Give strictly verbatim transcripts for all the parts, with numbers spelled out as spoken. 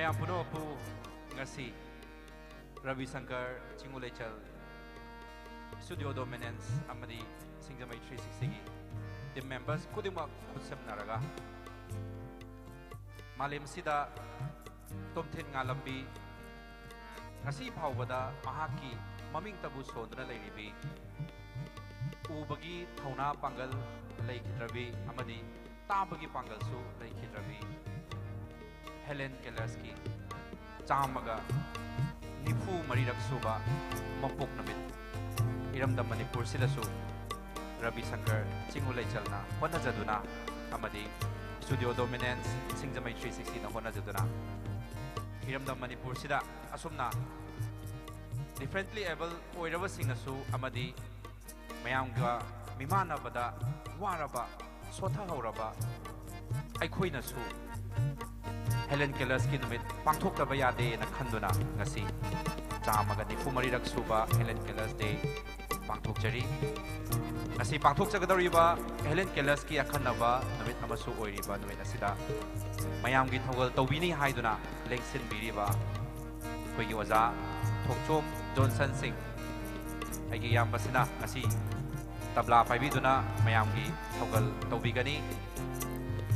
ꯃꯌꯥꯝ ꯄꯨꯝꯅꯃꯛꯄꯨ ꯉꯁꯤ ꯔꯕꯤ ꯁꯪꯀꯔ ꯆꯤꯡꯉꯨ ꯂꯩꯆꯜ, ꯁ꯭ꯇꯨꯗꯤꯑꯣ ꯗꯣꯃꯤꯅꯦꯟꯁ ꯑꯃꯗꯤ ꯁꯤꯡꯖꯃꯩ ꯊ꯭ꯔꯤ ꯁꯤꯛꯁꯇꯤꯒꯤ ꯇꯤꯝ ꯃꯦꯝꯕꯔꯁ ꯈꯨꯗꯤꯡꯃꯛ ꯈꯨꯠꯁꯝꯅꯔꯒ ꯃꯥꯂꯦꯝꯁꯤꯗ ꯇꯣꯝꯊꯤꯟ ꯉꯥꯂꯝꯕꯤ ꯉꯁꯤ ꯐꯥꯎꯕꯗ ꯃꯍꯥꯛꯀꯤ ꯃꯃꯤꯡꯇꯕꯨ ꯁꯣꯟꯗꯨꯅ ꯂꯩꯔꯤꯕꯤ, ꯎꯕꯒꯤ ꯊꯧꯅꯥ ꯄꯥꯡꯒꯜ ꯂꯩꯈꯤꯗ꯭ꯔꯕꯤ ꯑꯃꯗꯤ ꯇꯥꯕꯒꯤ ꯄꯥꯡꯒꯜꯁꯨ ꯂꯩꯈꯤꯗ꯭ꯔꯕꯤ ꯍꯦꯂꯦꯟ ꯀꯦꯂꯔꯁꯀꯤ ꯆꯥꯝꯃꯒ ꯅꯤꯐꯨ ꯃꯔꯤꯔꯛ ꯁꯨꯕ ꯃꯄꯣꯛ ꯅꯨꯃꯤꯠ ꯏꯔꯝꯗꯝ ꯃꯅꯤꯄꯨꯔꯁꯤꯗꯁꯨ ꯔꯕꯤ ꯁꯪꯀꯔ ꯆꯤꯡꯉꯨ ꯂꯩꯆꯜꯅ ꯍꯣꯠꯅꯖꯗꯨꯅ ꯑꯃꯗꯤ ꯁ꯭ꯇꯨꯗꯤꯑꯣ ꯗꯣꯃꯤꯅꯦꯟꯁ ꯁꯤꯡꯖꯃꯩ ꯊ꯭ꯔꯤ ꯁꯤꯛꯁꯇꯤꯅ ꯍꯣꯠꯅꯖꯗꯨꯅ ꯏꯔꯝꯗꯝ ꯃꯅꯤꯄꯨꯔꯁꯤꯗ ꯑꯁꯨꯝꯅ ꯗꯤꯐ꯭ꯔꯦꯟꯠꯂꯤ ꯑꯦꯕꯜ ꯑꯣꯏꯔꯕꯁꯤꯡꯅꯁꯨ ꯑꯃꯗꯤ ꯃꯌꯥꯝꯒ ꯃꯤꯃꯥꯟꯅꯕꯗ ꯋꯥꯔꯕ, ꯁꯣꯊꯍꯧꯔꯕ ꯑꯩꯈꯣꯏꯅꯁꯨ ꯍꯦꯂꯦꯟ ꯀꯦꯂꯔꯁꯀꯤ ꯅꯨꯃꯤꯠ ꯄꯥꯡꯊꯣꯛꯇꯕ ꯌꯥꯗꯦꯅ ꯈꯟꯗꯨꯅ ꯉꯁꯤ ꯆꯥꯝꯃꯒ ꯅꯤꯐꯨ ꯃꯔꯤꯔꯛ ꯁꯨꯕ ꯍꯦꯂꯦꯟ ꯀꯦꯂꯔꯁ ꯗꯦ ꯄꯥꯡꯊꯣꯛꯆꯔꯤ꯫ ꯉꯁꯤ ꯄꯥꯡꯊꯣꯛꯆꯒꯗꯧꯔꯤꯕ ꯍꯦꯂꯦꯟ ꯀꯦꯂꯔꯁꯀꯤ ꯑꯈꯟꯅꯕ ꯅꯨꯃꯤꯠ ꯑꯃꯁꯨ ꯑꯣꯏꯔꯤꯕ ꯅꯨꯃꯤꯠ ꯑꯁꯤꯗ ꯃꯌꯥꯝꯒꯤ ꯊꯧꯒꯜ ꯇꯧꯕꯤꯅꯤ ꯍꯥꯏꯗꯨꯅ ꯂꯦꯡꯁꯤꯟꯕꯤꯔꯤꯕ ꯑꯩꯈꯣꯏꯒꯤ ꯑꯣꯖꯥ ꯊꯣꯛꯆꯣꯝ ꯖꯣꯟꯁꯟ ꯁꯤꯡ, ꯑꯩꯒꯤ ꯏꯌꯥꯝꯕꯁꯤꯅ ꯉꯁꯤ ꯇꯕ꯭ꯂꯥ ꯄꯥꯏꯕꯤꯗꯨꯅ ꯃꯌꯥꯝꯒꯤ ꯊꯧꯒꯜ ꯇꯧꯕꯤꯒꯅꯤ꯫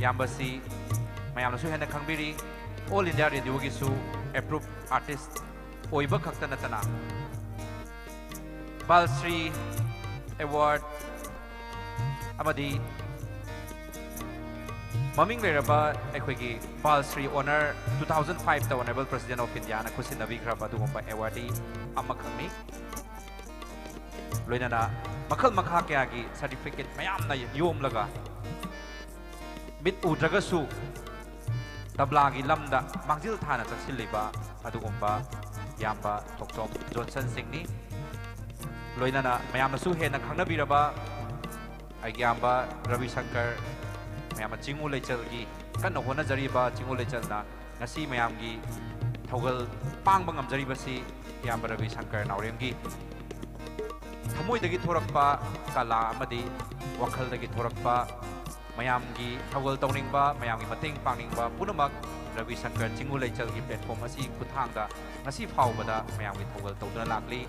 ꯏꯌꯥꯝꯕꯁꯤ ꯃꯌꯥꯝꯅꯁꯨ ꯍꯦꯟꯅ ꯈꯪꯕꯤꯔꯤ, ꯑꯣꯜ ꯏꯟꯗꯤꯌꯥ ꯔꯦꯗꯤꯑꯣꯒꯤꯁꯨ ꯑꯦꯄ꯭ꯔꯨꯞ ꯑꯥꯔꯇꯤꯁ ꯑꯣꯏꯕ ꯈꯛꯇ ꯅꯠꯇꯅ ꯕꯥꯜꯁ꯭ꯔꯤ ꯑꯦꯋꯥꯔꯗ ꯑꯃꯗꯤ ꯃꯃꯤꯡ ꯂꯩꯔꯕ ꯑꯩꯈꯣꯏꯒꯤ ꯕꯥꯜꯁ꯭ꯔꯤ ꯑꯣꯅꯔ ꯇꯨ ꯊꯥꯎꯖꯟ ꯐꯥꯏꯚꯇ ꯑꯣꯅꯔꯦꯕꯜ ꯄ꯭ꯔꯁꯤꯗꯦꯟ ꯑꯣꯐ ꯏꯟꯗꯤꯌꯥꯅ ꯈꯨꯠꯁꯤꯟꯅꯕꯤꯈ꯭ꯔꯕ ꯑꯗꯨꯒꯨꯝꯕ ꯑꯦꯋꯥꯔꯗꯤ ꯑꯃꯈꯛꯅꯤ꯫ ꯂꯣꯏꯅꯅ ꯃꯈꯜ ꯃꯈꯥ ꯀꯌꯥꯒꯤ ꯁꯥꯔꯇꯤꯐꯤꯀꯦꯠ ꯃꯌꯥꯝꯅ ꯌꯣꯝꯂꯒ ꯃꯤꯠ ꯎꯗ꯭ꯔꯒꯁꯨ ꯇꯕ꯭ꯂꯥꯒꯤ ꯂꯝꯗ ꯃꯥꯡꯖꯤꯜ ꯊꯥꯅ ꯆꯪꯁꯤꯜꯂꯤꯕ ꯑꯗꯨꯒꯨꯝꯕ ꯏꯌꯥꯝꯕ ꯊꯣꯛꯆꯣꯝ ꯖꯣꯟꯁꯟ ꯁꯤꯡꯅꯤ꯫ ꯂꯣꯏꯅꯅ ꯃꯌꯥꯝꯅꯁꯨ ꯍꯦꯟꯅ ꯈꯪꯅꯕꯤꯔꯕ ꯑꯩꯒꯤ ꯏꯌꯥꯝꯕ ꯔꯕꯤ ꯁꯪꯀꯔ, ꯃꯌꯥꯝꯅ ꯆꯤꯡꯉꯨ ꯂꯩꯆꯜꯒꯤ ꯀꯟꯅ ꯍꯣꯠꯅꯖꯔꯤꯕ ꯆꯤꯡꯉꯨ ꯂꯩꯆꯜꯅ ꯉꯁꯤ ꯃꯌꯥꯝꯒꯤ ꯊꯧꯒꯜ ꯄꯥꯡꯕ ꯉꯝꯖꯔꯤꯕꯁꯤ ꯏꯌꯥꯝꯕ ꯔꯕꯤ ꯁꯪꯀꯔ ꯅꯥꯎꯔꯦꯝꯒꯤ ꯊꯃꯣꯏꯗꯒꯤ ꯊꯣꯔꯛꯄ ꯀꯂꯥ ꯑꯃꯗꯤ ꯋꯥꯈꯜꯗꯒꯤ ꯊꯣꯔꯛꯄ ꯃꯌꯥꯝꯒꯤ ꯊꯧꯒꯜ ꯇꯧꯅꯤꯡꯕ, ꯃꯌꯥꯝꯒꯤ ꯃꯇꯦꯡ ꯄꯥꯡꯅꯤꯡꯕ ꯄꯨꯝꯅꯃꯛ ꯔꯕꯤ ꯁꯪꯀꯔ ꯆꯤꯡꯉꯨ ꯂꯩꯆꯜꯒꯤ platform ꯑꯁꯤ ꯈꯨꯠꯊꯥꯡꯗ ꯉꯁꯤ ꯐꯥꯎꯕꯗ ꯃꯌꯥꯝꯒꯤ ꯊꯧꯒꯜ ꯇꯧꯗꯨꯅ ꯂꯥꯛꯂꯤ꯫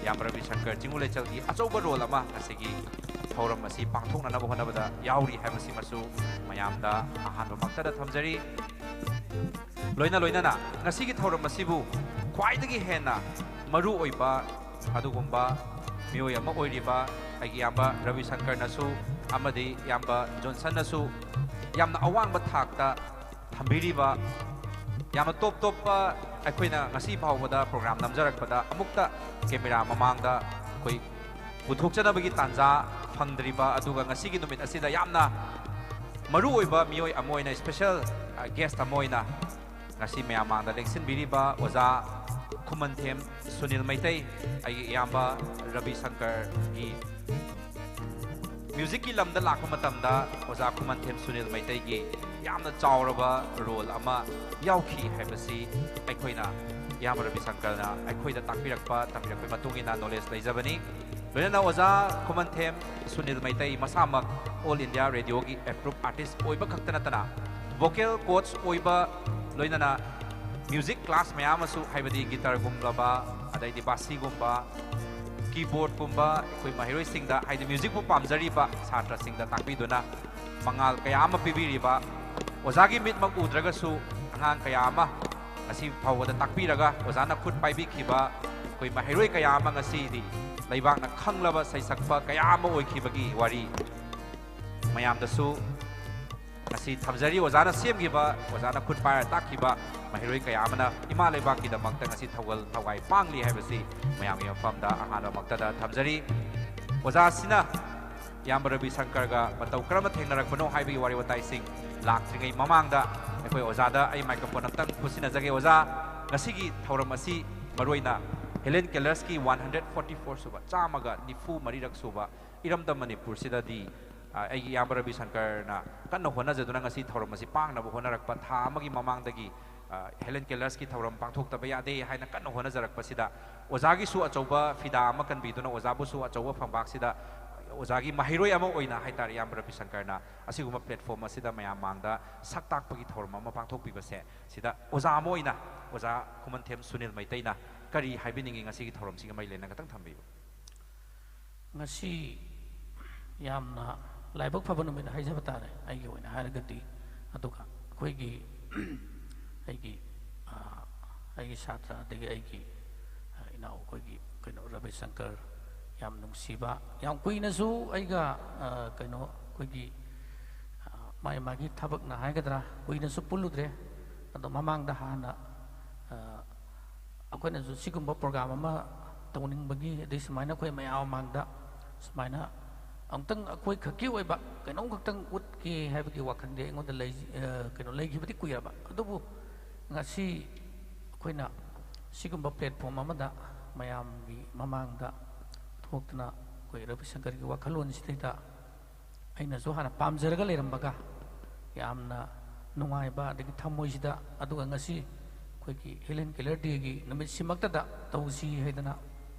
ꯏꯌꯥꯝꯕ ꯔꯕꯤ ꯁꯪꯀꯔ ꯆꯤꯡꯉꯨ ꯂꯩꯆꯜꯒꯤ ꯑꯆꯧꯕ role ꯑꯃ ꯉꯁꯤꯒꯤ ꯊꯧꯔꯝ ꯑꯁꯤ ꯄꯥꯡꯊꯣꯛꯅꯅꯕ ꯍꯣꯠꯅꯕꯗ ꯌꯥꯎꯔꯤ ꯍꯥꯏꯕꯁꯤꯃꯁꯨ ꯃꯌꯥꯝꯗ ꯑꯍꯥꯟꯕꯃꯛꯇꯗ ꯊꯝꯖꯔꯤ꯫ ꯂꯣꯏꯅ ꯂꯣꯏꯅꯅ ꯉꯁꯤꯒꯤ ꯊꯧꯔꯝ ꯑꯁꯤꯕꯨ ꯈ꯭ꯋꯥꯏꯗꯒꯤ ꯍꯦꯟꯅ ꯃꯔꯨ ꯑꯣꯏꯕ ꯑꯗꯨꯒꯨꯝꯕ ꯃꯤꯑꯣꯏ ꯑꯃ ꯑꯣꯏꯔꯤꯕ ꯑꯩꯒꯤ ꯏꯌꯥꯝꯕ ꯔꯕꯤ ꯁꯪꯀꯔꯅꯁꯨ ꯑꯃꯗꯤ ꯏꯌꯥꯝꯕ ꯖꯣꯟꯁꯟꯅꯁꯨ ꯌꯥꯝꯅ ꯑꯋꯥꯡꯕ ꯊꯥꯛꯇ ꯊꯝꯕꯤꯔꯤꯕ, ꯌꯥꯝꯅ top ꯇꯣꯞꯄ, ꯑꯩꯈꯣꯏꯅ ꯉꯁꯤ ꯐꯥꯎꯕꯗ program ꯅꯝꯖꯔꯛꯄꯗ ꯑꯃꯨꯛꯇ camera ꯃꯃꯥꯡꯗ ꯑꯩꯈꯣꯏ ꯄꯨꯊꯣꯛꯆꯅꯕꯒꯤ ꯇꯥꯟꯖꯥ ꯐꯪꯗ꯭ꯔꯤꯕ, ꯑꯗꯨꯒ ꯉꯁꯤꯒꯤ ꯅꯨꯃꯤꯠ ꯑꯁꯤꯗ ꯌꯥꯝꯅ ꯃꯔꯨ ꯑꯣꯏꯕ ꯃꯤꯑꯣꯏ ꯑꯃ ꯑꯣꯏꯅ, special, ꯑ, guest ꯑꯃ ꯑꯣꯏꯅ ꯉꯁꯤ ꯃꯌꯥꯝ ꯃꯥꯡꯗ ꯂꯦꯡꯁꯤꯟꯕꯤꯔꯤꯕ ꯑꯣꯖꯥ ꯈꯨꯃꯟꯊꯦꯝ ꯁꯨꯅꯤꯜ ꯃꯩꯇꯩ, ꯑꯩꯒꯤ ꯏꯌꯥꯝꯕ ꯔꯕꯤ ꯁꯪꯀꯔꯒꯤ music ꯀꯤ ꯂꯝꯗ ꯂꯥꯛꯄ ꯃꯇꯝꯗ ꯑꯣꯖꯥ ꯈꯨꯃꯟꯊꯦꯝ ꯁꯨꯅꯤꯜ ꯃꯩꯇꯩꯒꯤ ꯌꯥꯝꯅ ꯆꯥꯎꯔꯕ role ꯑꯃ ꯌꯥꯎꯈꯤ ꯍꯥꯏꯕꯁꯤ ꯑꯩꯈꯣꯏꯅ, ꯏꯌꯥꯝꯕ ꯔꯕꯤ ꯁꯪꯀꯔꯅ ꯑꯩꯈꯣꯏꯗ ꯇꯥꯛꯄꯤꯔꯛꯄ, ꯇꯝꯕꯤꯔꯛꯄꯒꯤ ꯃꯇꯨꯡ ꯏꯟꯅ knowledge ꯂꯩꯖꯕꯅꯤ꯫ ꯂꯣꯏꯅꯅ ꯑꯣꯖꯥ ꯈꯨꯃꯟꯊꯦꯝ ꯁꯨꯅꯤꯜ ꯃꯩꯇꯩ ꯃꯁꯥꯃꯛ All India Radio ꯒꯤ approved artist ꯑꯣꯏꯕ ꯈꯛꯇ ꯅꯠꯇꯅ vocal coach ꯑꯣꯏꯕ, ꯂꯣꯏꯅꯅ music class ꯃꯌꯥꯝ ꯑꯃꯁꯨ, ꯍꯥꯏꯕꯗꯤ guitar ꯒꯨꯝꯂꯕ, ꯑꯗꯩꯗꯤ bass ꯒꯨꯝꯕ, keyboard ꯀꯨꯝꯕ, ꯑꯩꯈꯣꯏ ꯃꯍꯩꯔꯣꯏꯁꯤꯡꯗ, ꯍꯥꯏꯗꯤ music ꯄꯨ ꯄꯥꯝꯖꯔꯤꯕ ꯁꯥꯇ꯭ꯔꯁꯤꯡꯗ ꯇꯥꯛꯄꯤꯗꯨꯅ ꯃꯉꯥꯜ ꯀꯌꯥ ꯑꯃ ꯄꯤꯕꯤꯔꯤꯕ, ꯑꯣꯖꯥꯒꯤ ꯃꯤꯠꯃꯛ ꯎꯗ꯭ꯔꯒꯁꯨ ꯑꯉꯥꯡ ꯀꯌꯥ ꯑꯃ ꯉꯁꯤ ꯐꯥꯎꯕꯗ ꯇꯥꯛꯄꯤꯔꯒ ꯑꯣꯖꯥꯅ ꯈꯨꯠ ꯄꯥꯏꯕꯤꯈꯤꯕ ꯑꯩꯈꯣꯏ ꯃꯍꯩꯔꯣꯏ ꯀꯌꯥ ꯑꯃ ꯉꯁꯤꯗꯤ ꯂꯩꯕꯥꯛꯅ ꯈꯪꯂꯕ ꯁꯩꯁꯛꯄ ꯀꯌꯥ ꯑꯃ ꯑꯣꯏꯈꯤꯕꯒꯤ ꯋꯥꯔꯤ ꯃꯌꯥꯝꯗꯁꯨ ꯉꯁꯤ ꯊꯝꯖꯔꯤ꯫ ꯑꯣꯖꯥꯅ ꯁꯦꯝꯈꯤꯕ, ꯑꯣꯖꯥꯅ ꯈꯨꯠ ꯄꯥꯏꯔ ꯇꯥꯛꯈꯤꯕ ꯃꯍꯩꯔꯣꯏ ꯀꯌꯥ ꯑꯃꯅ ꯏꯃꯥ ꯂꯩꯕꯥꯛꯀꯤꯗꯃꯛꯇ ꯉꯁꯤ ꯊꯧꯒꯜ ꯊꯧꯒꯥꯏ ꯄꯥꯡꯂꯤ ꯍꯥꯏꯕꯁꯤ ꯃꯌꯥꯝꯒꯤ ꯃꯐꯝꯗ ꯑꯍꯥꯟꯕꯃꯛꯇꯗ ꯊꯝꯖꯔꯤ꯫ ꯑꯣꯖꯥꯁꯤꯅ ꯏꯌꯥꯝꯕ ꯔꯕꯤ ꯁꯪꯀꯔꯒ ꯃꯇꯧ ꯀꯔꯝꯅ ꯊꯦꯡꯅꯔꯛꯄꯅꯣ ꯍꯥꯏꯕꯒꯤ ꯋꯥꯔꯤ ꯋꯥꯇꯥꯏꯁꯤꯡ ꯂꯥꯛꯇ꯭ꯔꯤꯉꯩ ꯃꯃꯥꯡꯗ ꯑꯩꯈꯣꯏ ꯑꯣꯖꯥꯗ ꯑꯩ microphone ꯑꯝꯇꯪ ꯈꯨꯠꯁꯤꯟꯅꯖꯒꯦ꯫ ꯑꯣꯖꯥ, ꯉꯁꯤꯒꯤ ꯊꯧꯔꯝ ꯑꯁꯤ ꯃꯔꯨꯑꯣꯏꯅ Helen Kellersꯀꯤ one hundred forty four ꯁꯨꯕ, ꯆꯥꯝꯃꯒ ꯅꯤꯐꯨ ꯃꯔꯤꯔꯛ ꯁꯨꯕ ꯏꯔꯝꯗꯝ ꯃꯅꯤꯄꯨꯔꯁꯤꯗꯗꯤ, ꯑ, ꯑꯩꯒꯤ ꯏꯌꯥꯝꯕ ꯔꯕꯤ ꯁꯪꯀꯔꯅ ꯀꯟꯅ ꯍꯣꯠꯅꯖꯗꯨꯅ ꯉꯁꯤ ꯊꯧꯔꯝ ꯑꯁꯤ ꯄꯥꯡꯅꯕ ꯍꯣꯠꯅꯔꯛꯄ, ꯊꯥ ꯑꯃꯒꯤ ꯃꯃꯥꯡꯗꯒꯤ, ꯑ, Helen Kellersꯀꯤ ꯊꯧꯔꯝ ꯄꯥꯡꯊꯣꯛꯇꯕ ꯌꯥꯗꯦ ꯍꯥꯏꯅ ꯀꯟꯅ ꯍꯣꯠꯅꯖꯔꯛꯄꯁꯤꯗ ꯑꯣꯖꯥꯒꯤꯁꯨ ꯑꯆꯧꯕ ꯐꯤꯗꯥ ꯑꯃ ꯀꯟꯕꯤꯗꯨꯅ ꯑꯣꯖꯥꯕꯨꯁꯨ ꯑꯆꯧꯕ ꯐꯝꯕꯥꯛꯁꯤꯗ ꯑꯣꯖꯥꯒꯤ ꯃꯍꯩꯔꯣꯏ ꯑꯃ ꯑꯣꯏꯅ ꯍꯥꯏꯇꯥꯔꯦ, ꯏꯌꯥꯝꯕ ꯔꯕꯤꯁꯪꯀꯔꯅ ꯑꯁꯤꯒꯨꯝꯕ platform ꯑꯁꯤꯗ ꯃꯌꯥꯝ ꯃꯥꯡꯗ ꯁꯛ ꯇꯥꯛꯄꯒꯤ ꯊꯧꯔꯝ ꯑꯃ ꯄꯥꯡꯊꯣꯛꯄꯤꯕꯁꯦ, ꯁꯤꯗ ꯑꯣꯖꯥ ꯑꯃ ꯑꯣꯏꯅ ꯑꯣꯖꯥ ꯈꯨꯃꯟꯊꯦꯝ ꯁꯨꯅꯤꯜ ꯃꯩꯇꯩꯅ ꯀꯔꯤ ꯍꯥꯏꯕꯤꯅꯤꯡꯉꯤ? ꯉꯁꯤꯒꯤ ꯊꯧꯔꯝꯁꯤꯒ ꯃꯔꯤ ꯂꯩꯅꯅ ꯈꯤꯇꯪ ꯊꯝꯕꯤꯌꯨ꯫ ꯉꯁꯤ ꯌꯥꯝꯅ ꯂꯥꯏꯕꯛ ꯐꯕ ꯅꯨꯃꯤꯠ ꯍꯥꯏꯖꯕ ꯇꯥꯔꯦ ꯑꯩꯒꯤ ꯑꯣꯏꯅ ꯍꯥꯏꯔꯒꯗꯤ꯫ ꯑꯗꯨꯒ ꯑꯩꯈꯣꯏꯒꯤ ꯑꯩꯒꯤ ꯑ, ꯑꯩꯒꯤ ꯁꯥꯇ꯭ꯔ, ꯑꯗꯒꯤ ꯑꯩꯒꯤ ꯑ, ꯏꯅꯥꯎ, ꯑꯩꯈꯣꯏꯒꯤ ꯀꯩꯅꯣ ꯔꯕꯤꯁꯪꯀꯔ, ꯌꯥꯝ ꯅꯨꯡꯁꯤꯕ, ꯌꯥꯝ ꯀꯨꯏꯅꯁꯨ ꯑꯩꯒ ꯑ, ꯀꯩꯅꯣ ꯑꯩꯈꯣꯏꯒꯤ ꯑ, ꯃꯥꯒꯤ ꯃꯥꯒꯤ ꯊꯕꯛꯅ ꯍꯥꯏꯒꯗ꯭ꯔꯥ, ꯀꯨꯏꯅꯁꯨ ꯄꯨꯜꯂꯨꯗ꯭ꯔꯦ꯫ ꯑꯗꯣ ꯃꯃꯥꯡꯗ ꯍꯥꯟꯅ ꯑ, ꯑꯩꯈꯣꯏꯅꯁꯨ ꯁꯤꯒꯨꯝꯕ program ꯑꯃ ꯇꯧꯅꯤꯡꯕꯒꯤ, ꯑꯗꯩ ꯁꯨꯃꯥꯏꯅ ꯑꯩꯈꯣꯏ ꯃꯌꯥꯝ ꯃꯃꯥꯡꯗ ꯁꯨꯃꯥꯏꯅ ꯑꯃꯨꯛꯇꯪ ꯑꯩꯈꯣꯏ ꯈꯛꯀꯤ ꯑꯣꯏꯕ ꯀꯩꯅꯣꯝ ꯈꯛꯇꯪ ꯎꯠꯀꯦ ꯍꯥꯏꯕꯒꯤ ꯋꯥꯈꯜꯗꯤ ꯑꯩꯉꯣꯟꯗ ꯂꯩ, ꯑ, ꯀꯩꯅꯣ ꯂꯩꯈꯤꯕꯗꯤ ꯀꯨꯏꯔꯕ꯫ ꯑꯗꯨꯕꯨ ꯉꯁꯤ ꯑꯩꯈꯣꯏꯅ ꯁꯤꯒꯨꯝꯕ platform ꯑꯃꯗ ꯃꯌꯥꯝꯒꯤ ꯃꯃꯥꯡꯗ ꯊꯣꯛꯇꯅ ꯑꯩꯈꯣꯏ ꯔꯕꯤꯁꯪꯀꯔꯒꯤ ꯋꯥꯈꯜꯂꯣꯟꯁꯤꯗꯩꯗ ꯑꯩꯅꯁꯨ ꯍꯥꯟꯅ ꯄꯥꯝꯖꯔꯒ ꯂꯩꯔꯝꯕꯒ ꯌꯥꯝꯅ ꯅꯨꯡꯉꯥꯏꯕ, ꯑꯗꯒꯤ ꯊꯃꯣꯏꯁꯤꯗ, ꯑꯗꯨꯒ ꯉꯁꯤ ꯑꯩꯈꯣꯏꯒꯤ Helen Keller Dayꯒꯤ ꯅꯨꯃꯤꯠꯁꯤꯃꯛꯇꯗ ꯇꯧꯁꯤ ꯍꯥꯏꯗꯅ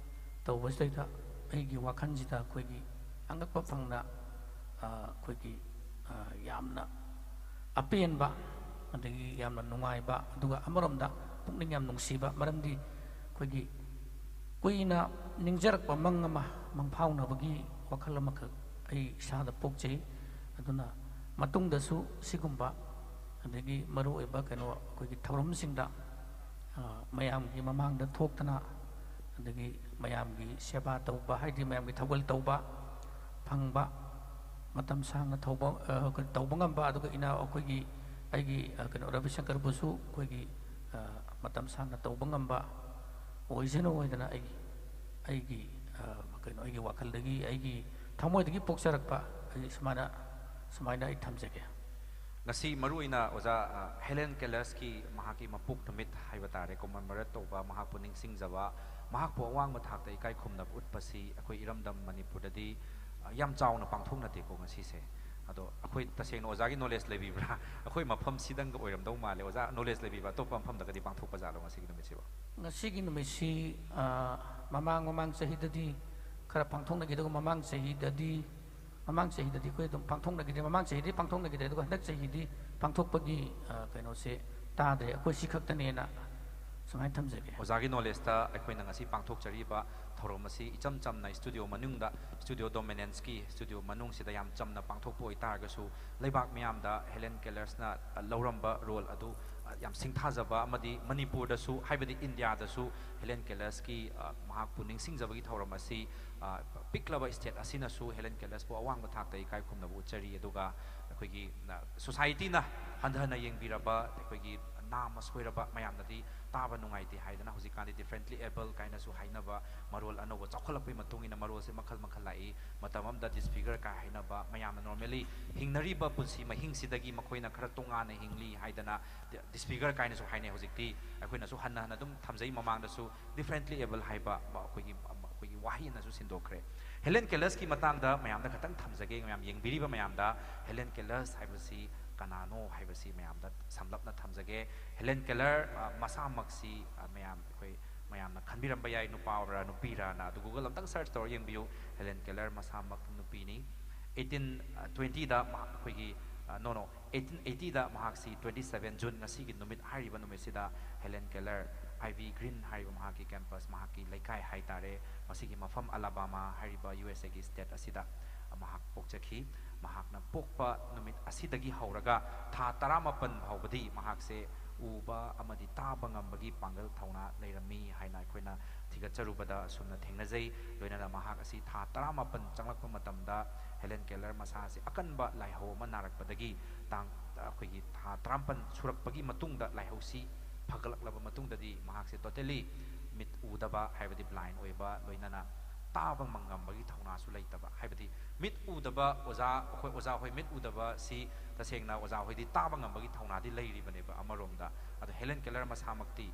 ꯇꯧꯕꯁꯤꯗꯩꯗ ꯑꯩꯒꯤ ꯋꯥꯈꯜꯁꯤꯗ ꯑꯩꯈꯣꯏꯒꯤ ꯑꯉꯛꯄ ꯐꯪꯅ, ꯑ, ꯑꯩꯈꯣꯏꯒꯤ, ꯑ, ꯌꯥꯝꯅ ꯑꯄꯦꯟꯕ, ꯑꯗꯒꯤ ꯌꯥꯝꯅ ꯅꯨꯡꯉꯥꯏꯕ, ꯑꯗꯨꯒ ꯑꯃꯔꯣꯝꯗ ꯄꯨꯛꯅꯤꯡ ꯌꯥꯝ ꯅꯨꯡꯁꯤꯕ, ꯃꯔꯝꯗꯤ ꯑꯩꯈꯣꯏꯒꯤ ꯀꯨꯏꯅ ꯅꯤꯡꯖꯔꯛꯄ ꯃꯪ ꯑꯃ ꯃꯪꯐꯥꯎꯅꯕꯒꯤ ꯋꯥꯈꯜ ꯑꯃꯈꯛ ꯑꯩ ꯏꯁꯥꯗ ꯄꯣꯛꯆꯩ꯫ ꯑꯗꯨꯅ ꯃꯇꯨꯡꯗꯁꯨ ꯁꯤꯒꯨꯝꯕ, ꯑꯗꯒꯤ ꯃꯔꯨꯑꯣꯏꯕ ꯀꯩꯅꯣ ꯑꯩꯈꯣꯏꯒꯤ ꯊꯧꯔꯝꯁꯤꯡꯗ, ꯑ, ꯃꯌꯥꯝꯒꯤ ꯃꯃꯥꯡꯗ ꯊꯣꯛꯇꯅ, ꯑꯗꯒꯤ ꯃꯌꯥꯝꯒꯤ ꯁꯦꯕꯥ ꯇꯧꯕ, ꯍꯥꯏꯗꯤ ꯃꯌꯥꯝꯒꯤ ꯊꯧꯒꯜ ꯇꯧꯕ ꯐꯪꯕ, ꯃꯇꯝ ꯁꯥꯡꯅ ꯊꯧꯕ, ꯑ, ꯇꯧꯕ ꯉꯝꯕ, ꯑꯗꯨꯒ ꯏꯅꯥꯎ ꯑꯩꯈꯣꯏꯒꯤ, ꯑꯩꯒꯤ, ꯑ, ꯀꯩꯅꯣ, ꯔꯕꯤꯁꯪꯀꯔꯕꯨꯁꯨ ꯑꯩꯈꯣꯏꯒꯤ, ꯑ, ꯃꯇꯝ ꯁꯥꯡꯅ ꯇꯧꯕ ꯉꯝꯕ ꯑꯣꯏꯁꯅꯨ ꯍꯥꯏꯗꯅ ꯑꯩꯒꯤ, ꯑꯩꯒꯤ, ꯑ, ꯀꯩꯅꯣ, ꯑꯩꯒꯤ ꯋꯥꯈꯜꯗꯒꯤ, ꯑꯩꯒꯤ ꯊꯃꯣꯏꯗꯒꯤ ꯄꯣꯛꯆꯔꯛꯄ ꯑꯩ ꯁꯨꯃꯥꯏꯅ, ꯁꯨꯃꯥꯏꯅ ꯑꯩ ꯊꯝꯖꯒꯦ꯫ ꯉꯁꯤ ꯃꯔꯨꯑꯣꯏꯅ ꯑꯣꯖꯥ, ꯑ, Helen Kellerꯁꯀꯤ ꯃꯍꯥꯛꯀꯤ ꯃꯄꯣꯛ ꯅꯨꯃꯤꯠ ꯍꯥꯏꯕ ꯇꯥꯔꯦ, commemorate ꯇꯧꯕ, ꯃꯍꯥꯛꯄꯨ ꯅꯤꯡꯁꯤꯡꯖꯕ, ꯃꯍꯥꯛꯄꯨ ꯑꯋꯥꯡꯕ ꯊꯥꯛꯇ ꯏꯀꯥꯏ ꯈꯨꯝꯅꯕ ꯎꯠꯄꯁꯤ ꯑꯩꯈꯣꯏ ꯏꯔꯝꯗꯝ ꯃꯅꯤꯄꯨꯔꯗꯗꯤ, ꯑ, ꯌꯥꯝ ꯆꯥꯎꯅ ꯄꯥꯡꯊꯣꯛꯅꯗꯦꯀꯣ ꯉꯁꯤꯁꯦ꯫ ꯑꯗꯣ ꯑꯩꯈꯣꯏ ꯇꯁꯦꯡꯅ ꯑꯣꯖꯥꯒꯤ knowledge ꯂꯩꯕꯤꯕ꯭ꯔꯥ? ꯑꯩꯈꯣꯏ ꯃꯐꯝꯁꯤꯗꯪꯒ ꯑꯣꯏꯔꯝꯗꯧ ꯃꯥꯜꯂꯦ꯫ ꯑꯣꯖꯥ knowledge ꯂꯩꯕꯤꯕ꯭ꯔꯥ? ꯑꯇꯣꯞꯄ ꯃꯐꯝꯗꯒꯗꯤ ꯄꯥꯡꯊꯣꯛꯄ ꯖꯥꯠꯂꯣ ꯉꯁꯤꯒꯤ ꯅꯨꯃꯤꯠꯁꯤꯕꯣ? ꯉꯁꯤꯒꯤ ꯅꯨꯃꯤꯠꯁꯤ, ꯑ, ꯃꯃꯥꯡ ꯃꯃꯥꯡ ꯆꯍꯤꯗꯗꯤ ꯈꯔ ꯄꯥꯡꯊꯣꯛꯅꯈꯤꯗꯕ ꯃꯃꯥꯡ ꯆꯍꯤꯗꯗꯤ, ꯃꯃꯥꯡ ꯆꯍꯤꯗꯗꯤ ꯑꯩꯈꯣꯏ ꯑꯗꯨꯝ ꯄꯥꯡꯊꯣꯛꯅꯈꯤꯗ꯭ꯔꯦ, ꯃꯃꯥꯡ ꯆꯍꯤꯗꯤ ꯄꯥꯡꯊꯣꯛꯅꯈꯤꯗ꯭ꯔꯦ, ꯑꯗꯨꯒ ꯍꯟꯗꯛ ꯆꯍꯤꯗꯤ ꯄꯥꯡꯊꯣꯛꯄꯒꯤ, ꯑ, ꯀꯩꯅꯣꯁꯦ ꯇꯥꯗ꯭ꯔꯦ, ꯑꯩꯈꯣꯏ ꯁꯤ ꯈꯛꯇꯅꯦꯅ ꯁꯨꯃꯥꯏꯅ ꯊꯝꯖꯒꯦ꯫ ꯑꯣꯖꯥꯒꯤ ꯅꯣꯂꯦꯖꯇ ꯑꯩꯈꯣꯏꯅ ꯉꯁꯤ ꯄꯥꯡꯊꯣꯛꯆꯔꯤꯕ ꯊꯧꯔꯝ ꯑꯁꯤ ꯏꯆꯝ ꯆꯝꯅ ꯁ꯭ꯇꯨꯗꯤꯑꯣ ꯃꯅꯨꯡꯗ, ꯁ꯭ꯇꯨꯗꯤꯑꯣ ꯗꯣꯃꯤꯅꯦꯟꯁꯀꯤ ꯁ꯭ꯇꯨꯗꯤꯑꯣ ꯃꯅꯨꯡꯁꯤꯗ ꯌꯥꯝ ꯆꯝꯅ ꯄꯥꯡꯊꯣꯛꯄ ꯑꯣꯏꯇꯥꯔꯒꯁꯨ, ꯂꯩꯕꯥꯛ ꯃꯤꯌꯥꯝꯗ ꯍꯦꯂꯦꯟ ꯀꯦꯂꯔꯁꯅ ꯂꯧꯔꯝꯕ ꯔꯣꯜ ꯑꯗꯨ ꯌꯥꯝ ꯁꯤꯡꯊꯥꯖꯕ ꯑꯃꯗꯤ ꯃꯅꯤꯄꯨꯔꯗꯁꯨ, ꯍꯥꯏꯕꯗꯤ ꯏꯟꯗꯤꯌꯥꯗꯁꯨ ꯍꯦꯂꯦꯟ ꯀꯦꯂꯔꯁꯀꯤ, ꯑ, ꯃꯍꯥꯛꯄꯨ ꯅꯤꯡꯁꯤꯡꯖꯕꯒꯤ ꯊꯧꯔꯝ ꯑꯁꯤ, ꯑ, ꯄꯤꯛꯂꯕ ꯁ꯭ꯇꯦꯠ ꯑꯁꯤꯅꯁꯨ ꯍꯦꯂꯦꯟ ꯀꯦꯂꯔꯁꯄꯨ ꯑꯋꯥꯡꯕ ꯊꯥꯛꯇ ꯏꯀꯥꯏ ꯈꯨꯝꯅꯕ ꯎꯠꯆꯔꯤ꯫ ꯑꯗꯨꯒ ꯑꯩꯈꯣꯏꯒꯤ, ꯑ, ꯁꯣꯁꯥꯏꯇꯤꯅ ꯍꯟꯊꯅ ꯌꯦꯡꯕꯤꯔꯕ, ꯑꯩꯈꯣꯏꯒꯤ ꯅꯥꯝꯃ ꯁꯣꯏꯔꯕ ꯃꯌꯥꯝꯅꯗꯤ ꯇꯥꯕ ꯅꯨꯡꯉꯥꯏꯇꯦ ꯍꯥꯏꯗꯅ ꯍꯧꯖꯤꯛꯀꯥꯟꯗꯤ ꯗꯤꯐ꯭ꯔꯦꯟꯠꯂꯤ ꯑꯦꯕꯜ ꯀꯥꯏꯅꯁꯨ ꯍꯥꯏꯅꯕ, ꯃꯔꯣꯜ ꯑꯅꯧꯕ ꯆꯥꯎꯈꯠꯂꯛꯄꯒꯤ ꯃꯇꯨꯡ ꯏꯟꯅ ꯃꯔꯣꯜꯁꯦ ꯃꯈꯜ ꯃꯈꯜ ꯂꯥꯛꯏ꯫ ꯃꯇꯝ ꯑꯃꯗ ꯗꯤꯁꯐꯤꯒꯔ ꯀꯥꯏ ꯍꯥꯏꯅꯕ, ꯃꯌꯥꯝꯅ ꯅꯣꯔꯃꯦꯂꯤ ꯍꯤꯡꯅꯔꯤꯕ ꯄꯨꯟꯁꯤ ꯃꯍꯤꯡꯁꯤꯗꯒꯤ ꯃꯈꯣꯏꯅ ꯈꯔ ꯇꯣꯉꯥꯟꯅ ꯍꯤꯡꯂꯤ ꯍꯥꯏꯗꯅ ꯗꯤꯁꯐꯤꯒꯔ ꯀꯥꯏꯅꯁꯨ ꯍꯥꯏꯅꯩ꯫ ꯍꯧꯖꯤꯛꯇꯤ ꯑꯩꯈꯣꯏꯅꯁꯨ ꯍꯟꯅ ꯍꯟꯅ ꯑꯗꯨꯝ ꯊꯝꯖꯩ, ꯃꯃꯥꯡꯗꯁꯨ ꯗꯤꯐ꯭ꯔꯦꯟꯠꯂꯤ ꯑꯦꯕꯜ ꯍꯥꯏꯕ ꯑꯩꯈꯣꯏꯒꯤ, ꯑꯩꯈꯣꯏꯒꯤ ꯋꯥꯍꯩ ꯑꯅꯁꯨ ꯁꯤꯟꯗꯣꯛꯈ꯭ꯔꯦ꯫ ꯍꯦꯂꯦꯟ ꯀꯦꯂꯔꯁꯀꯤ ꯃꯇꯥꯡꯗ ꯃꯌꯥꯝꯗ ꯈꯇꯪ ꯊꯝꯖꯒꯦ, ꯃꯌꯥꯝ ꯌꯦꯡꯕꯤꯔꯤꯕ ꯃꯌꯥꯝꯗ ꯍꯦꯂꯦꯟ ꯀꯦꯂꯔꯁ ꯍꯥꯏꯕꯁꯤ ꯀꯅꯥꯅꯣ ꯍꯥꯏꯕꯁꯤ ꯃꯌꯥꯝꯗ ꯁꯝꯂꯞꯅ ꯊꯝꯖꯒꯦ꯫ ꯍꯦꯂꯦꯟ ꯀꯦꯂꯔ, ꯑ, ꯃꯁꯥꯃꯛꯁꯤ, ꯑ, ꯃꯌꯥꯝ, ꯑꯩꯈꯣꯏ ꯃꯌꯥꯝꯅ ꯈꯟꯕꯤꯔꯝꯕ ꯌꯥꯏ, ꯅꯨꯄꯥꯔ ꯅꯨꯄꯤꯔꯅ꯫ ꯑꯗꯨ Google ꯑꯝꯇꯪ search ꯇꯧꯔ ꯌꯦꯡꯕꯤꯌꯨ꯫ ꯍꯦꯂꯦꯟ ꯀꯦꯂꯔ ꯃꯁꯥꯃꯛ ꯅꯨꯄꯤꯅꯤ꯫ ꯑꯩꯠꯇꯤꯟ, ꯑ, ꯇ꯭ꯋꯦꯟꯇꯤꯗ ꯃꯍꯥꯛ ꯑꯩꯈꯣꯏꯒꯤ, ꯑ, no, no, ꯑꯩꯠꯇꯤꯟ ꯑꯩꯠꯇꯤꯗ ꯃꯍꯥꯛꯁꯤ twenty seven June, ꯉꯁꯤꯒꯤ ꯅꯨꯃꯤꯠ ꯍꯥꯏꯔꯤꯕ ꯅꯨꯃꯤꯠꯁꯤꯗ ꯍꯦꯂꯦꯟ ꯀꯦꯂꯔ, Ivy Green ꯍꯥꯏꯔꯤꯕ ꯃꯍꯥꯛꯀꯤ campus, ꯃꯍꯥꯛꯀꯤ ꯂꯩꯀꯥꯏ ꯍꯥꯏ ꯇꯥꯔꯦ, ꯃꯁꯤꯒꯤ ꯃꯐꯝ Alabama ꯍꯥꯏꯔꯤꯕ U S Aꯒꯤ state ꯑꯁꯤꯗ ꯃꯍꯥꯛ ꯄꯣꯛꯆꯈꯤ꯫ ꯃꯍꯥꯛꯅ ꯄꯣꯛꯄ ꯅꯨꯃꯤꯠ ꯑꯁꯤꯗꯒꯤ ꯍꯧꯔꯒ ꯊꯥ ꯇꯔꯥꯃꯥꯄꯟ ꯐꯥꯎꯕꯗꯤ ꯃꯍꯥꯛꯁꯦ ꯎꯕ ꯑꯃꯗꯤ ꯇꯥꯕ ꯉꯝꯕꯒꯤ ꯄꯥꯡꯒꯜ ꯊꯧꯅꯥ ꯂꯩꯔꯝꯃꯤ ꯍꯥꯏꯅ ꯑꯩꯈꯣꯏꯅ ꯊꯤꯒꯠꯆꯔꯨꯕꯗ ꯑꯁꯨꯝꯅ ꯊꯦꯡꯅꯖꯩ꯫ ꯂꯣꯏꯅꯅ ꯃꯍꯥꯛ ꯑꯁꯤ ꯊꯥ ꯇꯔꯥꯃꯥꯄꯟ ꯆꯪꯂꯛꯄ ꯃꯇꯝꯗ ꯍꯦꯂꯦꯟ ꯀꯦꯂꯔ ꯃꯁꯥ ꯑꯁꯤ ꯑꯀꯟꯕ ꯂꯥꯏꯍꯧ ꯑꯃ ꯅꯥꯔꯛꯄꯗꯒꯤ ꯇꯥꯡ, ꯑꯩꯈꯣꯏꯒꯤ ꯊꯥ ꯇꯔꯥꯃꯥꯄꯟ ꯁꯨꯔꯛꯄꯒꯤ ꯃꯇꯨꯡꯗ ꯂꯥꯏꯍꯧꯁꯤ ꯐꯒꯠꯂꯛꯂꯕ ꯃꯇꯨꯡꯗꯗꯤ ꯃꯍꯥꯛꯁꯦ totally ꯃꯤꯠ ꯎꯗꯕ, ꯍꯥꯏꯕꯗꯤ blind ꯑꯣꯏꯕ, ꯂꯣꯏꯅꯅ ꯇꯥꯕ ꯉꯝꯕꯒꯤ ꯊꯧꯅꯥꯁꯨ ꯂꯩꯇꯕ, ꯍꯥꯏꯕꯗꯤ ꯃꯤꯠ ꯎꯗꯕ ꯑꯣꯖꯥ, ꯑꯩꯈꯣꯏ ꯑꯣꯖꯥ ꯍꯣꯏ ꯃꯤꯠ ꯎꯗꯕ ꯁꯤ ꯇꯁꯦꯡꯅ ꯑꯣꯖꯥ ꯍꯣꯏꯗꯤ ꯇꯥꯕ ꯉꯝꯕꯒꯤ ꯊꯧꯅꯥꯗꯤ ꯂꯩꯔꯤꯕꯅꯦꯕ ꯑꯃꯔꯣꯝꯗ꯫ ꯑꯗꯣ ꯍꯦꯂꯦꯟ ꯀꯦꯂꯔ ꯃꯁꯥꯃꯛꯇꯤ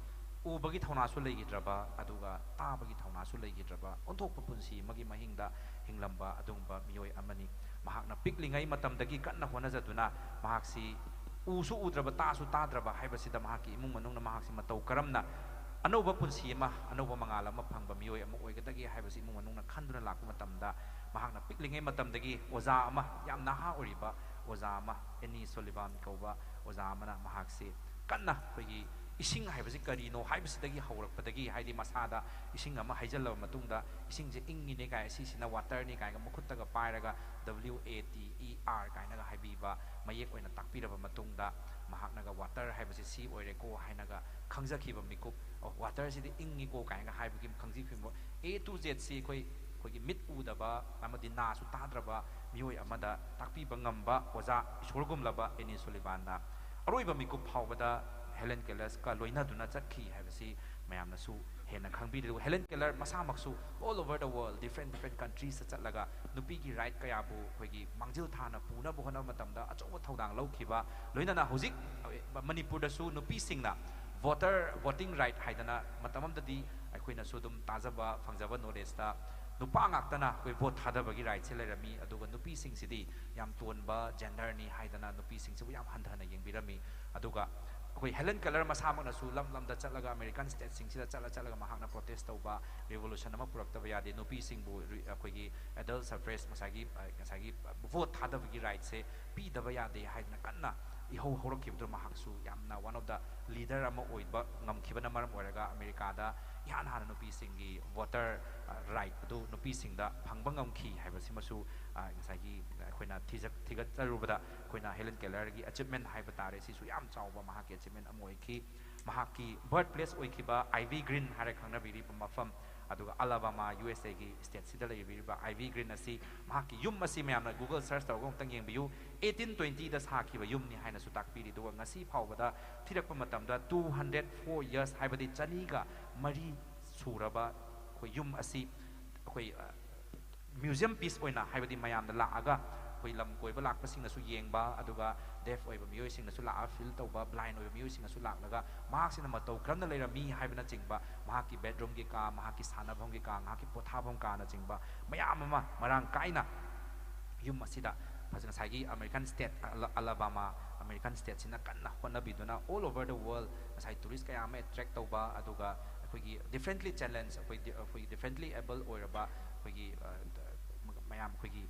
ꯎꯕꯒꯤ ꯊꯧꯅꯥꯁꯨ ꯂꯩꯈꯤꯗ꯭ꯔꯕ, ꯑꯗꯨꯒ ꯇꯥꯕꯒꯤ ꯊꯧꯅꯥꯁꯨ ꯂꯩꯈꯤꯗ꯭ꯔꯕ, ꯑꯣꯟꯊꯣꯛꯄ ꯄꯨꯟꯁꯤ ꯑꯃꯒꯤ ꯃꯍꯤꯡꯗ ꯍꯤꯡꯂꯝꯕ ꯑꯗꯨꯒꯨꯝꯕ ꯃꯤꯑꯣꯏ ꯑꯃꯅꯤ꯫ ꯃꯍꯥꯛꯅ ꯄꯤꯛꯂꯤꯉꯩ ꯃꯇꯝꯗꯒꯤ ꯀꯟꯅ ꯍꯣꯠꯅꯖꯗꯨꯅ ꯃꯍꯥꯛꯁꯤ ꯎꯁꯨ ꯎꯗ꯭ꯔꯕ, ꯇꯥꯁꯨ ꯇꯥꯗ꯭ꯔꯕ ꯍꯥꯏꯕꯁꯤꯗ ꯃꯍꯥꯛꯀꯤ ꯏꯃꯨꯡ ꯃꯅꯨꯡꯅ ꯃꯍꯥꯛꯁꯤ ꯃꯇꯧ ꯀꯔꯝꯅ ꯑꯅꯧꯕ ꯄꯨꯟꯁꯤ ꯑꯃ, ꯑꯅꯧꯕ ꯃꯉꯥꯜ ꯑꯃ ꯐꯪꯕ ꯃꯤꯑꯣꯏ ꯑꯃ ꯑꯣꯏꯒꯗꯒꯦ ꯍꯥꯏꯕꯁꯤ ꯏꯃꯨꯡ ꯃꯅꯨꯡꯅ ꯈꯟꯗꯨꯅ ꯂꯥꯛꯄ ꯃꯇꯝꯗ, ꯃꯍꯥꯛꯅ ꯄꯤꯛꯂꯤꯉꯩ ꯃꯇꯝꯗꯒꯤ ꯑꯣꯖꯥ ꯑꯃ, ꯌꯥꯝ ꯅꯍꯥ ꯑꯣꯏꯔꯤꯕ ꯑꯣꯖꯥ ꯑꯃ, ꯑꯦꯅꯤ ꯁꯣꯂꯤꯚꯥꯟ ꯀꯧꯕ ꯑꯣꯖꯥ ꯑꯃꯅ ꯃꯍꯥꯛꯁꯤ ꯀꯟꯅ ꯑꯩꯈꯣꯏꯒꯤ ꯏꯁꯤꯡ ꯍꯥꯏꯕꯁꯤ ꯀꯔꯤꯅꯣ ꯍꯥꯏꯕꯁꯤꯗꯒꯤ ꯍꯧꯔꯛꯄꯗꯒꯤ, ꯍꯥꯏꯗꯤ ꯃꯁꯥꯗ ꯏꯁꯤꯡ ꯑꯃ ꯍꯩꯖꯤꯜꯂꯕ ꯃꯇꯨꯡꯗ ꯏꯁꯤꯡꯁꯦ ꯏꯪꯉꯤꯅꯦ ꯀꯥꯏ, ꯁꯤꯁꯤꯅ ꯋꯥꯇꯔꯅꯤ ꯀꯥꯏꯅꯒ ꯃꯈꯨꯠꯇꯒ ꯄꯥꯏꯔꯒ W A T E R ꯀꯥꯏꯅꯒ ꯍꯥꯏꯕꯤꯕ ꯃꯌꯦꯛ ꯑꯣꯏꯅ ꯇꯥꯛꯄꯤꯔꯕ ꯃꯇꯨꯡꯗ, ꯃꯍꯥꯛꯅꯒ ꯋꯥꯇꯔ ꯍꯥꯏꯕꯁꯤ ꯁꯤ ꯑꯣꯏꯔꯦꯀꯣ ꯍꯥꯏꯅꯒ ꯈꯪꯖꯈꯤꯕ ꯃꯤꯀꯨꯞ, "ꯑꯣ, ꯋꯥꯇꯔꯁꯤꯗꯤ ꯏꯪꯉꯤꯀꯣ" ꯀꯥꯏꯅꯒ ꯍꯥꯏꯕꯒꯤ ꯈꯪꯖꯈꯤꯕ A to Z ꯁꯤ ꯑꯩꯈꯣꯏ, ꯑꯩꯈꯣꯏꯒꯤ ꯃꯤꯠ ꯎꯗꯕ ꯑꯃꯗꯤ ꯅꯥꯁꯨ ꯇꯥꯗ꯭ꯔꯕ ꯃꯤꯑꯣꯏ ꯑꯃꯗ ꯇꯥꯛꯄꯤꯕ ꯉꯝꯕ ꯑꯣꯖꯥ ꯏꯁꯣꯔꯒꯨꯝꯂꯕ ꯑꯦꯅꯤ ꯁꯣꯂꯤꯚꯥꯟꯅ ꯑꯔꯣꯏꯕ ꯃꯤꯀꯨꯞ ꯐꯥꯎꯕꯗ ꯍꯦꯂꯦꯟ ꯀꯦꯂꯔꯁꯀ ꯂꯣꯏꯅꯗꯨꯅ ꯆꯠꯈꯤ ꯍꯥꯏꯕꯁꯤ ꯃꯌꯥꯝꯅꯁꯨ ꯍꯦꯟꯅ ꯈꯪꯕꯤꯔꯤ꯫ ꯑꯗꯨꯒ Helen ꯀꯦꯂꯔ ꯃꯁꯥꯃꯛꯁꯨ all over the world, different different countries ꯇ ꯆꯠꯂꯒ ꯅꯨꯄꯤꯒꯤ ꯔꯥꯏꯠ ꯀꯌꯥꯕꯨ ꯑꯩꯈꯣꯏꯒꯤ ꯃꯥꯡꯖꯤꯜ ꯊꯥꯅ ꯄꯨꯅꯕ ꯍꯣꯠꯅꯕ ꯃꯇꯝꯗ ꯑꯆꯧꯕ ꯊꯧꯗꯥꯡ ꯂꯧꯈꯤꯕ, ꯂꯣꯏꯅꯅ ꯍꯧꯖꯤꯛ ꯃꯅꯤꯄꯨꯔꯗꯁꯨ ꯅꯨꯄꯤꯁꯤꯡꯅ ꯚꯣꯇꯔ, ꯚꯣꯇꯤꯡ ꯔꯥꯏꯠ ꯍꯥꯏꯗꯅ ꯃꯇꯝ ꯑꯃꯗꯗꯤ ꯑꯩꯈꯣꯏꯅꯁꯨ ꯑꯗꯨꯝ ꯇꯥꯖꯕ ꯐꯪꯖꯕ ꯅꯣꯂꯦꯖꯇ ꯅꯨꯄꯥ ꯉꯥꯛꯇꯅ ꯑꯩꯈꯣꯏ ꯚꯣꯠ ꯊꯥꯗꯕꯒꯤ ꯔꯥꯏꯠꯁꯦ ꯂꯩꯔꯝꯃꯤ, ꯑꯗꯨꯒ ꯅꯨꯄꯤꯁꯤꯡꯁꯤꯗꯤ ꯌꯥꯝ ꯇꯣꯟꯕ ꯖꯦꯟꯗꯔꯅꯤ ꯍꯥꯏꯗꯅ ꯅꯨꯄꯤꯁꯤꯡꯁꯤꯕꯨ ꯌꯥꯝ ꯍꯟꯊꯅ ꯌꯦꯡꯕꯤꯔꯝꯃꯤ꯫ ꯑꯗꯨꯒ ꯑꯩꯈꯣꯏ ꯍꯦꯂꯦꯟ ꯀꯦꯂꯔ ꯃꯁꯥꯃꯛꯅꯁꯨ ꯂꯝ ꯂꯝꯗ ꯆꯠꯂꯒ, ꯑꯃꯦꯔꯤꯀꯥꯟ ꯁ꯭ꯇꯦꯠꯁꯤꯡꯁꯤꯗ ꯆꯠꯂ ꯆꯠꯂꯒ ꯃꯍꯥꯛꯅ ꯄ꯭ꯔꯣꯇꯦꯁ ꯇꯧꯕ, ꯔꯤꯚꯣꯂꯨꯁꯟ ꯑꯃ ꯄꯨꯔꯛꯇꯕ ꯌꯥꯗꯦ, ꯅꯨꯄꯤꯁꯤꯡꯕꯨ ꯔꯤ-, ꯑꯩꯈꯣꯏꯒꯤ ꯑꯦꯗꯜ ꯁꯐ꯭ꯔꯦꯖ, ꯉꯁꯥꯏꯒꯤ, ꯑ, ꯉꯁꯥꯏꯒꯤ ꯚꯣꯠ ꯊꯥꯗꯕꯒꯤ ꯔꯥꯏꯠꯁꯦ ꯄꯤꯗꯕ ꯌꯥꯗꯦ ꯍꯥꯏꯗꯅ ꯀꯟꯅ ꯏꯍꯧ ꯍꯧꯔꯛꯈꯤꯕꯗꯨ ꯃꯍꯥꯛꯁꯨ ꯌꯥꯝꯅ one of the leader ꯑꯃ ꯑꯣꯏꯕ ꯉꯝꯈꯤꯕꯅ ꯃꯔꯝ ꯑꯣꯏꯔꯒ ꯑꯃꯦꯔꯤꯀꯥꯗ ꯏꯍꯥꯟ ꯍꯥꯟꯅ ꯅꯨꯄꯤꯁꯤꯡꯒꯤ ꯚꯣꯇꯔ, ꯑ, ꯔꯥꯏꯠ ꯑꯗꯨ ꯅꯨꯄꯤꯁꯤꯡꯗ ꯐꯪꯕ ꯉꯝꯈꯤ ꯍꯥꯏꯕꯁꯤꯃꯁꯨ, ꯑ, ꯉꯁꯥꯏꯒꯤ ꯑꯩꯈꯣꯏꯅ ꯊꯤꯖ-, ꯊꯤꯒꯠꯆꯔꯨꯕꯗ ꯑꯩꯈꯣꯏꯅ ꯍꯦꯂꯦꯟ ꯀꯦꯂꯔꯒꯤ ꯑꯦꯆꯤꯞꯃꯦꯟ ꯍꯥꯏꯕ ꯇꯥꯔꯦ, ꯁꯤꯁꯨ ꯌꯥꯝ ꯆꯥꯎꯕ ꯃꯍꯥꯛꯀꯤ ꯑꯦꯆꯤꯞꯃꯦꯟ ꯑꯃ ꯑꯣꯏꯈꯤ꯫ ꯃꯍꯥꯛꯀꯤ ꯕꯔꯊ ꯄ꯭ꯂꯦꯁ ꯑꯣꯏꯈꯤꯕ ꯑꯥꯏꯚꯤ ꯒ꯭ꯔꯤꯟ ꯍꯥꯏꯔ ꯈꯪꯅꯕꯤꯔꯤꯕ ꯃꯐꯝ, ꯑꯗꯨꯒ ꯑꯂꯥꯕꯥꯃꯥ, ꯌꯨ ꯑꯦꯁ ꯑꯦꯒꯤ ꯁ꯭ꯇꯦꯠꯁꯤꯗ ꯂꯩꯕꯤꯔꯤꯕ ꯑꯥꯏꯚꯤ ꯒ꯭ꯔꯤꯟ ꯑꯁꯤ, ꯃꯍꯥꯛꯀꯤ ꯌꯨꯝ ꯑꯁꯤ ꯃꯌꯥꯝꯅ Google search ꯇꯧꯔꯒ ꯑꯃꯨꯛꯇꯪ ꯌꯦꯡꯕꯤꯌꯨ, eighteen twenty ꯗ ꯁꯥꯈꯤꯕ ꯌꯨꯝꯅꯤ ꯍꯥꯏꯅꯁꯨ ꯇꯥꯛꯄꯤꯔꯤ꯫ ꯑꯗꯨꯒ ꯉꯁꯤ ꯐꯥꯎꯕꯗ ꯊꯤꯔꯛꯄ ꯃꯇꯝꯗ two hundred four years, ꯍꯥꯏꯕꯗꯤ ꯆꯅꯤꯒ ꯃꯔꯤ ꯁꯨꯔꯕ ꯑꯩꯈꯣꯏ ꯌꯨꯝ ꯑꯁꯤ ꯑꯩꯈꯣꯏ, ꯑ, ꯃ꯭ꯌꯨꯖꯤꯌꯝ ꯄꯤꯁ ꯑꯣꯏꯅ, ꯍꯥꯏꯕꯗꯤ ꯃꯌꯥꯝꯅ ꯂꯥꯛꯑꯒ ꯑꯩꯈꯣꯏ ꯂꯝ ꯀꯣꯏꯕ ꯂꯥꯛꯄꯁꯤꯡꯅꯁꯨ ꯌꯦꯡꯕ, ꯑꯗꯨꯒ ꯗꯦꯐ ꯑꯣꯏꯕ ꯃꯤꯑꯣꯏꯁꯤꯡꯅꯁꯨ ꯂꯥꯛꯑꯒ ꯐꯤꯜ ꯇꯧꯕ, ꯕ꯭ꯂꯥꯏꯟ ꯑꯣꯏꯕ ꯃꯤꯑꯣꯏꯁꯤꯡꯅꯁꯨ ꯂꯥꯛꯂꯒ ꯃꯍꯥꯛꯁꯤꯅ ꯃꯇꯧ ꯀꯔꯝꯅ ꯂꯩꯔꯝꯃꯤ ꯍꯥꯏꯕꯅꯆꯤꯡꯕ, ꯃꯍꯥꯛꯀꯤ ꯕꯦꯗꯔꯨꯝꯒꯤ ꯀꯥ, ꯃꯍꯥꯛꯀꯤ ꯁꯥꯟꯅꯐꯝꯒꯤ ꯀꯥ, ꯃꯍꯥꯛꯀꯤ ꯄꯣꯊꯥꯐꯝ ꯀꯥꯅꯆꯤꯡꯕ ꯃꯌꯥꯝ ꯑꯃ ꯃꯔꯥꯡ ꯀꯥꯏꯅ ꯌꯨꯝ ꯑꯁꯤꯗ ꯐꯖ-, ꯉꯁꯥꯏꯒꯤ American state ꯑꯂ-, Alabama, American stateꯁꯤꯅ ꯀꯟꯅ ꯍꯣꯠꯅꯕꯤꯗꯨꯅ all over the world ꯉꯁꯥꯏ tourist ꯀꯌꯥ ꯑꯃ attract ꯇꯧꯕ, ꯑꯗꯨꯒ ꯑꯩꯈꯣꯏꯒꯤ differently challenge, ꯑꯩꯈꯣꯏ ꯗꯤ-, ꯑꯩꯈꯣꯏꯒꯤ differently able ꯑꯣꯏꯔꯕ ꯑꯩꯈꯣꯏꯒꯤ, ꯑ, ꯃꯌꯥꯝ ꯑꯩꯈꯣꯏꯒꯤ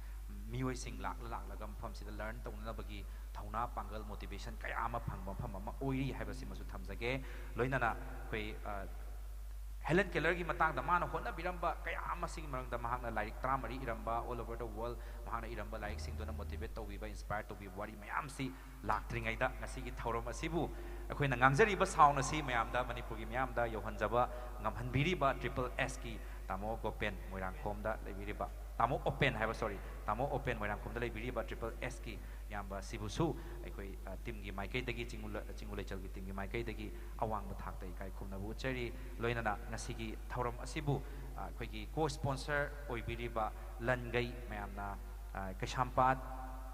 ꯃꯤꯑꯣꯏꯁꯤꯡ ꯂꯥꯛꯂ ꯂꯥꯛꯂꯒ ꯃꯐꯝꯁꯤꯗ learn ꯇꯧꯅꯅꯕꯒꯤ ꯊꯧꯅꯥ ꯄꯥꯡꯒꯜ, motivation ꯀꯌꯥ ꯑꯃ ꯐꯪꯕ ꯃꯐꯝ ꯑꯃ ꯑꯣꯏꯔꯤ ꯍꯥꯏꯕꯁꯤꯃꯁꯨ ꯊꯝꯖꯒꯦ꯫ ꯂꯣꯏꯅꯅ ꯑꯩꯈꯣꯏ, ꯑ, ꯍꯦꯂꯦꯟ ꯀꯦꯂꯔꯒꯤ ꯃꯇꯥꯡꯗ ꯃꯥꯅ ꯍꯣꯠꯅꯕꯤꯔꯝꯕ ꯀꯌꯥ ꯑꯃꯁꯤꯒꯤ ꯃꯔꯝꯗ ꯃꯍꯥꯛꯅ ꯂꯥꯏꯔꯤꯛ ꯇꯔꯥꯃꯔꯤ ꯏꯔꯝꯕ, all over the world ꯃꯍꯥꯛꯅ ꯏꯔꯝꯕ ꯂꯥꯏꯔꯤꯛꯁꯤꯡꯗꯨꯅ motivate ꯇꯧꯕꯤꯕ, inspire ꯇꯧꯕꯤꯕ ꯋꯥꯔꯤ ꯃꯌꯥꯝꯁꯤ ꯂꯥꯛꯇ꯭ꯔꯤꯉꯩꯗ ꯉꯁꯤꯒꯤ ꯊꯧꯔꯝ ꯑꯁꯤꯕꯨ ꯑꯩꯈꯣꯏꯅ ꯉꯥꯡꯖꯔꯤꯕ sound ꯑꯁꯤ ꯃꯌꯥꯝꯗ, ꯃꯅꯤꯄꯨꯔꯒꯤ ꯃꯤꯌꯥꯝꯗ ꯌꯧꯍꯟꯖꯕ ꯉꯝꯍꯟꯕꯤꯔꯤꯕ triple Sꯀꯤ ꯇꯥꯃꯣ ꯒꯣꯄꯦꯟ ꯃꯣꯏꯔꯥꯡꯈꯣꯝꯗ ꯂꯩꯕꯤꯔꯤꯕ, ꯇꯥꯃꯣ ꯑꯣꯄꯦꯟ ꯍꯥꯏꯕ, sorry, ꯇꯥꯃꯣ ꯑꯣꯄꯦꯟ ꯃꯣꯏꯔꯥꯡꯈꯣꯝꯗ ꯂꯩꯕꯤꯔꯤꯕ triple Sꯀꯤ ꯏꯌꯥꯝꯕ ꯑꯁꯤꯕꯨꯁꯨ ꯑꯩꯈꯣꯏ, ꯑ, teamꯒꯤ ꯃꯥꯏꯀꯩꯗꯒꯤ, ꯆꯤꯡꯉꯨ-, ꯆꯤꯡꯉꯨ ꯂꯩꯆꯜꯒꯤ teamꯒꯤ ꯃꯥꯏꯀꯩꯗꯒꯤ ꯑꯋꯥꯡꯕ ꯊꯥꯛꯇ ꯏꯀꯥꯏ ꯈꯨꯝꯅꯕ ꯎꯠꯆꯔꯤ꯫ ꯂꯣꯏꯅꯅ ꯉꯁꯤꯒꯤ ꯊꯧꯔꯝ ꯑꯁꯤꯕꯨ, ꯑ, ꯑꯩꯈꯣꯏꯒꯤ co-sponsor ꯑꯣꯏꯕꯤꯔꯤꯕ ꯂꯟꯒꯩ ꯃꯌꯥꯝꯅ, ꯑ, ꯀꯩꯁꯥꯝꯄꯥꯠ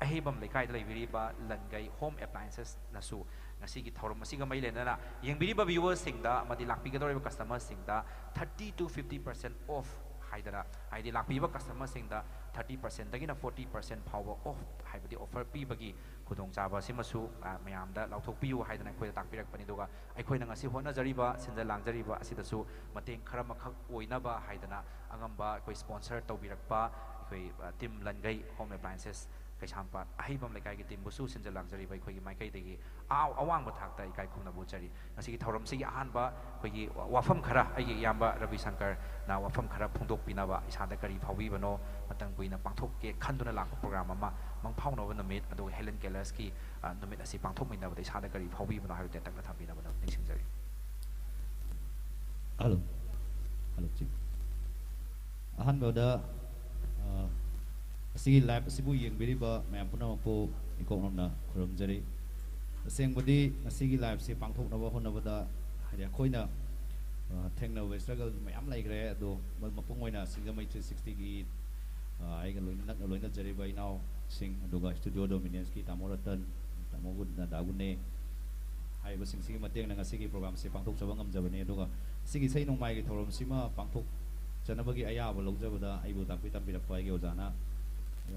ꯑꯍꯩꯕꯝ ꯂꯩꯀꯥꯏꯗ ꯂꯩꯕꯤꯔꯤꯕ ꯂꯟꯒꯩ Home Appliancesꯅꯁꯨ ꯉꯁꯤꯒꯤ ꯊꯧꯔꯝ ꯑꯁꯤꯒ ꯃꯔꯤ ꯂꯩꯅꯅ ꯌꯦꯡꯕꯤꯔꯤꯕ viewersꯁꯤꯡꯗ ꯑꯃꯗꯤ ꯂꯥꯛꯄꯤꯒꯗꯧꯔꯤꯕ customerꯁꯤꯡꯗ thirty to fifty percent off ꯍꯥꯏꯗꯅ, ꯍꯥꯏꯗꯤ ꯂꯥꯛꯄꯤꯕ customerꯁꯤꯡꯗ thirty percentꯗꯒꯤꯅ forty percent ꯐꯥꯎꯕ off, ꯍꯥꯏꯕꯗꯤ offer ꯄꯤꯕꯒꯤ ꯈꯨꯗꯣꯡꯆꯥꯕ ꯑꯁꯤꯃꯁꯨ, ꯑ, ꯃꯌꯥꯝꯗ ꯂꯥꯎꯊꯣꯛꯄꯤꯌꯨ ꯍꯥꯏꯗꯅ ꯑꯩꯈꯣꯏꯗ ꯇꯥꯛꯄꯤꯔꯛꯄꯅꯤ꯫ ꯑꯗꯨꯒ ꯑꯩꯈꯣꯏꯅ ꯉꯁꯤ ꯍꯣꯠꯅꯖꯔꯤꯕ, ꯁꯤꯟꯖ ꯂꯥꯡꯖꯔꯤꯕ ꯑꯁꯤꯗꯁꯨ ꯃꯇꯦꯡ ꯈꯔꯃꯈꯛ ꯑꯣꯏꯅꯕ ꯍꯥꯏꯗꯅ ꯑꯉꯝꯕ ꯑꯩꯈꯣꯏ sponsor ꯇꯧꯕꯤꯔꯛꯄ ꯑꯩꯈꯣꯏ, ꯑ, team ꯂꯟꯒꯩ Home Appliances ꯀꯩꯁꯥꯝꯄꯥꯠ ꯑꯍꯩꯕꯝ ꯂꯩꯀꯥꯏꯒꯤ teamꯕꯨꯁꯨ ꯁꯤꯟꯖ ꯂꯥꯡꯖꯔꯤꯕ ꯑꯩꯈꯣꯏꯒꯤ ꯃꯥꯏꯀꯩꯗꯒꯤ ꯑꯥ-, ꯑꯋꯥꯡꯕ ꯊꯥꯛꯇ ꯏꯀꯥꯏ ꯈꯨꯝꯅꯕ ꯎꯠꯆꯔꯤ꯫ ꯉꯁꯤꯒꯤ ꯊꯧꯔꯝꯁꯤꯒꯤ ꯑꯍꯥꯟꯕ ꯑꯩꯈꯣꯏꯒꯤ ꯋꯥꯐꯝ ꯈꯔ, ꯑꯩꯒꯤ ꯏꯌꯥꯝꯕ ꯔꯕꯤ ꯁꯪꯀꯔꯅ ꯋꯥꯐꯝ ꯈꯔ ꯐꯣꯡꯗꯣꯛꯄꯤꯅꯕ, ꯏꯁꯥꯗ ꯀꯔꯤ ꯐꯥꯎꯕꯤꯕꯅꯣ, ꯃꯇꯝ ꯀꯨꯏꯅ ꯄꯥꯡꯊꯣꯛꯀꯦ ꯈꯟꯗꯨꯅ ꯂꯥꯛꯄ program ꯑꯃ, ꯃꯪꯐꯥꯎꯅꯕ ꯅꯨꯃꯤꯠ, ꯑꯗꯨꯒ ꯍꯦꯂꯦꯟ ꯀꯦꯂꯔꯁꯀꯤ, ꯑ, ꯅꯨꯃꯤꯠ ꯑꯁꯤ ꯄꯥꯡꯊꯣꯛꯃꯤꯟꯅꯕꯗ ꯏꯁꯥꯗ ꯀꯔꯤ ꯐꯥꯎꯕꯤꯕꯅꯣ ꯍꯥꯏꯕꯗꯨ ꯇꯦꯟꯇꯛꯅ ꯊꯝꯕꯤꯅꯕ ꯅꯤꯡꯁꯤꯡꯖꯔꯤ꯫ Hello. Hello, Chief. ꯑꯍꯥꯟꯕꯗ, ꯑ, ꯑꯁꯤꯒꯤ live ꯑꯁꯤꯕꯨ ꯌꯦꯡꯕꯤꯔꯤꯕ ꯃꯌꯥꯝ ꯄꯨꯝꯅꯃꯛꯄꯨ ꯏꯀꯣꯛ ꯅꯧꯅ ꯈꯨꯔꯨꯝꯖꯔꯤ꯫ ꯇꯁꯦꯡꯕꯗꯤ ꯉꯁꯤꯒꯤ liveꯁꯤ ꯄꯥꯡꯊꯣꯛꯅꯕ ꯍꯣꯠꯅꯕꯗ, ꯍꯥꯏꯗꯤ, ꯑꯩꯈꯣꯏꯅ, ꯑ, ꯊꯦꯡꯅꯕ struggle ꯃꯌꯥꯝ ꯂꯩꯈ꯭ꯔꯦ꯫ ꯑꯗꯣ ꯃ-, ꯃꯄꯨꯡ ꯑꯣꯏꯅ ꯁꯤꯡꯖꯃꯩ three sixtyꯒꯤ, ꯑ, ꯑꯩꯒ ꯂꯣꯏꯅ ꯅꯛꯅ ꯂꯣꯏꯅꯖꯔꯤꯕ ꯏꯅꯥꯎꯁꯤꯡ, ꯑꯗꯨꯒ Studio Dominicesꯀꯤ ꯇꯥꯃꯣ ꯔꯇꯟ, ꯇꯥꯃꯣ ꯒꯨꯟ-, ꯗꯥ ꯒꯨꯅꯦ ꯍꯥꯏꯔꯤꯕꯁꯤꯡꯁꯤꯒꯤ ꯃꯇꯦꯡꯅ ꯉꯁꯤꯒꯤ programꯁꯦ ꯄꯥꯡꯊꯣꯛꯆꯕ ꯉꯝꯖꯕꯅꯤ꯫ ꯑꯗꯨꯒ ꯁꯤꯒꯤ ꯏꯁꯩ ꯅꯣꯡꯃꯥꯏꯒꯤ ꯊꯧꯔꯝꯁꯤꯃ ꯄꯥꯡꯊꯣꯛꯆꯅꯕꯒꯤ ꯑꯌꯥꯕ ꯂꯧꯖꯕꯗ ꯑꯩꯕꯨ ꯇꯥꯛꯄꯤ ꯇꯝꯕꯤꯔꯛꯄ ꯑꯩꯒꯤ ꯑꯣꯖꯥꯅ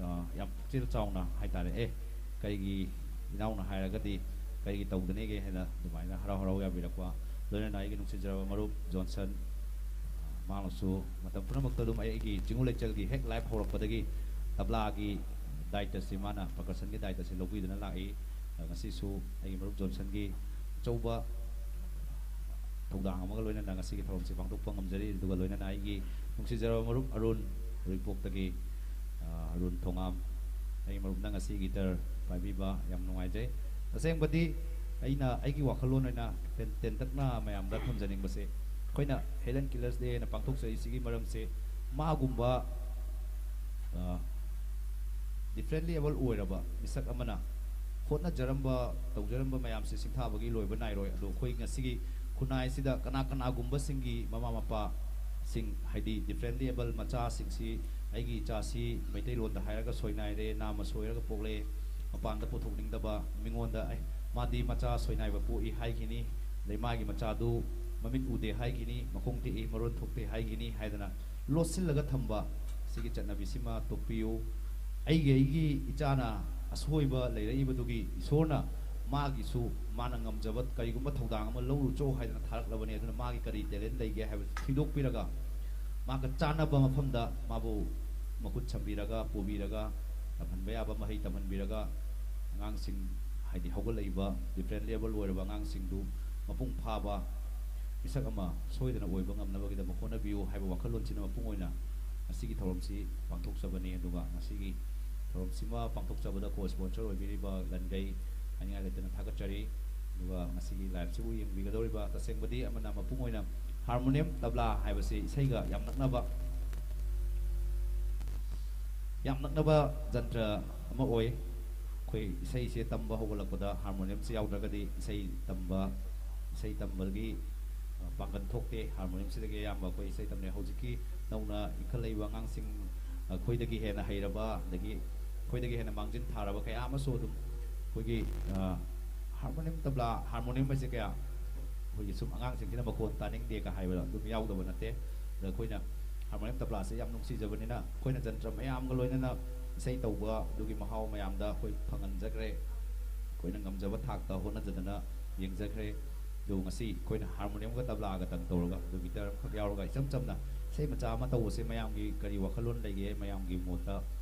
ꯑ, ꯌꯥꯝ ꯄꯨꯛꯆꯦꯜ ꯆꯥꯎꯅ ꯍꯥꯏꯇꯥꯔꯦ, "ꯑꯦ, ꯀꯔꯤꯒꯤ ꯏꯅꯥꯎꯅ ꯍꯥꯏꯔꯒꯗꯤ ꯀꯔꯤꯒꯤ ꯇꯧꯗꯅꯤꯒꯦ?" ꯍꯥꯏꯅ ꯑꯗꯨꯃꯥꯏꯅ ꯍꯔꯥꯎ ꯍꯔꯥꯎ ꯌꯥꯕꯤꯔꯛꯄ, ꯂꯣꯏꯅꯅ ꯑꯩꯒꯤ ꯅꯨꯡꯁꯤꯖꯔꯕ ꯃꯔꯨꯞ ꯖꯣꯟꯁꯟ, ꯑ, ꯃꯥꯅꯁꯨ ꯃꯇꯝ ꯄꯨꯝꯅꯃꯛꯇ ꯑꯗꯨꯝ ꯑꯩꯒꯤ ꯆꯤꯡꯉꯨ ꯂꯩꯆꯜꯒꯤ ꯍꯦꯛ ꯂꯥꯏꯐ ꯍꯧꯔꯛꯄꯗꯒꯤ ꯇꯕ꯭ꯂꯥꯒꯤ ꯗꯥꯏꯇꯁꯤ ꯃꯥꯅ, ꯄꯔꯀꯁꯟꯒꯤ ꯗꯥꯏꯇꯁꯤ ꯂꯧꯕꯤꯗꯨꯅ ꯂꯥꯛꯏ꯫ ꯑ, ꯉꯁꯤꯁꯨ ꯑꯩꯒꯤ ꯃꯔꯨꯞ ꯖꯣꯟꯁꯟꯒꯤ ꯑꯆꯧꯕ ꯊꯧꯗꯥꯡ ꯑꯃꯒ ꯂꯣꯏꯅꯅ ꯉꯁꯤꯒꯤ ꯊꯧꯔꯝꯁꯤ ꯄꯥꯡꯊꯣꯛꯄ ꯉꯝꯖꯔꯤ꯫ ꯑꯗꯨꯒ ꯂꯣꯏꯅꯅ ꯑꯩꯒꯤ ꯅꯨꯡꯁꯤꯖꯔꯕ ꯃꯔꯨꯞ ꯑꯔꯨꯟ, ꯎꯔꯤꯄꯣꯛꯇꯒꯤ, ꯑ, ꯑꯔꯨꯟ ꯊꯣꯉꯥꯝ, ꯑꯩꯒꯤ ꯃꯔꯨꯞꯅ ꯉꯁꯤ ꯒꯤꯇꯔ ꯄꯥꯏꯕꯤꯕ ꯌꯥꯝ ꯅꯨꯡꯉꯥꯏꯖꯩ꯫ ꯑꯁꯦꯡꯕꯗꯤ ꯑꯩꯅ ꯑꯩꯒꯤ ꯋꯥꯈꯜꯂꯣꯟ ꯑꯣꯏꯅ ꯇꯦꯟ-, ꯇꯦꯟꯇꯛꯅ ꯃꯌꯥꯝꯗ ꯊꯝꯖꯅꯤꯡꯕꯁꯦ, ꯑꯩꯈꯣꯏꯅ Helen Keller Day ꯍꯥꯏꯅ ꯄꯥꯡꯊꯣꯛꯆꯔꯤꯁꯤꯒꯤ ꯃꯔꯝꯁꯦ, ꯃꯥꯒꯨꯝꯕ, ꯑ, differently able ꯑꯣꯏꯔꯕ ꯃꯤꯁꯛ ꯑꯃꯅ ꯍꯣꯠꯅꯖꯔꯝꯕ, ꯇꯧꯖꯔꯝꯕ ꯃꯌꯥꯝꯁꯦ ꯁꯤꯡꯊꯥꯕꯒꯤ ꯂꯣꯏꯕ ꯅꯥꯏꯔꯣꯏ꯫ ꯑꯗꯣ ꯑꯩꯈꯣꯏ ꯉꯁꯤꯒꯤ ꯈꯨꯟꯅꯥꯏꯁꯤꯗ ꯀꯅꯥ ꯀꯅꯥꯒꯨꯝꯕꯁꯤꯡꯒꯤ ꯃꯃꯥ ꯃꯄꯥꯁꯤꯡ, ꯍꯥꯏꯗꯤ differently able ꯃꯆꯥꯁꯤꯡꯁꯤ, ꯑꯩꯒꯤ ꯏꯆꯥꯁꯤ ꯃꯩꯇꯩꯂꯣꯟꯗ ꯍꯥꯏꯔꯒ ꯁꯣꯏꯅꯥꯏꯔꯦ, ꯅꯥꯝꯃ ꯁꯣꯏꯔꯒ ꯄꯣꯛꯂꯦ, ꯃꯄꯥꯟꯗ ꯄꯨꯊꯣꯛꯅꯤꯡꯗꯕ, ꯃꯤꯉꯣꯟꯗ, "ꯑꯦ, ꯃꯥꯗꯤ ꯃꯆꯥ ꯁꯣꯏꯅꯥꯏꯕ ꯄꯣꯛꯏ" ꯍꯥꯏꯈꯤꯅꯤ, ꯑꯗꯩ ꯃꯥꯒꯤ ꯃꯆꯥꯗꯨ ꯃꯃꯤꯠ ꯎꯗꯦ ꯍꯥꯏꯈꯤꯅꯤ, ꯃꯈꯣꯡ ꯇꯦꯛꯏ, ꯃꯔꯣꯟ ꯊꯣꯛꯇꯦ ꯍꯥꯏꯈꯤꯅꯤ ꯍꯥꯏꯗꯅ ꯂꯣꯠꯁꯤꯜꯂꯒ ꯊꯝꯕ ꯁꯤꯒꯤ ꯆꯠꯅꯕꯤꯁꯤꯃ ꯇꯣꯛꯄꯤꯌꯨ꯫ ꯑꯩꯒꯤ, ꯑꯩꯒꯤ ꯏꯆꯥꯅ ꯑꯁꯣꯏꯕ ꯂꯩꯔꯛꯏꯕꯗꯨꯒꯤ ꯏꯁꯣꯔꯅ ꯃꯥꯒꯤꯁꯨ ꯃꯥꯅ ꯉꯝꯖꯕ ꯀꯔꯤꯒꯨꯝꯕ ꯊꯧꯗꯥꯡ ꯑꯃ ꯂꯧꯔꯨꯆꯣ ꯍꯥꯏꯗꯅ ꯊꯥꯔꯛꯂꯕꯅꯤ꯫ ꯑꯗꯨꯅ ꯃꯥꯒꯤ ꯀꯔꯤ talent ꯂꯩꯒꯦ ꯍꯥꯏꯕꯗꯨ ꯊꯤꯗꯣꯛꯄꯤꯔꯒ, ꯃꯥꯒ ꯆꯥꯟꯅꯕ ꯃꯐꯝꯗ ꯃꯥꯕꯨ ꯃꯈꯨꯠ ꯁꯝꯕꯤꯔꯒ, ꯄꯨꯕꯤꯔꯒ, ꯇꯝꯍꯟꯕ ꯌꯥꯕ ꯃꯍꯩ ꯇꯝꯍꯟꯕꯤꯔꯒ, ꯑꯉꯥꯡꯁꯤꯡ, ꯍꯥꯏꯗꯤ ꯍꯧꯒꯠꯂꯛꯏꯕ differently able ꯑꯣꯏꯔꯕ ꯑꯉꯥꯡꯁꯤꯡꯗꯨ ꯃꯄꯨꯡ ꯐꯥꯕ ꯃꯤꯁꯛ ꯑꯃ ꯁꯣꯏꯗꯅ ꯑꯣꯏꯕ ꯉꯝꯅꯕꯒꯤꯗꯃꯛ ꯍꯣꯠꯅꯕꯤꯌꯨ ꯍꯥꯏꯕ ꯋꯥꯈꯜꯂꯣꯟꯁꯤꯅ ꯃꯄꯨꯡ ꯑꯣꯏꯅ ꯉꯁꯤꯒꯤ ꯊꯧꯔꯝꯁꯤ ꯄꯥꯡꯊꯣꯛꯆꯕꯅꯤ꯫ ꯑꯗꯨꯒ ꯉꯁꯤꯒꯤ ꯊꯧꯔꯝꯁꯤꯃ ꯄꯥꯡꯊꯣꯛꯆꯕꯗ co-sponsor ꯑꯣꯏꯕꯤꯔꯤꯕ ꯂꯟꯒꯩ ꯍꯥꯏꯅꯤꯡꯉꯥꯏ ꯂꯩꯇꯅ ꯊꯥꯒꯠꯆꯔꯤ꯫ ꯑꯗꯨꯒ ꯉꯁꯤꯒꯤ liveꯁꯤꯕꯨ ꯌꯦꯡꯕꯤꯒꯗꯧꯔꯤꯕ, ꯇꯁꯦꯡꯕꯗꯤ ꯑꯃꯅ ꯃꯄꯨꯡ ꯑꯣꯏꯅ ꯍꯥꯔꯃꯣꯅꯤꯌꯝ, ꯇꯕ꯭ꯂꯥ ꯍꯥꯏꯕꯁꯤ ꯏꯁꯩꯒ ꯌꯥꯝ ꯅꯛꯅꯕ, ꯌꯥꯝ ꯅꯛꯅꯕ ꯖꯟꯇ꯭ꯔ ꯑꯃ ꯑꯣꯏ꯫ ꯑꯩꯈꯣꯏ ꯏꯁꯩꯁꯦ ꯇꯝꯕ ꯍꯧꯒꯠꯂꯛꯄꯗ ꯍꯥꯔꯃꯣꯅꯤꯌꯝꯁꯦ ꯌꯥꯎꯗ꯭ꯔꯒꯗꯤ ꯏꯁꯩ ꯇꯝꯕ, ꯏꯁꯩ ꯇꯝꯕꯒꯤ, ꯑ, ꯄꯥꯡꯒꯜ ꯊꯣꯛꯇꯦ꯫ ꯍꯥꯔꯃꯣꯅꯤꯌꯝꯁꯤꯗꯒꯤ ꯑꯌꯥꯝꯕ ꯑꯩꯈꯣꯏ ꯏꯁꯩ ꯇꯝꯅꯩ꯫ ꯍꯧꯖꯤꯛꯀꯤ ꯅꯧꯅ ꯏꯟꯈꯠꯂꯛꯏꯕ ꯑꯉꯥꯡꯁꯤꯡ, ꯑꯩꯈꯣꯏꯗꯒꯤ ꯍꯦꯟꯅ ꯍꯩꯔꯕ, ꯑꯗꯒꯤ ꯑꯩꯈꯣꯏꯗꯒꯤ ꯍꯦꯟꯅ ꯃꯥꯡꯖꯤꯟ ꯊꯥꯔꯕ ꯀꯌꯥ ꯑꯃꯁꯨ ꯑꯗꯨꯝ ꯑꯩꯈꯣꯏꯒꯤ, ꯑ, ꯍꯥꯔꯃꯣꯅꯤꯌꯝ, ꯇꯕ꯭ꯂꯥ, ꯍꯥꯔꯃꯣꯅꯤꯌꯝ ꯍꯥꯏꯁꯦ ꯀꯌꯥ ꯑꯩꯈꯣꯏꯒꯤ ꯁꯨꯝ ꯑꯉꯥꯡꯁꯤꯡꯁꯤꯅ ꯃꯈꯣꯟ ꯇꯥꯅꯤꯡꯗꯦꯒ ꯍꯥꯏꯕꯗꯣ ꯑꯗꯨꯝ ꯌꯥꯎꯗꯕ ꯅꯠꯇꯦ꯫ ꯑꯗ ꯑꯩꯈꯣꯏꯅ ꯍꯥꯔꯃꯣꯅꯤꯌꯝ, ꯇꯕ꯭ꯂꯥꯁꯦ ꯌꯥꯝ ꯅꯨꯡꯁꯤꯖꯕꯅꯤꯅ ꯑꯩꯈꯣꯏꯅ ꯖꯟꯇ꯭ꯔ ꯃꯌꯥꯝꯒ ꯂꯣꯏꯅꯅ ꯏꯁꯩ ꯇꯧꯕ ꯑꯗꯨꯒꯤ ꯃꯍꯥꯎ ꯃꯌꯥꯝꯗ ꯑꯩꯈꯣꯏ ꯐꯪꯍꯟꯖꯈ꯭ꯔꯦ꯫ ꯑꯩꯈꯣꯏꯅ ꯉꯝꯖꯕ ꯊꯥꯛꯇ ꯍꯣꯠꯅꯖꯗꯅ ꯌꯦꯡꯖꯈ꯭ꯔꯦ꯫ ꯑꯗꯨꯕꯨ ꯉꯁꯤ ꯑꯩꯈꯣꯏꯅ ꯍꯥꯔꯃꯣꯅꯤꯌꯝꯒ ꯇꯕ꯭ꯂꯥꯒꯇꯪ ꯇꯧꯔꯒ, ꯑꯗꯨ ꯒꯤꯇꯔ ꯑꯃꯈꯛ ꯌꯥꯎꯔꯒ ꯏꯆꯝ ꯆꯝꯅ ꯏꯁꯩ ꯃꯆꯥ ꯑꯃ ꯇꯧꯕꯁꯦ ꯃꯌꯥꯝꯒꯤ ꯀꯔꯤ ꯋꯥꯈꯜꯂꯣꯟ ꯂꯩꯒꯦ, ꯃꯌꯥꯝꯒꯤ ꯃꯣꯠꯇ,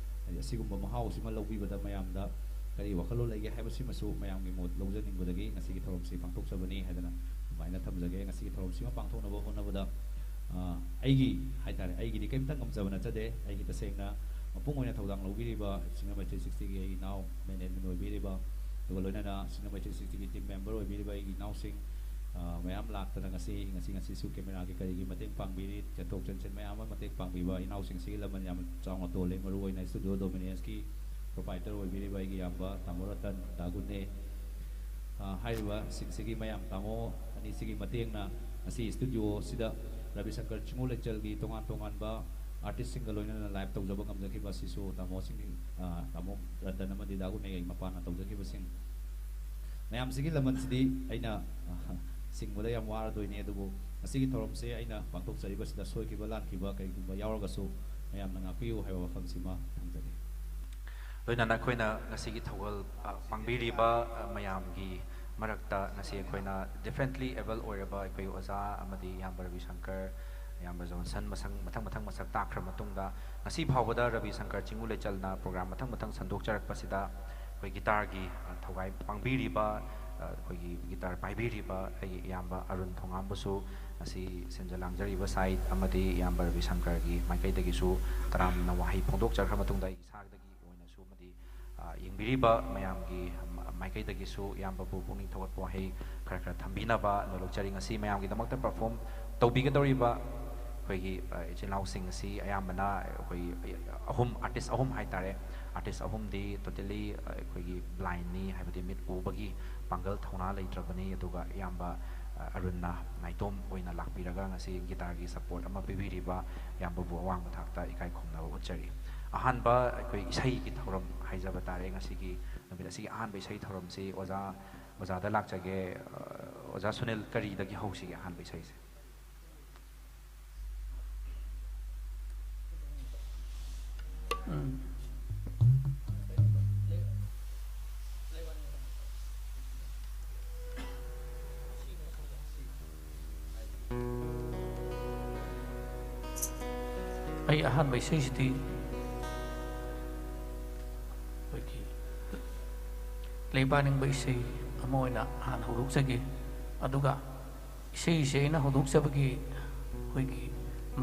ꯍꯥꯏꯗꯤ ꯑꯁꯤꯒꯨꯝꯕ ꯃꯍꯥꯎꯁꯤꯃ ꯂꯧꯕꯤꯕꯗ ꯃꯌꯥꯝꯗ ꯀꯔꯤ ꯋꯥꯈꯜꯂꯣꯟ ꯂꯩꯒꯦ ꯍꯥꯏꯕꯁꯤꯃꯁꯨ ꯃꯌꯥꯝꯒꯤ ꯃꯣꯠ ꯂꯧꯖꯅꯤꯡꯕꯗꯒꯤ ꯉꯁꯤꯒꯤ ꯊꯧꯔꯝꯁꯤ ꯄꯥꯡꯊꯣꯛꯆꯕꯅꯤ ꯍꯥꯏꯗꯅ ꯑꯗꯨꯃꯥꯏꯅ ꯊꯝꯖꯒꯦ꯫ ꯉꯁꯤꯒꯤ ꯊꯧꯔꯝꯁꯤꯃ ꯄꯥꯡꯊꯣꯛꯅꯕ ꯍꯣꯠꯅꯕꯗ, ꯑ, ꯑꯩꯒꯤ ꯍꯥꯏꯇꯥꯔꯦ, ꯑꯩꯒꯤꯗꯤ ꯀꯔꯤꯝꯇ ꯉꯝꯖꯕ ꯅꯠꯆꯗꯦ꯫ ꯑꯩꯒꯤ ꯇꯁꯦꯡꯅ ꯃꯄꯨꯡ ꯑꯣꯏꯅ ꯊꯧꯗꯥꯡ ꯂꯧꯕꯤꯔꯤꯕ ꯁꯤꯡꯖꯃꯩ ꯊ꯭ꯔꯤ ꯁꯤꯛꯁꯇꯤꯒꯤ ꯑꯩꯒꯤ ꯏꯅꯥꯎ ꯃꯦꯅꯦꯖꯃꯦꯟ ꯑꯣꯏꯕꯤꯔꯤꯕ, ꯑꯗꯨꯒ ꯂꯣꯏꯅꯅ ꯁꯤꯡꯖꯃꯩ ꯊ꯭ꯔꯤ ꯁꯤꯛꯁꯇꯤꯒꯤ ꯇꯤꯝ ꯃꯦꯝꯕꯔ ꯑꯣꯏꯕꯤꯔꯤꯕ ꯑꯩꯒꯤ ꯏꯅꯥꯎꯁꯤꯡ, ꯑ, ꯃꯌꯥꯝ ꯂꯥꯛꯇꯅ ꯉꯁꯤ, ꯉꯁꯤ, ꯉꯁꯤꯁꯨ ꯀꯦꯃꯦꯔꯥꯒꯤ ꯀꯔꯤꯒꯤ ꯃꯇꯦꯡ ꯄꯥꯡꯕꯤꯔꯤ, ꯆꯦꯟꯊꯣꯛ ꯆꯦꯟꯁꯤꯟ ꯃꯌꯥꯝ ꯑꯃ ꯃꯇꯦꯡ ꯄꯥꯡꯕꯤꯕ ꯏꯅꯥꯎꯁꯤꯡꯁꯤꯒꯤ ꯂꯃꯟ ꯌꯥꯝꯅ ꯆꯥꯎꯅ ꯇꯣꯜꯂꯦ꯫ ꯃꯔꯨꯑꯣꯏꯅ ꯁ꯭ꯇꯨꯗꯤꯑꯣ ꯗꯣꯃꯤꯅꯦꯟꯁꯀꯤ ꯄ꯭ꯔꯣꯄꯥꯏꯇꯔ ꯑꯣꯏꯕꯤꯔꯤꯕ ꯑꯩꯒꯤ ꯏꯌꯥꯝꯕ ꯇꯥꯃꯣ ꯔꯇꯟ, ꯗꯥ ꯒꯨꯅꯦ, ꯑ, ꯍꯥꯏꯔꯤꯕꯁꯤꯡꯁꯤꯒꯤ ꯃꯌꯥꯝ, ꯇꯥꯃꯣ ꯑꯅꯤꯁꯤꯒꯤ ꯃꯇꯦꯡꯅ ꯉꯁꯤ ꯁ꯭ꯇꯨꯗꯤꯑꯣꯁꯤꯗ ꯔꯕꯤ ꯁꯪꯀꯔ ꯆꯤꯡꯉꯨ ꯂꯩꯆꯜꯒꯤ ꯇꯣꯉꯥꯟ ꯇꯣꯉꯥꯟꯕ ꯑꯥꯔꯇꯤꯁꯁꯤꯡꯒ ꯂꯣꯏꯅꯅ ꯂꯥꯏꯚ ꯇꯧꯖꯕ ꯉꯝꯖꯈꯤꯕ ꯑꯁꯤꯁꯨ ꯇꯥꯃꯣꯁꯤꯡ, ꯑ, ꯇꯥꯃꯣ ꯔꯇꯟ ꯑꯃꯗꯤ ꯗꯥ ꯒꯨꯅꯦꯒꯤ ꯃꯄꯥꯟꯅ ꯇꯧꯖꯈꯤꯕꯁꯤꯡ ꯃꯌꯥꯝꯁꯤꯒꯤ ꯂꯃꯟꯁꯤꯗꯤ ꯑꯩꯅ, ꯑ, ꯁꯤꯡꯕꯗ ꯌꯥꯝ ꯋꯥꯔꯗꯣꯏꯅꯦ꯫ ꯑꯗꯨꯕꯨ ꯉꯁꯤꯒꯤ ꯊꯧꯔꯝꯁꯦ ꯑꯩꯅ ꯄꯥꯡꯊꯣꯛꯆꯔꯤꯕꯁꯤꯗ ꯁꯣꯏꯈꯤꯕ ꯂꯥꯟꯈꯤꯕ ꯀꯔꯤꯒꯨꯝꯕ ꯌꯥꯎꯔꯒꯁꯨ ꯃꯌꯥꯝꯅ ꯉꯥꯛꯄꯤꯌꯨ ꯍꯥꯏꯕ ꯋꯥꯐꯝꯁꯤꯃ ꯊꯝꯖꯒꯦ꯫ ꯂꯣꯏꯅꯅ ꯑꯩꯈꯣꯏꯅ ꯉꯁꯤꯒꯤ ꯊꯧꯒꯜ, ꯑ, ꯄꯥꯡꯕꯤꯔꯤꯕ, ꯑ, ꯃꯌꯥꯝꯒꯤ ꯃꯔꯛꯇ ꯉꯁꯤ ꯑꯩꯈꯣꯏꯅ differently able ꯑꯣꯏꯔꯕ ꯑꯩꯈꯣꯏ ꯑꯣꯖꯥ ꯑꯃꯗꯤ ꯏꯌꯥꯝꯕ ꯔꯕꯤ ꯁꯪꯀꯔ, ꯏꯌꯥꯝꯕ ꯖꯣꯟꯁꯟ ꯃꯁꯪ-, ꯃꯊꯪ ꯃꯊꯪ ꯃꯁꯛ ꯇꯥꯛꯈ꯭ꯔ ꯃꯇꯨꯡꯗ, ꯉꯁꯤ ꯐꯥꯎꯕꯗ ꯔꯕꯤ ꯁꯪꯀꯔ ꯆꯤꯡꯉꯨ ꯂꯩꯆꯜꯅ ꯄ꯭ꯔꯣꯒ꯭ꯔꯥꯝ ꯃꯊꯪ ꯃꯊꯪ ꯁꯟꯗꯣꯛꯆꯔꯛꯄꯁꯤꯗ ꯑꯩꯈꯣꯏ ꯒꯤꯇꯥꯔꯒꯤ, ꯑ, ꯊꯧꯒꯥꯏ ꯄꯥꯡꯕꯤꯔꯤꯕ, ꯑ, ꯑꯩꯈꯣꯏꯒꯤ ꯒꯤꯇꯥꯔ ꯄꯥꯏꯕꯤꯔꯤꯕ ꯑꯩꯒꯤ ꯏꯌꯥꯝꯕ ꯑꯔꯨꯟ ꯊꯣꯉꯥꯝꯕꯨꯁꯨ ꯉꯁꯤ ꯁꯤꯟꯖ ꯂꯥꯡꯖꯔꯤꯕ ꯁꯥꯏꯠ ꯑꯃꯗꯤ ꯏꯌꯥꯝꯕ ꯔꯕꯤ ꯁꯪꯀꯔꯒꯤ ꯃꯥꯏꯀꯩꯗꯒꯤꯁꯨ ꯇꯔꯥꯝꯅ ꯋꯥꯍꯩ ꯐꯣꯡꯗꯣꯛꯆꯈ꯭ꯔ ꯃꯇꯨꯡꯗ, ꯑꯩ ꯏꯁꯥꯗꯒꯤ ꯑꯣꯏꯅꯁꯨ ꯑꯃꯗꯤ, ꯑ, ꯌꯦꯡꯕꯤꯔꯤꯕ ꯃꯌꯥꯝꯒꯤ ꯃ-, ꯃꯥꯏꯀꯩꯗꯒꯤꯁꯨ ꯏꯌꯥꯝꯕꯕꯨ ꯄꯨꯛꯅꯤꯡ ꯊꯧꯒꯠꯄ ꯋꯥꯍꯩ ꯈꯔ ꯈꯔ ꯊꯝꯕꯤꯅꯕ ꯅꯣꯜꯂꯛꯆꯔꯤ꯫ ꯉꯁꯤ ꯃꯌꯥꯝꯒꯤꯗꯃꯛꯇ ꯄꯔꯐꯣꯔꯝ ꯇꯧꯕꯤꯒꯗꯧꯔꯤꯕ ꯑꯩꯈꯣꯏꯒꯤ, ꯑ, ꯏꯆꯤꯜ ꯏꯅꯥꯎꯁꯤꯡ ꯑꯁꯤ ꯑꯌꯥꯝꯕꯅ ꯑꯩꯈꯣꯏ ꯑꯍꯨꯝ, ꯑꯥꯔꯇꯤꯁ ꯑꯍꯨꯝ ꯍꯥꯏꯇꯥꯔꯦ꯫ ꯑꯥꯔꯇꯤꯁ ꯑꯍꯨꯝꯗꯤ totally, ꯑ, ꯑꯩꯈꯣꯏꯒꯤ ꯕ꯭ꯂꯥꯏꯟꯅꯤ, ꯍꯥꯏꯕꯗꯤ ꯃꯤꯠ ꯎꯕꯒꯤ ꯄꯥꯡꯒꯜ ꯊꯧꯅꯥ ꯂꯩꯇ꯭ꯔꯕꯅꯤ꯫ ꯑꯗꯨꯒ ꯏꯌꯥꯝꯕ, ꯑ, ꯑꯔꯨꯟꯅ ꯅꯥꯏꯇꯣꯝ ꯑꯣꯏꯅ ꯂꯥꯛꯄꯤꯔꯒ ꯉꯁꯤ ꯒꯤꯇꯥꯔꯒꯤ ꯁꯄꯣꯔꯠ ꯑꯃ ꯄꯤꯕꯤꯔꯤꯕ ꯏꯌꯥꯝꯕꯕꯨ ꯑꯋꯥꯡꯕ ꯊꯥꯛꯇ ꯏꯀꯥꯏ ꯈꯨꯝꯅꯕ ꯎꯠꯆꯔꯤ꯫ ꯑꯍꯥꯟꯕ ꯑꯩꯈꯣꯏ ꯏꯁꯩꯒꯤ ꯊꯧꯔꯝ ꯍꯥꯏꯖꯕ ꯇꯥꯔꯦ꯫ ꯉꯁꯤꯒꯤ ꯅꯨꯃꯤꯠ ꯑꯁꯤꯒꯤ ꯑꯍꯥꯟꯕ ꯏꯁꯩ ꯊꯧꯔꯝꯁꯤ ꯑꯣꯖꯥ, ꯑꯣꯖꯥꯗ ꯂꯥꯛꯆꯒꯦ꯫ ꯑ, ꯑꯣꯖꯥ ꯁꯨꯅꯤꯜ, ꯀꯔꯤꯗꯒꯤ ꯍꯧꯁꯤꯒꯦ ꯑꯍꯥꯟꯕ ꯏꯁꯩꯁꯦ? ꯎꯝ꯫ ꯑꯩ ꯑꯍꯥꯟꯕ ꯏꯁꯩꯁꯤꯗꯤ ꯑꯩꯈꯣꯏꯒꯤ ꯂꯩꯕꯥꯛ ꯅꯤꯡꯕ ꯏꯁꯩ ꯑꯃ ꯑꯣꯏꯅ ꯍꯥꯟꯅ ꯍꯧꯗꯣꯛꯆꯒꯦ꯫ ꯑꯗꯨꯒ ꯏꯁꯩꯁꯦ ꯑꯩꯅ ꯍꯧꯗꯣꯛꯆꯕꯒꯤ ꯑꯩꯈꯣꯏꯒꯤ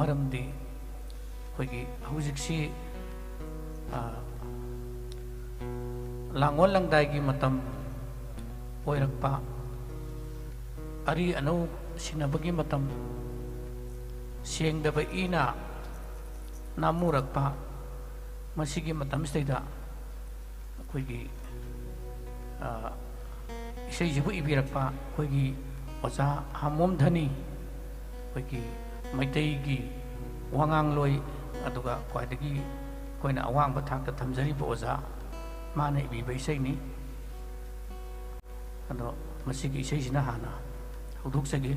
ꯃꯔꯝꯗꯤ ꯑꯩꯈꯣꯏꯒꯤ ꯍꯧꯖꯤꯛꯁꯤ, ꯑ, ꯂꯥꯡꯑꯣꯜ ꯂꯪꯗꯥꯏꯒꯤ ꯃꯇꯝ ꯑꯣꯏꯔꯛꯄ, ꯑꯔꯤ ꯑꯅꯧ ꯁꯤꯟꯅꯕꯒꯤ ꯃꯇꯝ, ꯁꯦꯡꯗꯕ ꯏꯅ ꯅꯥꯃꯨꯔꯛꯄ, ꯃꯁꯤꯒꯤ ꯃꯇꯝꯁꯤꯗꯩꯗ ꯑꯩꯈꯣꯏꯒꯤ, ꯑ, ꯏꯁꯩꯁꯤꯕꯨ ꯏꯕꯤꯔꯛꯄ ꯑꯩꯈꯣꯏꯒꯤ ꯑꯣꯖꯥ ꯍꯥꯃꯣꯝ ꯙꯅꯤ, ꯑꯩꯈꯣꯏꯒꯤ ꯃꯩꯇꯩꯒꯤ ꯋꯥꯉꯥꯡꯂꯣꯏ, ꯑꯗꯨꯒ ꯈ꯭ꯋꯥꯏꯗꯒꯤ ꯑꯩꯈꯣꯏꯅ ꯑꯋꯥꯡꯕ ꯊꯥꯛꯇ ꯊꯝꯖꯔꯤꯕ ꯑꯣꯖꯥ, ꯃꯥꯅ ꯏꯕꯤꯕ ꯏꯁꯩꯅꯤ꯫ ꯑꯗꯣ ꯃꯁꯤꯒꯤ ꯏꯁꯩꯁꯤꯅ ꯍꯥꯟꯅ ꯍꯧꯗꯣꯛꯆꯒꯦ꯫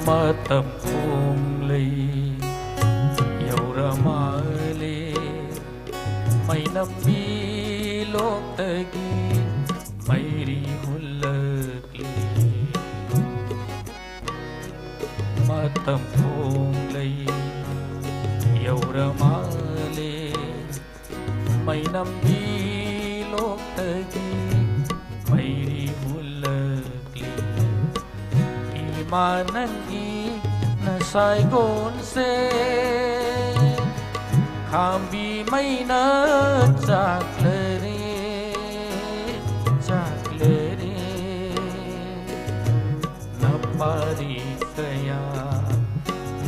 ꯃꯇꯝ ꯈꯣꯡꯂꯩ ꯌꯧꯔ ꯃꯥꯜꯂꯦ, ꯃꯩꯅꯝꯕꯤ ꯂꯣꯛꯇꯒꯤ ꯃꯩꯔꯤ ꯍꯨꯜꯂꯛꯂꯦ꯫ ꯃꯇꯝ ꯈꯣꯡꯂꯩ ꯌꯧꯔ ꯃꯥꯜꯂꯦ, ꯃꯩꯅꯝꯕꯤ ꯂꯣꯛꯇꯒꯤ ꯃꯩꯔꯤ ꯍꯨꯜꯂꯛꯂꯤ꯫ ꯏꯃꯥ ꯅꯪꯒꯤ ꯅꯁꯥꯏꯒꯣꯟꯁꯦ ꯈꯥꯝꯕꯤ ꯃꯩꯅ ꯆꯥꯛꯂꯔꯦ, ꯆꯥꯛꯂꯔꯦ꯫ ꯅꯄꯥꯔꯤ ꯀꯌꯥ,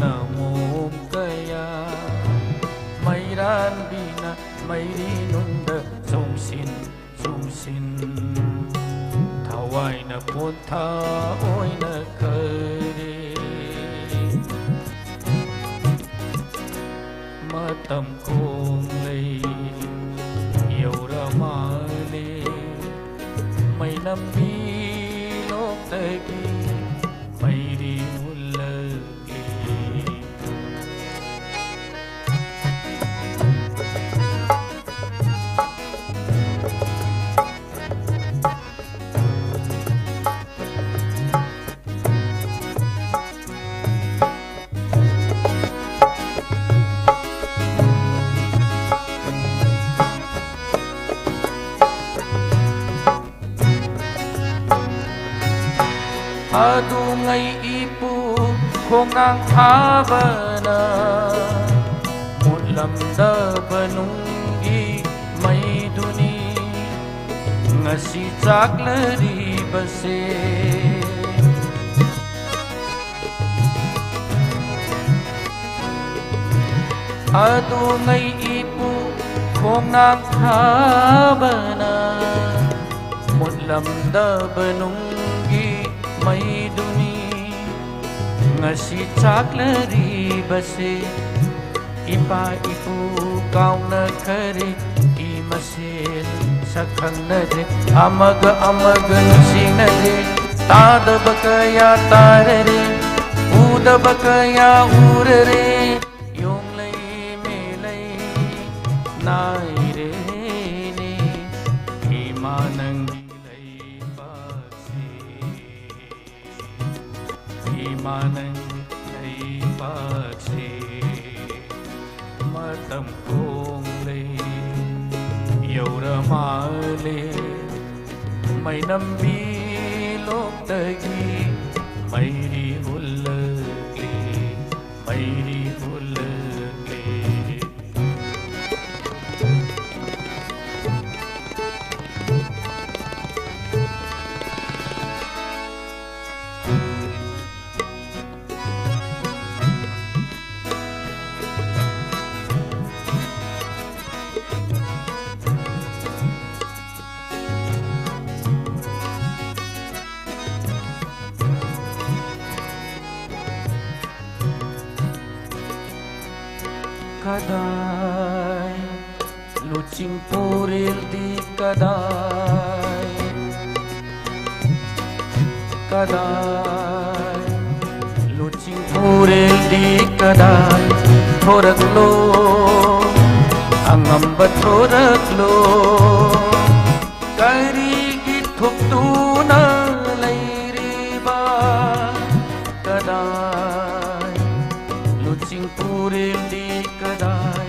ꯅꯃꯣꯝ ꯀꯌꯥ, ꯃꯩꯔꯥꯟꯕꯤꯅ ꯃꯩꯔꯤ ꯅꯨꯡꯗ ꯆꯣꯡꯁꯤꯟ ꯆꯣꯡꯁꯤꯟ, ꯊꯋꯥꯏꯅ ꯄꯣꯊꯥ ꯑꯣꯏꯅ ꯈꯔꯦ꯫ ꯃꯇꯝ ꯈꯣꯡꯂꯩ ꯌꯧꯔ ꯃꯥꯜꯂꯦ, ꯃꯩꯅꯝꯕꯤ ꯂꯣꯛꯇꯒꯤ ꯃꯩꯔꯤ ꯃꯨꯜ ꯑꯗꯨꯉꯩ ꯏꯄꯨ ꯈꯣꯡꯅꯥꯡ ꯊꯥꯕꯅ ꯃꯨꯠꯂꯝꯗꯕ ꯅꯨꯡꯒꯤ ꯃꯩꯗꯨꯅꯤ ꯉꯁꯤ ꯆꯥꯛꯂꯔꯤꯕꯁꯦ꯫ ꯑꯗꯨꯉꯩ ꯏꯄꯨ ꯈꯣꯡꯅꯥꯡ ꯊꯥꯕꯅ ꯃꯨꯠꯂꯝꯗꯕ ꯅꯨꯡꯒꯤ ꯃꯩꯗꯨꯅꯤ ꯉꯁꯤ ꯆꯥꯛꯂꯔꯤꯕꯁꯦ꯫ ꯏꯄꯥ ꯏꯄꯨ ꯀꯥꯎꯅꯈꯔꯦ, ꯏ ꯃꯁꯦꯜ ꯁꯛ ꯈꯪꯅꯗ꯭ꯔꯦ, ꯑꯃꯒ ꯑꯃꯒ ꯅꯨꯡꯁꯤꯅꯗ꯭ꯔꯦ꯫ ꯇꯥꯗꯕ ꯀꯌꯥ ꯇꯥꯔꯔꯦ, ꯎꯗꯕ ꯀꯌꯥ ꯎꯔꯔꯦ꯫ ꯌꯣꯡꯂꯩ ꯃꯦꯂꯩ ꯅꯥꯏꯔꯦꯅꯦ ꯏꯃꯥ ꯅꯪꯒꯤ ꯂꯩꯕꯥꯛꯁꯦ꯫ ꯏꯃꯥ ꯅꯪꯒꯤ ꯂꯩꯕꯥꯛꯁꯦ꯫ ꯃꯇꯝ ꯈꯣꯡꯂꯩ ꯌꯧꯔ ꯃꯥꯜꯂꯦ꯫ ꯃꯩꯅꯝꯕꯤ ꯂꯣꯛꯇꯒꯤ ꯃꯩꯔꯤ ꯍꯨꯜꯂꯛꯂꯤ, ꯃꯩꯔꯤ ꯍꯨꯜꯂꯛꯂꯤ꯫ ꯀꯗꯥꯏ ꯂꯨꯆꯤꯡ ꯄꯨꯔꯦꯜꯗꯤ ꯀꯗꯥꯏ? ꯀꯗꯥꯏ ꯂꯨꯆꯤꯡ ꯄꯨꯔꯦꯜꯗꯤ ꯀꯗꯥꯏ? ꯊꯣꯔꯛꯂꯣ, ꯑꯉꯝꯕ ꯊꯣꯔꯛꯂꯣ꯫ ꯀꯔꯤꯒꯤ ꯊꯨꯞꯇꯨꯅ ꯂꯩꯔꯤꯕ? ꯀꯗꯥꯏ ꯂꯨꯆꯤꯡ ꯄꯨꯔꯦꯜꯗꯤ ꯀꯗꯥꯏ?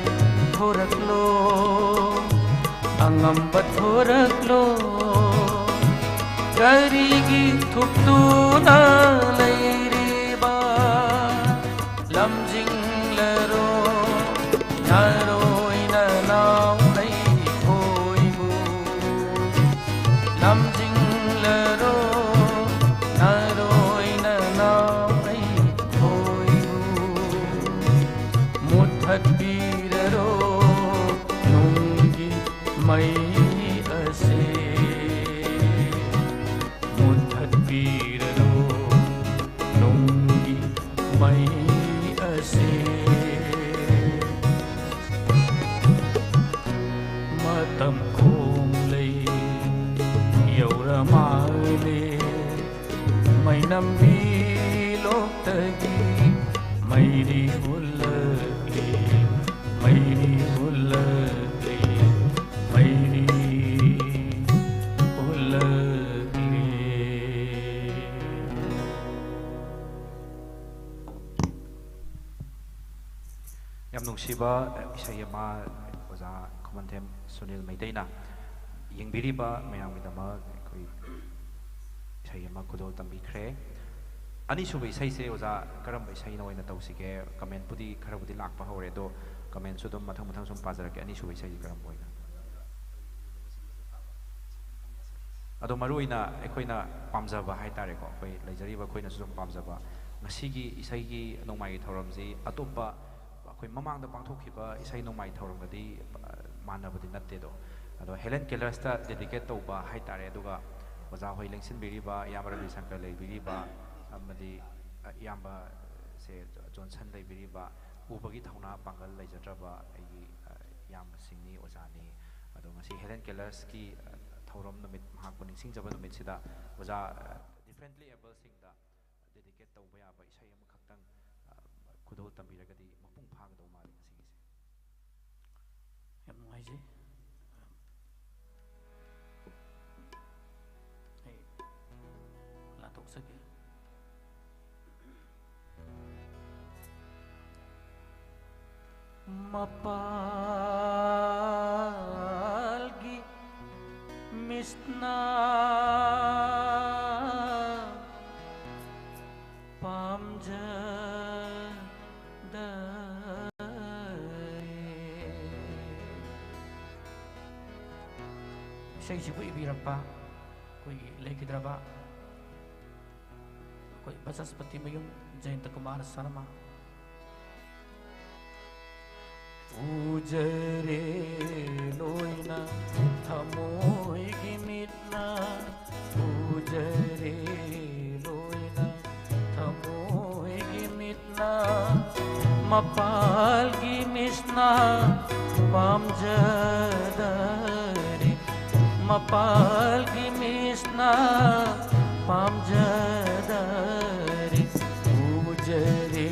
ꯊꯣꯔꯛꯂꯣ, ꯑꯉꯝꯕ ꯊꯣꯔꯛꯂꯣ꯫ ꯀꯔꯤꯒꯤ ꯊꯨꯞꯇꯨꯅ ꯂꯩꯔꯤꯕ ꯂꯝꯖꯤꯡꯂꯔꯣ, ꯅꯔꯣꯏ ꯅꯅꯥꯎ ꯑꯩꯈꯣꯏꯕꯨ꯫ ꯂꯝꯖꯤꯡꯂꯔꯣ, ꯅꯔꯣꯏ ꯅꯅꯥꯎ ꯑꯩꯈꯣꯏꯕꯨ꯫ ꯃꯨꯠꯊꯠꯄꯤꯔꯔꯣ ꯅꯨꯡꯒꯤ ꯃꯩ ꯑꯁꯦ꯫ ꯃꯨꯠꯊꯠꯄꯤꯔꯔꯣ ꯅꯨꯡꯒꯤ ꯃꯩ ꯑꯁꯦ꯫ ꯃꯇꯝ ꯈꯣꯡꯂꯩ ꯌꯧꯔ ꯃꯥꯜꯂꯦ꯫ ꯃꯩꯅꯝꯕꯤ ꯂꯣꯛꯇꯒꯤ ꯃꯩꯔꯤ ꯍꯨꯜꯂꯛꯂꯤ, ꯃꯩꯔꯤ ꯍꯨꯜꯂꯛꯂꯤ, ꯃꯩꯔꯤ ꯍꯨꯜꯂꯛꯂꯤ꯫ ꯌꯥꯝ ꯅꯨꯡꯁꯤꯕ ꯏꯁꯩ ꯑꯃ ꯑꯣꯖꯥ ꯈꯨꯃꯟꯊꯦꯝ ꯁꯨꯅꯤꯜ ꯃꯩꯇꯩꯅ ꯌꯦꯡꯕꯤꯔꯤꯕ ꯃꯌꯥꯝꯒꯤꯗꯃꯛ ꯑꯩꯈꯣꯏ ꯏꯁꯩ ꯑꯃ ꯈꯨꯗꯣꯜ ꯇꯝꯕꯤꯈ꯭ꯔꯦ꯫ ꯑꯅꯤꯁꯨꯕ ꯏꯁꯩꯁꯦ ꯑꯣꯖꯥ ꯀꯔꯝꯕ ꯏꯁꯩꯅ ꯑꯣꯏꯅ ꯇꯧꯁꯤꯒꯦ? ꯀꯃꯦꯟꯄꯨꯗꯤ ꯈꯔꯕꯨꯗꯤ ꯂꯥꯛꯄ ꯍꯧꯔꯦ, ꯑꯗꯣ ꯀꯃꯦꯟꯁꯨ ꯑꯗꯨꯝ ꯃꯊꯪ ꯃꯊꯪ ꯁꯨꯝ ꯄꯥꯖꯔꯛꯀꯦ꯫ ꯑꯅꯤꯁꯨꯕ ꯏꯁꯩꯁꯤ ꯀꯔꯝꯕ ꯑꯣꯏꯅ? ꯑꯗꯣ ꯃꯔꯨꯑꯣꯏꯅ ꯑꯩꯈꯣꯏꯅ ꯄꯥꯝꯖꯕ ꯍꯥꯏꯇꯥꯔꯦꯀꯣ, ꯑꯩꯈꯣꯏ ꯂꯩꯖꯔꯤꯕ ꯑꯩꯈꯣꯏꯅꯁꯨ ꯑꯗꯨꯝ ꯄꯥꯝꯖꯕ, ꯉꯁꯤꯒꯤ ꯏꯁꯩꯒꯤ ꯅꯣꯡꯃꯥꯏꯒꯤ ꯊꯧꯔꯝꯁꯤ ꯑꯇꯣꯞꯄ ꯑꯩꯈꯣꯏ ꯃꯃꯥꯡꯗ ꯄꯥꯡꯊꯣꯛꯈꯤꯕ ꯏꯁꯩ ꯅꯣꯡꯃꯥꯏ ꯊꯧꯔꯝꯒꯗꯤ, ꯑ, ꯃꯥꯟꯅꯕꯗꯤ ꯅꯠꯇꯦ꯫ ꯑꯗꯣ, ꯑꯗꯣ ꯍꯦꯂꯦꯟ ꯀꯦꯂꯔꯁꯇ ꯗꯦꯗꯤꯀꯦꯠ ꯇꯧꯕ ꯍꯥꯏꯇꯥꯔꯦ, ꯑꯗꯨꯒ ꯑꯣꯖꯥ ꯍꯣꯏ ꯂꯦꯡꯁꯤꯟꯕꯤꯔꯤꯕ, ꯏꯌꯥꯝꯕ ꯔꯕꯤ ꯁꯪꯀꯔ ꯂꯩꯕꯤꯔꯤꯕ, ꯑꯃꯗꯤ, ꯑ, ꯏꯌꯥꯝꯕꯁꯦ ꯖꯣꯟꯁꯟ ꯂꯩꯕꯤꯔꯤꯕ, ꯎꯕꯒꯤ ꯊꯧꯅꯥ ꯄꯥꯡꯒꯜ ꯂꯩꯖꯗ꯭ꯔꯕ ꯑꯩꯒꯤ, ꯑ, ꯏꯌꯥꯝꯕꯁꯤꯡꯅꯤ, ꯑꯣꯖꯥꯅꯤ꯫ ꯑꯗꯣ ꯉꯁꯤ ꯍꯦꯂꯦꯟ ꯀꯦꯂꯔꯁꯀꯤ, ꯑ, ꯊꯧꯔꯝ ꯅꯨꯃꯤꯠ, ꯃꯍꯥꯛꯄꯨ ꯅꯤꯡꯁꯤꯡꯖꯕ ꯅꯨꯃꯤꯠꯁꯤꯗ ꯑꯣꯖꯥ, ꯑ, ꯗꯤꯐ꯭ꯔꯦꯟꯠꯂꯤ ꯑꯦꯕꯜꯁꯤꯡꯗ ꯗꯦꯗꯤꯀꯦꯠ ꯇꯧꯕ ꯌꯥꯕ ꯏꯁꯩ ꯑꯃꯈꯛꯇꯪ, ꯑ, ꯈꯨꯗꯣꯜ ꯇꯝꯕꯤꯔꯒꯗꯤ ꯃꯄꯨꯡ ꯐꯥꯒꯗꯧ ꯃꯥꯜꯂꯤ ꯉꯁꯤꯒꯤꯁꯦ꯫ ꯌꯥꯝ ꯅꯨꯡꯉꯥꯏꯖꯩ꯫ ꯑꯩ ꯂꯥꯟꯊꯣꯛꯆꯒꯦ꯫ ꯃꯄꯥꯜꯒꯤ ꯃꯤꯁꯅꯥ ꯏꯁꯩꯁꯤꯕꯨ ꯏꯕꯤꯔꯛꯄ ꯑꯩꯈꯣꯏꯒꯤ ꯂꯩꯈꯤꯗ꯭ꯔꯕ ꯑꯩꯈꯣꯏ ꯕꯆꯁꯄꯇꯤ ꯃꯌꯨꯝ ꯖꯌꯟꯇ ꯀꯨꯃꯥꯔ ꯁꯔꯃ꯫ ꯎꯖꯔꯦ ꯂꯣꯏꯅ ꯊꯃꯣꯏꯒꯤ ꯃꯤꯠꯅ, ꯎꯖꯔꯦ ꯂꯣꯏꯅ ꯊꯃꯣꯏꯒꯤ ꯃꯤꯠꯅ, ꯃꯄꯥꯜꯒꯤ ꯃꯤꯠꯅ ꯄꯥꯝꯖꯗꯔꯦ, ꯃꯄꯥꯜꯒꯤ ꯃꯤꯠꯅ ꯄꯥꯝꯖꯗꯔꯦ, ꯎꯖꯔꯦ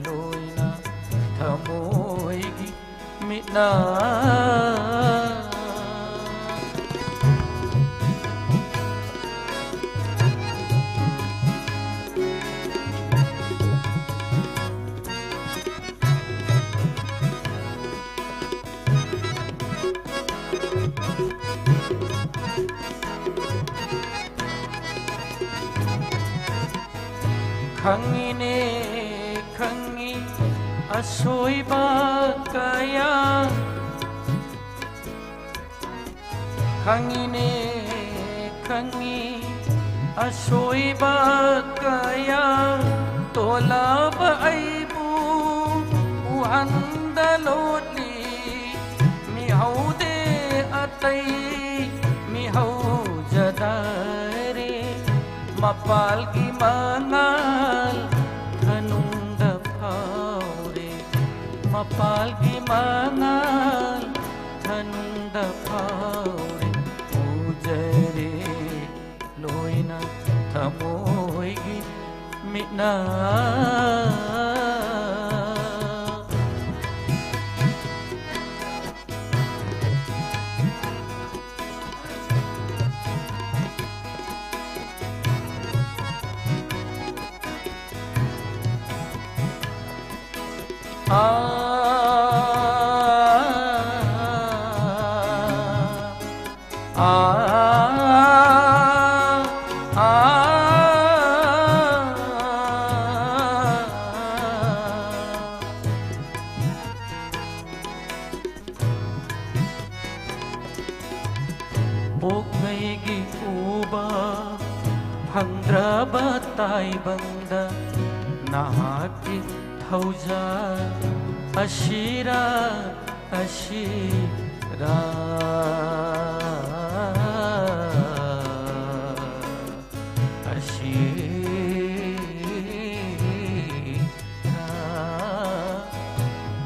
ꯂꯣꯏꯅ ꯊꯃꯣꯏꯒꯤ ꯃꯤꯠꯅ꯫ ꯈꯪꯉꯤꯅꯦ, ꯈꯪꯉꯤ ꯑꯁꯣꯏꯕ ꯀꯌꯥ, ꯈꯪꯉꯤꯅꯦ, ꯈꯪꯉꯤ ꯑꯁꯣꯏꯕ ꯀꯌꯥ, ꯇꯣꯜꯂꯕ ꯑꯩꯕꯨ ꯎꯍꯟꯗ ꯂꯣꯠꯂꯤ꯫ ꯃꯤꯍꯧꯗꯦ ꯑꯇꯩ ꯃꯤꯍꯧꯖꯗꯔꯦ, ꯃꯄꯥꯜꯒꯤ ꯃꯉꯥꯜ ꯊꯅꯨꯡꯗ ꯐꯥꯎꯔꯦ, ꯃꯄꯥꯜꯒꯤ ꯃꯉꯥꯜ ꯊꯅꯨꯡꯗ ꯐꯥꯎꯔꯦ, ꯎꯖꯔꯦ ꯂꯣꯏꯅ ꯊꯃꯣꯏꯒꯤ ꯃꯤꯠꯅ꯫ ꯐꯪꯗ꯭ꯔꯕ ꯇꯥꯏꯕꯪꯗ ꯅꯍꯥꯛꯀꯤ ꯊꯧꯖꯥꯜ ꯑꯁꯤꯔꯥ, ꯑꯁꯤꯔꯥ, ꯑꯁꯤꯔꯥ꯫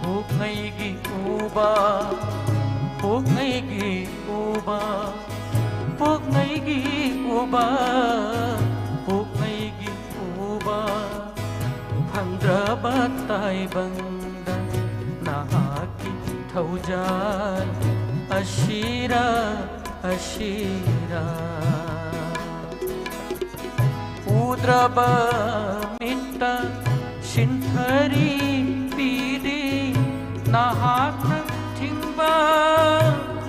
ꯄꯣꯛꯉꯩꯒꯤ ꯎꯕ, ꯄꯣꯛꯉꯩꯒꯤ ꯎꯕ, ꯄꯣꯛꯉꯩꯒꯤ ꯎꯕ, ꯄꯣꯛꯉꯩꯒꯤ ꯎꯕ ꯐꯪꯗ꯭ꯔꯕ ꯇꯥꯏꯕꯪꯗ ꯅꯍꯥꯛꯀꯤ ꯊꯧꯖꯥꯜ ꯑꯁꯤꯔꯥ, ꯑꯁꯤꯔꯥ꯫ ꯎꯗ꯭ꯔꯕ ꯃꯤꯠꯇ ꯁꯤꯟꯊꯔꯤ ꯄꯤꯔꯤ ꯅꯍꯥꯛꯅ ꯊꯤꯡꯕ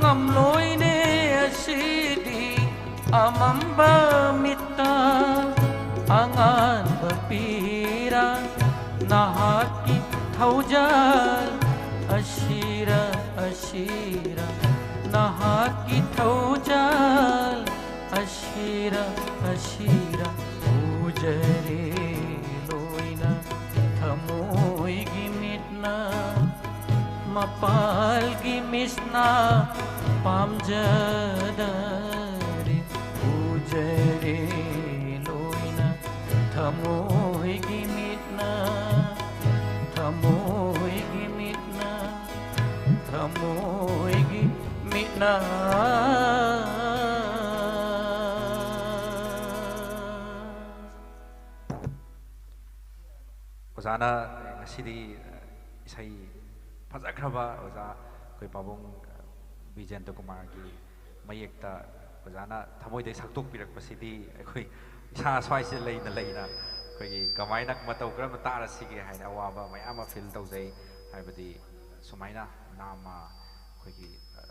ꯉꯝꯂꯣꯏꯅꯦ ꯑꯁꯤꯗꯤ꯫ ꯑꯃꯝꯕ ꯃꯤꯠꯇ ꯑꯉꯥꯟꯕ ꯄꯤꯔꯥ ꯅꯍꯥꯛꯀꯤ ꯊꯧꯖꯥꯜ ꯑꯁꯤꯔꯥ, ꯑꯁꯤꯔꯥ꯫ ꯅꯍꯥꯛꯀꯤ ꯊꯧꯖꯥꯜ ꯑꯁꯤꯔꯥ, ꯑꯁꯤꯔꯥ꯫ ꯎꯖꯔꯦ ꯂꯣꯏꯅ ꯊꯃꯣꯏꯒꯤ ꯃꯤꯠꯅ, ꯃꯄꯥꯜꯒꯤ ꯃꯤꯠꯅ ꯄꯥꯝꯖꯗꯔꯦ꯫ ꯎꯖꯔꯦ ꯂꯣꯏꯅ ꯊꯃꯣꯏꯒꯤ ꯃꯤꯠꯅ, ꯊꯃꯣꯏꯒꯤ ꯃꯤꯠꯅ, ꯊꯃꯣꯏꯒꯤ ꯃꯤꯠꯅ꯫ ꯑꯣꯖꯥꯅ ꯉꯁꯤꯗꯤ ꯏꯁꯩ ꯐꯖꯈ꯭ꯔꯕ ꯑꯣꯖꯥ ꯑꯩꯈꯣꯏ ꯄꯥꯕꯨꯡ ꯕꯤꯖꯦꯟꯗ꯭ꯔ ꯀꯨꯃꯥꯔꯒꯤ ꯃꯌꯦꯛꯇ ꯑꯣꯖꯥꯅ ꯊꯃꯣꯏꯗꯩ ꯁꯛꯇꯣꯛꯄꯤꯔꯛꯄꯁꯤꯗꯤ ꯑꯩꯈꯣꯏ ꯏꯁꯥ ꯁ꯭ꯋꯥꯏꯁꯤꯗ ꯂꯩꯅ ꯂꯩꯅ ꯑꯩꯈꯣꯏꯒꯤ ꯀꯃꯥꯏꯅ ꯃꯇꯧ ꯀꯔꯝꯅ ꯇꯥꯔꯁꯤꯒꯦ ꯍꯥꯏꯅ ꯑꯋꯥꯕ ꯃꯌꯥꯝ ꯑꯃ ꯐꯤꯜ ꯇꯧꯖꯩ꯫ ꯍꯥꯏꯕꯗꯤ ꯁꯨꯃꯥꯏꯅ ꯅꯥꯝꯃ ꯑꯩꯈꯣꯏꯒꯤ, ꯑ,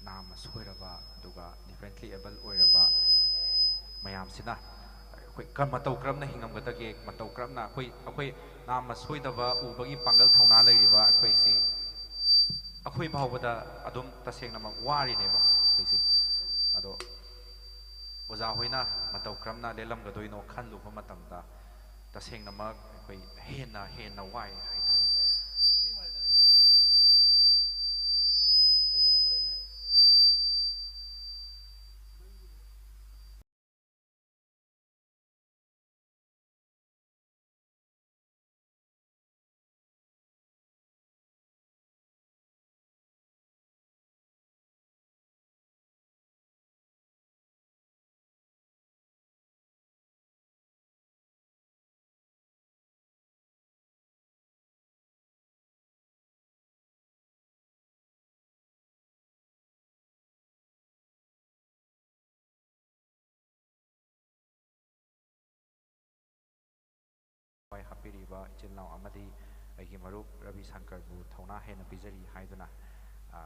ꯅꯥꯝꯃ ꯁꯣꯏꯔꯕ ꯑꯗꯨꯒ ꯗꯤꯐ꯭ꯔꯦꯟꯠꯂꯤ ꯑꯦꯕꯜ ꯑꯣꯏꯔꯕ ꯃꯌꯥꯝꯁꯤꯅ ꯑꯩꯈꯣꯏ ꯀ-, ꯃꯇꯧ ꯀꯔꯝꯅ ꯍꯤꯡꯉꯝꯒꯗꯒꯦ, ꯃꯇꯧ ꯀꯔꯝꯅ ꯑꯩꯈꯣꯏ, ꯑꯩꯈꯣꯏ ꯅꯥꯝꯃ ꯁꯣꯏꯗꯕ ꯎꯕꯒꯤ ꯄꯥꯡꯒꯜ ꯊꯧꯅꯥ ꯂꯩꯔꯤꯕ ꯑꯩꯈꯣꯏꯁꯤ, ꯑꯩꯈꯣꯏ ꯐꯥꯎꯕꯗ ꯑꯗꯨꯝ ꯇꯁꯦꯡꯅꯃꯛ ꯋꯥꯔꯤꯅꯦꯕ ꯑꯩꯈꯣꯏꯁꯦ꯫ ꯑꯗꯣ ꯑꯣꯖꯥ ꯍꯣꯏꯅ ꯃꯇꯧ ꯀꯔꯝꯅ ꯂꯦꯜꯂꯝꯒꯗꯣꯏꯅꯣ ꯈꯜꯂꯨꯕ ꯃꯇꯝꯗ ꯇꯁꯦꯡꯅꯃꯛ ꯑꯩꯈꯣꯏ ꯍꯦꯟꯅ ꯍꯦꯟꯅ ꯋꯥꯏ ꯍꯥꯏꯇꯥꯔꯦ꯫ ꯍꯥꯞꯄꯤꯔꯤꯕ ꯏꯆꯤꯜ ꯏꯅꯥꯎ ꯑꯃꯗꯤ ꯑꯩꯒꯤ ꯃꯔꯨꯞ ꯔꯕꯤ ꯁꯪꯀꯔꯕꯨ ꯊꯧꯅꯥ ꯍꯦꯟꯅ ꯄꯤꯖꯔꯤ ꯍꯥꯏꯗꯨꯅ, ꯑ,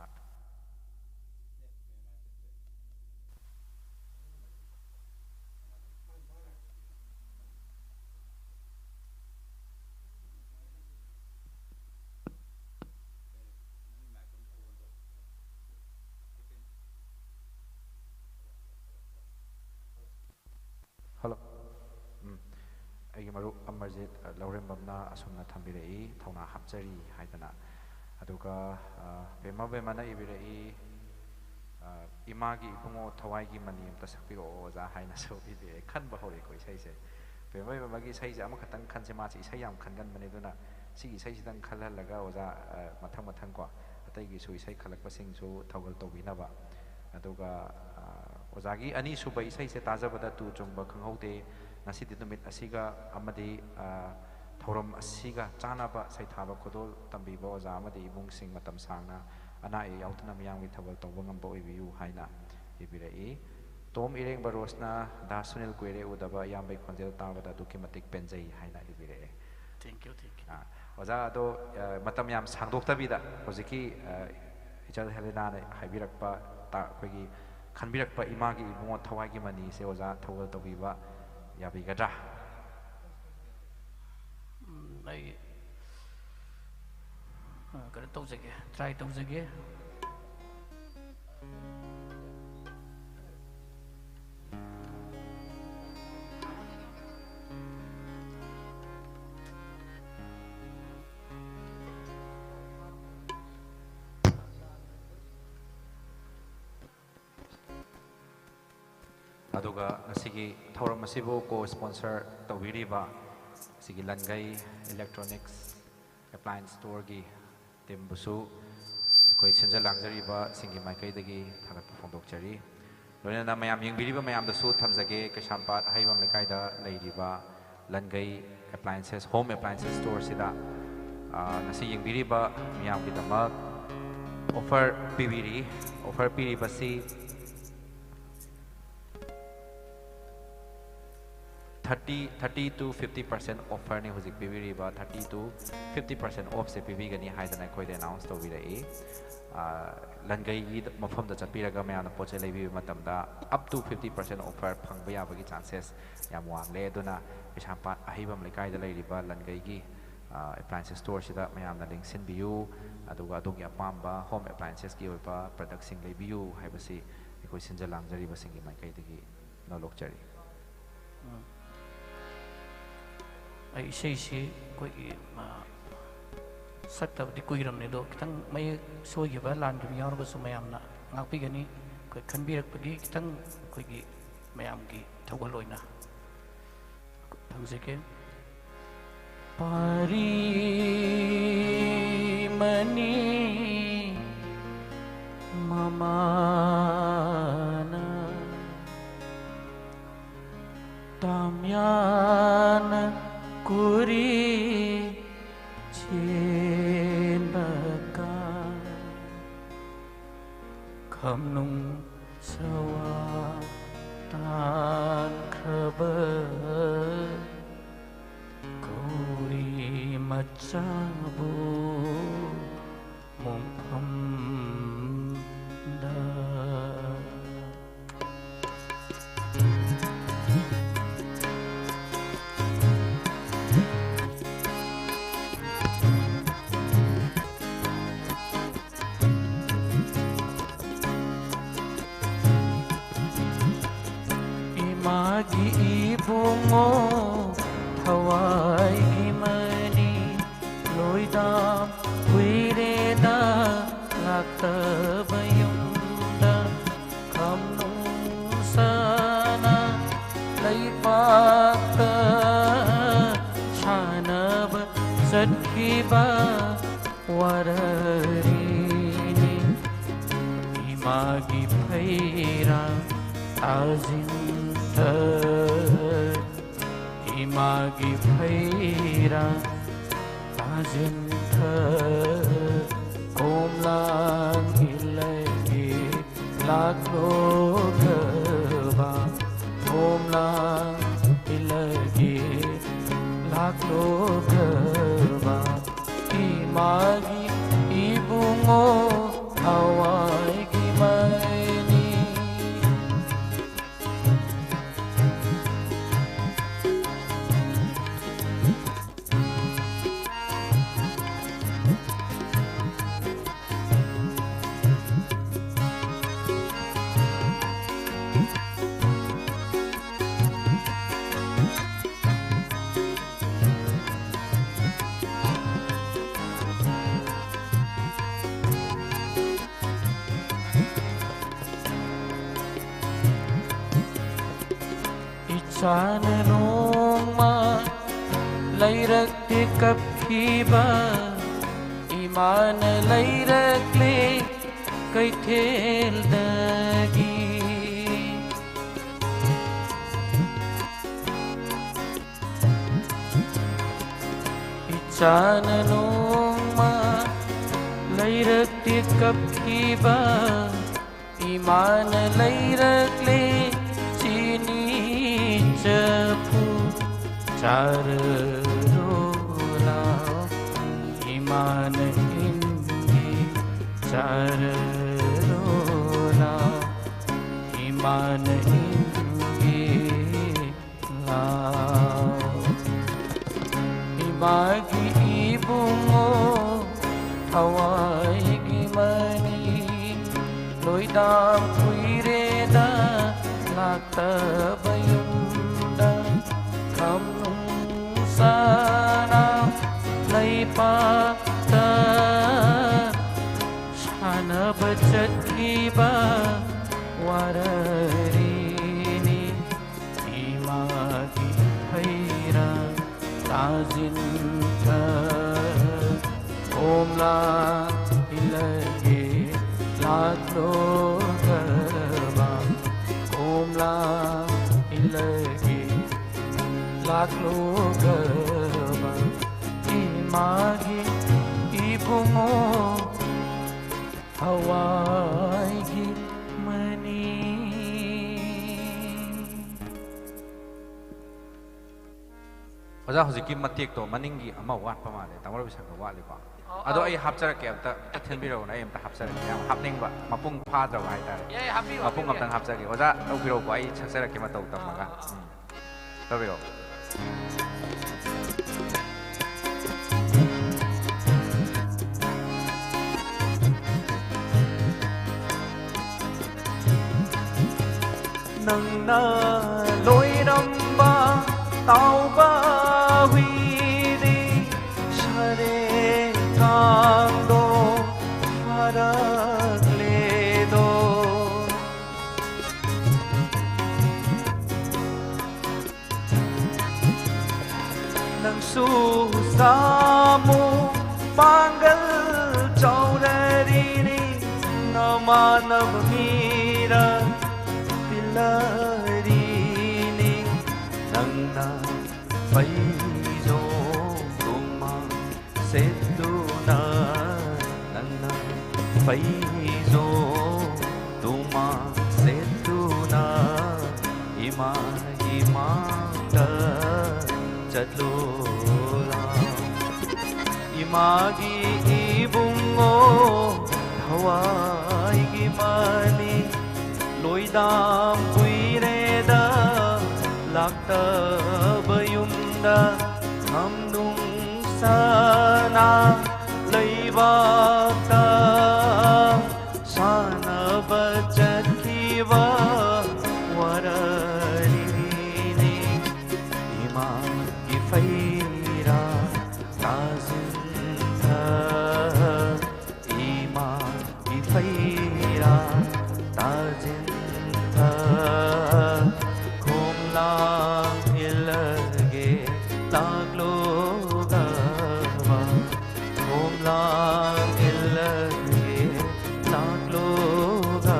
ꯍꯜꯂꯣ꯫ ꯎꯝ꯫ ꯑꯩꯒꯤ ꯃꯔꯨꯞ ꯑꯃꯔꯖꯤꯠ, ꯑ, ꯂꯧꯔꯦꯝꯕꯝꯅ ꯑꯁꯨꯝꯅ ꯊꯝꯕꯤꯔꯛꯏ, "ꯊꯧꯅꯥ ꯍꯥꯞꯆꯔꯤ" ꯍꯥꯏꯗꯅ꯫ ꯑꯗꯨꯒ, ꯑ, ꯕꯦꯝꯃ ꯕꯦꯝꯃꯅ ꯏꯕꯤꯔꯛꯏ, ꯑ, "ꯏꯃꯥꯒꯤ ꯏꯕꯨꯡꯉꯣ ꯊꯋꯥꯏꯒꯤ ꯃꯅꯤ ꯑꯝꯇ ꯁꯛꯄꯤꯔꯛꯑꯣ ꯑꯣꯖꯥ" ꯍꯥꯏꯅꯁꯨ ꯏꯕꯤꯔꯛꯑꯦ꯫ ꯈꯟꯕ ꯍꯧꯔꯦꯀꯣ ꯏꯁꯩꯁꯦ꯫ ꯕꯦꯝꯃ ꯕꯦꯝꯃꯒꯤ ꯏꯁꯩꯁꯦ ꯑꯃꯈꯛꯇꯪ ꯈꯟꯁꯦ, ꯃꯥꯁꯦ ꯏꯁꯩ ꯌꯥꯝ ꯈꯟꯒꯟꯕꯅꯦ, ꯑꯗꯨꯅ ꯁꯤꯒꯤ ꯏꯁꯩꯁꯤꯗꯪ ꯈꯜꯍꯜꯂꯒ ꯑꯣꯖꯥ, ꯑ, ꯃꯊꯪ ꯃꯊꯪ ꯀꯣ ꯑꯇꯩꯒꯤꯁꯨ ꯏꯁꯩ ꯈꯜꯂꯛꯄꯁꯤꯡꯁꯨ ꯊꯧꯒꯜ ꯇꯧꯕꯤꯅꯕ꯫ ꯑꯗꯨꯒ, ꯑ, ꯑꯣꯖꯥꯒꯤ ꯑꯅꯤꯁꯨꯕ ꯏꯁꯩꯁꯦ ꯇꯥꯖꯕꯗ ꯇꯨ ꯆꯨꯡꯕ ꯈꯪꯍꯧꯗꯦ꯫ ꯉꯁꯤꯗꯤ ꯅꯨꯃꯤꯠ ꯑꯁꯤꯒ ꯑꯃꯗꯤ, ꯑ, ꯊꯧꯔꯝ ꯑꯁꯤꯒ ꯆꯥꯟꯅꯕ ꯁꯩꯊꯥꯕ ꯈꯨꯗꯣꯜ ꯇꯝꯕꯤꯕ ꯑꯣꯖꯥ ꯑꯃꯗꯤ ꯏꯃꯨꯡꯁꯤꯡ ꯃꯇꯝ ꯁꯥꯡꯅ ꯑꯅꯥ ꯑꯌꯦꯛ ꯌꯥꯎꯗꯅ ꯃꯤꯌꯥꯝꯒꯤ ꯊꯧꯒꯜ ꯇꯧꯕ ꯉꯝꯕ ꯑꯣꯏꯕꯤꯌꯨ ꯍꯥꯏꯅ ꯏꯕꯤꯔꯛꯏ꯫ ꯇꯣꯝ ꯏꯔꯦꯡꯕ ꯔꯣꯁꯅ, "ꯗꯥ ꯁꯨꯅꯤꯜ, ꯀꯨꯏꯔꯦ ꯎꯗꯕ, ꯏꯌꯥꯝꯕꯒꯤ ꯈꯣꯟꯖꯦꯜ ꯇꯥꯕꯗ ꯑꯗꯨꯛꯀꯤ ꯃꯇꯤꯛ ꯄꯦꯟꯖꯩ" ꯍꯥꯏꯅ ꯏꯕꯤꯔꯛꯑꯦ꯫ Thank you, thank you. ꯑꯥ, ꯑꯣꯖꯥ, ꯑꯗꯣ, ꯑ, ꯃꯇꯝ ꯌꯥꯝ ꯁꯥꯡꯗꯣꯛꯇꯕꯤꯗ ꯍꯧꯖꯤꯛꯀꯤ, ꯑ, ꯏꯆꯜ ꯍꯦꯂꯦꯅꯥꯅ ꯍꯥꯏꯕꯤꯔꯛꯄ, ꯇ-, ꯑꯩꯈꯣꯏꯒꯤ ꯈꯟꯕꯤꯔꯛꯄ "ꯏꯃꯥꯒꯤ ꯏꯕꯨꯡꯉꯣ ꯊꯋꯥꯏꯒꯤ ꯃꯅꯤꯁꯦ" ꯑꯣꯖꯥ ꯊꯧꯒꯜ ꯇꯧꯕꯤꯕ ꯌꯥꯕꯤꯒꯗ꯭ꯔꯥ? ꯎꯝ, ꯑꯩ, ꯑ, ꯀꯩꯅꯣ ꯇꯧꯖꯒꯦ, try ꯇꯧꯖꯒꯦ꯫ ꯑꯗꯨꯒ ꯉꯁꯤꯒꯤ ꯊꯧꯔꯝ ꯑꯁꯤꯕꯨ ꯀꯣ ꯁ꯭ꯄꯣꯟꯁꯔ ꯇꯧꯕꯤꯔꯤꯕ ꯑꯁꯤꯒꯤ ꯂꯟꯒꯩ ꯏꯂꯦꯛꯇ꯭ꯔꯣꯅꯤꯛꯁ ꯑꯦꯄ꯭ꯂꯥꯌꯦꯟꯁ ꯁ꯭ꯇꯣꯔꯒꯤ ꯇꯤꯝꯕꯨꯁꯨ ꯑꯩꯈꯣꯏ ꯁꯤꯟꯖ ꯂꯥꯡꯖꯔꯤꯕꯁꯤꯡꯒꯤ ꯃꯥꯏꯀꯩꯗꯒꯤ ꯊꯥꯒꯠꯄ ꯐꯣꯡꯗꯣꯛꯆꯔꯤ꯫ ꯂꯣꯏꯅꯅ ꯃꯌꯥꯝ ꯌꯦꯡꯕꯤꯔꯤꯕ ꯃꯌꯥꯝꯗꯁꯨ ꯊꯝꯖꯒꯦ, ꯀꯩꯁꯥꯝꯄꯥꯠ ꯑꯍꯩꯕꯝ ꯂꯩꯀꯥꯏꯗ ꯂꯩꯔꯤꯕ ꯂꯟꯒꯩ ꯑꯦꯄ꯭ꯂꯥꯌꯦꯟꯁꯦꯁ, ꯍꯣꯝ ꯑꯦꯄ꯭ꯂꯥꯌꯦꯟꯁꯦꯁ ꯁ꯭ꯇꯣꯔꯁꯤꯗ, ꯑ, ꯉꯁꯤ ꯌꯦꯡꯕꯤꯔꯤꯕ ꯃꯤꯌꯥꯝꯒꯤꯗꯃꯛ ꯑꯣꯐꯔ ꯄꯤꯕꯤꯔꯤ꯫ ꯑꯣꯐꯔ ꯄꯤꯔꯤꯕꯁꯤ thirty, thirty to fifty percent offerꯅꯤ ꯍꯧꯖꯤꯛ ꯄꯤꯕꯤꯔꯤꯕ꯫ Thirty to fifty percent offꯁꯦ ꯄꯤꯕꯤꯒꯅꯤ ꯍꯥꯏꯗꯅ ꯑꯩꯈꯣꯏꯗ ꯑꯦꯅꯥꯎꯟꯁ ꯇꯧꯕꯤꯔꯛꯏ꯫ ꯑ, ꯂꯟꯒꯩꯒꯤ ꯃꯐꯝꯗ ꯆꯠꯄꯤꯔꯒ ꯃꯌꯥꯝꯅ ꯄꯣꯠ ꯆꯩ ꯂꯩꯕꯤꯕ ꯃꯇꯝꯗ up to fifty percent offer ꯐꯪꯕ ꯌꯥꯕꯒꯤ ꯆꯥꯟꯁꯦꯁ ꯌꯥꯝ ꯋꯥꯡꯂꯦ꯫ ꯑꯗꯨꯅ ꯀꯩꯁꯥꯝꯄꯥꯠ ꯑꯍꯩꯕꯝ ꯂꯩꯀꯥꯏꯗ ꯂꯩꯔꯤꯕ ꯂꯟꯒꯩꯒꯤ, ꯑ, ꯑꯦꯄ꯭ꯂꯥꯌꯦꯟꯁꯦꯁ ꯁ꯭ꯇꯣꯔꯁꯤꯗ ꯃꯌꯥꯝꯅ ꯂꯦꯡꯁꯤꯟꯕꯤꯌꯨ, ꯑꯗꯨꯒ ꯑꯗꯣꯝꯒꯤ ꯑꯄꯥꯝꯕ ꯍꯣꯝ ꯑꯦꯄ꯭ꯂꯥꯌꯦꯟꯁꯦꯁꯀꯤ ꯑꯣꯏꯕ ꯄ꯭ꯔꯗꯛꯁꯤꯡ ꯂꯩꯕꯤꯌꯨ ꯍꯥꯏꯕꯁꯤ ꯑꯩꯈꯣꯏ ꯁꯤꯟꯖ ꯂꯥꯡꯖꯔꯤꯕꯁꯤꯡꯒꯤ ꯃꯥꯏꯀꯩꯗꯒꯤ ꯅꯣꯂꯣꯛꯆꯔꯤ꯫ ꯎꯝ꯫ ꯑꯩ ꯏꯁꯩꯁꯤ ꯑꯩꯈꯣꯏꯒꯤ, ꯑ, ꯁꯛꯇꯕꯗꯤ ꯀꯨꯏꯔꯕꯅꯤ, ꯑꯗꯣ ꯈꯤꯇꯪ ꯃꯌꯦꯛ ꯁꯣꯏꯈꯤꯕ ꯂꯥꯟꯈꯤꯕ ꯌꯥꯎꯔꯒꯁꯨ ꯃꯌꯥꯝꯅ ꯉꯥꯛꯄꯤꯒꯅꯤ꯫ ꯑꯩꯈꯣꯏ ꯈꯟꯕꯤꯔꯛꯄꯒꯤ ꯈꯤꯇꯪ ꯑꯩꯈꯣꯏꯒꯤ ꯃꯌꯥꯝꯒꯤ ꯊꯧꯒꯜ ꯑꯣꯏꯅ ꯊꯝꯖꯒꯦ꯫ ꯄꯥꯔꯤ ꯃꯅꯤ ꯃꯃꯥꯅ ꯇꯥꯝꯌꯥꯅ ꯀꯨꯔꯤ ꯆꯦꯟꯕ ꯀꯥ ꯈꯝꯅꯨꯡ ꯁꯋꯥ ꯇꯥꯟꯈ꯭ꯔꯕ ꯀꯧꯔꯤ ꯃꯆꯥꯕꯨ ꯃꯣꯡꯐꯝꯗ꯫ ꯏꯃꯥꯒꯤ ꯏꯕꯨꯡꯉꯣ ꯊꯋꯥꯏꯒꯤ ꯃꯅꯤ ꯂꯣꯏꯗꯥꯝ ꯀꯨꯏꯔꯦꯗ ꯂꯥꯛꯇꯕ ꯌꯨꯝꯗ ꯈꯝꯅꯨꯡ ꯁꯥ ꯇꯥꯁꯤꯟꯈ ꯏꯃꯥꯒꯤ ꯐꯩꯔꯥ ꯇꯥꯁꯤꯟꯈ ꯀꯣꯝꯂꯥꯡ ꯏꯜꯂꯒꯦ ꯂꯥꯛꯂꯣꯈ꯭ꯔꯕ ꯀꯣꯝꯂꯥꯡ ꯏꯜꯂꯒꯦ ꯂꯥꯛꯂꯣꯈ꯭ꯔꯕ ꯏꯃꯥꯒꯤ ꯏꯕꯨꯡꯉꯣ ꯊꯋꯥꯏꯒꯤ ꯃꯩꯅꯤ꯫ ꯏꯆꯥꯅ ꯅꯣꯡꯃ ꯂꯩꯔꯛꯇ ꯀꯞꯈꯤꯕ ꯏꯃꯥꯅ ꯂꯩꯔꯛꯂꯦ ꯀꯩꯊꯦꯜꯗꯒꯤ꯫ ꯏꯆꯥꯅ ꯅꯣꯡꯃ ꯂꯩꯔꯛꯇ ꯀꯞꯈꯤꯕ ꯏꯃꯥꯅ ꯂꯩꯔꯛꯂꯦ ꯆꯤꯅꯤ ꯆꯐꯨ ꯆꯥꯔꯔꯣ ꯂꯥꯎ ꯏꯃꯥꯅ ꯏꯟꯒꯦ ꯆꯥꯔꯔꯣ ꯂꯥꯎ ꯏꯃꯥꯅ ꯏꯟꯒꯦ ꯂꯥꯎ꯫ ꯏꯃꯥꯒꯤ ꯏꯕꯨꯡꯉꯣ ꯊꯋꯥꯏꯒꯤ ꯃꯅꯤ ꯂꯣꯏꯗꯥꯝ ꯀꯨꯏꯔꯦꯗ ꯂꯥꯛꯇꯕ ꯌꯨꯝꯗ ꯈꯝꯅꯨꯡ ꯁꯥꯅ ꯂꯩꯄꯥꯛꯇ ꯁꯥꯟꯅꯕ ꯆꯠꯈꯤꯕ ꯋꯥꯔꯔꯤꯅꯤ꯫ ꯏꯃꯥꯒꯤ ꯐꯩꯔꯥ ꯇꯥꯁꯤꯟꯈ ꯀꯣꯝꯂꯥ ꯏꯜꯂꯒꯦ ꯂꯥꯛꯂꯣꯈ꯭ꯔꯕ ꯀꯣꯝ ꯂꯥꯛꯂꯣꯒꯕ ꯏꯃꯥꯒꯤ ꯏꯕꯨꯡꯉꯣ ꯊꯋꯥꯏꯒꯤ ꯃꯅꯤ꯫ ꯑꯣꯖꯥ, ꯍꯧꯖꯤꯛꯀꯤ ꯃꯇꯦꯛꯇꯣ ꯃꯅꯤꯡꯒꯤ ꯑꯃ ꯋꯥꯠꯄ ꯃꯥꯜꯂꯦ, ꯇꯥꯃꯣ ꯔꯕꯤꯁꯪꯀꯔ ꯋꯥꯠꯂꯤꯀꯣ? ꯑꯣ, ꯑꯗꯣ ꯑꯣ꯫ ꯑꯩ ꯍꯥꯞꯆꯔꯛꯀꯦ, ꯑꯝꯇ, ꯑꯝꯇ ꯊꯤꯟꯕꯤꯔꯛꯎꯅꯦ, ꯑꯩ ꯑꯝꯇ ꯍꯥꯞꯆꯔꯛꯀꯦ, ꯌꯥꯝ ꯍꯥꯞꯅꯤꯡꯕ, ꯃꯄꯨꯡ ꯐꯥꯗ꯭ꯔꯕ ꯍꯥꯏꯇꯥꯔꯦ꯫ ꯌꯥꯏ, ꯍꯥꯞꯄꯤꯌꯨ, ꯃꯄꯨꯡ ꯍꯥꯞꯄꯤꯌꯨ, ꯑꯝꯇꯪ ꯌꯥꯏ꯫ ꯍꯥꯞꯆꯒꯦ꯫ ꯑꯣꯖꯥ ꯇꯧꯕꯤꯔꯛꯎꯀꯣ, ꯑꯩ ꯁꯛꯆꯔꯛꯀꯦ ꯃꯇꯧ ꯇꯝꯃꯒ꯫ ꯑꯥ, ꯑꯥ꯫ ꯎꯝ꯫ ꯇꯧꯕꯤꯔꯛꯑꯣ꯫ ꯅꯪꯅ ꯂꯣꯏꯔꯝꯕ ꯇꯥꯎꯕ ꯍꯨꯏꯗꯤ ꯁꯔꯦ ꯀꯥꯡꯗꯣ ꯐꯔꯛꯂꯦꯗꯣ꯫ ꯅꯪꯁꯨ ꯁꯥꯃꯨ ꯄꯥꯡꯒꯜ ꯆꯥꯎꯔꯔꯤꯅꯤ, ꯅꯃꯥꯟꯅꯕ ꯃꯤꯔ ꯄꯤꯜꯂꯔꯤꯅꯤ꯫ ꯅꯪꯅ ꯐꯩꯖꯣꯝ ꯇꯨꯝꯃ ꯁꯦꯠꯇꯨꯅ, ꯅꯪꯅ ꯐꯩꯖꯣꯝ ꯇꯨꯝꯃ ꯁꯦꯠꯇꯨꯅ, ꯏꯃꯥꯒꯤ ꯃꯥꯡꯗ ꯆꯠꯂꯣꯔꯥ꯫ ꯏꯃꯥꯒꯤ ꯏꯕꯨꯡꯉꯣ ꯊꯋꯥꯏꯒꯤ ꯃꯅꯤ, ꯂꯣꯏꯗꯥꯝ ꯀꯨꯏꯔꯦꯗ ꯂꯥꯛꯇꯕ ꯌꯨꯝꯗ, ꯊꯝꯅꯨꯡ ꯁꯅꯥ ꯂꯩꯕꯥꯛꯇ ꯁꯥꯟꯅꯕ ꯆꯠꯈꯤꯕ ꯋꯥꯔꯤꯅꯤ꯫ ꯏꯃꯥꯒꯤ ꯐꯩꯔꯥ ꯇꯥꯁꯤꯟꯊ, ꯏꯃꯥꯒꯤ ꯐꯩꯔꯥ ꯇꯥꯁꯤꯟꯊ, ꯈꯣꯝꯂꯥꯡ ꯏꯜꯂꯒꯦ ꯂꯥꯛꯂꯣꯒꯕ, ꯈꯣꯝꯂꯥꯡ ꯏꯜꯂꯒꯦ ꯂꯥꯛꯂꯣꯒꯕ,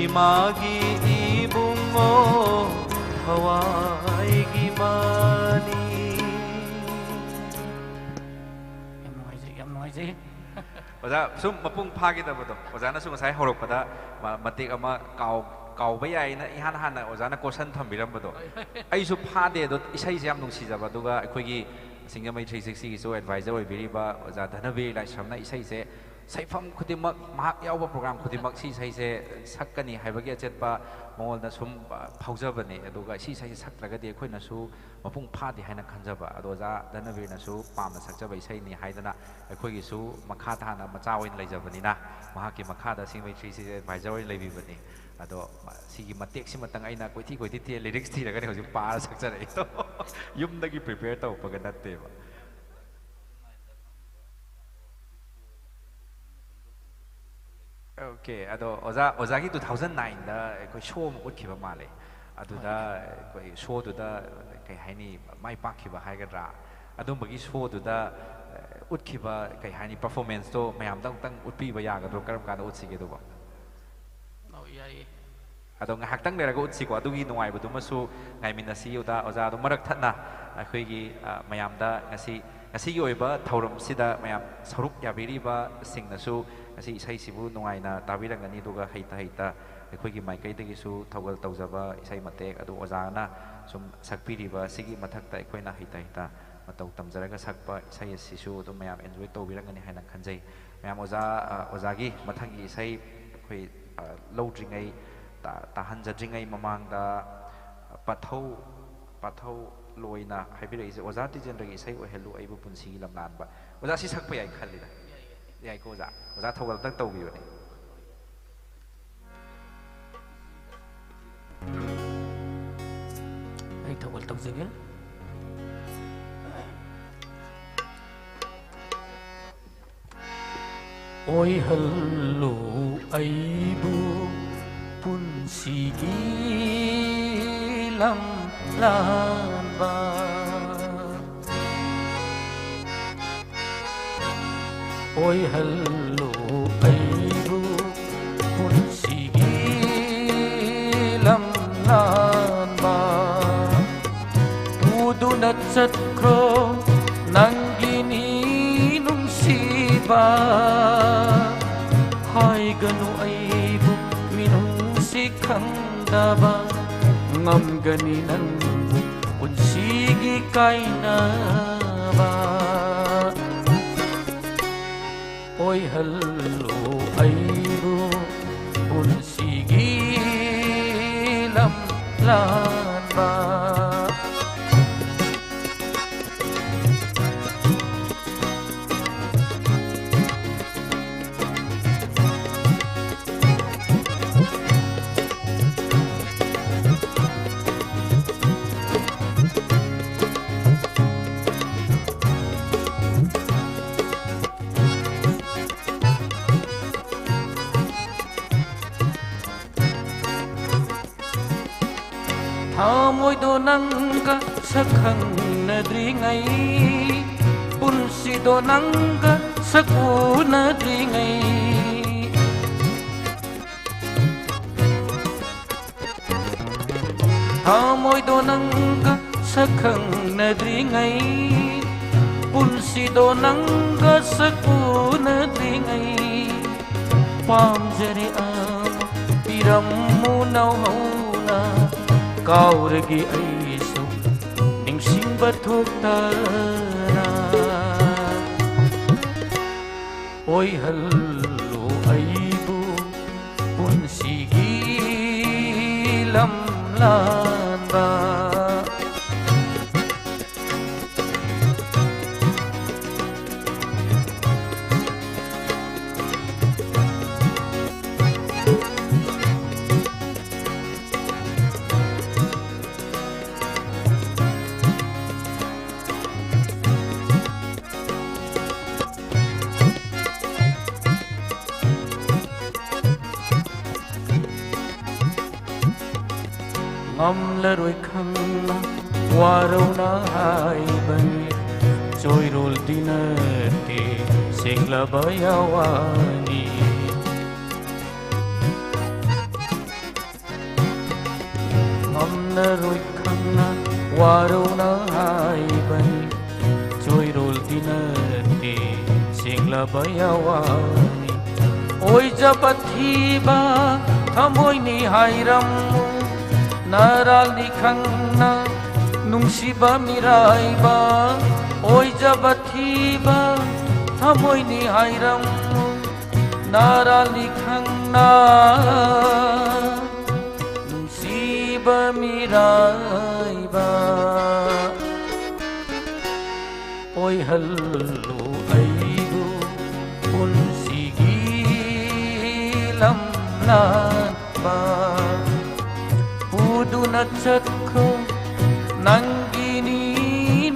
ꯏꯃꯥꯒꯤ ꯏꯕꯨꯡꯉꯣ ꯊꯋꯥꯏꯒꯤ ꯃꯥꯅꯤ꯫ ꯌꯥꯝ ꯅꯨꯡꯉꯥꯏꯖꯩ, ꯌꯥꯝ ꯅꯨꯡꯉꯥꯏꯖꯩ꯫ ꯑꯣꯖꯥ, ꯁꯨꯝ ꯃꯄꯨꯡ ꯐꯥꯈꯤꯗꯕꯗꯣ, ꯑꯣꯖꯥꯅꯁꯨ ꯉꯁꯥꯏ ꯍꯧꯔꯛꯄꯗ ꯃ-, ꯃꯇꯦꯛ ꯑꯃ ꯀꯥꯎ-, ꯀꯥꯎꯕ ꯌꯥꯏꯅ ꯏꯍꯥꯟ ꯍꯥꯟꯅ ꯑꯣꯖꯥꯅ ꯀꯣꯏꯁꯟ ꯊꯝꯕꯤꯔꯝꯕꯗꯣ, ꯍꯣꯏ, ꯍꯣꯏ꯫ ꯑꯩꯁꯨ ꯐꯥꯗꯦ꯫ ꯑꯗꯣ ꯏꯁꯩꯁꯦ ꯌꯥꯝ ꯅꯨꯡꯁꯤꯖꯕ, ꯑꯗꯨꯒ ꯑꯩꯈꯣꯏꯒꯤ ꯁꯤꯡꯖꯃꯩ ꯊ꯭ꯔꯤ ꯁꯤꯛꯁꯇꯤꯒꯤꯁꯨ ꯑꯦꯗꯚꯥꯏꯖꯔ ꯑꯣꯏꯕꯤꯔꯤꯕ ꯑꯣꯖꯥ ꯙꯅꯕꯤꯔ ꯂꯥꯏꯁ꯭ꯔꯝꯅ ꯏꯁꯩꯁꯦ ꯁꯩꯐꯝ ꯈꯨꯗꯤꯡꯃꯛ, ꯃꯍꯥꯛ ꯌꯥꯎꯕ ꯄ꯭ꯔꯣꯒ꯭ꯔꯥꯝ ꯈꯨꯗꯤꯡꯃꯛ ꯁꯤ ꯏꯁꯩꯁꯦ ꯁꯛꯀꯅꯤ ꯍꯥꯏꯕꯒꯤ ꯑꯆꯦꯠꯄ ꯃꯉꯣꯟꯗ ꯁꯨꯝ, ꯑ, ꯐꯥꯎꯖꯕꯅꯦ꯫ ꯑꯗꯨꯒ ꯁꯤ ꯏꯁꯩꯁꯦ ꯁꯛꯇ꯭ꯔꯒꯗꯤ ꯑꯩꯈꯣꯏꯅꯁꯨ ꯃꯄꯨꯡ ꯐꯥꯗꯦ ꯍꯥꯏꯅ ꯈꯟꯖꯕ꯫ ꯑꯗꯣ ꯑꯣꯖꯥ ꯙꯅꯕꯤꯔꯅꯁꯨ ꯄꯥꯝꯅ ꯁꯛꯆꯕ ꯏꯁꯩꯅꯤ ꯍꯥꯏꯗꯅ ꯑꯩꯈꯣꯏꯒꯤꯁꯨ ꯃꯈꯥ ꯇꯥꯅ ꯃꯆꯥ ꯑꯣꯏꯅ ꯂꯩꯖꯕꯅꯤꯅ, ꯃꯍꯥꯛꯀꯤ ꯃꯈꯥꯗ ꯁꯤꯡꯖꯃꯩ ꯊ꯭ꯔꯤ ꯁꯤꯛꯁꯇꯤ ꯑꯦꯗꯚꯥꯏꯖꯔ ꯑꯣꯏꯅ ꯂꯩꯕꯤꯕꯅꯤ꯫ ꯑꯗꯣ, ꯃ-, ꯁꯤꯒꯤ ꯃꯇꯦꯛꯁꯤꯃꯇꯪ ꯑꯩꯅ ꯀꯣꯏꯊꯤ ꯀꯣꯏꯊꯤ ꯊꯤꯔ ꯂꯤꯔꯤꯛꯁ ꯊꯤꯔꯒꯅꯤ ꯍꯧꯖꯤꯛ ꯄꯥꯔ ꯁꯛꯆꯔꯛꯏꯗꯣ꯫ ꯌꯨꯝꯗꯒꯤ ꯄ꯭ꯔꯤꯄꯦꯌꯔ ꯇꯧꯔꯛꯄꯒ ꯅꯠꯇꯦꯕ꯫ ꯑꯣꯀꯦ, ꯑꯗꯣ ꯑꯣꯖꯥ, ꯑꯣꯖꯥꯒꯤ ꯇꯨ ꯊꯥꯎꯖꯟ ꯅꯥꯏꯟꯗ ꯑꯩꯈꯣꯏ ꯁꯣ ꯑꯃ ꯎꯠꯈꯤꯕ ꯃꯥꯜꯂꯦ꯫ ꯑꯗꯨꯗ ꯍꯣꯏ꯫ ꯑꯩꯈꯣꯏ ꯁꯣꯗꯨꯗ, ꯀꯩ ꯍꯥꯏꯅꯤ, ꯃꯥꯏ ꯄꯥꯛꯈꯤꯕ ꯍꯥꯏꯒꯗ꯭ꯔꯥ, ꯑꯗꯨꯝꯕꯒꯤ ꯁꯣꯗꯨꯗ, ꯑ, ꯎꯠꯈꯤꯕ, ꯀꯩ ꯍꯥꯏꯅꯤ, ꯄꯔꯐꯣꯔꯃꯦꯟꯁꯇꯣ ꯃꯌꯥꯝꯗ ꯑꯃꯨꯛꯇꯪ ꯎꯠꯄꯤꯕ ꯌꯥꯒꯗ꯭ꯔꯣ? ꯀꯔꯝ ꯀꯥꯟꯗ ꯎꯠꯁꯤꯒꯦ ꯑꯗꯨꯕꯣ? ꯑꯧ, ꯌꯥꯏꯌꯦ꯫ ꯑꯗꯣ ꯉꯥꯏꯍꯥꯛꯇꯪ ꯂꯩꯔꯒ ꯎꯠꯁꯤꯀꯣ, ꯑꯗꯨꯒꯤ ꯅꯨꯡꯉꯥꯏꯕꯗꯨꯃꯁꯨ ꯉꯥꯏꯃꯤꯟꯅꯁꯤ꯫ ꯑꯣꯖꯥ, ꯑꯣꯖꯥ ꯑꯗꯨꯝ ꯃꯔꯛ ꯊꯠꯅ ꯑꯩꯈꯣꯏꯒꯤ, ꯑ, ꯃꯌꯥꯝꯗ ꯉꯁꯤ, ꯉꯁꯤꯒꯤ ꯑꯣꯏꯕ ꯊꯧꯔꯝꯁꯤꯗ ꯃꯌꯥꯝ ꯁꯔꯨꯛ ꯌꯥꯕꯤꯔꯤꯕꯁꯤꯡꯅꯁꯨ ꯉꯁꯤ ꯏꯁꯩꯁꯤꯕꯨ ꯅꯨꯡꯉꯥꯏꯅ ꯇꯥꯕꯤꯔꯝꯒꯅꯤ꯫ ꯑꯗꯨꯒ ꯍꯩꯇ ꯍꯩꯇ ꯑꯩꯈꯣꯏꯒꯤ ꯃꯥꯏꯀꯩꯗꯒꯤꯁꯨ ꯊꯧꯒꯜ ꯇꯧꯖꯕ ꯏꯁꯩ ꯃꯇꯦꯛ ꯑꯗꯨ ꯑꯣꯖꯥꯅ ꯁꯨꯝ ꯁꯛꯄꯤꯔꯤꯕ ꯑꯁꯤꯒꯤ ꯃꯊꯛꯇ ꯑꯩꯈꯣꯏꯅ ꯍꯩꯇ ꯍꯩꯇ ꯃꯇꯧ ꯇꯝꯖꯔꯒ ꯁꯛꯄ ꯏꯁꯩ ꯑꯁꯤꯁꯨ ꯑꯗꯨꯝ ꯃꯌꯥꯝ ꯑꯦꯟꯖꯣꯏ ꯇꯧꯕꯤꯔꯝꯒꯅꯤ ꯍꯥꯏꯅ ꯈꯟꯖꯩ꯫ ꯃꯌꯥꯝ ꯑꯣꯖꯥ, ꯑ, ꯑꯣꯖꯥꯒꯤ ꯃꯊꯪꯒꯤ ꯏꯁꯩ ꯑꯩꯈꯣꯏ, ꯑ, ꯂꯧꯗ꯭ꯔꯤꯉꯩ, ꯇꯥ-, ꯇꯥꯍꯟꯖꯗ꯭ꯔꯤꯉꯩ ꯃꯃꯥꯡꯗ, ꯑ, ꯄꯥꯊꯧ, ꯄꯥꯊꯧ ꯂꯣꯏꯅ ꯍꯥꯏꯕꯤꯔꯛꯏꯁꯦ, "ꯑꯣꯖꯥ ꯇꯤꯖꯦꯟꯗ꯭ꯔꯒꯤ ꯏꯁꯩ ꯑꯣꯏꯍꯜꯂꯨ ꯑꯩꯕꯨ ꯄꯨꯟꯁꯤꯒꯤ ꯂꯝꯂꯥꯟꯕ"꯫ ꯑꯣꯖꯥ ꯁꯤ ꯁꯛꯄ ꯌꯥꯏ ꯈꯜꯂꯤꯗ꯫ ꯌꯥꯏꯀꯣ ꯑꯣꯖꯥ? ꯑꯣꯖꯥ ꯊꯧꯒꯜ ꯑꯝꯇꯪ ꯇꯧꯕꯤꯌꯨꯅꯦ꯫ ꯑꯩ ꯊꯧꯒꯜ ꯇꯧꯖꯒꯦ꯫ ꯑꯣꯏꯍꯜꯂꯨ ꯑꯩꯕꯨ ꯄꯨꯟꯁꯤꯒꯤ ꯂꯝꯂꯥꯟꯕ꯫ ꯑꯣꯏꯍꯜꯂꯨ ꯑꯩꯕꯨ ꯄꯨꯟꯁꯤꯒꯤ ꯂꯝꯂꯥꯟꯕ꯫ ꯅ ꯆꯠꯈ꯭ꯔꯣ ꯅꯪꯒꯤꯅꯤ ꯅꯨꯡꯁꯤꯕ꯫ ꯍꯥꯏꯒꯅꯨ ꯑꯩꯕꯨ ꯃꯤꯅꯨꯡꯁꯤ ꯈꯪꯗꯕ, ꯉꯝꯒꯅꯤ ꯅꯪꯕꯨ ꯄꯨꯟꯁꯤꯒꯤ ꯀꯥꯏꯅꯕ꯫ ꯑꯣꯏꯍꯜꯂꯨ ꯑꯩꯕꯨ ꯄꯨꯟꯁꯤꯒꯤ ꯂꯝꯂꯥꯟꯕ꯫ ꯊꯃꯣꯏꯗꯣ ꯅꯪꯒ ꯁꯛ ꯈꯪꯅꯗ꯭ꯔꯤꯉꯩ, ꯄꯨꯟꯁꯤꯗꯣ ꯅꯪꯒ ꯁꯛ ꯎꯅꯗ꯭ꯔꯤꯉꯩ, ꯊꯃꯣꯏꯗꯣ ꯅꯪꯒ ꯁꯛ ꯈꯪꯅꯗ꯭ꯔꯤꯉꯩ, ꯄꯨꯟꯁꯤꯗꯣ ꯅꯪꯒ ꯁꯛ ꯎꯅꯗ꯭ꯔꯤꯉꯩ, ꯄꯥꯝꯖꯔꯦ ꯑꯃ ꯄꯤꯔꯝꯃꯨ ꯅꯧꯍꯧꯅ, ꯀꯥꯎꯔꯒꯦ ꯑꯩꯁꯨ ꯅꯤꯡꯁꯤꯡꯕ ꯊꯣꯛꯇꯅ꯫ ꯑꯣꯏꯍꯜꯂꯨ ꯑꯩꯕꯨ ꯄꯨꯟꯁꯤꯒꯤ ꯂꯝꯂꯥꯟꯕ꯫ ꯉꯝꯂꯔꯣꯏ ꯈꯪꯅ ꯋꯥꯔꯧꯅ ꯍꯥꯏꯕꯅꯤ, ꯆꯣꯏꯔꯣꯜꯗꯤ ꯅꯠꯇꯦ ꯁꯦꯡꯂꯕ ꯌꯥꯋꯥꯅꯤ꯫ ꯉꯝꯂꯔꯣꯏ ꯈꯪꯅ ꯋꯥꯔꯧꯅ ꯍꯥꯏꯕꯅꯤ, ꯆꯣꯏꯔꯣꯜꯗꯤ ꯅꯠꯇꯦ, ꯁꯦꯡꯂꯕ ꯌꯥꯋꯥꯅꯤ꯫ ꯑꯣꯏꯖꯕ ꯊꯤꯕ ꯊꯃꯣꯏꯅꯤ ꯍꯥꯏꯔꯝꯃꯨ, ꯅꯔꯥꯜꯅꯤ ꯈꯪꯅ ꯅꯨꯡꯁꯤꯕ ꯃꯤꯔꯥꯏꯕ꯫ ꯑꯣꯏꯖꯕ ꯊꯤꯕ ꯊꯃꯣꯏꯅꯤ ꯍꯥꯏꯔꯝꯃꯨ, ꯅꯔꯥꯜꯅꯤ ꯈꯪꯅ ꯅꯨꯡꯁꯤꯕ ꯃꯤꯔꯥꯏꯕ꯫ ꯑꯣꯏꯍꯜꯂꯨ ꯑꯩꯕꯨ ꯄꯨꯟꯁꯤꯒꯤ ꯂꯝꯂꯥꯟꯕ꯫ ꯄꯨꯗꯨꯅ ꯆꯠꯈ꯭ꯔꯣ ꯅꯪꯒꯤꯅꯤ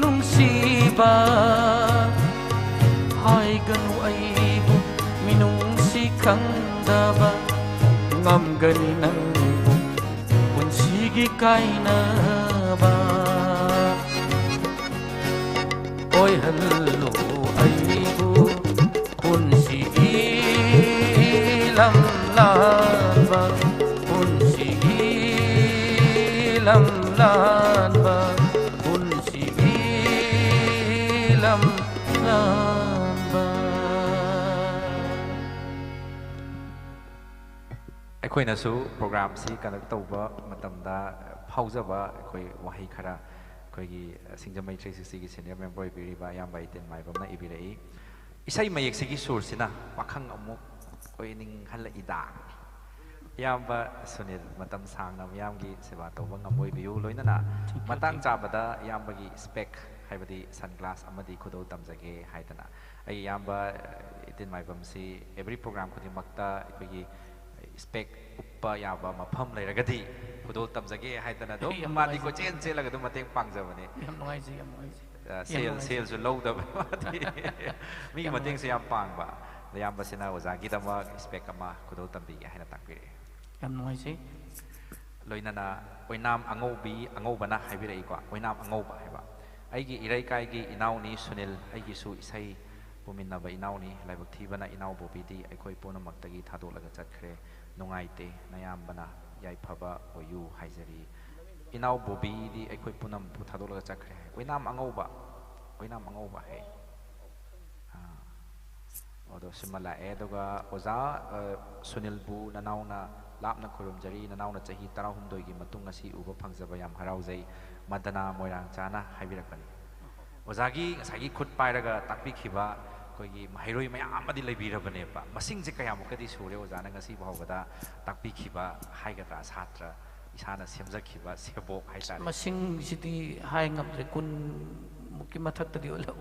ꯅꯨꯡꯁꯤꯕ꯫ ꯍꯥꯏꯒꯅꯨ ꯑꯩꯕꯨ ꯃꯤꯅꯨꯡꯁꯤ ꯈꯪꯗꯕ, ꯉꯝꯒꯅꯤ ꯅꯪꯕꯨ ꯄꯨꯟꯁꯤꯒꯤ ꯀꯥꯏꯅꯕ꯫ ꯑꯣꯏꯍꯜꯂꯨ ꯑꯩꯕꯨ ꯄꯨꯟꯁꯤꯒꯤ ꯂꯝꯂꯥꯟꯕ, ꯄꯨꯟꯁꯤꯒꯤ ꯂꯝꯂꯥꯟꯕ, ꯄꯨꯟꯁꯤꯒꯤ ꯂꯝꯂꯥꯟꯕ꯫ ꯑꯩꯈꯣꯏꯅꯁꯨ ꯄ꯭ꯔꯣꯒ꯭ꯔꯥꯝꯁꯤ ꯀꯟꯗꯛ ꯇꯧꯕ ꯃꯇꯝꯗ ꯐꯥꯎꯖꯕ ꯑꯩꯈꯣꯏ ꯋꯥꯍꯩ ꯈꯔ ꯑꯩꯈꯣꯏꯒꯤ ꯁꯤꯡꯖꯃꯩ ꯊ꯭ꯔꯤ ꯁꯤꯛꯁꯇꯤꯒꯤ ꯁꯦꯅꯤꯌꯔ ꯃꯦꯝꯕꯔ ꯑꯣꯏꯕꯤꯔꯤꯕ ꯏꯌꯥꯝꯕ ꯏꯇꯦꯟ ꯃꯥꯏꯕꯝꯅ ꯏꯕꯤꯔꯛꯏ꯫ ꯏꯁꯩ ꯃꯌꯦꯛꯁꯤꯒꯤ ꯁꯨꯔꯁꯤꯅ ꯄꯥꯈꯪ ꯑꯃꯨꯛ ꯑꯣꯏꯅꯤꯡꯍꯜꯂꯛꯏꯗ꯫ ꯏꯌꯥꯝꯕ ꯁꯨꯅꯤꯜ, ꯃꯇꯝ ꯁꯥꯡꯅ ꯃꯤꯌꯥꯝꯒꯤ ꯁꯦꯕꯥ ꯇꯧꯕ ꯉꯝꯕ ꯑꯣꯏꯕꯤꯌꯨ꯫ ꯂꯣꯏꯅꯅ ꯃꯇꯥꯡ ꯆꯥꯕꯗ ꯏꯌꯥꯝꯕꯒꯤ ꯏꯁꯄꯦꯛ, ꯍꯥꯏꯕꯗꯤ ꯁꯟ ꯒ꯭ꯂꯥꯁ ꯑꯃꯗꯤ ꯈꯨꯗꯣꯜ ꯇꯝꯖꯒꯦ ꯍꯥꯏꯗꯅ꯫ ꯑꯩ ꯏꯌꯥꯝꯕ ꯏꯇꯦꯟ ꯃꯥꯏꯕꯝꯁꯤ ꯑꯦꯕ꯭ꯔꯤ ꯄ꯭ꯔꯣꯒ꯭ꯔꯥꯝ ꯈꯨꯗꯤꯡꯃꯛꯇ ꯑꯩꯈꯣꯏꯒꯤ ꯏꯁꯄꯦꯛ ꯎꯞꯄ ꯌꯥꯕ ꯃꯐꯝ ꯂꯩꯔꯒꯗꯤ ꯈꯨꯗꯣꯜ ꯇꯝꯖꯒꯦ ꯍꯥꯏꯗꯅ ꯑꯗꯨꯝ ꯌꯥꯝ ꯃꯥꯗꯤ ꯅꯨꯡꯉꯥꯏꯖꯩ꯫ ꯀꯣꯏꯆꯦꯟ ꯆꯦꯜꯂꯒ ꯑꯗꯨꯝ ꯃꯇꯦꯡ ꯄꯥꯡꯖꯕꯅꯦ꯫ ꯌꯥꯝ ꯅꯨꯡꯉꯥꯏꯖꯩ, ꯌꯥꯝ ꯅꯨꯡꯉꯥꯏꯖꯩ꯫ ꯑ, ꯌꯥꯝ ꯁꯦꯜ, ꯅꯨꯡꯉꯥꯏꯖꯩ꯫ ꯁꯦꯜꯁꯨ ꯂꯧꯗꯕ ꯃꯥꯗꯤ꯫ ꯃꯤꯒꯤ ꯌꯥꯝ ꯃꯇꯦꯡꯁꯨ ꯅꯨꯡꯉꯥꯏꯖꯩ꯫ ꯌꯥꯝ ꯄꯥꯡꯕ꯫ ꯑꯗ ꯏꯌꯥꯝꯕꯁꯤꯅ ꯑꯣꯖꯥꯒꯤꯗꯃꯛ ꯏꯁꯄꯦꯛ ꯑꯃ ꯈꯨꯗꯣꯜ ꯇꯝꯕꯤꯒꯦ ꯍꯥꯏꯅ ꯇꯥꯛꯄꯤꯔꯛꯑꯦ꯫ ꯌꯥꯝ ꯅꯨꯡꯉꯥꯏꯖꯩ꯫ ꯂꯣꯏꯅꯅ ꯑꯣꯏꯅꯥꯝ ꯑꯉꯧꯕꯤ, ꯑꯉꯧꯕꯅ ꯍꯥꯏꯕꯤꯔꯛꯏꯀꯣ, ꯑꯣꯏꯅꯥꯝ ꯑꯉꯧꯕ ꯍꯥꯏꯕ꯫ "ꯑꯩꯒꯤ ꯏꯔꯩꯀꯥꯏꯒꯤ ꯏꯅꯥꯎꯅꯤ ꯁꯨꯅꯤꯜ, ꯑꯩꯒꯤꯁꯨ ꯏꯁꯩ ꯄꯨꯃꯤꯟꯅꯕ ꯏꯅꯥꯎꯅꯤ꯫ ꯂꯥꯏꯕꯛ ꯊꯤꯕꯅ ꯏꯅꯥꯎ ꯕꯣꯕꯤꯗꯤ ꯑꯩꯈꯣꯏ ꯄꯨꯝꯅꯃꯛꯇꯒꯤ ꯊꯥꯗꯣꯛꯂꯒ ꯆꯠꯈ꯭ꯔꯦ꯫ ꯅꯨꯡꯉꯥꯏꯇꯦ, ꯅꯌꯥꯝꯕꯅ ꯌꯥꯏꯐꯕ ꯑꯣꯏꯌꯨ ꯍꯥꯏꯖꯔꯤ"꯫ ꯏꯅꯥꯎ ꯕꯣꯕꯤꯗꯤ ꯑꯩꯈꯣꯏ ꯄꯨꯝꯅꯃꯛꯄꯨ ꯊꯥꯗꯣꯛꯂꯒ ꯆꯠꯈ꯭ꯔꯦ ꯍꯥꯏ꯫ ꯑꯣꯏꯅꯥꯝ ꯑꯉꯧꯕ, ꯑꯣꯏꯅꯥꯝ ꯑꯉꯧꯕ ꯍꯥꯏ꯫ ꯑꯥ꯫ ꯑꯗꯣ ꯁꯤꯃ ꯂꯥꯛꯑꯦ꯫ ꯑꯗꯨꯒ ꯑꯣꯖꯥ, ꯑ, ꯁꯨꯅꯤꯜꯕꯨ ꯅꯅꯥꯎꯅ ꯂꯥꯞꯅ ꯈꯨꯔꯨꯝꯖꯔꯤ꯫ ꯅꯅꯥꯎꯅ ꯆꯍꯤ ꯇꯔꯥꯍꯨꯝꯗꯣꯏꯒꯤ ꯃꯇꯨꯡ ꯉꯁꯤ ꯎꯕ ꯐꯪꯖꯕ ꯌꯥꯝ ꯍꯔꯥꯎꯖꯩ꯫ ꯃꯗꯅꯥ ꯃꯣꯏꯔꯥꯡꯆꯥꯅ ꯍꯥꯏꯕꯤꯔꯛꯄꯅꯤ꯫ ꯑꯣꯖꯥꯒꯤ ꯉꯁꯥꯏꯒꯤ ꯈꯨꯠ ꯄꯥꯏꯔꯒ ꯇꯥꯛꯄꯤꯈꯤꯕ ꯑꯩꯈꯣꯏꯒꯤ ꯃꯍꯩꯔꯣꯏ ꯃꯌꯥꯝ ꯑꯃꯗꯤ ꯂꯩꯕꯤꯔꯕꯅꯦꯕ꯫ ꯃꯁꯤꯡꯁꯦ ꯀꯌꯥꯃꯨꯛꯀꯗꯤ ꯁꯨꯔꯦ ꯑꯣꯖꯥꯅ ꯉꯁꯤ ꯐꯥꯎꯕꯗ ꯇꯥꯛꯄꯤꯈꯤꯕ ꯍꯥꯏꯒꯗ꯭ꯔꯥ, ꯁꯥꯇ꯭ꯔ ꯏꯁꯥꯅ ꯁꯦꯝꯖꯈꯤꯕ ꯁꯦꯕꯣꯛ ꯍꯥꯏꯇꯥꯔꯦ? ꯃꯁꯤꯡꯁꯤꯗꯤ ꯍꯥꯏ ꯉꯝꯗ꯭ꯔꯦ, ꯀꯨꯟ ꯃꯨꯛꯀꯤ ꯃꯊꯛꯇꯗꯤ ꯑꯣꯏꯔ-,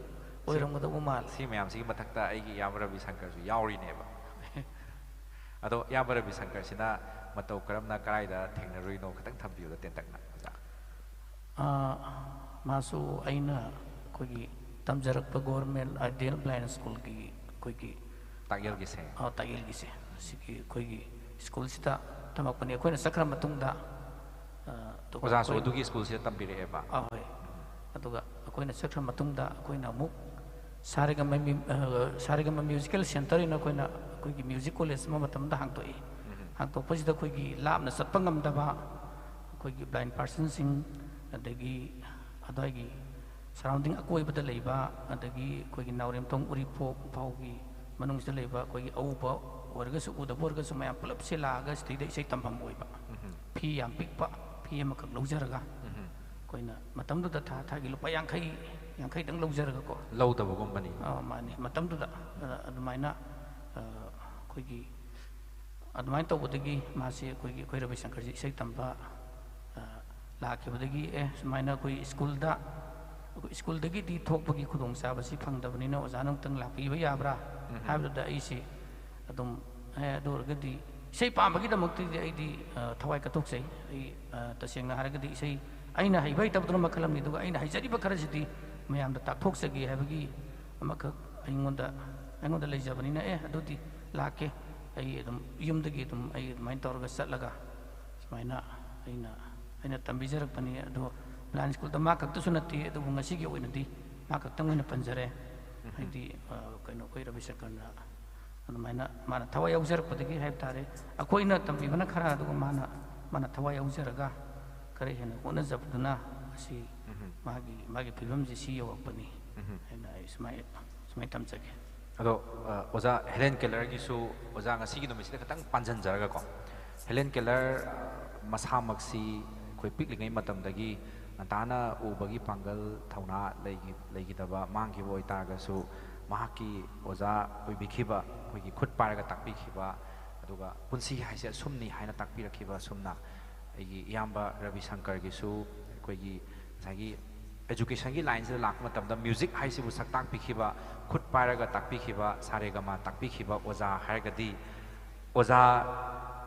ꯁꯤ, ꯑꯣꯏꯔꯝꯒꯗꯧꯕ ꯃꯥꯜꯂꯦ꯫ ꯁꯤ ꯃꯌꯥꯝꯁꯤꯒꯤ ꯃꯊꯛꯇ ꯑꯩꯒꯤ ꯏꯌꯥꯝꯕ ꯔꯕꯤ ꯁꯪꯀꯔꯁꯨ ꯌꯥꯎꯔꯤꯅꯦꯕ꯫ ꯑꯗꯣ ꯏꯌꯥꯝꯕ ꯔꯕꯤ ꯁꯪꯀꯔꯁꯤꯅ ꯃꯇꯧ ꯀꯔꯝꯅ ꯀꯗꯥꯏꯗ ꯊꯦꯡꯅꯔꯨꯏꯅꯣ ꯈꯤꯇꯪ ꯊꯝꯕꯤꯌꯨꯗ ꯇꯦꯟꯇꯛꯅ, ꯑꯣꯖꯥ꯫ ꯑꯥ, ꯃꯥꯁꯨ ꯑꯩꯅ ꯑꯩꯈꯣꯏꯒꯤ ꯇꯝꯖꯔꯛꯄ ꯒꯣꯔꯃꯦꯟ ꯑꯥꯏꯗꯤꯌꯦꯜ ꯕ꯭ꯂꯥꯏꯟ ꯁ꯭ꯀꯨꯜꯒꯤ ꯑꯩꯈꯣꯏꯒꯤ ꯇꯥꯛꯌꯦꯜꯒꯤꯁꯦ꯫ ꯑꯥ, ꯇꯥꯛꯌꯦꯜꯒꯤꯁꯦ꯫ ꯁꯤꯒꯤ ꯑꯩꯈꯣꯏꯒꯤ ꯁ꯭ꯀꯨꯜꯁꯤꯗ ꯇꯝꯃꯛꯄꯅꯤ꯫ ꯑꯩꯈꯣꯏꯅ ꯆꯠꯈ꯭ꯔ ꯃꯇꯨꯡꯗ, ꯑꯥ, ꯑꯗꯨꯒ ꯑꯣꯖꯥꯁꯨ ꯑꯩꯈꯣꯏ ꯑꯗꯨꯒꯤ ꯁ꯭ꯀꯨꯜꯁꯤꯗ ꯇꯝꯕꯤꯔꯛꯑꯦꯕ? ꯑꯥ, ꯍꯣꯏ꯫ ꯑꯗꯨꯒ ꯑꯩꯈꯣꯏꯅ ꯆꯠꯈ꯭ꯔ ꯃꯇꯨꯡꯗ ꯑꯩꯈꯣꯏꯅ ꯑꯃꯨꯛ ꯁꯥꯔꯦꯒꯃ ꯃ꯭ꯌꯨ-, ꯑ, ꯁꯥꯔꯦꯒꯃ ꯃ꯭ꯌꯨꯖꯤꯀꯦꯜ ꯁꯦꯟꯇꯔ ꯍꯥꯏꯅ ꯑꯩꯈꯣꯏꯅ ꯑꯩꯈꯣꯏꯒꯤ ꯃ꯭ꯌꯨꯖꯤꯛ ꯀꯣꯂꯦꯖ ꯑꯃ ꯃꯇꯝꯗ ꯍꯥꯡꯗꯣꯛꯏ꯫ ꯎꯝ꯫ ꯍꯥꯡꯗꯣꯛꯄꯁꯤꯗ ꯑꯩꯈꯣꯏꯒꯤ ꯂꯥꯞꯅ ꯆꯠꯄ ꯉꯝꯗꯕ ꯑꯩꯈꯣꯏꯒꯤ ꯕ꯭ꯂꯥꯏꯟ ꯄꯥꯔꯁꯟꯁꯤꯡ, ꯑꯗꯒꯤ ꯑꯗ꯭ꯋꯥꯏꯒꯤ ꯁꯔꯥꯎꯟꯗꯤꯡ ꯑꯀꯣꯏꯕꯗ ꯂꯩꯕ, ꯑꯗꯒꯤ ꯑꯩꯈꯣꯏꯒꯤ ꯅꯥꯎꯔꯦꯝꯊꯣꯡ ꯎꯔꯤꯄꯣꯛ ꯐꯥꯎꯒꯤ ꯃꯅꯨꯡꯁꯤꯗ ꯂꯩꯕ ꯑꯩꯈꯣꯏꯒꯤ ꯑꯎꯕ ꯑꯣꯏꯔꯒꯁꯨ ꯎꯗꯕ ꯑꯣꯏꯔꯒꯁꯨ ꯃꯌꯥꯝ ꯄꯨꯂꯞꯁꯦ ꯂꯥꯛꯑꯒ ꯁꯤꯗꯩꯗ ꯏꯁꯩ ꯇꯝꯐꯝ ꯑꯣꯏꯕ꯫ ꯎꯝ꯫ ꯐꯤ ꯌꯥꯝ ꯄꯤꯛꯄ, ꯐꯤ ꯑꯃꯈꯛ ꯂꯧꯖꯔꯒ ꯎꯝ꯫ ꯑꯩꯈꯣꯏꯅ ꯃꯇꯝꯗꯨꯗ ꯊꯥ ꯊꯥꯒꯤ ꯂꯨꯄꯥ ꯌꯥꯡꯈꯩ, ꯌꯥꯡꯈꯩꯗꯪ ꯂꯧꯖꯔꯒꯀꯣ꯫ ꯂꯧꯗꯕꯒꯨꯝꯕꯅꯤ꯫ ꯑꯥ, ꯃꯥꯅꯤ꯫ ꯃꯇꯝꯗꯨꯗ, ꯑ, ꯑꯗꯨꯃꯥꯏꯅ, ꯑ, ꯑꯩꯈꯣꯏꯒꯤ ꯑꯗꯨꯃꯥꯏꯅ ꯇꯧꯕꯗꯒꯤ ꯃꯥꯁꯤ ꯑꯩꯈꯣꯏꯒꯤ, ꯑꯩꯈꯣꯏ ꯔꯕꯤ ꯁꯪꯀꯔꯁꯤ ꯏꯁꯩ ꯇꯝꯕ, ꯑ, ꯂꯥꯛꯈꯤꯕꯗꯒꯤ, "ꯑꯦ, ꯁꯨꯃꯥꯏꯅ ꯑꯩꯈꯣꯏ ꯁ꯭ꯀꯨꯜꯗ, ꯑꯩꯈꯣꯏ ꯁ꯭ꯀꯨꯜꯗꯒꯤꯗꯤ ꯊꯣꯛꯄꯒꯤ ꯈꯨꯗꯣꯡꯆꯥꯕꯁꯤ ꯐꯪꯗꯕꯅꯤꯅ ꯑꯣꯖꯥꯅ ꯑꯃꯨꯛꯇꯪ ꯂꯥꯛꯄꯤꯕ ꯌꯥꯕ꯭ꯔꯥ?" ꯎꯝ꯫ ꯍꯥꯏꯕꯗꯨꯗ ꯑꯩꯁꯤ ꯑꯗꯨꯝ, "ꯑꯦ, ꯑꯗꯨ ꯑꯣꯏꯔꯒꯗꯤ ꯏꯁꯩ ꯄꯥꯝꯕꯒꯤꯗꯃꯛꯇꯗꯤ ꯑꯩꯗꯤ, ꯑ, ꯊꯋꯥꯏ ꯀꯠꯊꯣꯛꯆꯩ꯫ ꯑꯩ, ꯑ, ꯇꯁꯦꯡꯅ ꯍꯥꯏꯔꯒꯗꯤ ꯏꯁꯩ ꯑꯩꯅ ꯍꯩꯕ ꯍꯩꯇꯕꯗꯨꯅ ꯃꯈꯜ ꯑꯃꯅꯤ, ꯑꯗꯨꯒ ꯑꯩꯅ ꯍꯩꯖꯔꯤꯕ ꯈꯔꯁꯤꯗꯤ ꯃꯌꯥꯝꯗ ꯇꯥꯛꯊꯣꯛꯆꯒꯦ ꯍꯥꯏꯕꯒꯤ ꯑꯃꯈꯛ ꯑꯩꯉꯣꯟꯗ, ꯑꯩꯉꯣꯟꯗ ꯂꯩꯖꯕꯅꯤꯅ, ꯑꯦ, ꯑꯗꯨꯗꯤ ꯂꯥꯛꯀꯦ꯫ ꯑꯩ ꯑꯗꯨꯝ ꯌꯨꯝꯗꯒꯤ ꯑꯗꯨꯝ ꯑꯩ ꯑꯗꯨꯃꯥꯏꯅ ꯇꯧꯔꯒ ꯆꯠꯂꯒ ꯁꯨꯃꯥꯏꯅ ꯑꯩꯅ, ꯑꯩꯅ ꯇꯝꯕꯤꯖꯔꯛꯄꯅꯤ꯫ ꯑꯗꯣ ꯕ꯭ꯂꯥꯏꯟ ꯁ꯭ꯀꯨꯜꯗ ꯃꯥ ꯈꯛꯇꯁꯨ ꯅꯠꯇꯦ, ꯑꯗꯨꯕꯨ ꯉꯁꯤꯒꯤ ꯑꯣꯏꯅꯗꯤ ꯃꯥ ꯈꯛꯇꯪ ꯑꯣꯏꯅ ꯄꯟꯖꯔꯦ꯫ ꯎꯝ꯫ ꯍꯥꯏꯗꯤ, ꯑ, ꯀꯩꯅꯣ, ꯑꯩꯈꯣꯏ ꯔꯕꯤ ꯁꯪꯀꯔꯅ ꯑꯗꯨꯃꯥꯏꯅ ꯃꯥꯅ ꯊꯋꯥꯏ ꯌꯥꯎꯖꯔꯛꯄꯗꯒꯤ ꯍꯥꯏꯕ ꯇꯥꯔꯦ, ꯑꯩꯈꯣꯏꯅ ꯇꯝꯕꯤꯕꯅ ꯈꯔ, ꯑꯗꯨꯒ ꯃꯥꯅ, ꯃꯥꯅ ꯊꯋꯥꯏ ꯌꯥꯎꯖꯔꯒ ꯈꯔ ꯍꯦꯟꯅ ꯍꯣꯠꯅꯖꯕꯗꯨꯅ ꯉꯁꯤ ꯎꯝ꯫ ꯃꯥꯒꯤ ꯃꯥꯒꯤ ꯐꯤꯕꯝꯁꯤ ꯁꯤ ꯌꯧꯔꯛꯄꯅꯤ ꯎꯝ꯫ ꯍꯥꯏꯅ ꯑꯩ ꯁꯨꯃꯥꯏ ꯁꯨꯃꯥꯏꯅ ꯊꯝꯖꯒꯦ꯫ ꯑꯗꯣ ꯑ, ꯑꯣꯖꯥ ꯍꯦꯂꯦꯟ ꯀꯦꯂꯔꯒꯤꯁꯨ ꯑꯣꯖꯥ ꯉꯁꯤꯒꯤ ꯅꯨꯃꯤꯠꯁꯤꯗ ꯈꯤꯇꯪ ꯄꯥꯟꯁꯤꯟꯖꯔꯒꯀꯣ, ꯍꯦꯂꯦꯟ ꯀꯦꯂꯔ ꯑ, ꯃꯁꯥꯃꯛꯁꯤ ꯑꯩꯈꯣꯏ ꯄꯤꯛꯂꯤꯉꯩ ꯃꯇꯝꯗꯒꯤ ꯉꯟꯇꯥꯅ ꯎꯕꯒꯤ ꯄꯥꯡꯒꯜ ꯊꯧꯅꯥ ꯂꯩꯈꯤ- ꯂꯩꯈꯤꯗꯕ ꯃꯥꯡꯈꯤꯕ ꯑꯣꯏꯇꯥꯔꯒꯁꯨ, ꯃꯍꯥꯛꯀꯤ ꯑꯣꯖꯥ ꯑꯣꯏꯕꯤꯈꯤꯕ, ꯑꯩꯈꯣꯏꯒꯤ ꯈꯨꯠ ꯄꯥꯏꯔꯒ ꯇꯥꯛꯄꯤꯈꯤꯕ, ꯑꯗꯨꯒ ꯄꯨꯟꯁꯤ ꯍꯥꯏꯁꯦ ꯑꯁꯨꯝꯅꯤ ꯍꯥꯏꯅ ꯇꯥꯛꯄꯤꯔꯛꯈꯤꯕ ꯑꯁꯨꯝꯅ ꯑꯩꯒꯤ ꯏꯌꯥꯝꯕ ꯔꯕꯤ ꯁꯪꯀꯔꯒꯤꯁꯨ ꯑꯩꯈꯣꯏꯒꯤ ꯉꯁꯥꯏꯒꯤ educationꯒꯤ lineꯁꯤꯗ ꯂꯥꯛꯄ ꯃꯇꯝꯗ music ꯍꯥꯏꯁꯤꯕꯨ ꯁꯛ ꯇꯥꯛꯄꯤꯈꯤꯕ, ꯈꯨꯠ ꯄꯥꯏꯔꯒ ꯇꯥꯛꯄꯤꯈꯤꯕ, ꯁꯥꯔꯦꯒꯃꯥ ꯇꯥꯛꯄꯤꯈꯤꯕ ꯑꯣꯖꯥ ꯍꯥꯏꯔꯒꯗꯤ ꯑꯣꯖꯥ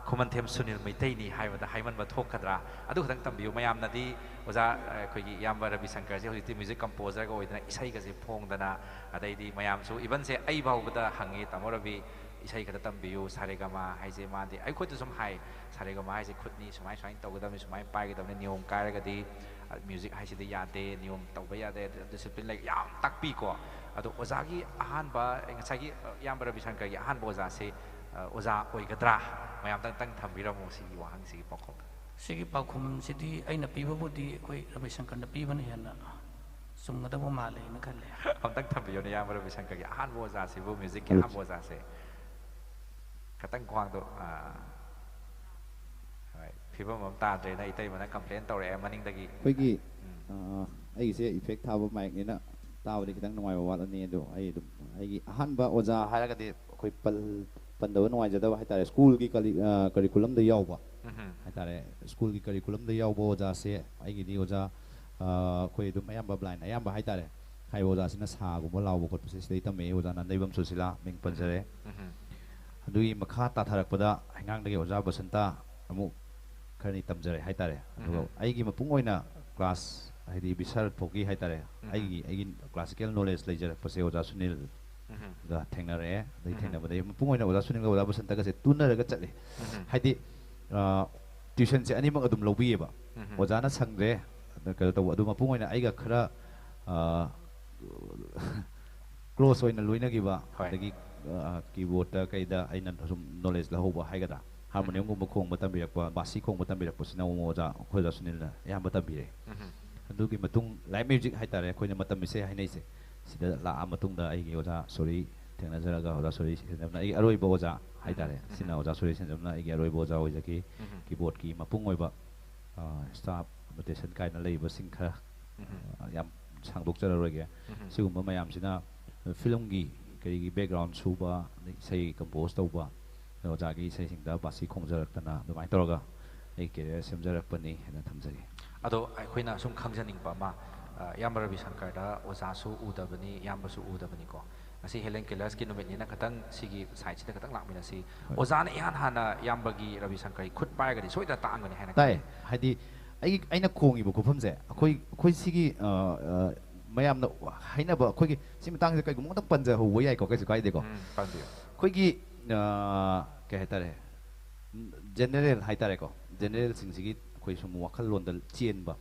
ꯈꯨꯃꯟꯊꯦꯝ ꯁꯨꯅꯤꯜ ꯃꯩꯇꯩꯅꯤ ꯍꯥꯏꯕꯗ ꯍꯥꯏꯃꯟꯕ ꯊꯣꯛꯀꯗ꯭ꯔꯥ? ꯑꯗꯨ ꯈꯛꯇꯪ ꯇꯝꯕꯤꯌꯨ꯫ ꯃꯌꯥꯝꯅꯗꯤ ꯑꯣꯖꯥ, ꯑ, ꯑꯩꯈꯣꯏꯒꯤ ꯏꯌꯥꯝꯕ ꯔꯕꯤ ꯁꯪꯀꯔꯁꯦ ꯍꯧꯖꯤꯛꯇꯤ music composerꯒ ꯑꯣꯏꯗꯅ ꯏꯁꯩꯒꯁꯦ ꯐꯣꯡꯗꯅ, ꯑꯗꯩꯗꯤ ꯃꯌꯥꯝꯁꯨ, evenꯁꯦ ꯑꯩ ꯐꯥꯎꯕꯗ ꯍꯪꯉꯤ, "ꯇꯥꯃꯣ ꯔꯕꯤ, ꯏꯁꯩ ꯈꯛꯇ ꯇꯝꯕꯤꯌꯨ, ꯁꯥꯔꯦꯒꯃꯥ ꯍꯥꯏꯁꯦ ꯃꯥꯗꯤ ꯑꯩꯈꯣꯏꯗ ꯁꯨꯝ ꯍꯥꯏ, ꯁꯥꯔꯦꯒꯃꯥ ꯍꯥꯏꯁꯦ ꯈꯨꯠꯅꯤ, ꯁꯨꯃꯥꯏ ꯁꯨꯃꯥꯏꯅ ꯇꯧꯒꯗꯕꯅꯤ, ꯁꯨꯃꯥꯏꯅ ꯄꯥꯏꯒꯗꯕꯅꯤ, ꯅꯤꯌꯣꯝ ꯀꯥꯏꯔꯒꯗꯤ, ꯑ, music ꯍꯥꯏꯁꯤꯗꯤ ꯌꯥꯗꯦ, ꯅꯤꯌꯣꯝ ꯇꯧꯕ ꯌꯥꯗꯦ, discipline ꯂꯩ", ꯌꯥꯝ ꯇꯥꯛꯄꯤꯀꯣ꯫ ꯑꯗꯣ ꯑꯣꯖꯥꯒꯤ ꯑꯍꯥꯟꯕ, ꯉꯁꯥꯏꯒꯤ, ꯑ, ꯏꯌꯥꯝꯕ ꯔꯕꯤ ꯁꯪꯀꯔꯒꯤ ꯑꯍꯥꯟꯕ ꯑꯣꯖꯥꯁꯦ, ꯑ, ꯑꯣꯖꯥ ꯑꯣꯏꯒꯗ꯭ꯔꯥ? ꯃꯌꯥꯝꯗꯪ ꯇꯪ ꯊꯝꯕꯤꯔꯝꯃꯣ ꯁꯤꯒꯤ ꯋꯥꯍꯪꯁꯤꯒꯤ ꯄꯥꯎꯈꯨꯝ꯫ ꯁꯤꯒꯤ ꯄꯥꯎꯈꯨꯝꯁꯤꯗꯤ ꯑꯩꯅ ꯄꯤꯕꯕꯨꯗꯤ ꯑꯩꯈꯣꯏ ꯔꯕꯤ ꯁꯪꯀꯔꯅ ꯄꯤꯕꯅ ꯍꯦꯟꯅ ꯆꯨꯝꯒꯗꯕ ꯃꯥꯜꯂꯦꯅ ꯈꯜꯂꯦ꯫ ꯑꯝꯇꯪ ꯊꯝꯕꯤꯌꯨꯅꯦ, ꯏꯌꯥꯝꯕ ꯔꯕꯤ ꯁꯪꯀꯔꯒꯤ ꯑꯍꯥꯟꯕ ꯑꯣꯖꯥꯁꯤꯕꯨ, musicꯀꯤ ꯍꯜꯂꯣ꯫ ꯑꯍꯥꯟꯕ ꯑꯣꯖꯥꯁꯦ꯫ ꯈꯇꯪ ꯈ꯭ꯋꯥꯡꯗꯣ, ꯑꯥ, ꯍꯣꯏ, ꯐꯤꯕꯝ ꯑꯃ ꯇꯥꯗ꯭ꯔꯦꯅ ꯏꯇꯩꯃꯅ complain ꯇꯧꯔꯛꯑꯦ ꯃꯅꯤꯡꯗꯒꯤ꯫ ꯑꯩꯈꯣꯏꯒꯤ ꯎꯝ꯫ ꯑ, ꯑꯩꯒꯤꯁꯦ effect ꯊꯥꯕ micꯅꯤꯅ ꯇꯥꯕꯗꯤ ꯈꯤꯇꯪ ꯅꯨꯡꯉꯥꯏꯕ ꯋꯥꯠꯂꯅꯤ꯫ ꯑꯗꯣ ꯑꯩ ꯑꯗꯨꯝ ꯑꯩꯒꯤ ꯑꯍꯥꯟꯕ ꯑꯣꯖꯥ ꯍꯥꯏꯔꯒꯗꯤ ꯑꯩꯈꯣꯏ ꯄꯜ- ꯄꯟꯗꯕ ꯅꯨꯡꯉꯥꯏꯖꯗꯕ ꯍꯥꯏꯇꯥꯔꯦ, ꯁ꯭ꯀꯨꯜꯒꯤ ꯀꯂꯤ- ꯑ, curriculumꯗ ꯌꯥꯎꯕ ꯎꯝꯍꯨꯝ꯫ ꯍꯥꯏꯇꯥꯔꯦ꯫ ꯁ꯭ꯀꯨꯜꯒꯤ curriculumꯗ ꯌꯥꯎꯕ ꯑꯣꯖꯥꯁꯦ ꯑꯩꯒꯤꯗꯤ ꯑꯣꯖꯥ, ꯑ, ꯑꯩꯈꯣꯏ ꯑꯗꯨꯝ ꯑꯌꯥꯝꯕ blind ꯑꯌꯥꯝꯕ ꯍꯥꯏꯇꯥꯔꯦ꯫ ꯍꯥꯏꯔꯤꯕ ꯑꯣꯖꯥꯁꯤꯅ ꯁꯥꯒꯨꯝꯕ ꯂꯥꯎꯕ ꯈꯣꯠꯄꯁꯦ ꯁꯤꯗꯩ ꯇꯝꯃꯛꯑꯦ꯫ ꯑꯣꯖꯥ ꯅꯥꯟꯗꯩꯕꯝ ꯁꯨꯁꯤꯂꯥ ꯃꯤꯡ ꯄꯟꯖꯔꯦ꯫ ꯎꯝꯍꯨꯝ꯫ ꯑꯗꯨꯒꯤ ꯃꯈꯥ ꯇꯥꯊꯔꯛꯄꯗ ꯍꯩꯉꯥꯡꯗꯒꯤ ꯑꯣꯖꯥ ꯕꯁꯟꯇ ꯑꯃꯨꯛ ꯈꯔꯅꯤ ꯇꯝꯖꯔꯦ ꯍꯥꯏꯇꯥꯔꯦ꯫ ꯑꯗꯨꯒ ꯎꯝꯍꯨꯝ꯫ ꯑꯩꯒꯤ ꯃꯄꯨꯡ ꯑꯣꯏꯅ class ꯍꯥꯏꯗꯤ ꯕꯤꯁꯥꯜ ꯐꯥꯎꯒꯤ ꯍꯥꯏꯇꯥꯔꯦ, ꯎꯝꯍꯨꯝ꯫ ꯑꯩꯒꯤ ꯑꯩꯒꯤ classical knowledge ꯂꯩꯖꯔꯛꯄꯁꯦ ꯑꯣꯖꯥ ꯁꯨꯅꯤꯜꯒ ꯎꯝꯍꯨꯝ꯫ ꯊꯦꯡꯅꯔꯛꯑꯦ꯫ ꯑꯗꯩ ꯎꯝꯍꯨꯝ꯫ ꯊꯦꯡꯅꯕꯗꯒꯤ ꯃꯄꯨꯡ ꯑꯣꯏꯅ ꯑꯣꯖꯥ ꯁꯨꯅꯤꯜꯒ ꯑꯣꯖꯥ ꯕꯁꯟꯇꯒꯁꯦ ꯇꯨꯅꯔꯒ ꯆꯠꯂꯦ꯫ ꯎꯝꯍꯨꯝ꯫ ꯍꯥꯏꯗꯤ ꯑ, tuitionꯁꯦ ꯑꯅꯤꯃꯛ ꯑꯗꯨꯝ ꯂꯧꯕꯤꯌꯦꯕ꯫ ꯎꯝꯍꯨꯝ꯫ ꯑꯣꯖꯥꯅ ꯁꯪꯗ꯭ꯔꯦ, ꯑꯗ ꯀꯩꯅꯣ ꯇꯧꯕ꯫ ꯑꯗꯨ ꯃꯄꯨꯡ ꯑꯣꯏꯅ ꯑꯩꯒ ꯈꯔ ꯑ, close ꯑꯣꯏꯅ ꯂꯣꯏꯅꯈꯤꯕ, ꯍꯣꯏ꯫ ꯑꯗꯒꯤ ꯑ, keyboardꯇ ꯀꯩꯗ ꯑꯩꯅ ꯁꯨꯝ knowledge ꯂꯧꯍꯧꯕ ꯍꯥꯏꯒꯗ꯭ꯔꯥ, ꯍꯥꯔꯃꯣꯅꯤꯌꯝꯒꯨꯝꯕ ꯈꯣꯡꯕ ꯇꯝꯕꯤꯔꯛꯄ, ꯕꯥꯁꯤ ꯈꯣꯡꯕ ꯇꯝꯕꯤꯔꯛꯄꯁꯤꯅ ꯑꯃꯨꯛ ꯑꯣꯖꯥ, ꯑꯩꯈꯣꯏ ꯑꯣꯖꯥ ꯁꯨꯅꯤꯜꯅ ꯑꯌꯥꯝꯕ ꯇꯝꯕꯤꯔꯦ꯫ ꯎꯝ. ꯑꯗꯨꯒꯤ ꯃꯇꯨꯡ live music ꯍꯥꯏꯇꯥꯔꯦ, ꯑꯩꯈꯣꯏꯅ ꯃꯇꯝ ꯏꯁꯩ ꯍꯥꯏꯅꯩꯁꯦ, ꯁꯤꯗ ꯂꯥꯛꯑ ꯃꯇꯨꯡꯗ ꯑꯩꯒꯤ ꯑꯣꯖꯥ ꯁꯣꯔꯤ ꯊꯦꯡꯅꯖꯔꯒ, ꯑꯣꯖꯥ ꯁꯣꯔꯤ ꯁꯦꯟꯖꯝꯅ ꯑꯩꯒꯤ ꯑꯔꯣꯏꯕ ꯑꯣꯖꯥ ꯍꯥꯏꯇꯥꯔꯦ꯫ ꯎꯝ. ꯁꯤꯅ ꯑꯣꯖꯥ ꯁꯣꯔꯤ ꯁꯦꯟꯖꯝꯅ ꯑꯩꯒꯤ ꯑꯔꯣꯏꯕ ꯑꯣꯖꯥ ꯑꯣꯏꯖꯈꯤ꯫ ꯎꯝ. Keyboardꯀꯤ ꯃꯄꯨꯡ ꯑꯣꯏꯕ staff, notation ꯀꯥꯏꯅ ꯂꯩꯔꯤꯕꯁꯤꯡ ꯈꯔ, ꯎꯝ. ꯑ, ꯌꯥꯝ ꯁꯥꯡꯗꯣꯛꯆꯔꯔꯣꯏꯒꯦ꯫ ꯎꯝ. ꯁꯤꯒꯨꯝꯕ ꯃꯌꯥꯝꯁꯤꯅ filmꯒꯤ ꯀꯔꯤꯒꯤ background ꯁꯨꯕ, ꯑꯗꯩ ꯏꯁꯩ compose ꯇꯧꯕ, ꯑꯣꯖꯥꯒꯤ ꯏꯁꯩꯁꯤꯡꯗ ꯕꯥꯁꯤ ꯈꯣꯡꯖꯔꯛꯇꯅ ꯑꯗꯨꯃꯥꯏꯅ ꯇꯧꯔꯒ ꯑꯩ career ꯁꯦꯝꯖꯔꯛꯄꯅꯤ ꯍꯥꯏꯅ ꯊꯝꯖꯒꯦ꯫ ꯑꯗꯣ ꯑꯩꯈꯣꯏꯅ ꯁꯨꯝ ꯈꯪꯖꯅꯤꯡꯕ ꯑꯃ, ꯑ, ꯏꯌꯥꯝꯕ ꯔꯕꯤ ꯁꯪꯀꯔꯗ ꯑꯣꯖꯥꯁꯨ ꯎꯗꯕꯅꯤ, ꯏꯌꯥꯝꯕꯁꯨ ꯎꯗꯕꯅꯤꯀꯣ꯫ ꯉꯁꯤ Helen Kellersꯀꯤ ꯅꯨꯃꯤꯠꯅꯤꯅ ꯈꯤꯇꯪ ꯁꯤꯒꯤ sideꯁꯤꯗ ꯈꯤꯇꯪ ꯂꯥꯛꯃꯤꯟꯅꯁꯤ꯫ ꯍꯣꯏ꯫ ꯑꯣꯖꯥꯅ ꯏꯍꯥꯟ ꯍꯥꯟꯅ ꯏꯌꯥꯝꯕꯒꯤ ꯔꯕꯤ ꯁꯪꯀꯔꯒꯤ ꯈꯨꯠ ꯄꯥꯏꯔꯒꯗꯤ ꯁꯣꯏꯗꯅ ꯇꯥꯛꯑꯝꯒꯅꯤ ꯍꯥꯏꯅ ꯇꯥꯏ꯫ ꯈꯜꯂꯤ꯫ ꯍꯥꯏꯗꯤ ꯑꯩ, ꯑꯩꯅ ꯈꯣꯡꯉꯤꯕ ꯈꯨꯐꯝꯁꯦ, ꯑꯩꯈꯣꯏ, ꯑꯩꯈꯣꯏ ꯁꯤꯒꯤ, ꯑ, ꯑ, ꯃꯌꯥꯝꯅ ꯍꯥꯏꯅꯕ, ꯑꯩꯈꯣꯏꯒꯤ ꯁꯤ ꯃꯇꯥꯡꯁꯤꯗ ꯀꯩꯒꯨꯝꯕ ꯈꯛꯇꯪ ꯄꯟꯖꯍꯧꯕ ꯌꯥꯏꯀꯣ, ꯀꯩꯁꯨ ꯀꯥꯏꯗꯦꯀꯣ꯫ ꯎꯝ, ꯄꯟꯕꯤꯌꯨ꯫ ꯑꯩꯈꯣꯏꯒꯤ, ꯑ, ꯀꯩ ꯍꯥꯏꯇꯥꯔꯦ, general ꯍꯥꯏꯇꯥꯔꯦꯀꯣ, generalꯁꯤꯡꯁꯤꯒꯤ ꯑꯩꯈꯣꯏ ꯁꯨꯝ ꯋꯥꯈꯜꯂꯣꯟꯗ ꯆꯦꯟꯕ,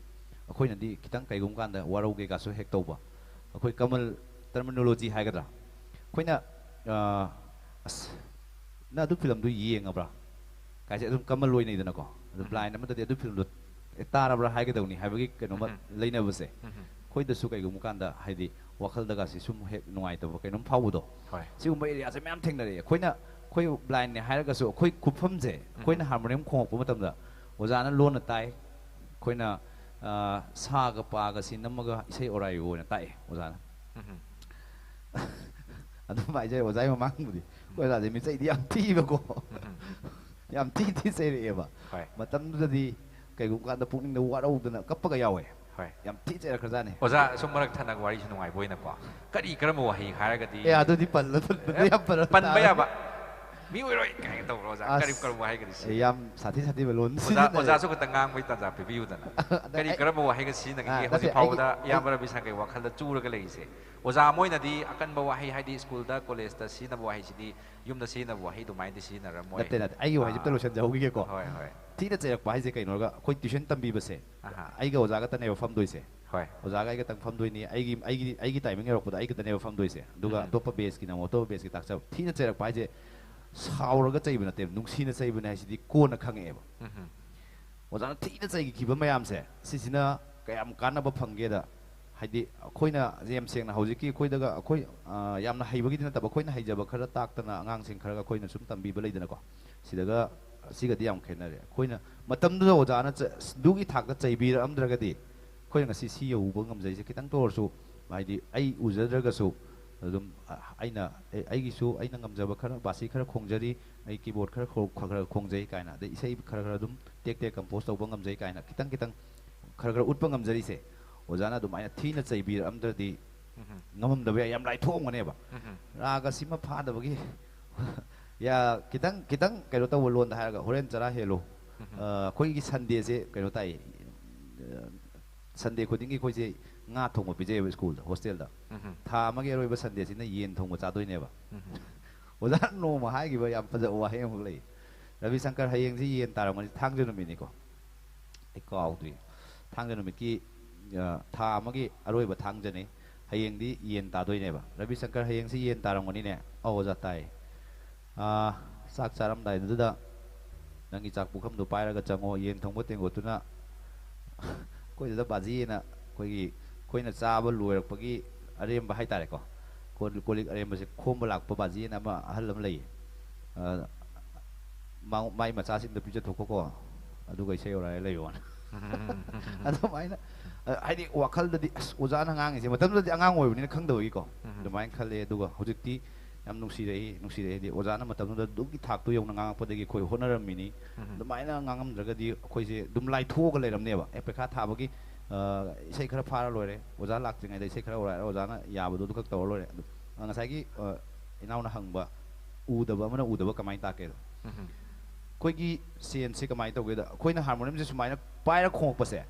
ꯑꯩꯈꯣꯏꯅꯗꯤ ꯈꯤꯇꯪ ꯀꯩꯒꯨꯝꯕ ꯀꯥꯟꯗ ꯋꯥꯔꯧꯒꯦ ꯀꯥꯁꯨ ꯍꯦꯛ ꯇꯧꯕ, ꯑꯩꯈꯣꯏ ꯀꯃꯜ terminology ꯍꯥꯏꯒꯗ꯭ꯔꯥ, ꯑꯩꯈꯣꯏꯅ, ꯑ, "ꯑꯁ, ꯅꯪ ꯑꯗꯨ filmꯗꯨ ꯌꯦꯡꯉꯕ꯭ꯔꯥ?" ꯀꯥꯏꯁꯦ ꯑꯗꯨꯝ ꯀꯃꯜ ꯑꯣꯏꯅꯩꯗꯅꯀꯣ꯫ ꯑꯗꯨ ꯎꯝ. blind ꯑꯃꯗꯗꯤ ꯑꯗꯨ filmꯗꯨ, "ꯑꯦ, ꯇꯥꯔꯕ꯭ꯔꯥ?" ꯍꯥꯏꯒꯗꯧꯅꯤ ꯍꯥꯏꯕꯒꯤ ꯀꯩꯅꯣꯝꯃ ꯎꯝ. ꯂꯩꯅꯕꯁꯦ꯫ ꯎꯝ. ꯑꯩꯈꯣꯏꯗꯁꯨ ꯀꯩꯒꯨꯝꯕ ꯀꯥꯟꯗ ꯍꯥꯏꯗꯤ ꯋꯥꯈꯜꯗꯒꯁꯤ ꯁꯨꯝ ꯍꯦꯛ ꯅꯨꯡꯉꯥꯏꯇꯕ ꯀꯩꯅꯣꯝ ꯐꯥꯎꯕꯗꯣ꯫ ꯍꯣꯏ꯫ ꯁꯤꯒꯨꯝꯕ areaꯁꯦ ꯃꯌꯥꯝ ꯊꯦꯡꯅꯔꯛꯑꯦ꯫ ꯑꯩꯈꯣꯏꯅ, ꯑꯩꯈꯣꯏ blindꯅꯦ ꯍꯥꯏꯔꯒꯁꯨ ꯑꯩꯈꯣꯏ ꯈꯨꯐꯝꯁꯦ, ꯑꯩꯈꯣꯏꯅ harmonium ꯈꯣꯡꯉꯛꯄ ꯃꯇꯝꯗ ꯑꯣꯖꯥꯅ ꯂꯣꯟꯅ ꯇꯥꯏ꯫ ꯑꯩꯈꯣꯏꯅ, ꯑ, ꯁꯥꯒ ꯄꯥꯒꯁꯤ ꯅꯝꯃꯒ ꯏꯁꯩ ꯑꯣꯔꯥꯏꯌꯨ ꯑꯣꯏꯅ ꯇꯥꯛꯑꯦ ꯑꯣꯖꯥꯅ꯫ ꯎꯝ. ꯑꯗꯨꯝ ꯍꯥꯏꯖꯔꯦ, ꯑꯣꯖꯥꯒꯤ ꯃꯃꯥꯡꯕꯨꯗꯤ꯫ ꯑꯩꯈꯣꯏ ꯑꯣꯖꯥꯁꯦ ꯃꯤꯆꯩꯗꯤ ꯌꯥꯝ ꯊꯤꯕꯀꯣ꯫ ꯎꯝ. ꯌꯥꯝ ꯊꯤ ꯊꯤ ꯆꯩꯔꯛꯑꯦꯕ꯫ ꯍꯣꯏ꯫ ꯃꯇꯝꯗꯨꯗꯗꯤ ꯀꯩꯒꯨꯝꯕ ꯀꯥꯟꯗ ꯄꯨꯛꯅꯤꯡꯗ ꯋꯥꯔꯧꯗꯅ ꯀꯞꯄꯒ ꯌꯥꯎꯋꯦ꯫ ꯍꯣꯏ꯫ ꯌꯥꯝ ꯊꯤ ꯆꯩꯔꯛꯈ꯭ꯔꯖꯥꯠꯅꯤ꯫ ꯑꯣꯖꯥ, ꯁꯨꯝ ꯃꯔꯛ ꯊꯠꯅꯒ ꯋꯥꯔꯤꯁꯨ ꯅꯨꯡꯉꯥꯏꯕ ꯑꯣꯏꯅꯀꯣ꯫ ꯀꯔꯤ ꯀꯔꯝꯕ ꯋꯥꯍꯩ ꯍꯥꯏꯔꯒꯗꯤ ꯑꯦ, ꯑꯗꯨꯗꯤ ꯄꯜꯂ-, ꯄꯜꯂ-, ꯌꯥꯝ ꯄꯜꯂ ꯄꯟꯕ ꯇꯥꯔꯦ꯫ ꯌꯥꯕ꯫ "ꯃꯤ ꯑꯣꯏꯔꯣꯏ" ꯀꯥꯏꯅ ꯇꯧꯕ꯭ꯔꯣ ꯑꯣꯖꯥ? ꯀꯔꯤ ꯑꯁ, ꯀꯔꯝꯕ ꯋꯥꯍꯩꯒꯗꯤ ꯑꯦ, ꯁꯤꯖꯤꯟꯅꯩ? ꯌꯥꯝ ꯁꯥꯊꯤ ꯁꯥꯊꯤꯕ ꯂꯣꯟ ꯑꯣꯖꯥ, ꯁꯤꯖꯤꯟꯅꯔꯦ꯫ ꯑꯣꯖꯥꯁꯨ ꯈꯤꯇꯪ ꯉꯥꯡꯕꯒꯤ ꯇꯥꯟꯖꯥ ꯄꯤꯕꯤꯌꯨꯗꯅ꯫ ꯑꯗ ꯀꯔꯤ ꯑꯩ-, ꯀꯔꯝꯕ ꯋꯥꯍꯩꯒ ꯁꯤꯖꯤꯟꯅꯈꯤꯒꯦ ꯑꯥ, ꯍꯧꯖꯤꯛ ꯅꯠꯇꯦ, ꯐꯥꯎꯕꯗ ꯑꯩ-, ꯑꯩ-, ꯏꯌꯥꯝꯕ ꯔꯕꯤ ꯁꯪꯀꯩ ꯋꯥꯈꯜꯗ ꯆꯨꯔꯒ ꯂꯩꯔꯤꯁꯦ? ꯑꯣꯖꯥ ꯑꯃ ꯑꯣꯏꯅꯗꯤ ꯑꯀꯟꯕ ꯋꯥꯍꯩ, ꯍꯥꯏꯗꯤ ꯁ꯭ꯀꯨꯜꯗ, ꯀꯣꯂꯦꯖꯇ ꯁꯤꯖꯤꯟꯅꯕ ꯋꯥꯍꯩꯁꯤꯗꯤ ꯌꯨꯝꯗ ꯁꯤꯖꯤꯟꯅꯕ ꯋꯥꯍꯩ ꯑꯗꯨꯃꯥꯏꯅꯗꯤ ꯁꯤꯖꯤꯟꯅꯔꯝꯃꯣꯏ꯫ ꯅꯠꯇꯦ, ꯅꯠꯇꯦ, ꯑꯩꯒꯤ ꯋꯥꯍꯩꯁꯦ ꯑꯝꯇ ꯑꯥ꯫ ꯂꯣꯏꯁꯤꯟꯖꯍꯧꯈꯤꯒꯦꯀꯣ꯫ ꯍꯣꯏ, ꯍꯣꯏ꯫ ꯊꯤꯅ ꯆꯩꯔꯛꯄ ꯍꯥꯏꯁꯦ ꯀꯩꯅꯣꯒ, ꯑꯩꯈꯣꯏ tuition ꯇꯝꯕꯤꯕꯁꯦ, ꯑꯍꯥ꯫ ꯑꯩꯒ ꯑꯣꯖꯥꯒꯇꯅꯦꯕ ꯐꯝꯗꯣꯏꯁꯦ꯫ ꯍꯣꯏ꯫ ꯑꯣꯖꯥꯒ ꯑꯩꯒꯇꯪ ꯐꯝꯗꯣꯏꯅꯤ꯫ ꯑꯩꯒꯤ, ꯑꯩꯒꯤ, ꯑꯩꯒꯤ timing ꯌꯧꯔꯛꯄꯗ ꯑꯩꯒꯇꯅꯦꯕ ꯐꯝꯗꯣꯏꯁꯦ꯫ ꯑꯗꯨꯒ ꯎꯝ꯫ ꯑꯇꯣꯞꯄ batchꯀꯤꯅ ꯑꯃꯨꯛ ꯑꯇꯣꯞꯄ batchꯀꯤ ꯇꯥꯛꯆꯕ꯫ ꯊꯤꯅ ꯆꯩꯔꯛꯄ ꯍꯥꯏꯁꯦ, ꯁꯥꯎꯔꯒ ꯆꯩꯕ ꯅꯠꯇꯦꯕ, ꯅꯨꯡꯁꯤꯅ ꯆꯩꯕꯅꯦ ꯍꯥꯏꯁꯤꯗꯤ ꯀꯣꯟꯅ ꯈꯪꯉꯛꯑꯦꯕ꯫ ꯎꯝ꯫ ꯑꯣꯖꯥꯅ ꯊꯤꯅ ꯆꯩꯈꯤꯕ ꯃꯌꯥꯝꯁꯦ ꯁꯤꯁꯤꯅ ꯀꯌꯥꯝ ꯀꯥꯟꯅꯕ ꯐꯪꯒꯦꯗ, ꯍꯥꯏꯗꯤ ꯑꯩꯈꯣꯏꯅ ꯌꯥꯝ ꯁꯦꯡꯅ ꯍꯧꯖꯤꯛꯀꯤ ꯑꯩꯈꯣꯏꯗꯒ ꯑꯩꯈꯣꯏ, ꯑ, ꯌꯥꯝꯅ ꯍꯩꯕꯒꯤꯗꯤ ꯅꯠꯇꯕ, ꯑꯩꯈꯣꯏꯅ ꯍꯩꯖꯕ ꯈꯔ ꯇꯥꯛꯇꯅ ꯑꯉꯥꯡꯁꯤꯡ ꯈꯔꯒ ꯑꯩꯈꯣꯏꯅ ꯁꯨꯝ ꯇꯝꯕꯤꯕ ꯂꯩꯗꯅꯀꯣ, ꯁꯤꯗꯒ ꯁꯤꯒꯗꯤ ꯌꯥꯝ ꯈꯦꯠꯅꯔꯦ꯫ ꯑꯩꯈꯣꯏꯅ ꯃꯇꯝꯗꯨꯗ ꯑꯣꯖꯥꯅ ꯆ-, ꯑꯗꯨꯒꯤ ꯊꯥꯛꯇ ꯆꯩꯕꯤꯔꯛꯑꯝꯗ꯭ꯔꯒꯗꯤ ꯑꯩꯈꯣꯏꯅ ꯉꯁꯤ ꯁꯤ ꯌꯧꯕ ꯉꯝꯖꯩꯁꯦ ꯈꯤꯇꯪꯇ ꯑꯣꯏꯔꯁꯨ, ꯍꯥꯏꯗꯤ ꯑꯩ ꯎꯖꯗ꯭ꯔꯒꯁꯨ ꯑꯗꯨꯝ, ꯑ, ꯑꯩꯅ, ꯑꯦ, ꯑꯩꯒꯤꯁꯨ ꯑꯩꯅ ꯉꯝꯖꯕ ꯈꯔ, ꯕꯥꯁꯤ ꯈꯔ ꯈꯣꯡꯖꯔꯤ, ꯑꯩ ꯀꯤꯕꯣꯔꯗ ꯈꯔ ꯈꯣ-, ꯈꯔ ꯈꯔ ꯈꯣꯡꯖꯩ ꯀꯥꯏꯅ, ꯑꯗꯩ ꯏꯁꯩ ꯈꯔ ꯈꯔ ꯑꯗꯨꯝ ꯇꯦꯛ ꯇꯦꯛ ꯀꯝꯄꯣꯖ ꯇꯧꯕ ꯉꯝꯖꯩ ꯀꯥꯏꯅ ꯈꯤꯇꯪ ꯈꯤꯇꯪ ꯈꯔ ꯈꯔ ꯎꯠꯄ ꯉꯝꯖꯔꯤꯁꯦ, ꯑꯣꯖꯥꯅ ꯑꯗꯨꯃꯥꯏꯅ ꯊꯤꯅ ꯆꯩꯕꯤꯔꯛꯑꯝꯗ꯭ꯔꯗꯤ ꯎꯝ꯫ ꯉꯝꯃꯝꯗꯕ ꯌꯥꯏ, ꯌꯥꯝ ꯂꯥꯏꯊꯣꯛꯑꯝꯒꯅꯦꯕ꯫ ꯎꯝ꯫ ꯔꯥꯒ ꯁꯤꯃ ꯐꯥꯗꯕꯒꯤ ꯌꯥ, ꯈꯤꯇꯪ, ꯈꯤꯇꯪ ꯀꯩꯅꯣ ꯇꯧꯕ ꯂꯣꯟꯗ ꯍꯥꯏꯔꯒ, ꯍꯣꯔꯦꯟ ꯆꯔꯥ ꯍꯦꯜꯂꯣ꯫ ꯎꯝ꯫ ꯑ, ꯑꯩꯈꯣꯏꯒꯤ ꯁꯟꯗꯦꯁꯦ ꯀꯩꯅꯣ ꯇꯥꯏ, ꯑ, ꯁꯟꯗꯦ ꯈꯨꯗꯤꯡꯒꯤ ꯑꯩꯈꯣꯏꯁꯦ ꯉꯥ ꯊꯣꯡꯕ ꯄꯤꯖꯩꯌꯦꯕ ꯁ꯭ꯀꯨꯜꯗ, ꯍꯣꯁꯇꯦꯜꯗ꯫ ꯎꯝ꯫ ꯊꯥ ꯑꯃꯒꯤ ꯑꯔꯣꯏꯕ ꯁꯟꯗꯦꯁꯤꯅ ꯌꯦꯟ ꯊꯣꯡꯕ ꯆꯥꯗꯣꯏꯅꯦꯕ꯫ ꯎꯝ꯫ ꯑꯣꯖꯥ ꯅꯣꯡꯃ ꯍꯥꯏꯈꯤꯕ ꯌꯥꯝ ꯐꯖꯕ ꯋꯥꯍꯩ ꯑꯃꯈꯛ ꯂꯩ, "ꯔꯕꯤ ꯁꯪꯀꯔ, ꯍꯌꯦꯡꯁꯤ ꯌꯦꯟ ꯇꯥꯔꯝꯒꯅꯤ, ꯊꯥꯡꯖ ꯅꯨꯃꯤꯠꯅꯤꯀꯣ?" ꯑꯩ ꯀꯥꯎꯗ꯭ꯔꯤ꯫ ꯊꯥꯡꯖ ꯅꯨꯃꯤꯠꯀꯤ, ꯑ, ꯊꯥ ꯑꯃꯒꯤ ꯑꯔꯣꯏꯕ ꯊꯥꯡꯖꯅꯤ꯫ ꯍꯌꯦꯡꯗꯤ ꯌꯦꯟ ꯇꯥꯗꯣꯏꯅꯦꯕ꯫ "ꯔꯕꯤ ꯁꯪꯀꯔ, ꯍꯌꯦꯡꯁꯤ ꯌꯦꯟ ꯇꯥꯔꯝꯒꯅꯤꯅꯦ?" "ꯑꯧ, ꯑꯣꯖꯥ, ꯇꯥꯏ꯫ ꯑ, ꯆꯥꯛ ꯆꯥꯔꯝꯗꯥꯏꯗꯨꯗ ꯅꯪꯒꯤ ꯆꯥꯛ ꯄꯨꯈꯝꯗꯣ ꯄꯥꯏꯔꯒ ꯆꯪꯉꯣ, ꯌꯦꯟ ꯊꯣꯡꯕ ꯇꯦꯡꯀꯣꯠꯇꯨꯅ ꯑꯩꯈꯣꯏꯗꯨꯗ ꯕꯥꯖꯤꯅ ꯑꯩꯈꯣꯏꯒꯤ, ꯑꯩꯈꯣꯏꯅ ꯆꯥꯕ ꯂꯣꯏꯔꯛꯄꯒꯤ ꯑꯔꯦꯝꯕ ꯍꯥꯏꯇꯥꯔꯦꯀꯣ, ꯀꯣꯜ-, ꯀꯣꯜ ꯂꯤꯛ ꯑꯔꯦꯝꯕꯁꯦ ꯈꯣꯝꯕ ꯂꯥꯛꯄ ꯕꯥꯖꯤꯅ ꯑꯃ ꯑꯍꯜ ꯑꯃ ꯂꯩꯌꯦ꯫ ꯑ, ꯃꯥ-, ꯃꯥꯏ ꯃꯆꯥꯁꯤꯡꯗ ꯄꯤꯖꯊꯣꯛꯈꯣꯀꯣ, ꯑꯗꯨꯒ ꯏꯁꯩ ꯍꯧꯔꯛꯑ ꯂꯩꯌꯣꯅ꯫ ꯑꯗꯨꯃꯥꯏꯅ, ꯑ, ꯍꯥꯏꯗꯤ ꯋꯥꯈꯜꯗꯗꯤ, "ꯑꯁ, ꯑꯣꯖꯥꯅ ꯉꯥꯡꯉꯤꯁꯦ", ꯃꯇꯝꯗꯨꯗꯗꯤ ꯑꯉꯥꯡ ꯑꯣꯏꯕꯅꯤꯅ ꯈꯪꯗꯕꯒꯤꯀꯣ, ꯎꯝ꯫ ꯑꯗꯨꯃꯥꯏꯅ ꯈꯜꯂꯦ꯫ ꯑꯗꯨꯒ ꯍꯧꯖꯤꯛꯇꯤ ꯌꯥꯝ ꯅꯨꯡꯁꯤꯔꯛꯏ, ꯅꯨꯡꯁꯤꯔꯛꯏꯗꯤ ꯑꯣꯖꯥꯅ ꯃꯇꯝꯗꯨꯗ ꯑꯗꯨꯒꯤ ꯊꯥꯛꯇꯨ ꯌꯧꯅ ꯉꯥꯡꯉꯛꯄꯗꯒꯤ ꯑꯩꯈꯣꯏ ꯍꯣꯠꯅꯔꯝꯃꯤꯅꯤ꯫ ꯎꯝ꯫ ꯑꯗꯨꯃꯥꯏꯅ ꯉꯥꯡꯉꯝꯗ꯭ꯔꯒꯗꯤ ꯑꯩꯈꯣꯏꯁꯦ ꯑꯗꯨꯝ ꯂꯥꯏꯊꯣꯛꯑꯒ ꯂꯩꯔꯝꯅꯦꯕ꯫ ꯑꯦ, ꯄꯩꯈꯥ ꯊꯥꯕꯒꯤ, ꯑ, ꯏꯁꯩ ꯈꯔ ꯐꯥꯔ ꯂꯣꯏꯔꯦ, ꯑꯣꯖꯥ ꯂꯥꯛꯇ꯭ꯔꯤꯉꯩꯗ ꯏꯁꯩ ꯈꯔ ꯍꯧꯔꯛꯑꯦ, ꯑꯣꯖꯥꯅ ꯌꯥꯕꯗꯣ ꯑꯗꯨꯈꯛ ꯇꯧꯔ ꯂꯣꯏꯔꯦ꯫ ꯑꯗꯨ, ꯑ, ꯉꯁꯥꯏꯒꯤ, ꯑ, ꯏꯅꯥꯎꯅ ꯍꯪꯕ, ꯎꯗꯕ ꯑꯃꯅ ꯎꯗꯕ ꯀꯃꯥꯏꯅ ꯇꯥꯛꯀꯦꯗꯣ? ꯎꯝ꯫ ꯑꯩꯈꯣꯏꯒꯤ ꯁꯦꯟꯁꯦ ꯀꯃꯥꯏꯅ ꯇꯧꯒꯦꯗ, ꯑꯩꯈꯣꯏꯅ ꯍꯥꯔꯃꯣꯅꯤꯌꯝꯁꯦ ꯁꯨꯃꯥꯏꯅ ꯄꯥꯏꯔ ꯈꯣꯡꯉꯛꯄꯁꯦ,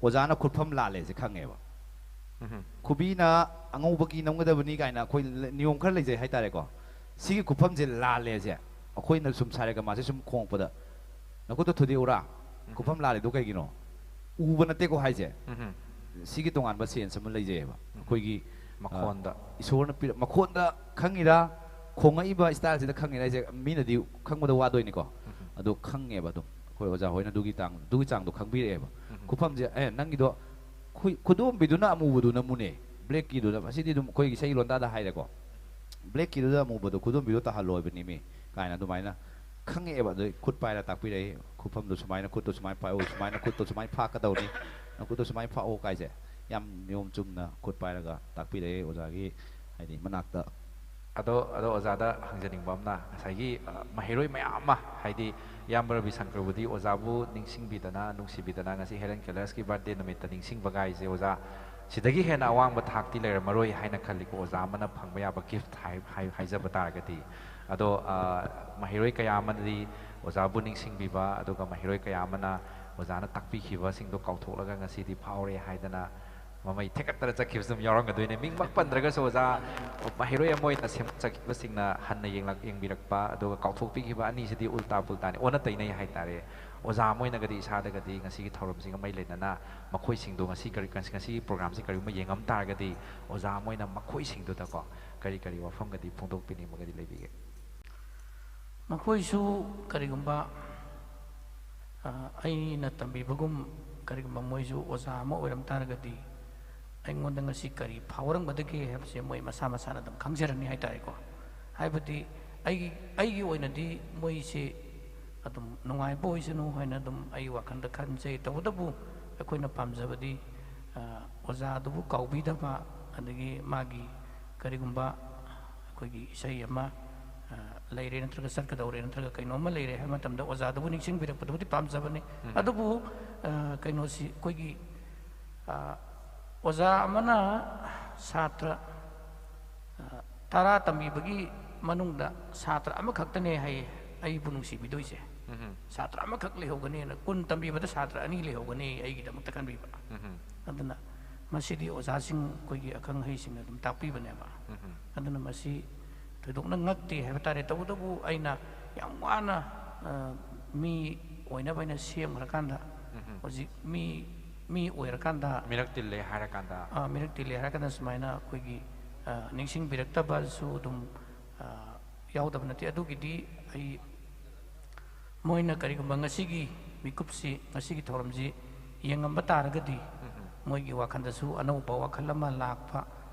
ꯑꯣꯖꯥꯅ ꯈꯨꯠꯐꯝ ꯂꯥꯜꯂꯦꯁꯦ ꯈꯪꯉꯦꯕ꯫ ꯎꯝ꯫ ꯈꯨꯕꯤꯅ ꯑꯉꯧꯕ ꯀꯤ ꯅꯝꯒꯗꯕꯅꯤ ꯀꯥꯏꯅ ꯑꯩꯈꯣꯏ ꯂ-, ꯅꯤꯌꯣꯝ ꯈꯔ ꯂꯩꯖꯩ ꯍꯥꯏꯇꯥꯔꯦꯀꯣ꯫ ꯁꯤꯒꯤ ꯈꯨꯠꯐꯝꯁꯦ ꯂꯥꯜꯂꯦꯁꯦ, ꯑꯩꯈꯣꯏꯅ ꯁꯨꯝ ꯁꯥꯔꯦꯒꯃꯥꯁꯦ ꯁꯨꯝ ꯈꯣꯡꯉꯛꯄꯗ, "ꯅꯈꯨꯠꯇꯣ ꯊꯨꯗꯦꯛꯎꯔꯥ? ꯈꯨꯠꯐꯝ ꯂꯥꯜꯂꯤꯗꯣ ꯀꯩꯒꯤꯅꯣ?" ꯎꯕ ꯅꯠꯇꯦꯀꯣ ꯍꯥꯏꯁꯦ꯫ ꯎꯝ꯫ ꯁꯤꯒꯤ ꯇꯣꯉꯥꯟꯕ ꯁꯦꯟꯁ ꯑꯃ ꯂꯩꯖꯩꯌꯦꯕ꯫ ꯑꯩꯈꯣꯏꯒꯤ, ꯑ, ꯃꯈꯣꯟꯗ꯫ ꯏꯁꯣꯔꯅ ꯄꯤꯔ-, ꯃꯈꯣꯟꯗ ꯈꯪꯉꯤꯔꯥ? ꯈꯣꯡꯉꯛꯏꯕ ꯏꯁꯇꯥꯏꯜꯁꯤꯗ ꯈꯪꯉꯦꯅ ꯑꯩꯁꯦ ꯃꯤꯅꯗꯤ ꯈꯪꯕꯗ ꯋꯥꯗꯣꯏꯅꯤꯀꯣ꯫ ꯑꯗꯣ ꯈꯪꯉꯦꯕ ꯑꯗꯨꯝ ꯑꯩꯈꯣꯏ ꯑꯣꯖꯥ ꯍꯣꯏꯅ ꯑꯗꯨꯒꯤ ꯇꯥꯡ ꯑꯗꯨꯒꯤ ꯆꯥꯡꯗꯣ ꯈꯪꯕꯤꯔꯛꯑꯦꯕ꯫ ꯈꯨꯐꯝꯁꯦ ꯑꯦ ꯅꯪꯒꯤꯗꯣ ꯈꯨ- ꯈꯨꯗꯣꯝꯕꯤꯗꯨꯅ ꯑꯃꯨꯕꯗꯨꯅ ꯃꯨꯅꯦ, ꯕ꯭ꯂꯦꯛꯀꯤꯗꯨꯅ ꯃꯁꯤꯗꯤ ꯑꯗꯨꯝ ꯑꯩꯈꯣꯏꯒꯤ ꯏꯁꯩ ꯂꯣꯟꯗꯥꯗ ꯍꯥꯏꯔꯦꯀꯣ꯫ ꯕ꯭ꯂꯦꯛꯀꯤꯗꯨꯗ ꯑꯃꯨꯕꯗꯣ ꯈꯨꯗꯣꯝꯕꯤꯗꯣ ꯇꯥꯍꯜꯂꯣ ꯍꯥꯏꯕꯅꯤ ꯃꯤ ꯀꯥꯏꯅ ꯑꯗꯨꯃꯥꯏꯅ ꯈꯪꯉꯛꯑꯦꯕ꯫ ꯑꯗꯨꯗꯩ ꯈꯨꯠ ꯄꯥꯏꯔ ꯇꯥꯛꯄꯤꯔꯛꯏ꯫ ꯈꯨꯐꯝꯗꯣ ꯁꯨꯃꯥꯏꯅ ꯈꯨꯠꯇꯣ ꯁꯨꯃꯥꯏꯅ ꯄꯥꯏꯑꯣ, ꯁꯨꯃꯥꯏꯅ ꯈꯨꯠꯇꯣ ꯁꯨꯃꯥꯏꯅ ꯐꯥꯛꯀꯗꯧꯅꯤ, ꯅꯈꯨꯠꯇꯣ ꯁꯨꯃꯥꯏꯅ ꯐꯥꯛꯑꯣ ꯀꯥꯏꯁꯦ ꯌꯥꯝ ꯅꯤꯌꯣꯝ ꯆꯨꯝꯅ ꯈꯨꯠ ꯄꯥꯏꯔꯒ ꯇꯥꯛꯄꯤꯔꯛꯑꯦ ꯑꯣꯖꯥꯒꯤ ꯍꯥꯏꯗꯤ ꯃꯅꯥꯛꯇ꯫ ꯑꯗꯣ ꯑꯗꯣ ꯑꯣꯖꯥꯗ ꯍꯪꯖꯅꯤꯡꯕ ꯑꯃꯅ ꯉꯁꯥꯏꯒꯤ ꯑ, ꯃꯍꯩꯔꯣꯏ ꯃꯌꯥꯝ ꯑꯃ ꯍꯥꯏꯗꯤ ꯏꯌꯥꯝꯕ ꯔꯕꯤ ꯁꯪꯀꯔꯕꯨꯗꯤ ꯑꯣꯖꯥꯕꯨ ꯅꯤꯡꯁꯤꯡꯕꯤꯗꯅ ꯅꯨꯡꯁꯤꯕꯤꯗꯅ ꯉꯁꯤ ꯍꯦꯂꯦꯟ ꯀꯦꯂꯔꯁꯀꯤ ꯕꯥꯔꯗꯦ ꯅꯨꯃꯤꯠꯇ ꯅꯤꯡꯁꯤꯡꯕꯒꯥꯏꯁꯦ ꯑꯣꯖꯥ ꯁꯤꯗꯒꯤ ꯍꯦꯟꯅ ꯑꯋꯥꯡꯕ ꯊꯥꯛꯇꯤ ꯂꯩꯔꯝꯃꯔꯣꯏ ꯍꯥꯏꯅ ꯈꯜꯂꯤꯀꯣ꯫ ꯑꯣꯖꯥ ꯑꯃꯅ ꯐꯪꯕ ꯌꯥꯕ ꯒꯤꯐ ꯍꯥꯏ- ꯍꯥꯏ- ꯍꯥꯏꯖꯕ ꯇꯥꯔꯒꯗꯤ꯫ ꯑꯗꯣ ꯑ, ꯃꯍꯩꯔꯣꯏ ꯀꯌꯥ ꯑꯃꯅꯗꯤ ꯑꯣꯖꯥꯕꯨ ꯅꯤꯡꯁꯤꯡꯕꯤꯕ ꯑꯗꯨꯒ ꯃꯍꯩꯔꯣꯏ ꯀꯌꯥ ꯑꯃꯅ ꯑꯣꯖꯥꯅ ꯇꯥꯛꯄꯤꯈꯤꯕꯁꯤꯡꯗꯣ ꯀꯥꯎꯊꯣꯛꯂꯒ ꯉꯁꯤꯗꯤ ꯐꯥꯎꯔꯦ ꯍꯥꯏꯗꯅ ꯃꯃꯩ ꯊꯦꯛꯀꯠꯇꯅ ꯆꯠꯈꯤꯕꯁꯨ ꯑꯗꯨꯝ ꯌꯥꯎꯔꯝꯒꯗꯣꯏꯅꯦ꯫ ꯃꯤꯡꯃꯛ ꯄꯟꯗ꯭ꯔꯒꯁꯨ ꯑꯣꯖꯥ ꯃꯍꯩꯔꯣꯏ ꯑꯃ ꯑꯣꯏꯅ ꯁꯦꯝꯒꯠꯆꯈꯤꯕꯁꯤꯡꯅ ꯍꯟꯅ ꯌꯦꯡꯂꯛ- ꯌꯦꯡꯕꯤꯔꯛꯄ ꯑꯗꯨꯒ ꯀꯥꯎꯊꯣꯛꯄꯤꯈꯤꯕ ꯑꯅꯤꯁꯤꯗꯤ ꯎꯜꯇꯥ ꯄꯨꯜꯇꯥꯅꯤ, ꯑꯣꯟꯅ ꯇꯩꯅꯩ ꯍꯥꯏꯇꯥꯔꯦ꯫ ꯑꯣꯖꯥ ꯑꯃ ꯑꯣꯏꯅꯒꯗꯤ ꯏꯁꯥꯗꯒꯗꯤ ꯉꯁꯤꯒꯤ ꯊꯧꯔꯝꯁꯤꯒ ꯃꯔꯤ ꯂꯩꯅꯅ ꯃꯈꯣꯏꯁꯤꯡꯗꯣ ꯉꯁꯤ ꯀꯔꯤ ꯉꯁꯤꯒꯤ ꯄ꯭ꯔꯣꯒ꯭ꯔꯥꯝꯁꯤ ꯀꯔꯤꯒꯨꯝꯕ ꯌꯦꯡꯉꯝ ꯇꯥꯔꯒꯗꯤ ꯑꯣꯖꯥ ꯑꯃ ꯑꯣꯏꯅ ꯃꯈꯣꯏꯁꯤꯡꯗꯨꯗꯀꯣ ꯀꯔꯤ ꯀꯔꯤ ꯋꯥꯐꯝꯒꯗꯤ ꯐꯣꯡꯗꯣꯛꯄꯤꯅꯤꯡꯕꯒꯗꯤ ꯂꯩꯕꯤꯒꯦ? ꯃꯈꯣꯏꯁꯨ ꯀꯔꯤꯒꯨꯝꯕ ꯑ, ꯑꯩꯅ ꯇꯝꯕꯤꯕꯒꯨꯝ ꯀꯔꯤꯒꯨꯝꯕ ꯃꯣꯏꯁꯨ ꯑꯣꯖꯥ ꯑꯃ ꯑꯣꯏꯔꯝ ꯇꯥꯔꯒꯗꯤ ꯑꯩꯉꯣꯟꯗ ꯉꯁꯤ ꯀꯔꯤ ꯐꯥꯎꯔꯝꯒꯗꯒꯦ ꯍꯥꯏꯕꯁꯦ ꯃꯣꯏ ꯃꯁꯥ ꯃꯁꯥꯅ ꯑꯗꯨꯝ ꯈꯪꯖꯔꯅꯤ ꯍꯥꯏꯇꯥꯔꯦꯀꯣ꯫ ꯍꯥꯏꯕꯗꯤ ꯑꯩꯒꯤ ꯑꯩꯒꯤ ꯑꯣꯏꯅꯗꯤ ꯃꯣꯏꯁꯦ ꯑꯗꯨꯝ ꯅꯨꯡꯉꯥꯏꯕ ꯑꯣꯏꯁꯅꯨ ꯍꯥꯏꯅ ꯑꯗꯨꯝ ꯑꯩ ꯋꯥꯈꯜꯗ ꯈꯟꯖꯩ꯫ ꯇꯧꯕꯇꯕꯨ ꯑꯩꯈꯣꯏꯅ ꯄꯥꯝꯖꯕꯗꯤ ꯑ, ꯑꯣꯖꯥꯗꯨꯕꯨ ꯀꯥꯎꯕꯤꯗꯕ, ꯑꯗꯒꯤ ꯃꯥꯒꯤ ꯀꯔꯤꯒꯨꯝꯕ ꯑꯩꯈꯣꯏꯒꯤ ꯏꯁꯩ ꯑꯃ ꯑ, ꯂꯩꯔꯦ ꯅꯠꯇ꯭ꯔꯒ ꯆꯠꯀꯗꯧꯔꯦ ꯅꯠꯇ꯭ꯔꯒ ꯀꯩꯅꯣꯝꯃ ꯂꯩꯔꯦ ꯍꯥꯏꯕ ꯃꯇꯝꯗ ꯑꯣꯖꯥꯗꯨꯕꯨ ꯅꯤꯡꯁꯤꯡꯕꯤꯔꯛꯄꯗꯨꯕꯨꯗꯤ ꯄꯥꯝꯖꯕꯅꯤ꯫ ꯑꯗꯨꯕꯨ ꯑ, ꯀꯩꯅꯣꯁꯤ ꯑꯩꯈꯣꯏꯒꯤ ꯑ, ꯑꯣꯖꯥ ꯑꯃꯅ ꯁꯥꯇ꯭ꯔ ꯑ, ꯇꯔꯥ ꯇꯝꯕꯤꯕꯒꯤ ꯃꯅꯨꯡꯗ ꯁꯥꯇ꯭ꯔ ꯑꯃꯈꯛꯇꯅꯦ ꯍꯥꯏꯌꯦ ꯑꯩꯕꯨ ꯅꯨꯡꯁꯤꯕꯤꯗꯣꯏꯁꯦ꯫ ꯁꯥꯇ꯭ꯔ ꯑꯃꯈꯛ ꯂꯩꯍꯧꯒꯅꯤꯅ, ꯀꯨꯟ ꯇꯝꯕꯤꯕꯗ ꯁꯥꯇ꯭ꯔ ꯑꯅꯤ ꯂꯩꯍꯧꯒꯅꯤ ꯑꯩꯒꯤꯗꯃꯛꯇ ꯈꯟꯕꯤꯕ꯫ ꯑꯗꯨꯅ ꯃꯁꯤꯗꯤ ꯑꯣꯖꯥꯁꯤꯡ ꯑꯩꯈꯣꯏꯒꯤ ꯑꯈꯪ ꯑꯍꯩꯁꯤꯡꯅ ꯑꯗꯨꯝ ꯇꯥꯛꯄꯤꯕꯅꯦꯕ꯫ ꯑꯗꯨꯅ ꯃꯁꯤ ꯊꯣꯏꯗꯣꯛꯅ ꯉꯛꯇꯦ ꯍꯥꯏꯕ ꯇꯥꯔꯦ꯫ ꯇꯧꯕꯇꯕꯨ ꯑꯩꯅ ꯌꯥꯝ ꯋꯥꯅ ꯑ, ꯃꯤ ꯑꯣꯏꯅꯕ ꯑꯩꯅ ꯁꯦꯝꯈ꯭ꯔꯀꯥꯟꯗ ꯍꯧꯖꯤꯛ ꯃꯤ ꯃꯤ ꯑꯣꯏꯔꯀꯥꯟꯗ ꯃꯤꯔꯛ ꯇꯤꯜꯂꯦ ꯍꯥꯏꯔꯀꯥꯟꯗ ꯑ, ꯃꯤꯔꯛ ꯇꯤꯜꯂꯦ ꯍꯥꯏꯔꯀꯥꯟꯗ ꯁꯨꯃꯥꯏꯅ ꯑꯩꯈꯣꯏꯒꯤ ꯑ, ꯅꯤꯡꯁꯤꯡꯕꯤꯔꯛꯇꯕꯁꯨ ꯑꯗꯨꯝ ꯌꯥꯎꯗꯕ ꯅꯠꯇꯦ꯫ ꯑꯗꯨꯒꯤꯗꯤ ꯑꯩ, ꯃꯣꯏꯅ ꯀꯔꯤꯒꯨꯝꯕ ꯉꯁꯤꯒꯤ ꯃꯤꯀꯨꯞꯁꯤ, ꯉꯁꯤꯒꯤ ꯊꯧꯔꯝꯁꯤ ꯌꯦꯡꯉꯝꯕ ꯇꯥꯔꯒꯗꯤ, ꯃꯣꯏꯒꯤ ꯋꯥꯈꯜꯗꯁꯨ ꯑꯅꯧꯕ ꯋꯥꯈꯜ ꯑꯃ ꯂꯥꯛꯄ,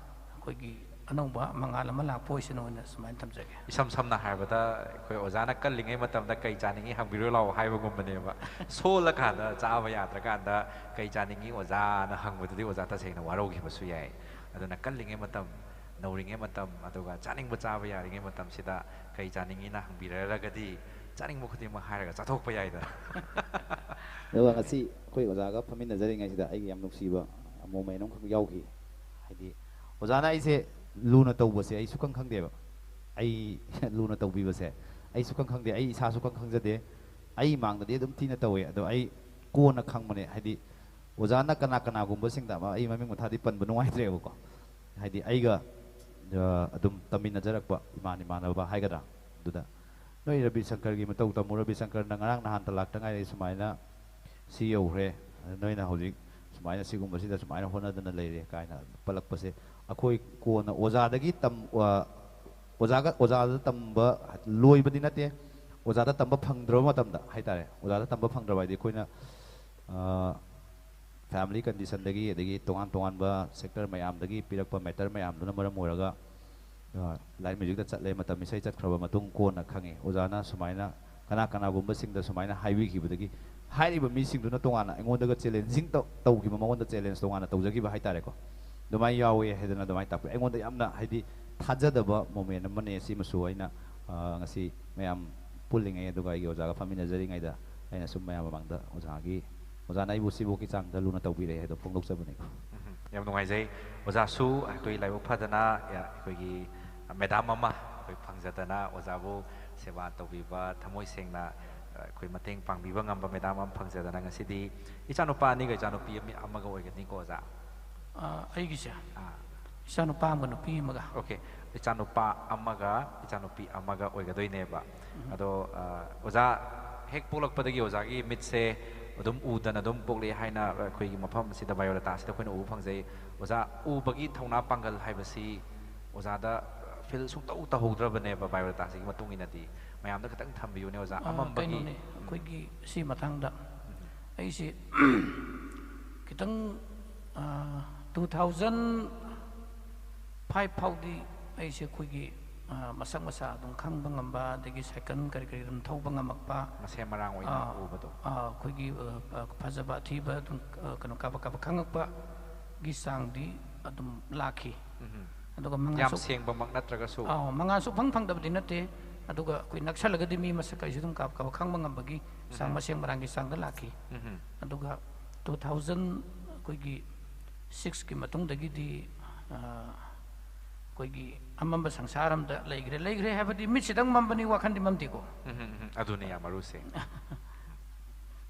ꯑꯩꯈꯣꯏꯒꯤ ꯑꯅꯧꯕ ꯃꯉꯥꯜ ꯑꯃ ꯂꯥꯛꯄ ꯑꯣꯏꯁꯅꯨ ꯍꯥꯏꯅ ꯁꯨꯃꯥꯏꯅ ꯊꯝꯖꯒꯦ꯫ ꯏꯁꯝ ꯁꯝꯅ ꯍꯥꯏꯔꯕꯗ, ꯑꯩꯈꯣꯏ ꯑꯣꯖꯥꯅ ꯀꯜꯂꯤꯉꯩ ꯃꯇꯝꯗ "ꯀꯩ ꯆꯥꯅꯤꯡꯉꯤ ꯍꯪꯕꯤꯔꯣ ꯂꯥꯛꯑꯣ" ꯍꯥꯏꯕꯒꯨꯝꯕꯅꯦꯕ꯫ ꯁꯣꯜꯂꯀꯥꯟꯗ, ꯆꯥꯕ ꯌꯥꯗ꯭ꯔꯀꯥꯟꯗ "ꯀꯩ ꯆꯥꯅꯤꯡꯉꯤ ꯑꯣꯖꯥꯅ" ꯍꯪꯕꯗꯨꯗꯤ ꯑꯣꯖꯥ ꯇꯁꯦꯡꯅ ꯋꯥꯔꯧꯈꯤꯕꯁꯨ ꯌꯥꯏ꯫ ꯑꯗꯨꯅ ꯀꯜꯂꯤꯉꯩ ꯃꯇꯝ, ꯅꯧꯔꯤꯉꯩ ꯃꯇꯝ, ꯑꯗꯨꯒ ꯆꯥꯅꯤꯡꯕ ꯆꯥꯕ ꯌꯥꯔꯤꯉꯩ ꯃꯇꯝꯁꯤꯗ "ꯀꯩ ꯆꯥꯅꯤꯡꯉꯤꯅ" ꯍꯪꯕꯤꯔꯒꯗꯤ, ꯆꯥꯅꯤꯡꯕ ꯈꯨꯗꯤꯡꯃꯛ ꯍꯥꯏꯔꯒ ꯆꯥꯊꯣꯛꯄ ꯌꯥꯏꯗꯅ꯫ ꯑꯗꯨꯒ ꯉꯁꯤ ꯑꯩꯈꯣꯏ ꯑꯣꯖꯥꯒ ꯐꯝꯃꯤꯟꯅꯖꯔꯤꯉꯩꯁꯤꯗ ꯑꯩꯒꯤ ꯌꯥꯝ ꯅꯨꯡꯁꯤꯕ ꯃꯣꯃꯦꯟ ꯑꯃꯈꯛ ꯌꯥꯎꯈꯤ꯫ ꯍꯥꯏꯗꯤ, ꯑꯣꯖꯥꯅ ꯑꯩꯁꯦ ꯂꯨꯅ ꯇꯧꯕꯁꯦ ꯑꯩ ꯁꯨꯈꯪ ꯈꯪꯗꯦꯕ꯫ ꯑꯩ ꯂꯨꯅ ꯇꯧꯕꯤꯕꯁꯦ ꯑꯩ ꯁꯨꯈꯪ ꯈꯪꯗꯦ, ꯑꯩ ꯏꯁꯥ ꯁꯨꯈꯪ ꯈꯪꯖꯗꯦ꯫ ꯑꯩ ꯃꯥꯡꯗꯗꯤ ꯑꯗꯨꯝ ꯊꯤꯅ ꯇꯧꯋꯦ, ꯑꯗꯣ ꯑꯩ ꯀꯣꯟꯅ ꯈꯪꯕꯅꯦ꯫ ꯍꯥꯏꯗꯤ, ꯑꯣꯖꯥꯅ ꯀꯅꯥ ꯀꯅꯥꯒꯨꯝꯕꯁꯤꯡꯗ, ꯑꯃ, ꯑꯩ ꯃꯃꯤꯡ ꯃꯊꯥꯗꯤ ꯄꯟꯕ ꯅꯨꯡꯉꯥꯏꯇ꯭ꯔꯦꯕꯀꯣ, ꯍꯥꯏꯗꯤ, ꯑꯩꯒ, ꯑ, ꯑꯗꯨꯝ ꯇꯝꯃꯤꯟꯅꯖꯔꯛꯄ ꯏꯃꯥꯟ ꯏꯃꯥꯟꯅꯕ ꯍꯥꯏꯒꯗ꯭ꯔꯥ, ꯑꯗꯨꯗ, "ꯅꯣꯏ ꯔꯕꯤ ꯁꯪꯀꯔꯒꯤ ꯃꯇꯧ ꯇꯝꯃꯨ, ꯔꯕꯤ ꯁꯪꯀꯔꯅ ꯉꯔꯥꯡ ꯅꯍꯥꯟꯇ ꯂꯥꯛꯇ ꯉꯥꯏꯔꯤ, ꯁꯨꯃꯥꯏꯅ ꯁꯤ ꯌꯧꯈ꯭ꯔꯦ, ꯑꯗ ꯅꯣꯏꯅ ꯍꯧꯖꯤꯛ ꯁꯨꯃꯥꯏꯅ ꯁꯤꯒꯨꯝꯕꯁꯤꯗ ꯁꯨꯃꯥꯏꯅ ꯍꯣꯠꯅꯗꯅ ꯂꯩꯔꯦ" ꯀꯥꯏꯅ ꯄꯜꯂꯛꯄꯁꯦ, ꯑꯩꯈꯣꯏ ꯀꯣꯟꯅ ꯑꯣꯖꯥꯗꯒꯤ ꯇꯝ-, ꯑ, ꯑꯣꯖꯥꯒ, ꯑꯣꯖꯥꯗ ꯇꯝꯕ ꯂꯣꯏꯕꯗꯤ ꯅꯠꯇꯦ, ꯑꯣꯖꯥꯗ ꯇꯝꯕ ꯐꯪꯗ꯭ꯔꯕ ꯃꯇꯝꯗ ꯍꯥꯏꯇꯥꯔꯦ, ꯑꯣꯖꯥꯗ ꯇꯝꯕ ꯐꯪꯗ꯭ꯔꯕ ꯍꯥꯏꯗꯤ ꯑꯩꯈꯣꯏꯅ, ꯑ, ꯐꯦꯃꯤꯂꯤ ꯀꯟꯗꯤꯁꯟꯗꯒꯤ, ꯑꯗꯒꯤ ꯇꯣꯉꯥꯟ ꯇꯣꯉꯥꯟꯕ ꯁꯦꯛꯇꯔ ꯃꯌꯥꯝꯗꯒꯤ ꯄꯤꯔꯛꯄ ꯃꯦꯇꯔ ꯃꯌꯥꯝꯗꯨꯅ ꯃꯔꯝ ꯑꯣꯏꯔꯒ, ꯑ, ꯂꯥꯏꯟ ꯃ꯭ꯌꯨꯖꯤꯛꯇ ꯆꯠꯂꯦ, ꯃꯇꯝ ꯏꯁꯩ ꯆꯠꯈ꯭ꯔꯕ ꯃꯇꯨꯡ ꯀꯣꯟꯅ ꯈꯪꯉꯤ, ꯑꯣꯖꯥꯅ ꯁꯨꯃꯥꯏꯅ ꯀꯅꯥ ꯀꯅꯥꯒꯨꯝꯕꯁꯤꯡꯗ ꯁꯨꯃꯥꯏꯅ ꯍꯥꯏꯕꯤꯈꯤꯕꯗꯒꯤ, ꯍꯥꯏꯔꯤꯕ ꯃꯤꯁꯤꯡꯗꯨꯅ ꯇꯣꯉꯥꯟꯅ ꯑꯩꯉꯣꯟꯗꯒ ꯆꯦꯂꯦꯟꯖꯤꯡ ꯇꯧ-, ꯇꯧꯈꯤꯕ, ꯃꯉꯣꯟꯗ ꯆꯦꯂꯦꯟꯖ ꯇꯣꯉꯥꯟꯅ ꯇꯧꯖꯈꯤꯕ ꯍꯥꯏꯇꯥꯔꯦꯀꯣ, ꯑꯗꯨꯃꯥꯏꯅ ꯌꯥꯎꯋꯦ ꯍꯥꯏꯗꯅ ꯑꯗꯨꯃꯥꯏꯅ ꯇꯥꯛꯄꯤ꯫ ꯑꯩꯉꯣꯟꯗ ꯌꯥꯝꯅ, ꯍꯥꯏꯗꯤ, ꯊꯥꯖꯗꯕ ꯃꯣꯃꯦꯟ ꯑꯃꯅꯦ꯫ ꯁꯤꯃꯁꯨ ꯑꯩꯅ, ꯑ, ꯉꯁꯤ ꯃꯌꯥꯝ ꯄꯨꯜꯂꯤꯉꯩ, ꯑꯗꯨꯒ ꯑꯩꯒꯤ ꯑꯣꯖꯥꯒ ꯐꯝꯃꯤꯟꯅꯖꯔꯤꯉꯩꯗ ꯑꯩꯅ ꯁꯨꯝ ꯃꯌꯥꯝ ꯃꯃꯥꯡꯗ ꯑꯣꯖꯥꯒꯤ, ꯑꯣꯖꯥꯅ ꯑꯩꯕꯨ ꯁꯤꯐꯧꯒꯤ ꯆꯥꯡꯗ ꯂꯨꯅ ꯇꯧꯕꯤꯔꯛꯑꯦ ꯍꯥꯏꯗꯣ ꯐꯣꯡꯗꯣꯛꯆꯕꯅꯤꯀꯣ꯫ ꯎꯝ, ꯌꯥꯝ ꯅꯨꯡꯉꯥꯏꯖꯩ꯫ ꯑꯣꯖꯥꯁꯨ ꯑꯩꯈꯣꯏ ꯂꯥꯏꯕꯛ ꯐꯗꯅ, ꯑ, ꯑꯩꯈꯣꯏꯒꯤ ꯃꯦꯗꯥꯝ ꯑꯃ ꯑꯩꯈꯣꯏ ꯐꯪꯖꯗꯅ, ꯑꯣꯖꯥꯕꯨ ꯁꯦꯕꯥ ꯇꯧꯕꯤꯕ, ꯊꯃꯣꯏ ꯁꯦꯡꯅ, ꯑ, ꯑꯩꯈꯣꯏ ꯃꯇꯦꯡ ꯄꯥꯡꯕꯤꯕ ꯉꯝꯕ ꯃꯦꯗꯥꯝ ꯑꯃ ꯐꯪꯖꯗꯅ ꯉꯁꯤꯗꯤ ꯏꯆꯥꯅꯨꯄꯥ ꯑꯅꯤꯒ ꯏꯆꯥꯅꯨꯄꯤ ꯑꯃ-, ꯑꯃꯒ ꯑꯣꯏꯒꯅꯤꯀꯣ, ꯑꯣꯖꯥ? ꯑ, ꯑꯩꯒꯤꯁꯦ ꯑꯥ꯫ ꯏꯆꯥꯅꯨꯄꯥ ꯑꯃꯒ ꯅꯨꯄꯤ ꯑꯃꯒ꯫ ꯑꯣꯀꯦ, ꯏꯆꯥꯅꯨꯄꯥ ꯑꯃꯒ ꯏꯆꯥꯅꯨꯄꯤ ꯑꯃꯒ ꯑꯣꯏꯒꯗꯣꯏꯅꯦꯕ꯫ ꯑꯗꯣ, ꯑ, ꯑꯣꯖꯥ ꯍꯦꯛ ꯄꯣꯛꯂꯛꯄꯗꯒꯤ ꯑꯣꯖꯥꯒꯤ ꯃꯤꯠꯁꯦ ꯑꯗꯨꯝ ꯎꯗꯅ ꯑꯗꯨꯝ ꯄꯣꯛꯂꯛꯑꯦ ꯍꯥꯏꯅ ꯑꯩꯈꯣꯏꯒꯤ ꯃꯐꯝ ꯑꯁꯤꯗ, ꯕꯥꯏꯑꯣꯗꯥꯇꯥꯁꯤꯗ ꯑꯩꯈꯣꯏꯅ ꯎꯕ ꯐꯪꯖꯩ꯫ ꯑꯣꯖꯥ, ꯎꯕꯒꯤ ꯊꯧꯅꯥ ꯄꯥꯡꯒꯜ ꯍꯥꯏꯕꯁꯤ ꯑꯣꯖꯥꯗ, ꯑ, ꯐꯤꯜ ꯁꯨꯡꯇꯧ ꯇꯧꯍꯧꯗ꯭ꯔꯕꯅꯦꯕ ꯕꯥꯏꯑꯣꯗꯥꯇꯥꯁꯤꯒꯤ ꯃꯇꯨꯡ ꯏꯟꯅꯗꯤ꯫ ꯃꯌꯥꯝꯗ ꯈꯤꯇꯪ ꯊꯝꯕꯤꯌꯨꯅꯦ ꯑꯣꯖꯥ, ꯑ, ꯑꯃꯝꯕꯒꯤ꯫ ꯀꯩꯅꯣꯅꯦ, ꯑꯩꯈꯣꯏꯒꯤ ꯁꯤ ꯃꯇꯥꯡꯗ ꯑꯩꯁꯦ ꯈꯤꯇꯪ, ꯑ, two thousand five ꯐꯥꯎꯗꯤ ꯑꯩꯁꯦ ꯑꯩꯈꯣꯏꯒꯤ, ꯑ, ꯃꯁꯛ ꯃꯁꯥ ꯑꯗꯨꯝ ꯈꯪꯕ ꯉꯝꯕ, ꯑꯗꯒꯤ ꯁꯥꯏꯀꯜ ꯀꯔꯤ ꯀꯔꯤ ꯑꯗꯨꯝ ꯊꯧꯕ ꯉꯝꯃꯛꯄ꯫ ꯃꯁꯦꯝ ꯃꯔꯥꯡ ꯑꯣꯏꯅ ꯑꯥ, ꯎꯕꯗꯣ꯫ ꯑꯥ, ꯑꯩꯈꯣꯏꯒꯤ, ꯑ, ꯑ, ꯐꯖꯕ ꯑꯊꯤꯕ ꯑꯗꯨꯝ, ꯑ, ꯀꯩꯅꯣ, ꯀꯥꯕꯛ ꯀꯥꯕꯛ ꯈꯪꯉꯛꯄꯒꯤ ꯆꯥꯡꯗꯤ ꯑꯗꯨꯝ ꯂꯥꯛꯈꯤ꯫ ꯎꯝ꯫ ꯑꯗꯨꯒ ꯌꯥꯝ ꯃꯉꯥꯁꯨ-, ꯁꯦꯡꯕꯃꯛ ꯅꯠꯇ꯭ꯔꯒꯁꯨ꯫ ꯑꯥ, ꯃꯉꯥꯜ ꯁꯨꯛꯐꯪ ꯐꯪꯗꯕꯗꯤ ꯅꯠꯇꯦ꯫ ꯑꯗꯨꯒ ꯑꯩꯈꯣꯏ ꯅꯛꯁꯜꯂꯒꯗꯤ ꯃꯤ ꯃꯁꯛ ꯀꯩꯁꯨ ꯑꯗꯨꯝ ꯀꯥꯕꯛ ꯀꯥꯕꯛ ꯈꯪꯕ ꯉꯝꯕꯒꯤ ꯆꯥꯡ, ꯎꯝ꯫ ꯃꯁꯦꯡ ꯃꯔꯥꯡꯒꯤ ꯆꯥꯡꯗ ꯂꯥꯛꯈꯤ꯫ ꯎꯝ꯫ ꯑꯗꯨꯒ two thousand ꯑꯩꯈꯣꯏꯒꯤ six ꯀꯤ ꯃꯇꯨꯡꯗꯒꯤꯗꯤ, ꯑ, ꯑꯩꯈꯣꯏꯒꯤ ꯑꯃꯝꯕ ꯁꯪꯁꯥꯔ ꯑꯃꯗ ꯂꯩꯈ꯭ꯔꯦ꯫ ꯂꯩꯈ꯭ꯔꯦ ꯍꯥꯏꯕꯗꯤ ꯃꯤꯠꯁꯤꯗꯪ ꯃꯝꯕꯅꯤ, ꯋꯥꯈꯜꯗꯤ ꯃꯝꯗꯦꯀꯣ꯫ ꯎꯝ, ꯎꯝ, ꯎꯝ꯫ ꯑꯗꯨꯅꯤ ꯌꯥꯝ ꯃꯔꯨꯁꯦ꯫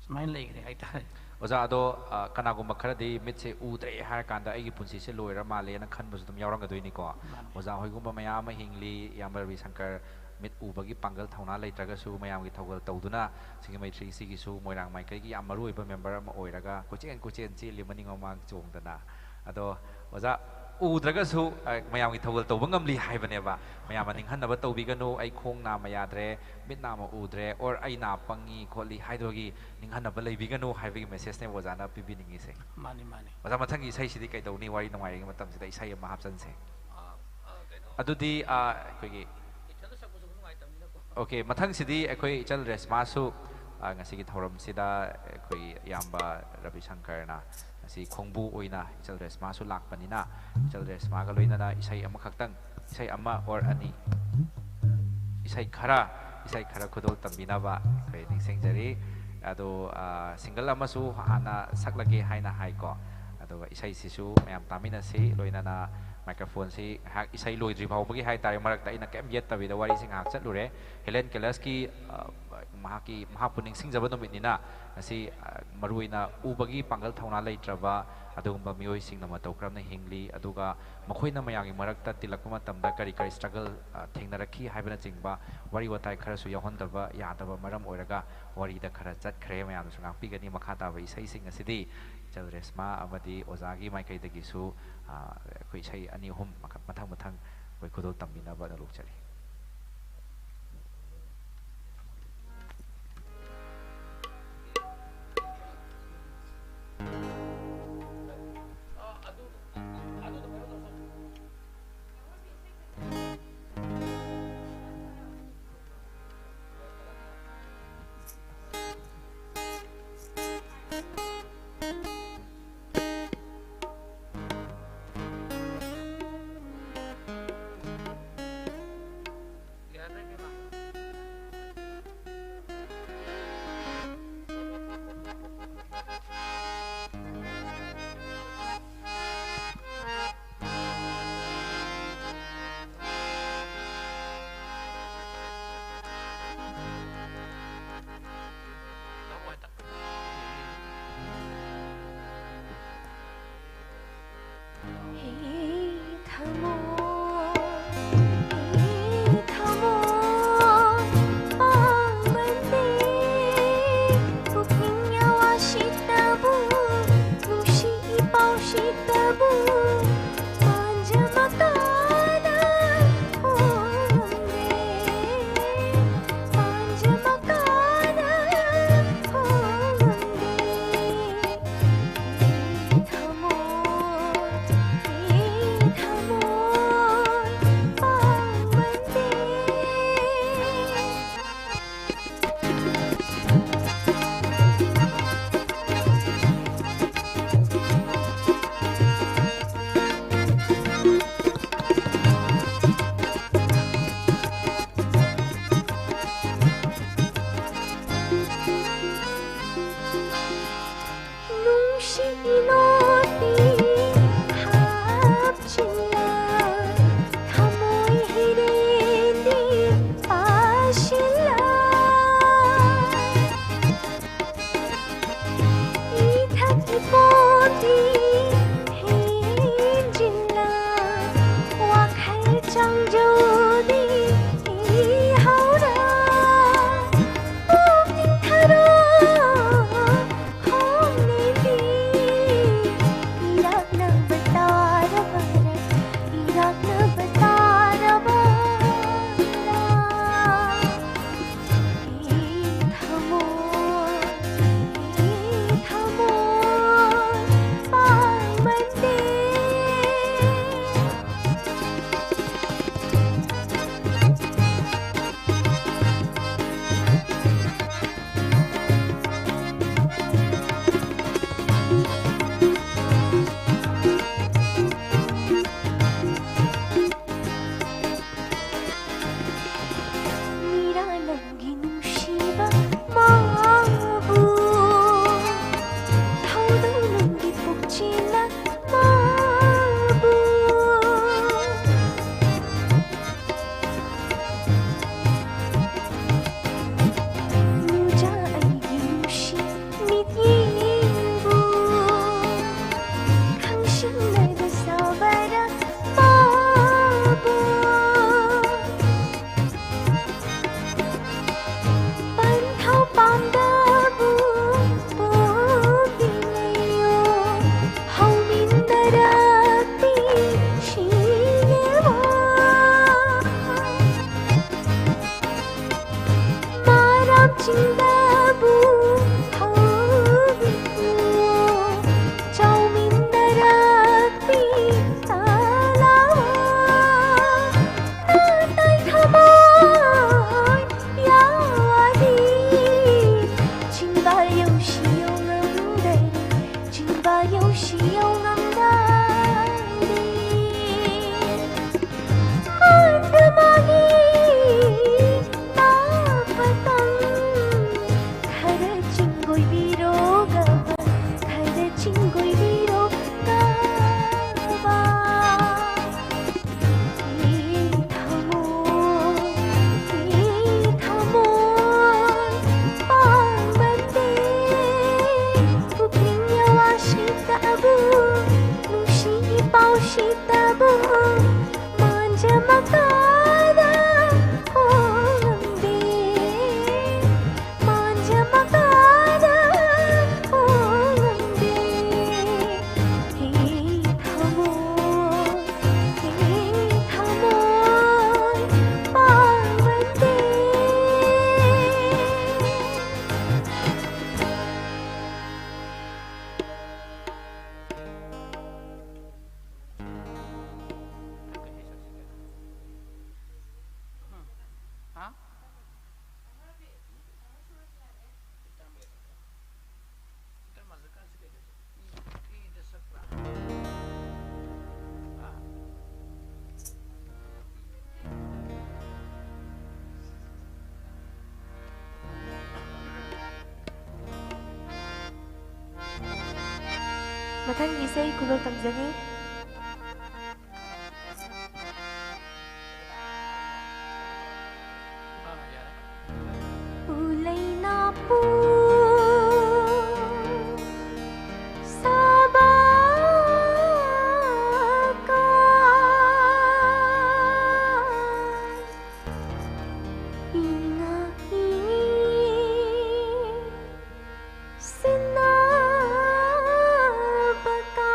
ꯁꯨꯃꯥꯏꯅ ꯂꯩꯈ꯭ꯔꯦ ꯍꯥꯏꯇꯥꯔꯦ꯫ ꯑꯣꯖꯥ, ꯑꯗꯣ, ꯑ, ꯀꯅꯥꯒꯨꯝꯕ ꯈꯔꯗꯤ ꯃꯤꯠꯁꯦ ꯎꯗ꯭ꯔꯦ ꯍꯥꯏꯔ ꯀꯥꯟꯗ ꯑꯩꯒꯤ ꯄꯨꯟꯁꯤꯁꯦ ꯂꯣꯏꯔ ꯃꯥꯜꯂꯦꯅ ꯈꯟꯕꯁꯨ ꯑꯗꯨꯝ ꯌꯥꯎꯔꯝꯒꯗꯣꯏꯅꯤꯀꯣ꯫ ꯃꯥꯅꯦ꯫ ꯑꯣꯖꯥ ꯍꯣꯏꯒꯨꯝꯕ ꯃꯌꯥꯝ ꯑꯃ ꯍꯤꯡꯂꯤ, ꯏꯌꯥꯝꯕ ꯔꯕꯤ ꯁꯪꯀꯔ, ꯃꯤꯠ ꯎꯕꯒꯤ ꯄꯥꯡꯒꯜ ꯊꯧꯅꯥ ꯂꯩꯇ꯭ꯔꯒꯁꯨ ꯃꯌꯥꯝꯒꯤ ꯊꯧꯒꯜ ꯇꯧꯗꯨꯅ ꯁꯤꯡꯖꯃꯩ ꯊ꯭ꯔꯤ ꯁꯤꯒꯤꯁꯨ ꯃꯣꯏꯔꯥꯡ ꯃꯥꯏꯀꯩꯒꯤ ꯌꯥꯝ ꯃꯔꯨ ꯑꯣꯏꯕ ꯃꯦꯝꯕꯔ ꯑꯃ ꯑꯣꯏꯔꯒ ꯀꯣꯏꯆꯦꯟ ꯀꯣꯏꯆꯦꯟ ꯆꯦꯜꯂꯤ, ꯃꯅꯤꯡ ꯃꯃꯥꯡ ꯆꯣꯡꯗꯅ꯫ ꯑꯗꯣ ꯑꯣꯖꯥ, ꯎꯗ꯭ꯔꯒꯁꯨ, ꯑ, ꯃꯌꯥꯝꯒꯤ ꯊꯧꯒꯜ ꯇꯧꯕ ꯉꯝꯂꯤ ꯍꯥꯏꯕꯅꯦꯕ꯫ ꯃꯌꯥꯝꯅ ꯅꯤꯡꯍꯟꯅꯕ ꯇꯧꯕꯤꯒꯅꯨ, "ꯑꯩ ꯈꯣꯡ ꯅꯥꯝꯃ ꯌꯥꯗ꯭ꯔꯦ, ꯃꯤꯠ ꯅꯥꯝꯃ ꯎꯗ꯭ꯔꯦ, or ꯑꯩ ꯅꯥ ꯄꯪꯉꯤ ꯈꯣꯠꯂꯤ" ꯍꯥꯏꯗꯨꯒꯤ ꯅꯤꯡꯍꯟꯅꯕ ꯂꯩꯕꯤꯒꯅꯨ ꯍꯥꯏꯕꯒꯤ ꯃꯦꯁꯦꯖꯅꯦꯕ ꯑꯣꯖꯥꯅ ꯄꯤꯕꯤꯅꯤꯡꯉꯤꯁꯦ꯫ ꯃꯥꯅꯤ, ꯃꯥꯅꯤ꯫ ꯑꯣꯖꯥ, ꯃꯊꯪꯒꯤ ꯏꯁꯩꯁꯤꯗꯤ ꯀꯩꯗꯧꯅꯤ? ꯋꯥꯔꯤ ꯅꯨꯡꯉꯥꯏꯔꯤꯉꯩ ꯃꯇꯝꯁꯤꯗ ꯏꯁꯩ ꯑꯃ ꯍꯥꯞꯆꯟꯁꯦ꯫ ꯑ, ꯑ, ꯀꯩꯅꯣ꯫ ꯑꯗꯨꯗꯤ, ꯑ, ꯑꯩꯈꯣꯏꯒꯤ ꯏꯊꯟꯗ ꯁꯛꯄꯁꯨ ꯅꯨꯡꯉꯥꯏꯇꯕꯅꯤꯅꯀꯣ꯫ OK, ꯃꯊꯪꯁꯤꯗꯤ ꯑꯩꯈꯣꯏ ꯏꯆꯜ ꯔꯦꯁꯃꯥꯁꯨ, ꯑ, ꯉꯁꯤꯒꯤ ꯊꯧꯔꯝꯁꯤꯗ ꯑꯩꯈꯣꯏ ꯏꯌꯥꯝꯕ ꯔꯕꯤ ꯁꯪꯀꯔꯅ ꯉꯁꯤ ꯈꯣꯡꯕꯨ ꯑꯣꯏꯅ ꯏꯆꯜ ꯔꯦꯁꯃꯥꯁꯨ ꯂꯥꯛꯄꯅꯤꯅ, ꯏꯆꯜ ꯔꯦꯁꯃꯥꯒ ꯂꯣꯏꯅꯅ ꯏꯁꯩ ꯑꯃꯈꯛꯇꯪ, ꯏꯁꯩ ꯑꯃ or ꯑꯅꯤ, ꯏꯁꯩ ꯈꯔ, ꯏꯁꯩ ꯈꯔ ꯈꯨꯗꯣꯜ ꯇꯝꯕꯤꯅꯕ ꯑꯩꯈꯣꯏ ꯅꯤꯡꯁꯤꯡꯖꯔꯤ꯫ ꯑꯗꯣ, ꯑ, ꯁꯤꯡꯒꯜ ꯑꯃꯁꯨ ꯍꯥꯟꯅ ꯁꯛꯂꯒꯦ ꯍꯥꯏꯅ ꯍꯥꯏꯀꯣ꯫ ꯑꯗꯨꯒ ꯏꯁꯩꯁꯤꯁꯨ ꯃꯌꯥꯝ ꯇꯥꯃꯤꯟꯅꯁꯤ, ꯂꯣꯏꯅꯅ ꯃꯥꯏꯀ꯭ꯔꯣꯐꯣꯟꯁꯤ ꯉꯥꯏꯍꯥꯛ ꯏꯁꯩ ꯂꯣꯏꯗ꯭ꯔꯤ ꯐꯥꯎꯕꯒꯤ ꯍꯥꯏꯇꯥꯔꯦ, ꯃꯔꯛꯇ ꯑꯩꯅ ꯀꯩꯝ ꯌꯦꯠꯇꯕꯤꯗ ꯋꯥꯔꯤꯁꯤ ꯉꯥꯏꯍꯥꯛ ꯆꯠꯂꯨꯔꯦ꯫ ꯍꯦꯂꯦꯟ ꯀꯦꯂꯁꯀꯤ, ꯑ, ꯃꯍꯥꯛꯀꯤ, ꯃꯍꯥꯛꯄꯨ ꯅꯤꯡꯁꯤꯡꯖꯕ ꯅꯨꯃꯤꯠꯅꯤꯅ ꯉꯁꯤ, ꯑ, ꯃꯔꯨꯑꯣꯏꯅ ꯎꯕꯒꯤ ꯄꯥꯡꯒꯜ ꯊꯧꯅꯥ ꯂꯩꯇ꯭ꯔꯕ, ꯑꯗꯨꯒꯨꯝꯕ ꯃꯤꯑꯣꯏꯁꯤꯡꯅ ꯃꯇꯧ ꯀꯔꯝꯅ ꯍꯤꯡꯂꯤ, ꯑꯗꯨꯒ ꯃꯈꯣꯏꯅ ꯃꯌꯥꯝꯒꯤ ꯃꯔꯛꯇ ꯇꯤꯜꯂꯛꯄ ꯃꯇꯝꯗ ꯀꯔꯤ ꯀꯔꯤ struggle, ꯑ, ꯊꯦꯡꯅꯔꯛꯈꯤ ꯍꯥꯏꯕꯅꯆꯤꯡꯕ ꯋꯥꯔꯤ ꯋꯥꯇꯥꯏ ꯈꯔꯁꯨ ꯌꯥꯎꯍꯟꯗꯕ ꯌꯥꯗꯕ ꯃꯔꯝ ꯑꯣꯏꯔꯒ ꯋꯥꯔꯤꯗ ꯈꯔ ꯆꯠꯈ꯭ꯔꯦ꯫ ꯃꯌꯥꯝꯅꯁꯨ ꯉꯥꯛꯄꯤꯒꯅꯤ꯫ ꯃꯈꯥ ꯇꯥꯕ ꯏꯁꯩꯁꯤꯡ ꯑꯁꯤꯗꯤ ꯏꯆꯜ ꯔꯦꯁꯃꯥ ꯑꯃꯗꯤ ꯑꯣꯖꯥꯒꯤ ꯃꯥꯏꯀꯩꯗꯒꯤꯁꯨ, ꯑ, ꯑꯩꯈꯣꯏ ꯏꯁꯩ ꯑꯅꯤ ꯑꯍꯨꯝ ꯃꯈ-, ꯃꯊꯪ ꯃꯊꯪ ꯑꯩꯈꯣꯏ ꯈꯨꯗꯣꯜ ꯇꯝꯕꯤꯅꯕ ꯅꯣꯂꯨꯛꯆꯔꯤ꯫ ꯁꯤꯌꯧ ꯉꯝꯗꯥꯏꯗꯤ ꯈꯨꯗꯃꯒꯤ ꯇꯥꯄꯇꯪ ꯈꯔ ꯆꯤꯡꯒꯣꯏꯕꯤꯔꯣꯒꯕ, ꯈꯔ ꯆꯤꯡꯒꯣꯏꯕꯤꯔꯣꯒꯕ꯫ ꯊꯃꯣꯏ, ꯊꯃꯣꯏ ꯄꯥꯡꯕꯗꯤ ꯄꯨꯛꯅꯤꯡ ꯌꯥꯋꯥꯁꯤꯇꯕꯨ, ꯅꯨꯡꯁꯤ ꯄꯥꯎꯁꯤꯇꯕꯨ ꯃꯥꯟꯖ ꯃꯀꯥꯗ ꯍꯣꯡꯂꯝꯗꯦ꯫ ꯃꯥꯟꯖ ꯃꯀꯥꯗ ꯍꯣꯡꯂꯝꯗꯦ꯫ ꯍꯦ ꯊꯃꯣꯏ, ꯍꯦ ꯊꯃꯣꯏ ꯄꯥꯡꯕꯗꯤ꯫ ꯃꯊꯪꯒꯤ ꯏꯁꯩ ꯈꯨꯗꯣꯜ ꯇꯝꯖꯒꯦ꯫ ꯎꯂꯩꯅꯥꯄꯨ ꯁꯥꯕꯀ ꯏꯉꯥ ꯏꯉꯤ ꯁꯤꯟꯅꯕꯀ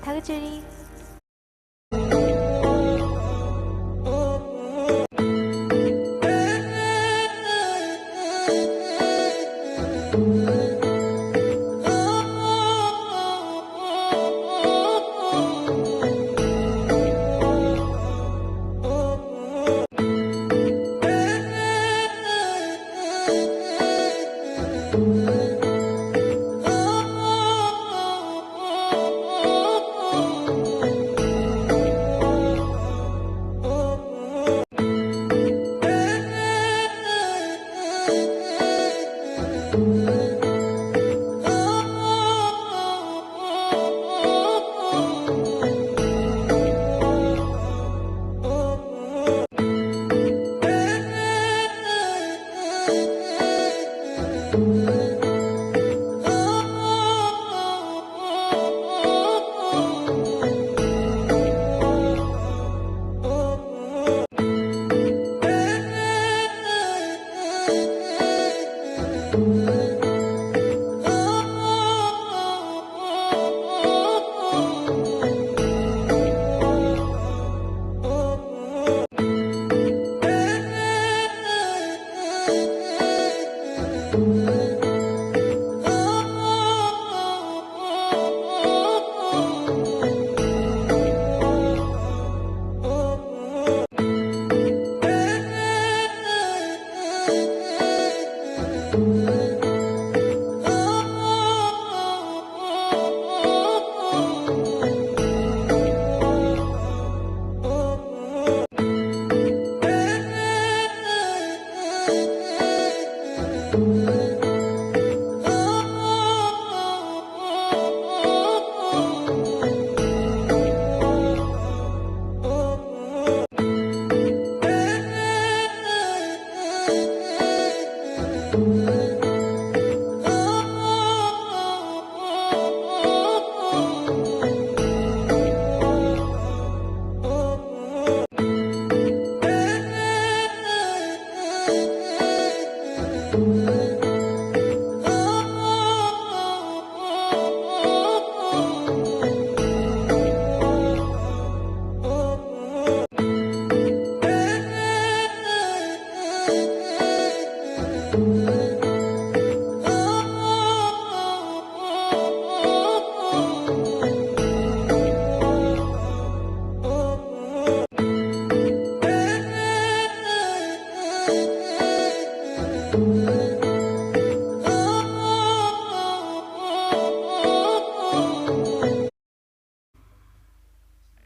ꯊꯥꯒꯠꯆꯔꯤ꯫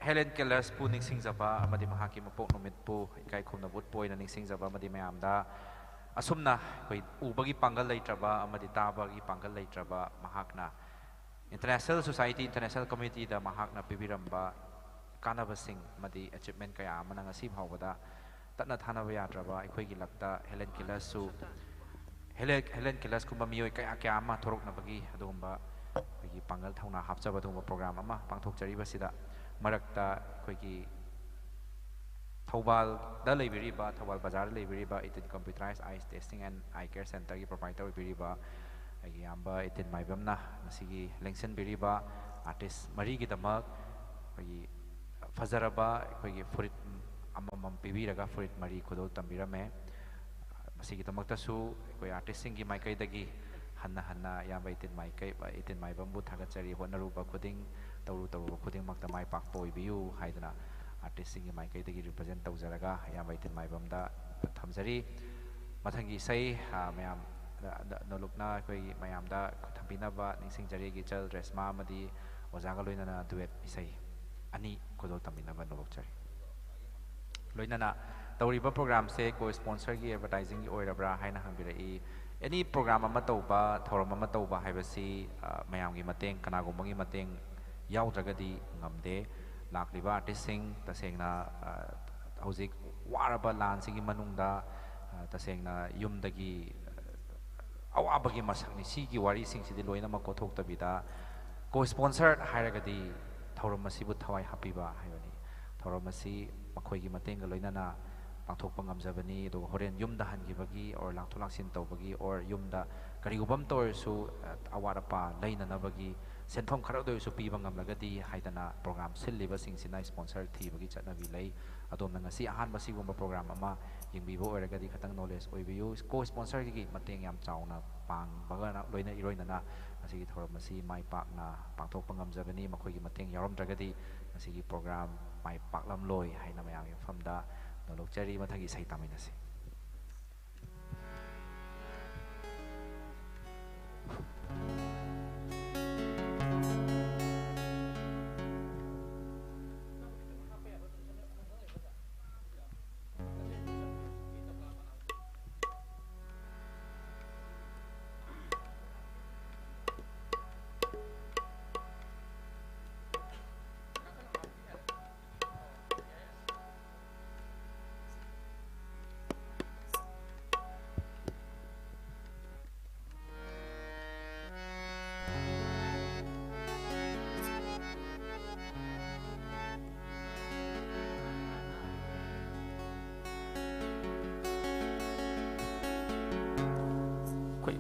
ꯍꯦꯂꯦꯟ ꯀꯦꯂꯔꯁꯄꯨ ꯅꯤꯡꯁꯤꯡꯖꯕ ꯑꯃꯗꯤ ꯃꯍꯥꯛꯀꯤ ꯃꯄꯣꯛ ꯅꯨꯃꯤꯠꯄꯨ ꯏꯀꯥꯏ ꯈꯨꯝꯅꯕ ꯎꯠꯄ ꯑꯣꯏꯅ ꯅꯤꯡꯁꯤꯡꯖꯕ ꯑꯃꯗꯤ ꯃꯌꯥꯝꯗ ꯑꯁꯨꯝꯅ ꯑꯩꯈꯣꯏ ꯎꯕꯒꯤ ꯄꯥꯡꯒꯜ ꯂꯩꯇ꯭ꯔꯕ ꯑꯃꯗꯤ ꯇꯥꯕꯒꯤ ꯄꯥꯡꯒꯜ ꯂꯩꯇ꯭ꯔꯕ ꯃꯍꯥꯛꯅ international society, international communityꯗ ꯃꯍꯥꯛꯅ ꯄꯤꯕꯤꯔꯝꯕ ꯀꯥꯟꯅꯕꯁꯤꯡ ꯑꯃꯗꯤ achievement ꯀꯌꯥ ꯑꯃꯅ ꯉꯁꯤ ꯐꯥꯎꯕꯗ ꯇꯠꯅ ꯊꯥꯅꯕ ꯌꯥꯗ꯭ꯔꯕ ꯑꯩꯈꯣꯏꯒꯤ ꯂꯛꯇ ꯍꯦꯂꯦꯟ ꯀꯦꯂꯔꯁꯁꯨ, ꯍꯦꯂꯦꯟ, ꯍꯦꯂꯦꯟ ꯀꯦꯂꯔꯁꯀꯨꯝꯕ ꯃꯤꯑꯣꯏ ꯀꯌꯥ ꯀꯌꯥ ꯑꯃ ꯊꯣꯔꯛꯅꯕꯒꯤ ꯑꯗꯨꯒꯨꯝꯕ ꯑꯩꯈꯣꯏꯒꯤ ꯄꯥꯡꯒꯜ ꯊꯧꯅꯥ ꯍꯥꯞꯆꯕ ꯑꯗꯨꯒꯨꯝꯕ program ꯑꯃ ꯄꯥꯡꯊꯣꯛꯆꯔꯤꯕꯁꯤꯗ ꯃꯔꯛꯇ ꯑꯩꯈꯣꯏꯒꯤ ꯊꯧꯕꯥꯜꯗ ꯂꯩꯕꯤꯔꯤꯕ, ꯊꯧꯕꯥꯜ ꯕꯖꯥꯔꯗ ꯂꯩꯕꯤꯔꯤꯕ ꯏꯇꯤꯟ Computerized Eye Testing and Eye Care Centreꯒꯤ proprietor ꯑꯣꯏꯕꯤꯔꯤꯕ ꯑꯩꯒꯤ ꯏꯌꯥꯝꯕ ꯏꯇꯤꯟ ꯃꯥꯏꯕꯝꯅ ꯉꯁꯤꯒꯤ ꯂꯦꯡꯁꯤꯟꯕꯤꯔꯤꯕ artist ꯃꯔꯤꯒꯤꯗꯃꯛ ꯑꯩꯈꯣꯏꯒꯤ ꯐꯖꯔꯕ ꯑꯩꯈꯣꯏꯒꯤ ꯐꯨꯔꯤꯠ ꯑꯃꯃꯝ ꯄꯤꯕꯤꯔꯒ ꯐꯨꯔꯤꯠ ꯃꯔꯤ ꯈꯨꯗꯣꯜ ꯇꯝꯕꯤꯔꯝꯃꯦ꯫ ꯃꯁꯤꯒꯤꯗꯃꯛꯇꯁꯨ ꯑꯩꯈꯣꯏ artistꯁꯤꯡꯒꯤ ꯃꯥꯏꯀꯩꯗꯒꯤ ꯍꯟꯅ ꯍꯟꯅ ꯏꯌꯥꯝꯕ ꯏꯇꯤꯟ ꯃꯥꯏꯀꯩ, ꯏꯇꯤꯟ ꯃꯥꯏꯕꯝꯕꯨ ꯊꯥꯒꯠꯆꯔꯤ꯫ ꯍꯣꯠꯅꯔꯨꯕ ꯈꯨꯗꯤꯡ, ꯇꯧꯔꯨ ꯇꯧꯔꯨꯕ ꯈꯨꯗꯤꯡꯃꯛꯇ ꯃꯥꯏ ꯄꯥꯛꯄ ꯑꯣꯏꯕꯤꯌꯨ ꯍꯥꯏꯗꯅ artistꯁꯤꯡꯒꯤ ꯃꯥꯏꯀꯩꯗꯒꯤ represent ꯇꯧꯖꯔꯒ ꯏꯌꯥꯝꯕ ꯏꯇꯤꯟ ꯃꯥꯏꯕꯝꯗ ꯊꯝꯖꯔꯤ꯫ ꯃꯊꯪꯒꯤ ꯏꯁꯩ, ꯑ, ꯃꯌꯥꯝ, ꯑ, ꯅ-, ꯅꯣꯂꯨꯛꯅ ꯑꯩꯈꯣꯏꯒꯤ ꯃꯌꯥꯝꯗ ꯊꯝꯕꯤꯅꯕ ꯅꯤꯡꯁꯤꯡꯖꯔꯤ꯫ ꯒꯤꯆꯜ ꯔꯦꯁꯃꯥ ꯑꯃꯗꯤ ꯑꯣꯖꯥꯒ ꯂꯣꯏꯅꯅ duet ꯏꯁꯩ ꯑꯅꯤ ꯈꯨꯗꯣꯜ ꯇꯝꯕꯤꯅꯕ ꯅꯣꯂꯨꯛꯆꯔꯤ꯫ ꯂꯣꯏꯅꯅ ꯇꯧꯔꯤꯕ programꯁꯦ co-sponsorꯒꯤ, advertisingꯒꯤ ꯑꯣꯏꯔꯕ꯭ꯔꯥ ꯍꯥꯏꯅ ꯍꯪꯕꯤꯔꯛꯏ꯫ Any program ꯑꯃ ꯇꯧꯕ, ꯊꯧꯔꯝ ꯑꯃ ꯇꯧꯕ ꯍꯥꯏꯕꯁꯤ, ꯑ, ꯃꯌꯥꯝꯒꯤ ꯃꯇꯦꯡ, ꯀꯅꯥꯒꯨꯝꯕꯒꯤ ꯃꯇꯦꯡ ꯌꯥꯎꯗ꯭ꯔꯒꯗꯤ ꯉꯝꯗꯦ꯫ ꯂꯥꯛꯂꯤꯕ artistꯁꯤꯡ ꯇꯁꯦꯡꯅ, ꯑ, ꯍꯧꯖꯤꯛ ꯋꯥꯔꯕ ꯂꯥꯟꯁꯤꯒꯤ ꯃꯅꯨꯡꯗ, ꯑ, ꯇꯁꯦꯡꯅ ꯌꯨꯝꯗꯒꯤ, ꯑ, ꯑꯋꯥꯕꯒꯤ ꯃꯁꯛꯅꯤ꯫ ꯁꯤꯒꯤ ꯋꯥꯔꯤꯁꯤꯡꯁꯤꯗꯤ ꯂꯣꯏꯅꯃꯛ ꯀꯣꯠꯊꯣꯛꯇꯕꯤꯗ, co-sponsor ꯍꯥꯏꯔꯒꯗꯤ ꯊꯧꯔꯝ ꯑꯁꯤꯕꯨ ꯊꯋꯥꯏ ꯍꯥꯞꯄꯤꯕ ꯍꯥꯏꯕꯅꯤ꯫ ꯊꯧꯔꯝ ꯑꯁꯤ ꯃꯈꯣꯏꯒꯤ ꯃꯇꯦꯡꯒ ꯂꯣꯏꯅꯅ ꯄꯥꯡꯊꯣꯛꯄ ꯉꯝꯖꯕꯅꯤ꯫ ꯑꯗꯨꯒ ꯍꯣꯔꯦꯟ ꯌꯨꯝꯗ ꯍꯟꯈꯤꯕꯒꯤ or ꯂꯥꯛꯊꯣꯛ ꯂꯥꯛꯁꯤꯟ ꯇꯧꯕꯒꯤ or ꯌꯨꯝꯗ ꯀꯔꯤꯒꯨꯝꯕ ꯑꯃꯇ ꯑꯣꯏꯔꯁꯨ, ꯑ, ꯑꯋꯥꯠ ꯑꯄꯥ ꯂꯩꯅꯅꯕꯒꯤ ꯁꯦꯟꯐꯝ ꯈꯔꯗ ꯑꯣꯏꯔꯁꯨ ꯄꯤꯕ ꯉꯝꯂꯒꯗꯤ ꯍꯥꯏꯗꯅ program ꯁꯤꯜꯂꯤꯕꯁꯤꯡꯁꯤꯅ sponsor ꯊꯤꯕꯒꯤ ꯆꯠꯅꯕꯤ ꯂꯩ꯫ ꯑꯗꯣꯝꯅ ꯉꯁꯤ ꯑꯍꯥꯟꯕ ꯁꯤꯒꯨꯝꯕ program ꯑꯃ ꯌꯦꯡꯕꯤꯕ ꯑꯣꯏꯔꯒꯗꯤ ꯈꯤꯇꯪ knowledge ꯑꯣꯏꯕꯤꯌꯨ꯫ Co-sponsorꯒꯤ ꯃꯇꯦꯡ ꯌꯥꯝ ꯆꯥꯎꯅ ꯄꯥꯡꯕꯒ ꯂꯣꯏꯅ ꯏꯔꯣꯏꯅꯅ ꯉꯁꯤꯒꯤ ꯊꯧꯔꯝ ꯑꯁꯤ ꯃꯥꯏ ꯄꯥꯛꯅ ꯄꯥꯡꯊꯣꯛꯄ ꯉꯝꯖꯕꯅꯤ꯫ ꯃꯈꯣꯏꯒꯤ ꯃꯇꯦꯡ ꯌꯥꯎꯔꯝꯗ꯭ꯔꯒꯗꯤ ꯉꯁꯤꯒꯤ program ꯃꯥꯏ ꯄꯥꯛꯂꯝꯂꯣꯏ ꯍꯥꯏꯅ ꯃꯌꯥꯝꯒꯤ ꯃꯐꯝꯗ ꯅꯣꯂꯣꯛꯆꯔꯤ꯫ ꯃꯊꯪꯒꯤ ꯏꯁꯩ ꯇꯥꯃꯤꯟꯅꯁꯤ꯫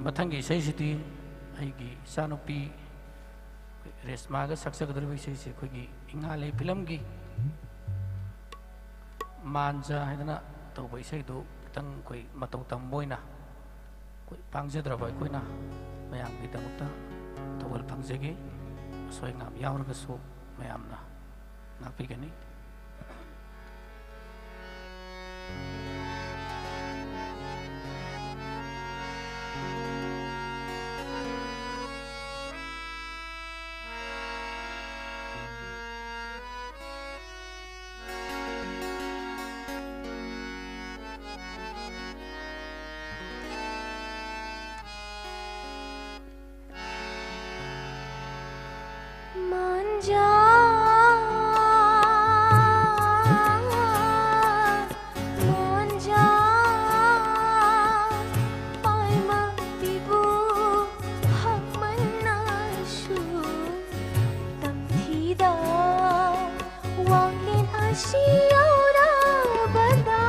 ꯃꯊꯪꯒꯤ ꯏꯁꯩꯁꯤꯗꯤ ꯑꯩꯒꯤ ꯏꯆꯥꯅꯨꯄꯤ ꯔꯦꯁꯃꯥꯒ ꯁꯛꯆꯒꯗꯧꯔꯤꯕ ꯏꯁꯩꯁꯤ ꯑꯩꯈꯣꯏꯒꯤ ꯏꯉꯥꯂꯩ ꯐꯤꯂꯝꯒꯤ ꯃꯥꯟꯖ ꯍꯥꯏꯗꯅ ꯇꯧꯕ ꯏꯁꯩꯗꯨ ꯈꯤꯇꯪ ꯑꯩꯈꯣꯏ ꯃꯇꯧ ꯇꯝꯕ ꯑꯣꯏꯅ ꯑꯩꯈꯣꯏ ꯄꯥꯡꯖꯗ꯭ꯔꯕ ꯑꯩꯈꯣꯏꯅ ꯃꯌꯥꯝꯒꯤꯗꯃꯛꯇ ꯊꯧꯒꯜ ꯐꯪꯖꯒꯦ꯫ ꯑꯁꯣꯏ ꯑꯉꯥꯝ ꯌꯥꯎꯔꯒꯁꯨ ꯃꯌꯥꯝꯅ ꯉꯥꯛꯄꯤꯒꯅꯤ꯫ ꯃꯥꯟꯖꯥ, ꯃꯥꯟꯖꯥ, ꯄꯥꯏꯃ ꯄꯤꯕꯨ ꯍꯛꯃꯟꯅꯁꯨ ꯇꯝꯊꯤꯗ ꯋꯥꯡꯂꯦꯟ ꯑꯁꯤ ꯌꯧꯔꯕꯗ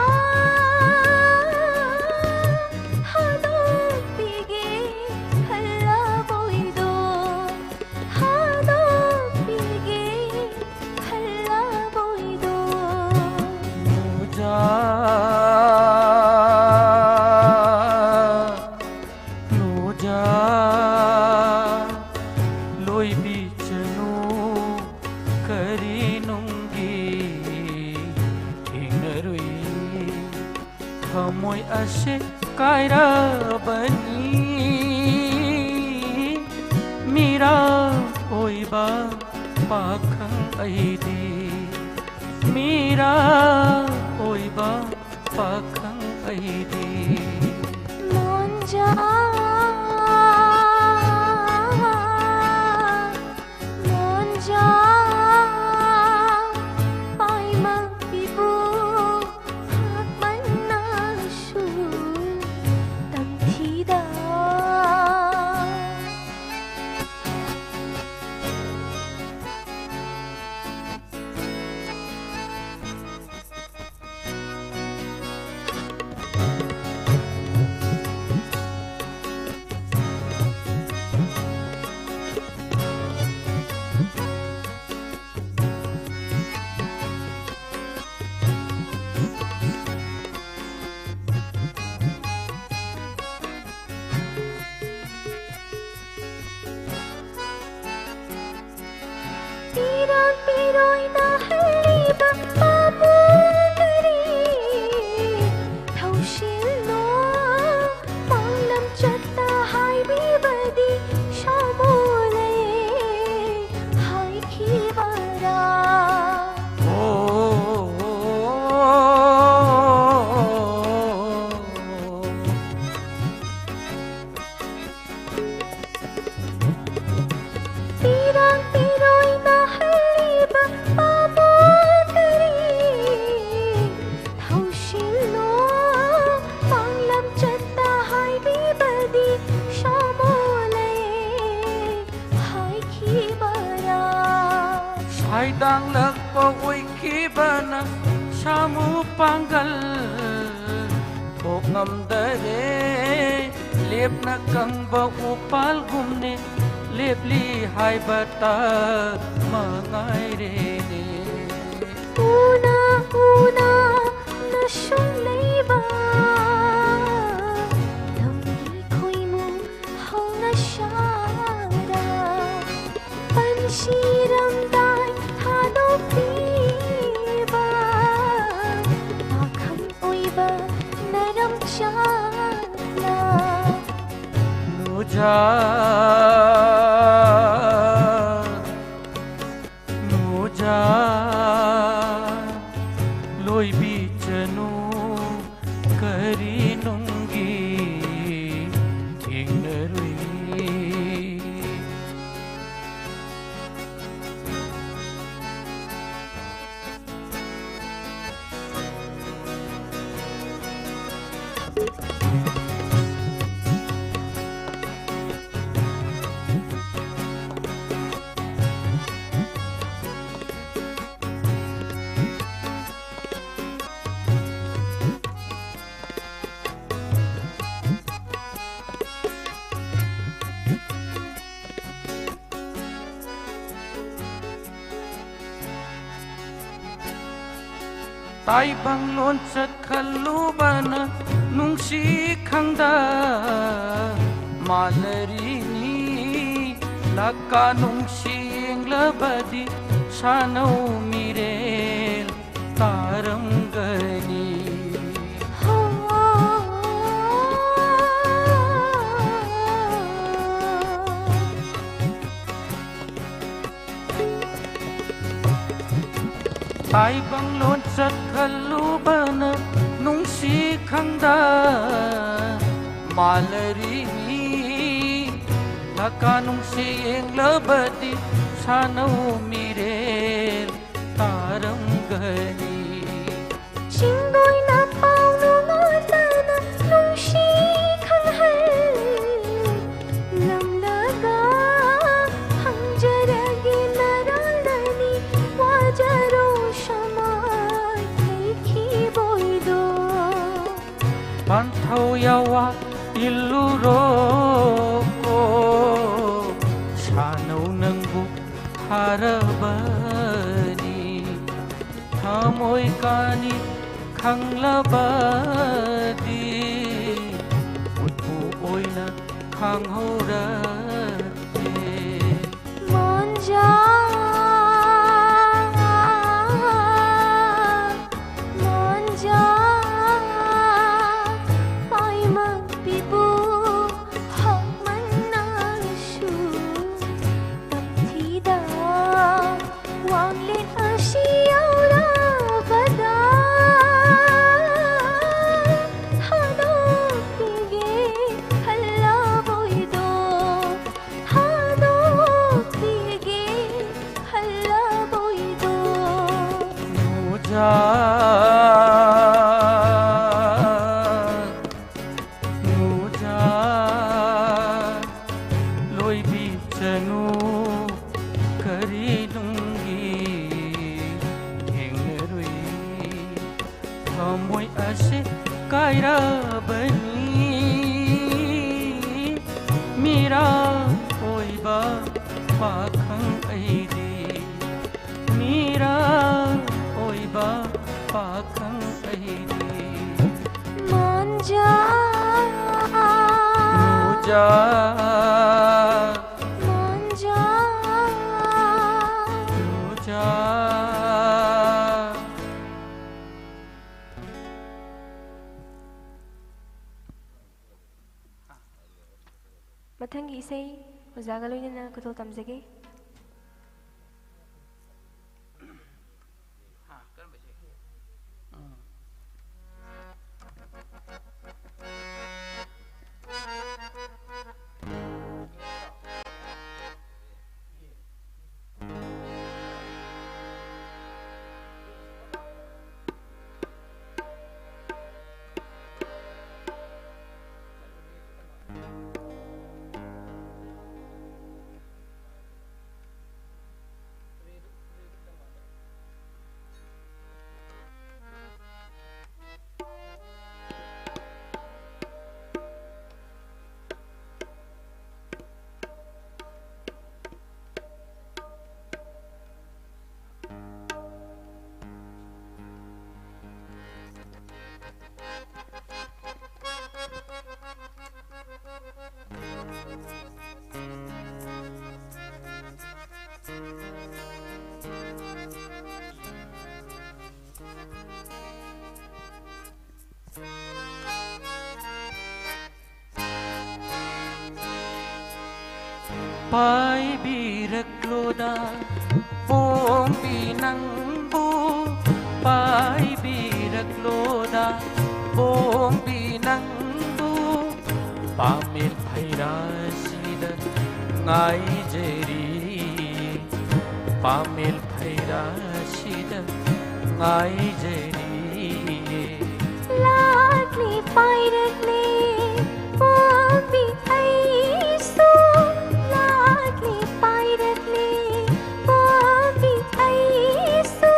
ꯍꯥꯗꯣꯛꯄꯤꯒꯦ ꯈꯜꯂꯕꯣꯏꯗꯣ, ꯍꯥꯗꯣꯛꯄꯤꯒꯦ ꯈꯜꯂꯕꯣꯏꯗꯣ꯫ ꯅꯣꯖꯥ, ꯅꯣꯖꯥ, ꯂꯣꯏꯕꯤꯆꯅꯨ ꯀꯔꯤ ꯅꯨꯡꯒꯤ ꯊꯦꯡꯅꯔꯨꯏ꯫ ꯊꯃꯣꯏ ꯑꯁꯤ ꯀꯥꯏꯔꯕꯅꯤ꯫ ꯃꯤꯔꯥ ꯑꯣꯏꯕ ꯄꯥꯈꯪ ꯑꯩꯗꯤ, ꯃꯤꯔꯥ ꯑꯣꯏꯕ ꯄꯥꯈꯪ ꯑꯩꯗꯤ꯫ ꯃꯣꯟꯖꯥ, ꯃꯣꯟꯖꯥ, ꯄꯥꯏꯃ ꯄꯤꯕꯨ ꯍꯛꯃꯟꯅꯁꯨ ꯇꯝꯊꯤꯗ꯫ ꯂꯣꯏꯅ ꯍꯜꯂꯤꯕ ꯄꯥꯕꯨ ꯀꯔꯤ ꯊꯧꯁꯤꯜꯂꯣ? ꯄꯥꯡꯂꯝ ꯆꯠꯇ ꯍꯥꯏꯕꯤꯕꯗꯤ ꯁꯥꯃꯨ ꯂꯩ ꯍꯥꯏꯈꯤꯕꯔꯥ? ꯄꯤꯔꯥꯡ ꯄꯤꯔꯣꯏꯅ ꯍꯜꯂꯤꯕ ꯄꯥꯕꯨ ꯀꯔꯤ ꯊꯧꯁꯤꯜꯂꯣ? ꯄꯥꯡꯂꯝ ꯆꯠꯇ ꯍꯥꯏꯕꯤꯕꯗꯤ ꯁꯥꯃꯨ ꯂꯩ ꯍꯥꯏꯈꯤꯕꯔꯥ? ꯁꯥꯏꯗꯥꯡꯂꯛꯄ ꯑꯣꯏꯈꯤꯕꯅ ꯁꯥꯃꯨ ꯄꯥꯡꯒꯜ ꯊꯣꯛ ꯉꯝꯗꯔꯦ꯫ ꯂꯦꯞꯅ ꯀꯪꯕ ꯎꯄꯥꯜꯒꯨꯝꯅꯦ ꯂꯦꯞꯂꯤ ꯍꯥꯏꯕꯇ ꯃꯉꯥꯏꯔꯦꯅꯦ꯫ ꯎꯅ ꯎꯅ ꯅꯁꯨꯡ ꯂꯩꯕ ꯂꯝꯕꯤ ꯈꯣꯏꯃꯨ ꯍꯧꯅ ꯁꯥꯔ ꯄꯟꯁꯤꯔꯝꯗꯥꯏ ꯊꯥꯗꯣꯛꯄꯤꯕ ꯄꯥꯈꯪ ꯑꯣꯏꯕ ꯅꯔꯝ ꯆꯥꯅ ꯅꯨꯖꯥ ꯅꯨꯖꯥ ꯂꯣꯏꯕꯤꯆꯅꯨ ꯀꯔꯤ ꯅꯨꯡꯒꯤ ꯊꯦꯡꯅꯔꯨꯏ꯫ ꯇꯥꯏꯕꯪ ꯂꯣꯟꯆꯠ ꯈꯜꯂꯨꯕꯅ ꯅꯨꯡꯁꯤ ꯈꯪꯗ ꯃꯥꯂꯔꯤꯅꯤ꯫ ꯂꯥꯛꯀ ꯅꯨꯡꯁꯤ ꯌꯦꯡꯂꯕꯗꯤ ꯁꯥꯅꯧ ꯃꯤꯔꯦꯜ ꯇꯥꯔꯝꯒꯅꯤ꯫ ꯇꯥꯏꯕꯪ ꯂꯣꯟꯆꯠ ꯈꯜꯂꯨꯕꯅ ꯅꯨꯡꯁꯤ ꯈꯪꯗ ꯃꯥꯂꯔꯤꯅꯤ꯫ ꯅꯀꯥ ꯅꯨꯡꯁꯤ ꯌꯦꯡꯂꯕꯗꯤ ꯁꯥꯅꯧ ꯃꯤꯔꯦꯜ ꯇꯥꯔꯝꯒꯅꯤ꯫ ꯆꯤꯡꯗꯣꯏꯅ ꯄꯥꯎ ꯅꯨꯡꯉꯣꯜꯗꯅ ꯅꯨꯡꯁꯤ ꯈꯪꯍꯜ ꯂꯝꯂꯒ ꯍꯪꯖꯔꯒꯦ ꯅꯔꯥꯜꯅꯅꯤ ꯋꯥꯖꯔꯣ ꯁꯃꯥꯏ ꯂꯩꯈꯤꯕꯣꯏꯗꯣ꯫ ꯄꯥꯟꯊꯧ ꯌꯥꯋꯥ ꯏꯜꯂꯨꯔꯣ ꯁꯥꯅꯧ ꯅꯪꯕꯨ ꯍꯥꯔꯕꯅꯤ꯫ ꯊꯃꯣꯏ ꯀꯥꯅꯤ ꯈꯪꯂꯕꯗꯤ ꯎꯠꯄꯨ ꯑꯣꯏꯅ ꯈꯪꯍꯧꯔꯛꯀꯦ꯫ ꯃꯣꯟꯖꯥ, ꯃꯣꯟꯖꯥ, ꯄꯥꯏꯃꯛꯄꯤꯕꯨ ꯍꯛꯃꯟꯅꯁꯨ ꯇꯝꯊꯤꯗ ꯋꯥꯡꯂꯦꯟ ꯑꯁꯤ ꯌꯧꯔꯕꯗ ꯊꯥꯗꯣꯛꯄꯤꯒꯦ ꯈꯜꯂꯕꯣꯏꯗꯣ, ꯊꯥꯗꯣꯛꯄꯤꯒꯦ ꯈꯜꯂꯕꯣꯏꯗꯣ꯫ ꯅꯣꯖꯥ, ꯅꯣꯖꯥ, ꯂꯣꯏꯕꯤꯁꯅꯨ ꯀꯔꯤ ꯅꯨꯡꯒꯤ ꯊꯦꯡꯅꯔꯨꯏ꯫ ꯊꯃꯣꯏ ꯑꯁꯤ ꯀꯥꯏꯔꯕꯅꯤ꯫ ꯃꯤꯔꯥ ꯑꯣꯏꯕ ꯄꯥꯈꯪ ꯑꯩꯗꯤ, ꯃꯤꯔꯥ ꯑꯣꯏꯕ ꯄꯥꯈꯪ ꯑꯩꯗꯤ꯫ ꯃꯣꯟꯖꯥ, ꯅꯣꯖꯥ, ꯃꯣꯟꯖꯥ, ꯅꯣꯖꯥ, ꯃꯊꯪꯒꯤ ꯏꯁꯩ ꯑꯣꯖꯥꯒ ꯂꯣꯏꯅꯅ ꯈꯨꯗꯣꯜ ꯇꯝꯖꯒꯦ꯫ ꯄꯥꯏꯕꯤꯔꯛꯂꯣꯗ ꯄꯣꯡꯕꯤ ꯅꯪꯕꯨ, ꯄꯥꯏꯕꯤꯔꯛꯂꯣꯗ ꯄꯣꯡꯕꯤ ꯅꯪꯕꯨ, ꯄꯥꯃꯦꯜ ꯐꯩꯔꯥꯁꯤꯗ ꯉꯥꯏꯖꯔꯤ, ꯄꯥꯃꯦꯜ ꯐꯩꯔꯥꯁꯤꯗ ꯉꯥꯏꯖꯔꯤ꯫ ꯂꯥꯛꯂꯦ ꯄꯥꯏꯔꯛꯂꯦ ꯄꯣꯝꯕꯤ ꯑꯩꯁꯨ, ꯂꯥꯛꯂꯦ ꯄꯥꯏꯔꯛꯂꯦ ꯄꯣꯝꯕꯤ ꯑꯩꯁꯨ,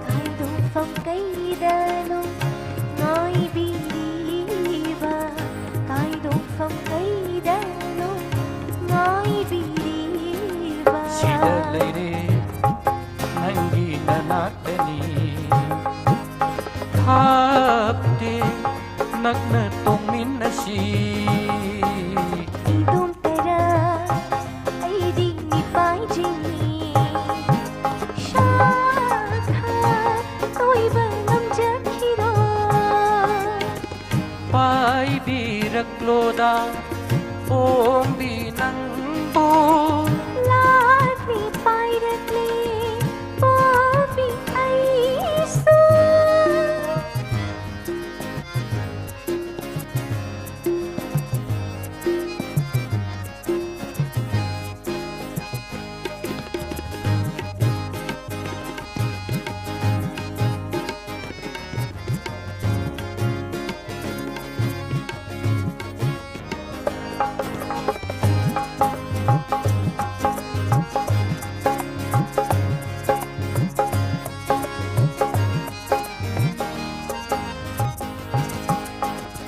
ꯀꯥꯏꯗꯣꯐꯝ ꯀꯩꯗꯅꯣ ꯉꯥꯏꯕꯤꯔꯤꯕ, ꯀꯥꯏꯗꯣꯐꯝ ꯀꯩꯗꯅꯣ ꯉꯥꯏꯕꯤꯔꯤꯕ꯫ ꯁꯤꯗ ꯂꯩꯔꯦ ꯅꯪꯒꯤ ꯅꯅꯥꯛꯇꯅꯤ, ꯊꯥꯞꯇꯦ ꯅꯛꯅ ꯇꯣꯡꯃꯤꯟꯅꯁꯤ꯫ ꯏꯗꯣꯝꯇꯔ ꯑꯩꯗꯤ ꯃꯤꯄꯥꯏꯖꯤꯅꯤ, ꯁꯥ ꯄꯥꯏꯔꯛꯂꯣꯗ ꯄꯣꯝꯕꯤ ꯅꯪꯕꯨ꯫ ꯂꯥꯛꯂꯤ ꯄꯥꯏꯔꯛꯂꯤ ꯄꯣꯝꯕꯤ ꯑꯩꯁꯨ꯫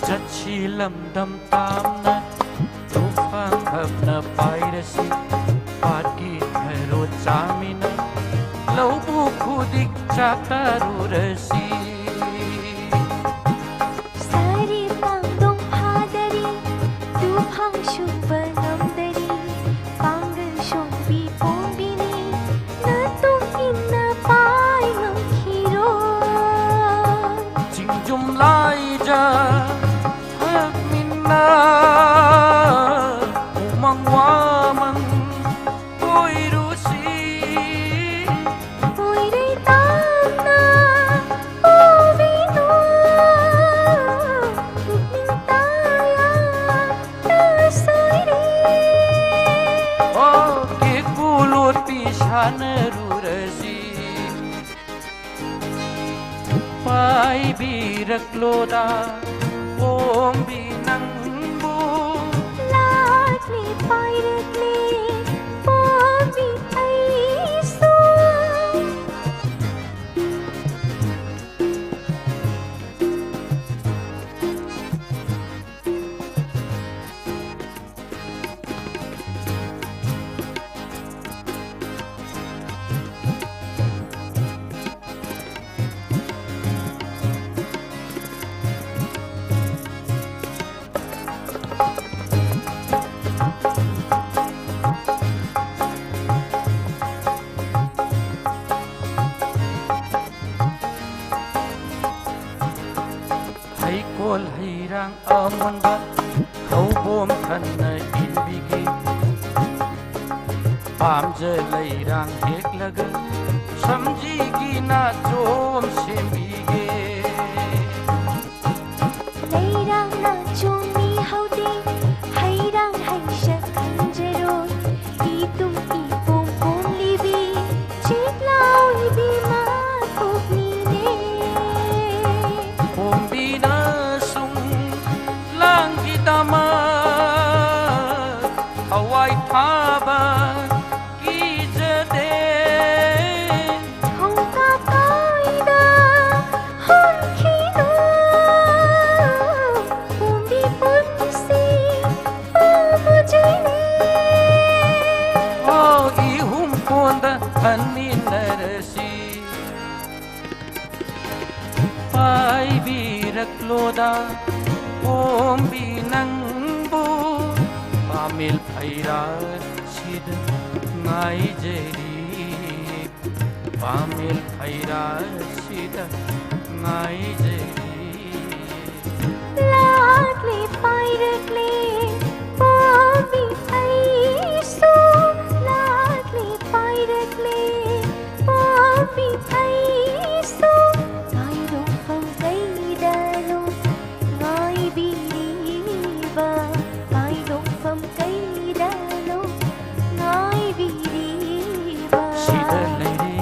ꯆꯠꯁꯤ ꯂꯝꯗꯝ ꯇꯥꯝꯅ, ꯇꯨꯐꯥꯟ ꯈꯞꯅ ꯄꯥꯏꯔꯁꯤ, ꯄꯥꯠꯀꯤ ꯊꯔꯣ ꯆꯥꯃꯤꯟꯅ, ꯂꯧꯕꯨꯛ ꯈꯨꯗꯤꯛ ꯆꯥꯛꯇꯥꯔꯨꯔꯁꯤ꯫ ꯁꯥꯔꯤ ꯄꯥꯡꯗꯣꯡ ꯐꯥꯗꯔꯤ, ꯇꯨꯐꯥꯡ ꯁꯨꯕ ꯉꯝꯗꯔꯤ, ꯄꯥꯡꯒꯜ ꯁꯣꯟꯕꯤ ꯄꯣꯝꯕꯤꯅꯤ, ꯅꯇꯨꯡ ꯏꯟꯅ ꯄꯥꯏ ꯉꯝꯈꯤꯔꯣꯏ꯫ ꯆꯤꯡꯖꯨꯝ ꯂꯥꯏꯖ ꯊꯛꯃꯤꯟꯅ, ꯎꯃꯪ ꯋꯥꯃꯪ ꯀꯣꯏꯔꯨꯁꯤ꯫ ꯀꯣꯏꯔꯩ ꯇꯥꯝꯅ ꯄꯨꯕꯤꯅꯨ, ꯄꯨꯛꯅꯤꯡ ꯇꯥꯌꯥ ꯇꯁꯣꯏꯔꯦ꯫ ꯑꯣ, ꯀꯦꯀꯨ ꯂꯣꯠꯄꯤ ꯁꯥꯟꯅꯔꯨꯔꯁꯤ꯫ ꯄꯥꯏꯕꯤꯔꯛꯂꯣꯗ ꯄꯣꯝꯕꯤ ꯅꯪꯕꯨ꯫ ꯂꯥꯛꯂꯤ ꯄꯥꯏꯔꯛꯂꯤ ꯄꯣꯝꯕꯤ ꯑꯩꯁꯨ꯫ ꯍꯩꯀꯣꯜ ꯍꯩꯔꯥꯡ ꯑꯃꯨꯟꯕ ꯂꯧꯕꯣꯝ ꯊꯟꯅ ꯏꯟꯕꯤꯒꯦ꯫ ꯄꯥꯝꯖ ꯂꯩꯔꯥꯡ ꯍꯦꯛꯂꯒ ꯁꯝꯖꯤꯒꯤ ꯅꯥꯆꯣꯝ ꯁꯦꯝꯕꯤꯒꯦ꯫ ꯂꯩꯔꯥꯡꯅ ꯆꯣꯡꯃꯤ ꯍꯧꯗꯦ, ꯍꯩꯔꯥꯡ ꯍꯩꯁꯛ ꯈꯪꯖꯔꯣꯏ꯫ ꯏꯇꯨꯝ ꯏꯄꯣꯝ ꯄꯣꯝꯂꯤꯕꯤ ꯆꯦꯛꯂꯥꯎ ꯏꯕꯦꯝꯃ ꯀꯣꯛꯅꯤꯅꯦ꯫ ꯄꯣꯝꯕꯤꯅ ꯁꯨꯝ ꯂꯥꯡꯈꯤꯗꯃꯛ ꯊꯋꯥꯏ ꯊꯥꯕ ꯀꯤꯖꯗꯦ꯫ ꯍꯧꯀꯥ ꯀꯥꯏꯗ ꯍꯣꯟꯈꯤꯅꯨ, ꯄꯣꯝꯕꯤ ꯄꯨꯟꯁꯤ ꯄꯥꯝꯃꯨꯖꯩꯅꯦ꯫ ꯑꯣ, ꯏꯍꯨꯝ ꯀꯣꯟꯗ ꯍꯟꯃꯤꯟꯅꯔꯁꯤ꯫ ꯄꯥꯏꯕꯤꯔꯛꯂꯣꯗ ꯄꯣꯝꯕꯤ ꯅꯪꯕꯨ, ꯄꯥꯃꯦꯜ ꯐꯩꯔꯥꯁꯤꯗ ꯉꯥꯏꯖꯔꯤ꯫ ꯄꯥꯃꯦꯜ ꯐꯩꯔꯥꯁꯤꯗ ꯉꯥꯏꯖꯔꯤ꯫ ꯂꯥꯛꯂꯦ ꯄꯥꯏꯔꯛꯂꯦ ꯄꯣꯝꯕꯤ ꯑꯩꯁꯨ, ꯂꯥꯛꯂꯦ ꯄꯥꯏꯔꯛꯂꯦ ꯄꯣꯝꯕꯤ ꯑꯩꯁꯨ, ꯉꯥꯏꯔꯣꯡꯐꯝ ꯀꯩꯗꯅꯣ ꯉꯥꯏꯕꯤꯔꯤꯕ, ꯉꯥꯏꯔꯣꯡꯐꯝ ꯀꯩꯗꯅꯣ ꯉꯥꯏꯕꯤꯔꯤꯕ꯫ ꯁꯤꯗ ꯂꯩꯔꯦ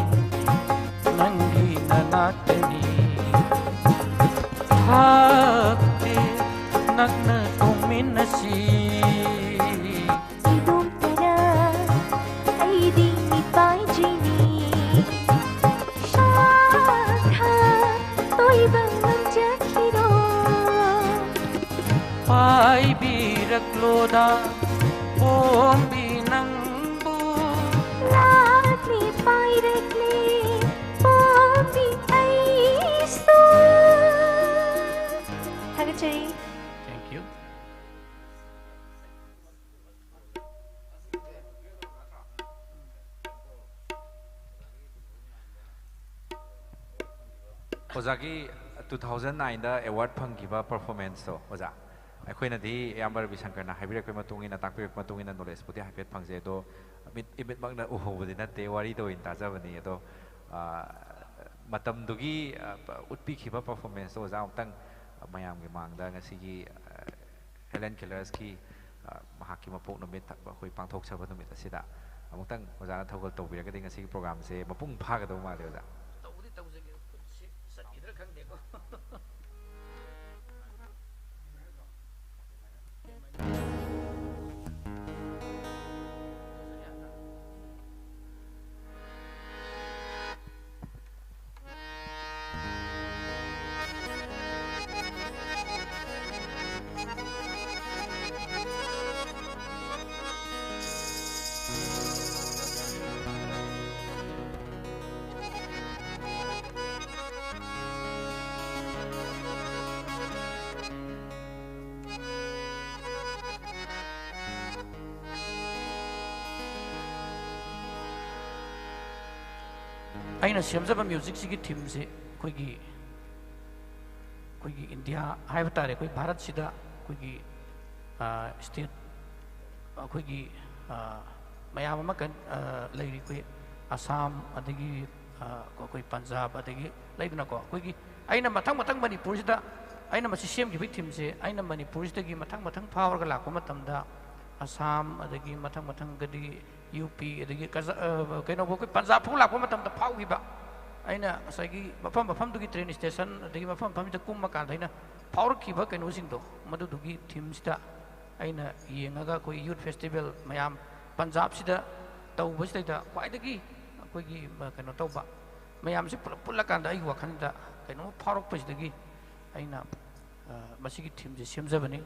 ꯅꯪꯒꯤ ꯅꯅꯥꯛꯇꯅꯤ, ꯊꯥꯞꯇꯦ ꯅꯛꯅ ꯇꯣꯡꯃꯤꯟꯅꯁꯤ꯫ ꯏꯗꯣꯝꯇꯔ ꯑꯩꯗꯤ ꯃꯤꯄꯥꯏꯖꯤꯅꯤ, ꯁꯥꯈꯥ ꯇꯣꯏꯕ ꯉꯝꯖꯈꯤꯔꯣ꯫ ꯄꯥꯏꯕꯤꯔꯛꯂꯣꯗ ꯄꯣꯝꯕꯤ ꯅꯪꯕꯨ꯫ ꯂꯥꯛꯂꯤ ꯄꯥꯏꯔꯛꯂꯤ ꯄꯣꯝꯕꯤ ꯑꯩꯁꯨ꯫ ꯊꯥꯒꯠꯆꯔꯤ꯫ Thank you. ꯑꯣꯖꯥꯒꯤ two thousand nine ꯗ award ꯐꯪꯈꯤꯕ performance ꯇꯣ, ꯑꯣꯖꯥ꯫ ꯑꯩꯈꯣꯏꯅꯗꯤ ꯏꯌꯥꯝꯕ ꯔꯕꯤ ꯁꯪꯀꯔꯅ ꯍꯥꯏꯕꯤꯔꯛꯄꯒꯤ ꯃꯇꯨꯡ ꯏꯟꯅ, ꯇꯥꯛꯄꯤꯔꯛꯄ ꯃꯇꯨꯡ ꯏꯟꯅ knowledgeꯄꯨꯗꯤ ꯍꯥꯏꯐꯦꯠ ꯐꯪꯖꯩ꯫ ꯑꯗꯣ ꯃꯤꯠ, ꯏꯃꯤꯠꯃꯛꯅ ꯎꯍꯧꯕꯗꯤ ꯅꯠꯇꯦ, ꯋꯥꯔꯤꯗ ꯑꯣꯏꯅ ꯇꯥꯖꯕꯅꯤ꯫ ꯑꯗꯣ, ꯑ, ꯃꯇꯝꯗꯨꯒꯤ, ꯑ, ꯎꯠꯄꯤꯈꯤꯕ performanceꯇꯣ ꯑꯣꯖꯥ ꯑꯃꯨꯛꯇꯪ ꯃꯌꯥꯝꯒꯤ ꯃꯥꯡꯗ ꯉꯁꯤꯒꯤ, ꯑ, Helen Kellersꯀꯤ, ꯑ, ꯃꯍꯥꯛꯀꯤ ꯃꯄꯣꯛ ꯅꯨꯃꯤꯠ ꯑꯩꯈꯣꯏ ꯄꯥꯡꯊꯣꯛꯆꯕ ꯅꯨꯃꯤꯠ ꯑꯁꯤꯗ ꯑꯃꯨꯛꯇꯪ ꯑꯣꯖꯥꯅ ꯊꯧꯒꯜ ꯇꯧꯕꯤꯔꯒꯗꯤ ꯉꯁꯤꯒꯤ programꯁꯦ ꯃꯄꯨꯡ ꯐꯥꯒꯗꯧꯕ ꯃꯥꯜꯂꯦ ꯑꯣꯖꯥ꯫ ꯇꯧꯕꯗꯤ ꯇꯧꯖꯒꯦ, ꯈꯨꯠꯁꯤ ꯆꯠꯈꯤꯗ꯭ꯔꯥ ꯈꯪꯗꯦꯀꯣ꯫ ꯑꯩꯅ ꯁꯦꯝꯖꯕ musicꯁꯤꯒꯤ themeꯁꯦ ꯑꯩꯈꯣꯏꯒꯤ, ꯑꯩꯈꯣꯏꯒꯤ ꯏꯟꯗꯤꯌꯥ ꯍꯥꯏꯕ ꯇꯥꯔꯦ, ꯑꯩꯈꯣꯏ ꯚꯥꯔꯠꯁꯤꯗ ꯑꯩꯈꯣꯏꯒꯤ, ꯑ, state, ꯑꯩꯈꯣꯏꯒꯤ, ꯑ, ꯃꯌꯥꯝ ꯑꯃ ꯀꯟ-, ꯑ, ꯂꯩꯔꯤ, ꯑꯩꯈꯣꯏ ꯑꯁꯥꯝ, ꯑꯗꯒꯤ, ꯑ, ꯑꯩꯈꯣꯏ ꯄꯟꯖꯥꯕ, ꯑꯗꯒꯤ ꯂꯩꯗꯅꯀꯣ, ꯑꯩꯈꯣꯏꯒꯤ, ꯑꯩꯅ ꯃꯊꯪ ꯃꯊꯪ ꯃꯅꯤꯄꯨꯔꯁꯤꯗ, ꯑꯩꯅ ꯃꯁꯤ ꯁꯦꯝꯈꯤꯕꯒꯤ themeꯁꯦ, ꯑꯩꯅ ꯃꯅꯤꯄꯨꯔꯁꯤꯗꯒꯤ ꯃꯊꯪ ꯃꯊꯪ ꯐꯥꯎꯔꯒ ꯂꯥꯛꯄ ꯃꯇꯝꯗ ꯑꯁꯥꯝ, ꯑꯗꯒꯤ ꯃꯊꯪ ꯃꯊꯪꯒꯗꯤ ꯌꯨ ꯄꯤ, ꯑꯗꯒꯤ ꯀꯖ-, ꯑ, ꯀꯩꯅꯣꯐꯥꯎ, ꯑꯩꯈꯣꯏ ꯄꯟꯖꯥꯕ ꯐꯥꯎ ꯂꯥꯛꯄ ꯃꯇꯝꯗ ꯐꯥꯎꯈꯤꯕ, ꯑꯩꯅ ꯉꯁꯥꯏꯒꯤ ꯃꯐꯝ ꯃꯐꯝꯗꯨꯒꯤ train station, ꯑꯗꯒꯤ ꯃꯐꯝ ꯃꯐꯝꯁꯤꯗ ꯀꯨꯝꯃꯀꯥꯟꯗ ꯑꯩꯅ ꯐꯥꯎꯔꯛꯈꯤꯕ ꯀꯩꯅꯣꯁꯤꯡꯗꯣ, ꯃꯗꯨꯗꯨꯒꯤ themeꯁꯤꯗ ꯑꯩꯅ ꯌꯦꯡꯉꯒ ꯑꯩꯈꯣꯏ youth festival ꯃꯌꯥꯝ ꯄꯟꯖꯥꯕꯁꯤꯗ ꯇꯧꯕꯁꯤꯗꯩꯗ ꯈ꯭ꯋꯥꯏꯗꯒꯤ ꯑꯩꯈꯣꯏꯒꯤ, ꯑ, ꯀꯩꯅꯣ ꯇꯧꯕ ꯃꯌꯥꯝꯁꯤ ꯄꯨꯂꯞ ꯄꯨꯜꯂꯀꯥꯟꯗ ꯑꯩꯒꯤ ꯋꯥꯈꯜꯗ ꯀꯩꯅꯣꯝꯃ ꯐꯥꯎꯔꯛꯄꯁꯤꯗꯒꯤ ꯑꯩꯅ, ꯑ, ꯃꯁꯤꯒꯤ themeꯁꯦ ꯁꯦꯝꯖꯕꯅꯤ꯫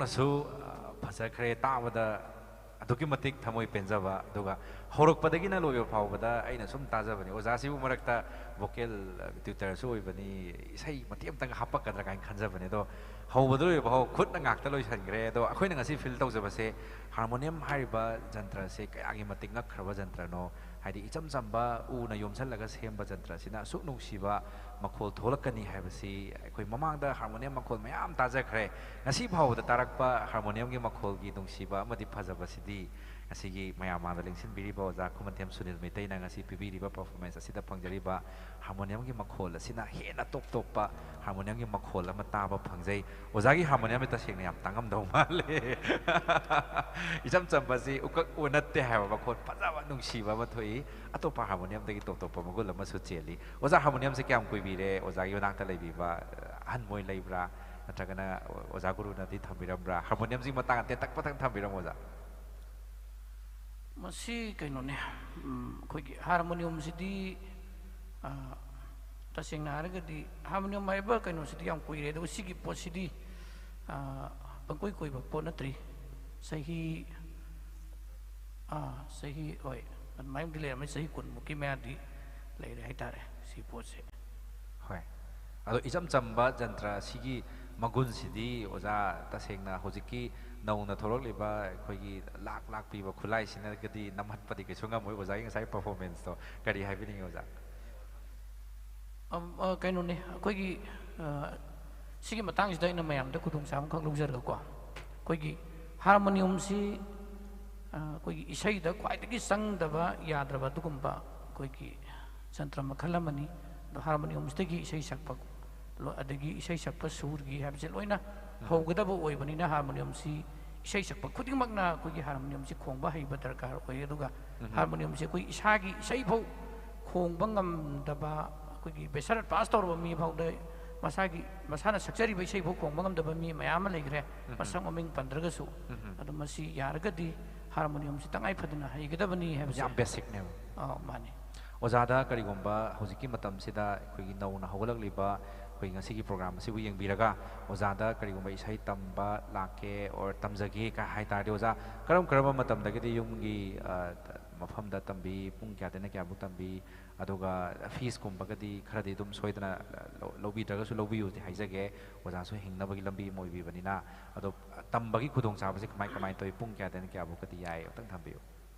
ꯁꯨ ꯐꯖꯈ꯭ꯔꯦ, ꯇꯥꯕꯗ ꯑꯗꯨꯛꯀꯤ ꯃꯇꯤꯛ ꯊꯃꯣꯏ ꯄꯦꯟꯖꯕ꯫ ꯑꯗꯨꯒ ꯍꯧꯔꯛꯄꯗꯒꯤꯅ ꯂꯣꯏꯕ ꯐꯥꯎꯕꯗ ꯑꯩꯅ ꯁꯨꯝ ꯇꯥꯖꯕꯅꯤ, ꯑꯣꯖꯥꯁꯤꯕꯨ ꯃꯔꯛꯇ ꯚꯣꯀꯦꯜ ꯇ꯭ꯌꯨꯇꯔꯁꯨ ꯑꯣꯏꯕꯅꯤ, ꯏꯁꯩ ꯃꯇꯦꯛ ꯑꯃꯇꯪ ꯍꯥꯞꯄꯛꯀꯗ꯭ꯔꯥ ꯀꯥꯏꯅ ꯈꯟꯖꯕꯅꯤ꯫ ꯑꯗꯣ ꯍꯧꯕꯗ ꯂꯣꯏꯕ ꯐꯥꯎ ꯈꯨꯠꯅ ꯉꯥꯛꯇ ꯂꯣꯏꯁꯤꯟꯈ꯭ꯔꯦ꯫ ꯑꯗꯣ ꯑꯩꯈꯣꯏꯅ ꯉꯁꯤ ꯐꯤꯜ ꯇꯧꯖꯕꯁꯦ ꯍꯥꯔꯃꯣꯅꯤꯌꯝ ꯍꯥꯏꯔꯤꯕ ꯖꯟꯇ꯭ꯔꯁꯦ ꯀꯌꯥꯒꯤ ꯃꯇꯤꯛ ꯉꯛꯈ꯭ꯔꯕ ꯖꯟꯇ꯭ꯔꯅꯣ꯫ ꯍꯥꯏꯗꯤ ꯏꯆꯝ ꯆꯝꯕ ꯎꯅ ꯌꯣꯝꯁꯤꯜꯂꯒ ꯁꯦꯝꯕ ꯖꯟꯇ꯭ꯔ ꯑꯁꯤꯅ ꯑꯁꯨꯛ ꯅꯨꯡꯁꯤꯕ ꯃꯈꯣꯜ ꯊꯣꯛꯂꯛꯀꯅꯤ ꯍꯥꯏꯕꯁꯤ ꯑꯩꯈꯣꯏ ꯃꯃꯥꯡꯗ ꯍꯥꯔꯃꯣꯅꯤꯌꯝ ꯃꯈꯣꯜ ꯃꯌꯥꯝ ꯇꯥꯖꯈ꯭ꯔꯦ꯫ ꯉꯁꯤ ꯐꯥꯎꯕꯗ ꯇꯥꯔꯛꯄ ꯍꯥꯔꯃꯣꯅꯤꯌꯝꯒꯤ ꯃꯈꯣꯜꯒꯤ ꯅꯨꯡꯁꯤꯕ ꯑꯃꯗꯤ ꯐꯖꯕꯁꯤꯗꯤ ꯉꯁꯤꯒꯤ ꯃꯌꯥꯝ ꯃꯥꯡꯗ ꯂꯦꯡꯁꯤꯟꯕꯤꯔꯤꯕ ꯑꯣꯖꯥ ꯈꯨꯃꯟꯊꯦꯝ ꯁꯨꯅꯤꯜ ꯃꯩꯇꯩꯅ ꯉꯁꯤ ꯄꯤꯕꯤꯔꯤꯕ ꯄꯔꯐꯣꯔꯃꯦꯟꯁ ꯑꯁꯤꯗ ꯐꯪꯖꯔꯤꯕ ꯍꯥꯔꯃꯣꯅꯤꯌꯝꯒꯤ ꯃꯈꯣꯜ ꯑꯁꯤꯅ ꯍꯦꯟꯅ ꯇꯣꯞ ꯇꯣꯞꯄ ꯍꯥꯔꯃꯣꯅꯤꯌꯝꯒꯤ ꯃꯈꯣꯜ ꯑꯃ ꯇꯥꯕ ꯐꯪꯖꯩ꯫ ꯑꯣꯖꯥꯒꯤ ꯍꯥꯔꯃꯣꯅꯤꯌꯝꯗꯤ ꯇꯁꯦꯡꯅ ꯌꯥꯝ ꯇꯥꯡꯉꯝꯗꯧ ꯃꯥꯜꯂꯦ꯫ ꯏꯆꯝ ꯆꯝꯕꯁꯤ ꯎꯀꯛ ꯎ ꯅꯠꯇꯦ ꯍꯥꯏꯕ, ꯃꯈꯣꯜ ꯐꯖꯕ ꯅꯨꯡꯁꯤꯕ ꯑꯃ ꯊꯣꯛꯏ꯫ ꯑꯇꯣꯞꯄ ꯍꯥꯔꯃꯣꯅꯤꯌꯝꯗꯒꯤ ꯇꯣꯞ ꯇꯣꯞꯄ ꯃꯒꯨꯟ ꯑꯃꯁꯨ ꯆꯦꯜꯂꯤ꯫ ꯑꯣꯖꯥ, ꯍꯥꯔꯃꯣꯅꯤꯌꯝꯁꯦ ꯀꯌꯥꯝ ꯀꯨꯏꯕꯤꯔꯦ ꯑꯣꯖꯥꯒꯤ ꯃꯅꯥꯛꯇ ꯂꯩꯕꯤꯕ? ꯑꯍꯟ ꯃꯣꯏ ꯂꯩꯕ꯭ꯔꯥ, ꯅꯠꯇ꯭ꯔꯒꯅ ꯑꯣꯖꯥ ꯒꯨꯔꯨꯅꯗꯤ ꯊꯝꯕꯤꯔꯝꯕ꯭ꯔꯥ? ꯍꯥꯔꯃꯣꯅꯤꯌꯝꯁꯤꯒꯤ ꯃꯇꯥꯡꯗ ꯇꯦꯟꯇꯛ ꯃꯇꯪ ꯊꯝꯕꯤꯔꯝꯃꯣ ꯑꯣꯖꯥ꯫ ꯃꯁꯤ ꯀꯩꯅꯣꯅꯦ, ꯎꯝ, ꯑꯩꯈꯣꯏꯒꯤ ꯍꯥꯔꯃꯣꯅꯤꯌꯝꯁꯤꯗꯤ, ꯑ, ꯇꯁꯦꯡꯅ ꯍꯥꯏꯔꯒꯗꯤ ꯍꯥꯔꯃꯣꯅꯤꯌꯝ ꯍꯥꯏꯕ ꯀꯩꯅꯣꯁꯤꯗꯤ ꯌꯥꯝ ꯀꯨꯏꯔꯦ, ꯑꯗꯨꯒ ꯁꯤꯒꯤ ꯄꯣꯠꯁꯤꯗꯤ, ꯑ, ꯄꯪꯀꯨꯏ ꯀꯨꯏꯕ ꯄꯣꯠ ꯅꯠꯇ꯭ꯔꯤ꯫ ꯆꯍꯤ, ꯑ, ꯆꯍꯤ, ꯍꯣꯏ, ꯑꯗꯨꯃꯥꯏꯅꯗꯤ ꯂꯩꯔꯝꯃꯦ, ꯆꯍꯤ ꯀꯨꯟꯃꯨꯛꯀꯤ ꯃꯌꯥꯗꯤ ꯂꯩꯔꯦ ꯍꯥꯏꯇꯥꯔꯦ ꯁꯤ ꯄꯣꯠꯁꯦ꯫ ꯍꯣꯏ꯫ ꯑꯗꯣ ꯏꯆꯝ ꯆꯝꯕ ꯖꯟꯇ꯭ꯔ ꯑꯁꯤꯒꯤ ꯃꯒꯨꯟꯁꯤꯗꯤ ꯑꯣꯖꯥ, ꯇꯁꯦꯡꯅ ꯍꯧꯖꯤꯛꯀꯤ ꯅꯧꯅ ꯊꯣꯛꯂꯛꯂꯤꯕ ꯑꯩꯈꯣꯏꯒꯤ ꯂꯥꯛ ꯂꯥꯛ ꯄꯤꯕ ꯈꯨꯠꯂꯥꯏꯁꯤꯅꯒꯗꯤ ꯅꯝꯍꯠꯄꯗꯤ ꯀꯩꯁꯨ ꯉꯝꯃꯣꯏ꯫ ꯑꯣꯖꯥꯒꯤ ꯉꯁꯥꯏ ꯄꯔꯐꯣꯔꯃꯦꯟꯁꯇꯣ ꯀꯔꯤ ꯍꯥꯏꯕꯤꯅꯤꯡꯉꯤ ꯑꯣꯖꯥ? ꯑꯝ, ꯑ, ꯀꯩꯅꯣꯅꯦ, ꯑꯩꯈꯣꯏꯒꯤ, ꯑ, ꯁꯤꯒꯤ ꯃꯇꯥꯡꯁꯤꯗ ꯑꯩꯅ ꯃꯌꯥꯝꯗ ꯈꯨꯗꯣꯡꯆꯥꯕ ꯑꯃꯈꯛ ꯂꯧꯖꯔꯒꯀꯣ, ꯑꯩꯈꯣꯏꯒꯤ ꯍꯥꯔꯃꯣꯅꯤꯌꯝꯁꯤ, ꯑ, ꯑꯩꯈꯣꯏꯒꯤ ꯏꯁꯩꯗ ꯈ꯭ꯋꯥꯏꯗꯒꯤ ꯆꯪꯗꯕ ꯌꯥꯗ꯭ꯔꯕ ꯑꯗꯨꯒꯨꯝꯕ ꯑꯩꯈꯣꯏꯒꯤ ꯖꯟꯇ꯭ꯔ ꯃꯈꯜ ꯑꯃꯅꯤ꯫ ꯑꯗꯣ ꯍꯥꯔꯃꯣꯅꯤꯌꯝꯁꯤꯗꯒꯤ ꯏꯁꯩ ꯁꯛꯄ, ꯂꯣ-, ꯑꯗꯒꯤ ꯏꯁꯩ ꯁꯛꯄ ꯁꯨꯔꯒꯤ ꯍꯥꯏꯕꯁꯦ ꯂꯣꯏꯅ ꯎꯝ꯫ ꯍꯧꯒꯗꯕ ꯑꯣꯏꯕꯅꯤꯅ ꯍꯥꯔꯃꯣꯅꯤꯌꯝꯁꯤ ꯏꯁꯩ ꯁꯛꯄ ꯈꯨꯗꯤꯡꯃꯛꯅ ꯑꯩꯈꯣꯏꯒꯤ ꯍꯥꯔꯃꯣꯅꯤꯌꯝꯁꯤ ꯈꯣꯡꯕ ꯍꯩꯕ ꯗꯔꯀꯥꯔ ꯑꯣꯏ꯫ ꯑꯗꯨꯒ ꯎꯝ꯫ ꯍꯥꯔꯃꯣꯅꯤꯌꯝꯁꯤ ꯑꯩꯈꯣꯏ ꯏꯁꯥꯒꯤ ꯏꯁꯩꯐꯧ ꯈꯣꯡꯕ ꯉꯝꯗꯕ, ꯑꯩꯈꯣꯏꯒꯤ ꯕꯦꯆꯂꯔ ꯄꯥꯁ ꯇꯧꯔꯕ ꯃꯤ ꯐꯥꯎꯗ ꯃꯁꯥꯒꯤ, ꯃꯁꯥꯅ ꯁꯛꯆꯔꯤꯕ ꯏꯁꯩꯐꯥꯎ ꯈꯣꯡꯕ ꯉꯝꯗꯕ ꯃꯤ ꯃꯌꯥꯝ ꯑꯃ ꯂꯩꯈ꯭ꯔꯦ, ꯎꯝ꯫ ꯃꯁꯛ ꯃꯃꯤꯡ ꯄꯟꯗ꯭ꯔꯒꯁꯨ꯫ ꯎꯝ꯫ ꯑꯗꯣ ꯃꯁꯤ ꯌꯥꯔꯒꯗꯤ ꯍꯥꯔꯃꯣꯅꯤꯌꯝꯁꯤ ꯇꯉꯥꯏ ꯐꯗꯅ ꯍꯩꯒꯗꯕꯅꯤ ꯍꯥꯏꯕꯁꯦ꯫ ꯌꯥꯝ ꯕꯦꯁꯤꯛꯅꯦꯕ꯫ ꯑꯥ, ꯃꯥꯅꯤ꯫ ꯑꯣꯖꯥꯗ ꯀꯔꯤꯒꯨꯝꯕ ꯍꯧꯖꯤꯛꯀꯤ ꯃꯇꯝꯁꯤꯗ ꯑꯩꯈꯣꯏꯒꯤ ꯅꯧꯅ ꯍꯧꯒꯠꯂꯛꯂꯤꯕ ꯑꯩꯈꯣꯏ ꯉꯁꯤꯒꯤ ꯄ꯭ꯔꯣꯒ꯭ꯔꯥꯝ ꯑꯁꯤꯕꯨ ꯌꯦꯡꯕꯤꯔꯒ ꯑꯣꯖꯥꯗ ꯀꯔꯤꯒꯨꯝꯕ ꯏꯁꯩ ꯇꯝꯕ ꯂꯥꯛꯀꯦ ꯑꯣꯔ ꯇꯝꯖꯒꯦ ꯀ ꯍꯥꯏ ꯇꯥꯔꯗꯤ, ꯑꯣꯖꯥ ꯀꯔꯝ ꯀꯔꯝꯕ ꯃꯇꯝꯗꯒꯤꯗꯤ ꯌꯨꯝꯒꯤ, ꯑ, ꯃꯐꯝꯗ ꯇꯝꯕꯤ, ꯄꯨꯡ ꯀꯌꯥꯗꯩꯅ ꯀꯌꯥꯕꯨꯛ ꯇꯝꯕꯤ, ꯑꯗꯨꯒ ꯐꯤꯁꯀꯨꯝꯕꯒꯗꯤ ꯈꯔꯗꯤ ꯑꯗꯨꯝ ꯁꯣꯏꯗꯅ ꯂꯧ-, ꯂꯧꯕꯤꯗ꯭ꯔꯒꯁꯨ ꯂꯧꯕꯤꯌꯨꯗꯤ ꯍꯥꯏꯖꯒꯦ, ꯑꯣꯖꯥꯁꯨ ꯍꯤꯡꯅꯕꯒꯤ ꯂꯝꯕꯤ ꯑꯃ ꯑꯣꯏꯕꯤꯕꯅꯤꯅ꯫ ꯑꯗꯣ ꯇꯝꯕꯒꯤ ꯈꯨꯗꯣꯡꯆꯥꯕꯁꯦ ꯀꯃꯥꯏ ꯀꯃꯥꯏꯅ ꯇꯧꯏ, ꯄꯨꯡ ꯀꯌꯥꯗꯩꯅ ꯀꯌꯥꯕꯨꯛꯀꯗꯤ ꯌꯥꯏ, ꯑꯃꯨꯛꯇꯪ ꯊꯝꯕꯤꯌꯨ꯫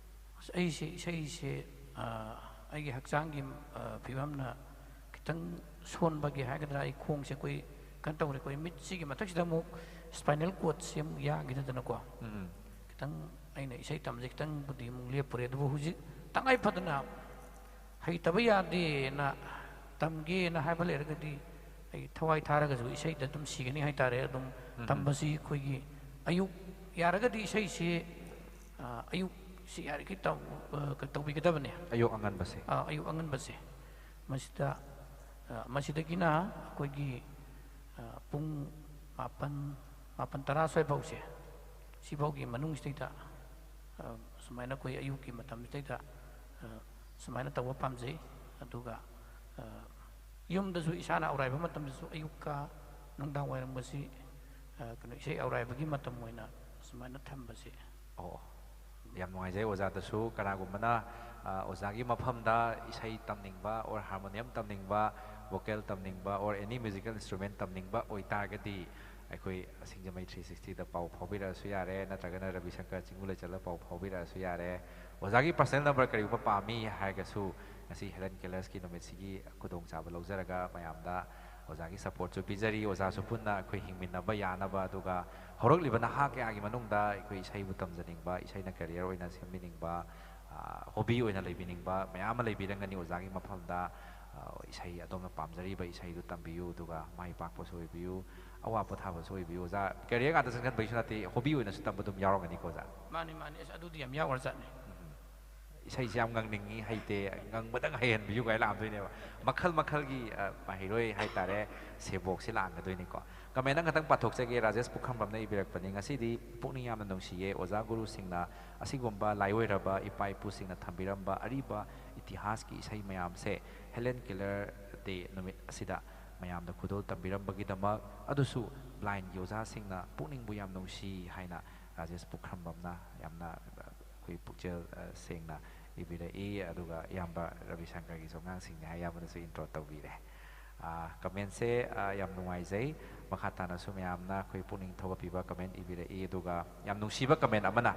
ꯑꯁ, ꯑꯩꯁꯦ ꯏꯁꯩꯁꯦ, ꯑ, ꯑꯩꯒꯤ ꯍꯛꯆꯥꯡꯒꯤ, ꯑ, ꯐꯤꯕꯝꯅ ꯈꯤꯇꯪ ꯁꯣꯟꯕꯒꯤ ꯍꯥꯏꯒꯗ꯭ꯔꯥ, ꯑꯩ ꯈꯣꯡꯁꯦ ꯑꯩꯈꯣꯏ ꯀꯩꯅꯣ ꯇꯧꯔꯦ, ꯑꯩꯈꯣꯏ ꯃꯤꯠꯁꯤꯒꯤ ꯃꯊꯛꯁꯤꯗ ꯑꯃꯨꯛ spinal cordꯁꯦ ꯑꯃꯨꯛ ꯌꯥꯈꯤꯗꯗꯅꯀꯣ, ꯎꯝ꯫ ꯈꯤꯇꯪ ꯑꯩꯅ ꯏꯁꯩ ꯇꯝꯕꯁꯦ ꯈꯤꯇꯪꯕꯨꯗꯤ ꯑꯃꯨꯛ ꯂꯦꯞꯄꯨꯔꯦ, ꯑꯗꯨꯕꯨ ꯍꯧꯖꯤꯛ ꯇꯉꯥꯏ ꯐꯗꯅ ꯍꯩꯇꯕ ꯌꯥꯗꯦꯅ, ꯇꯝꯒꯦꯅ ꯍꯥꯏꯕ ꯂꯩꯔꯒꯗꯤ ꯑꯩ ꯊꯋꯥꯏ ꯊꯥꯔꯒꯁꯨ ꯏꯁꯩꯗ ꯑꯗꯨꯝ ꯁꯤꯒꯅꯤ ꯍꯥꯏꯇꯥꯔꯦ꯫ ꯑꯗꯨꯝ ꯎꯝ꯫ ꯇꯝꯕꯁꯤ ꯑꯩꯈꯣꯏꯒꯤ ꯑꯌꯨꯛ, ꯌꯥꯔꯒꯗꯤ ꯏꯁꯩꯁꯤ, ꯑ, ꯑꯌꯨꯛꯁꯤ ꯌꯥꯔꯤꯈꯩ ꯇꯧ-, ꯑ, ꯇꯧꯕꯤꯒꯗꯕꯅꯦ꯫ ꯑꯌꯨꯛ ꯑꯉꯟꯕꯁꯦ꯫ ꯑ, ꯑꯌꯨꯛ ꯑꯉꯟꯕꯁꯦ꯫ ꯃꯁꯤꯗ, ꯑ, ꯃꯁꯤꯗꯒꯤꯅ ꯑꯩꯈꯣꯏꯒꯤ, ꯑ, ꯄꯨꯡ ꯃꯥꯄꯟ, ꯃꯥꯄꯟ ꯇꯔꯥ ꯁ꯭ꯋꯥꯏꯐꯥꯎꯁꯦ, ꯁꯤꯐꯥꯎꯒꯤ ꯃꯅꯨꯡꯁꯤꯗꯩꯗ, ꯑ, ꯁꯨꯃꯥꯏꯅ ꯑꯩꯈꯣꯏ ꯑꯌꯨꯛꯀꯤ ꯃꯇꯝꯁꯤꯗꯩꯗ, ꯑ, ꯁꯨꯃꯥꯏꯅ ꯇꯧꯕ ꯄꯥꯝꯖꯩ꯫ ꯑꯗꯨꯒ, ꯑ, ꯌꯨꯝꯗꯁꯨ ꯏꯁꯥꯅ ꯑꯧꯔꯥꯏꯕ ꯃꯇꯝꯗꯁꯨ ꯑꯌꯨꯛꯀ ꯅꯨꯡꯗꯥꯡ ꯋꯥꯏꯔꯝꯒꯁꯤ, ꯑ, ꯀꯩꯅꯣ, ꯏꯁꯩ ꯑꯧꯔꯥꯏꯕꯒꯤ ꯃꯇꯝ ꯑꯣꯏꯅ ꯁꯨꯃꯥꯏꯅ ꯊꯝꯕꯁꯦ꯫ ꯑꯣ, ꯌꯥꯝ ꯅꯨꯡꯉꯥꯏꯖꯩ ꯑꯣꯖꯥꯗꯁꯨ꯫ ꯀꯅꯥꯒꯨꯝꯕꯅ, ꯑ, ꯑꯣꯖꯥꯒꯤ ꯃꯐꯝꯗ ꯏꯁꯩ ꯇꯝꯅꯤꯡꯕ, or harmonium ꯇꯝꯅꯤꯡꯕ, vocal ꯇꯝꯅꯤꯡꯕ, or any musical instrument ꯇꯝꯅꯤꯡꯕ ꯑꯣꯏꯇꯥꯔꯒꯗꯤ, ꯑꯩꯈꯣꯏ ꯁꯤꯡꯖꯃꯩ three sixtyꯗ ꯄꯥꯎ ꯐꯥꯎꯕꯤꯔꯛꯑꯁꯨ ꯌꯥꯔꯦ, ꯅꯠꯇ꯭ꯔꯒꯅ ꯔꯕꯤꯁꯪꯀꯔ ꯆꯤꯡꯒꯨꯂꯩꯆꯜꯗ ꯄꯥꯎ ꯐꯥꯎꯕꯤꯔꯛꯑꯁꯨ ꯌꯥꯔꯦ꯫ ꯑꯣꯖꯥꯒꯤ personal number ꯀꯔꯤꯒꯨꯝꯕ ꯄꯥꯝꯃꯤ ꯍꯥꯏꯔꯒꯁꯨ, ꯉꯁꯤ Helen Kellersꯀꯤ ꯅꯨꯃꯤꯠꯁꯤꯒꯤ ꯈꯨꯗꯣꯡꯆꯥꯕ ꯂꯧꯖꯔꯒ ꯃꯌꯥꯝꯗ ꯑꯣꯖꯥꯒꯤ supportꯁꯨ ꯄꯤꯖꯔꯤ꯫ ꯑꯣꯖꯥꯁꯨ ꯄꯨꯟꯅ ꯑꯩꯈꯣꯏ ꯍꯤꯡꯃꯤꯟꯅꯕ ꯌꯥꯅꯕ, ꯑꯗꯨꯒ ꯍꯧꯔꯛꯂꯤꯕ ꯅꯍꯥ ꯀꯌꯥꯒꯤ ꯃꯅꯨꯡꯗ ꯑꯩꯈꯣꯏ ꯏꯁꯩꯕꯨ ꯇꯝꯖꯅꯤꯡꯕ, ꯏꯁꯩꯅ career ꯑꯣꯏꯅ ꯁꯦꯝꯕꯤꯅꯤꯡꯕ, ꯑ, hobby ꯑꯣꯏꯅ ꯂꯩꯕꯤꯅꯤꯡꯕ ꯃꯌꯥꯝ ꯑꯃ ꯂꯩꯕꯤꯔꯝꯒꯅꯤ꯫ ꯑꯣꯖꯥꯒꯤ ꯃꯐꯝꯗ, ꯑ, ꯏꯁꯩ, ꯑꯗꯣꯝꯅ ꯄꯥꯝꯖꯔꯤꯕ ꯏꯁꯩꯗꯨ ꯇꯝꯕꯤꯌꯨ, ꯑꯗꯨꯒ ꯃꯥꯏ ꯄꯥꯛꯄꯁꯨ ꯑꯣꯏꯕꯤꯌꯨ, ꯑꯋꯥ ꯄꯣꯊꯥꯕꯁꯨ ꯑꯣꯏꯕꯤꯌꯨ꯫ ꯑꯣꯖꯥ, career ꯉꯥꯛꯇ ꯆꯪꯁꯤꯟꯕꯒꯤꯁꯨ ꯅꯠꯇꯦ, hobby ꯑꯣꯏꯅꯁꯨ ꯇꯝꯕ ꯑꯗꯨꯝ ꯌꯥꯎꯔꯝꯒꯅꯤꯀꯣ, ꯑꯣꯖꯥ? ꯃꯥꯅꯤ, ꯃꯥꯅꯤ꯫ ꯑꯁ, ꯑꯗꯨꯗꯤ ꯌꯥꯝ ꯌꯥꯎꯈ꯭ꯔꯖꯥꯠꯅꯤ꯫ ꯎꯝ꯫ ꯏꯁꯩꯁꯤ ꯌꯥꯝ ꯉꯪꯅꯤꯡꯉꯤ, ꯍꯩꯇꯦ, ꯉꯪꯕꯗꯪ ꯍꯩꯍꯟꯕꯤꯌꯨ ꯀꯥꯏꯅ ꯂꯥꯛꯑꯝꯗꯣꯏꯅꯦꯕ꯫ ꯃꯈꯜ ꯃꯈꯜꯒꯤ, ꯑ, ꯃꯍꯩꯔꯣꯏ ꯍꯥꯏꯇꯥꯔꯦ, ꯁꯦꯕꯣꯛꯁꯤ ꯂꯥꯛꯑꯝꯒꯗꯣꯏꯅꯤꯀꯣ꯫ Comment ꯑꯃꯈꯛꯇꯪ ꯄꯥꯊꯣꯛꯆꯒꯦ, ꯔꯥꯖꯦꯁ ꯄꯨꯈ꯭ꯔꯝꯕꯝꯅ ꯏꯕꯤꯔꯛꯄꯅꯤ꯫ ꯉꯁꯤꯗꯤ ꯄꯨꯛꯅꯤꯡ ꯌꯥꯝꯅ ꯅꯨꯡꯁꯤꯌꯦ, ꯑꯣꯖꯥ ꯒꯨꯔꯨꯁꯤꯡꯅ ꯑꯁꯤꯒꯨꯝꯕ ꯂꯥꯏꯑꯣꯏꯔꯕ ꯏꯄꯥ ꯏꯄꯨꯁꯤꯡꯅ ꯊꯝꯕꯤꯔꯝꯕ ꯑꯔꯤꯕ ꯏꯇꯤꯍꯥꯁꯀꯤ ꯏꯁꯩ ꯃꯌꯥꯝꯁꯦ Helen Keller Day ꯅꯨꯃꯤꯠ ꯑꯁꯤꯗ ꯃꯌꯥꯝꯗ ꯈꯨꯗꯣꯜ ꯇꯝꯕꯤꯔꯝꯕꯒꯤꯗꯃꯛ꯫ ꯑꯗꯨꯁꯨ ꯕ꯭ꯂꯥꯏꯟꯒꯤ ꯑꯣꯖꯥꯁꯤꯡꯅ ꯄꯨꯛꯅꯤꯡꯕꯨ ꯌꯥꯝ ꯅꯨꯡꯁꯤ ꯍꯥꯏꯅ ꯔꯥꯖꯦꯁ ꯄꯨꯈ꯭ꯔꯝꯕꯝꯅ ꯌꯥꯝꯅ ꯑꯩꯈꯣꯏ ꯄꯨꯛꯆꯦꯜ, ꯑ, ꯁꯦꯡꯅ ꯏꯕꯤꯔꯛꯏ꯫ ꯑꯗꯨꯒ ꯏꯌꯥꯝꯕ ꯔꯕꯤꯁꯪꯀꯔꯒꯤꯁꯨ ꯑꯉꯥꯡꯁꯤꯡꯅꯤ ꯍꯥꯏ, ꯏꯌꯥꯝꯕꯅꯁꯨ ꯏꯟꯇ꯭ꯔꯣ ꯇꯧꯕꯤꯔꯦ꯫ ꯑ, ꯀꯃꯦꯟꯁꯦ, ꯑ, ꯌꯥꯝ ꯅꯨꯡꯉꯥꯏꯖꯩ꯫ ꯃꯈꯥ ꯇꯥꯅꯁꯨ ꯃꯌꯥꯝꯅ ꯑꯩꯈꯣꯏ ꯄꯨꯛꯅꯤꯡ ꯊꯧꯒꯠꯄꯤꯕ ꯀꯃꯦꯟ ꯏꯕꯤꯔꯛꯏ꯫ ꯑꯗꯨꯒ ꯌꯥꯝ ꯅꯨꯡꯁꯤꯕ ꯀꯃꯦꯟ ꯑꯃꯅ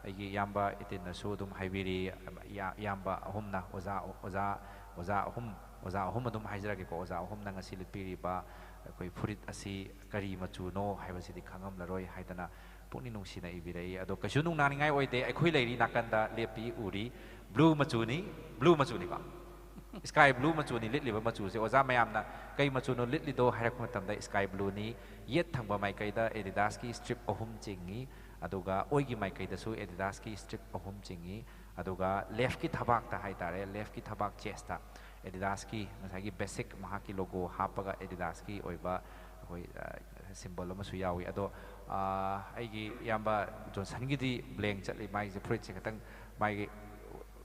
ꯑꯩꯒꯤ ꯏꯌꯥꯝꯕ ꯏꯇꯤꯟꯅꯁꯨ ꯑꯗꯨꯝ ꯍꯥꯏꯕꯤꯔꯤ, ꯏꯌꯥ-, ꯏꯌꯥꯝꯕ ꯑꯍꯨꯝꯅ, ꯑꯣꯖꯥ, ꯑꯣꯖꯥ, ꯑꯣꯖꯥ ꯑꯍꯨꯝ, ꯑꯣꯖꯥ ꯑꯍꯨꯝ ꯑꯗꯨꯝ ꯍꯥꯏꯖꯔꯒꯦꯀꯣ, ꯑꯣꯖꯥ ꯑꯍꯨꯝꯅ ꯉꯁꯤ ꯂꯤꯠꯄꯤꯔꯤꯕ ꯑꯩꯈꯣꯏ ꯐꯨꯔꯤꯠ ꯑꯁꯤ ꯀꯔꯤ ꯃꯆꯨꯅꯣ ꯍꯥꯏꯕꯁꯤꯗꯤ ꯈꯪꯉꯝꯂꯔꯣꯏ ꯍꯥꯏꯗꯅ ꯄꯨꯛꯅꯤꯡ ꯅꯨꯡꯁꯤꯅ ꯏꯕꯤꯔꯛꯏ꯫ ꯑꯗꯣ ꯀꯩꯁꯨ ꯅꯨꯡꯅꯥꯡꯅꯤꯡꯉꯥꯏ ꯑꯣꯏꯗꯦ, ꯑꯩꯈꯣꯏ ꯂꯩꯔꯤ ꯅꯥꯀꯟꯗ ꯂꯦꯞꯄꯤ, ꯎꯔꯤ, ꯕ꯭ꯂꯨ ꯃꯆꯨꯅꯤ, ꯕ꯭ꯂꯨ ꯃꯆꯨꯅꯤꯀꯣ, ꯁ꯭ꯀꯥꯏ ꯕ꯭ꯂꯨ ꯃꯆꯨꯅꯤ ꯂꯤꯠꯂꯤꯕ ꯃꯆꯨꯁꯦ꯫ ꯑꯣꯖꯥ ꯃꯌꯥꯝꯅ ꯀꯩ ꯃꯆꯨꯅꯣ ꯂꯤꯠꯂꯤꯗꯣ ꯍꯥꯏꯔꯛꯄ ꯃꯇꯝꯗ ꯁ꯭ꯀꯥꯏ ꯕ꯭ꯂꯨꯅꯤ꯫ ꯌꯦꯠ ꯊꯪꯕ ꯃꯥꯏꯀꯩꯗ ꯑꯦꯗꯤꯗꯥꯁꯀꯤ ꯁ꯭ꯇ꯭ꯔꯤꯞ ꯑꯍꯨꯝ ꯆꯤꯡꯉꯤ, ꯑꯗꯨꯒ ꯑꯣꯏꯒꯤ ꯃꯥꯏꯀꯩꯗꯁꯨ ꯑꯦꯗꯤꯗꯥꯁꯀꯤ ꯁ꯭ꯇ꯭ꯔꯤꯞ ꯑꯍꯨꯝ ꯆꯤꯡꯉꯤ, ꯑꯗꯨꯒ ꯂꯦꯐꯀꯤ ꯊꯕꯥꯛꯇ ꯍꯥꯏꯇꯥꯔꯦ, ꯂꯦꯐꯀꯤ ꯊꯕꯥꯛ ꯆꯦꯁꯇ ꯑꯦꯗꯤꯗꯥꯁꯀꯤ ꯉꯁꯥꯏꯒꯤ ꯕꯦꯁꯤꯛ ꯃꯍꯥꯛꯀꯤ ꯂꯣꯒꯣ ꯍꯥꯞꯄꯒ ꯑꯦꯗꯤꯗꯥꯁꯀꯤ ꯑꯣꯏꯕ ꯑꯩꯈꯣꯏ, ꯑ, ꯁꯤꯝꯕꯣꯜ ꯑꯃꯁꯨ ꯌꯥꯎꯏ꯫ ꯑꯗꯣ, ꯑ, ꯑꯩꯒꯤ ꯏꯌꯥꯝꯕ ꯖꯣꯟꯁꯟꯒꯤꯗꯤ ꯕ꯭ꯂꯦꯡ ꯆꯠꯂꯤ, ꯃꯥꯒꯤꯁꯦ ꯐꯨꯔꯤꯠꯁꯦ ꯈꯤꯇꯪ ꯃꯥꯒꯤ,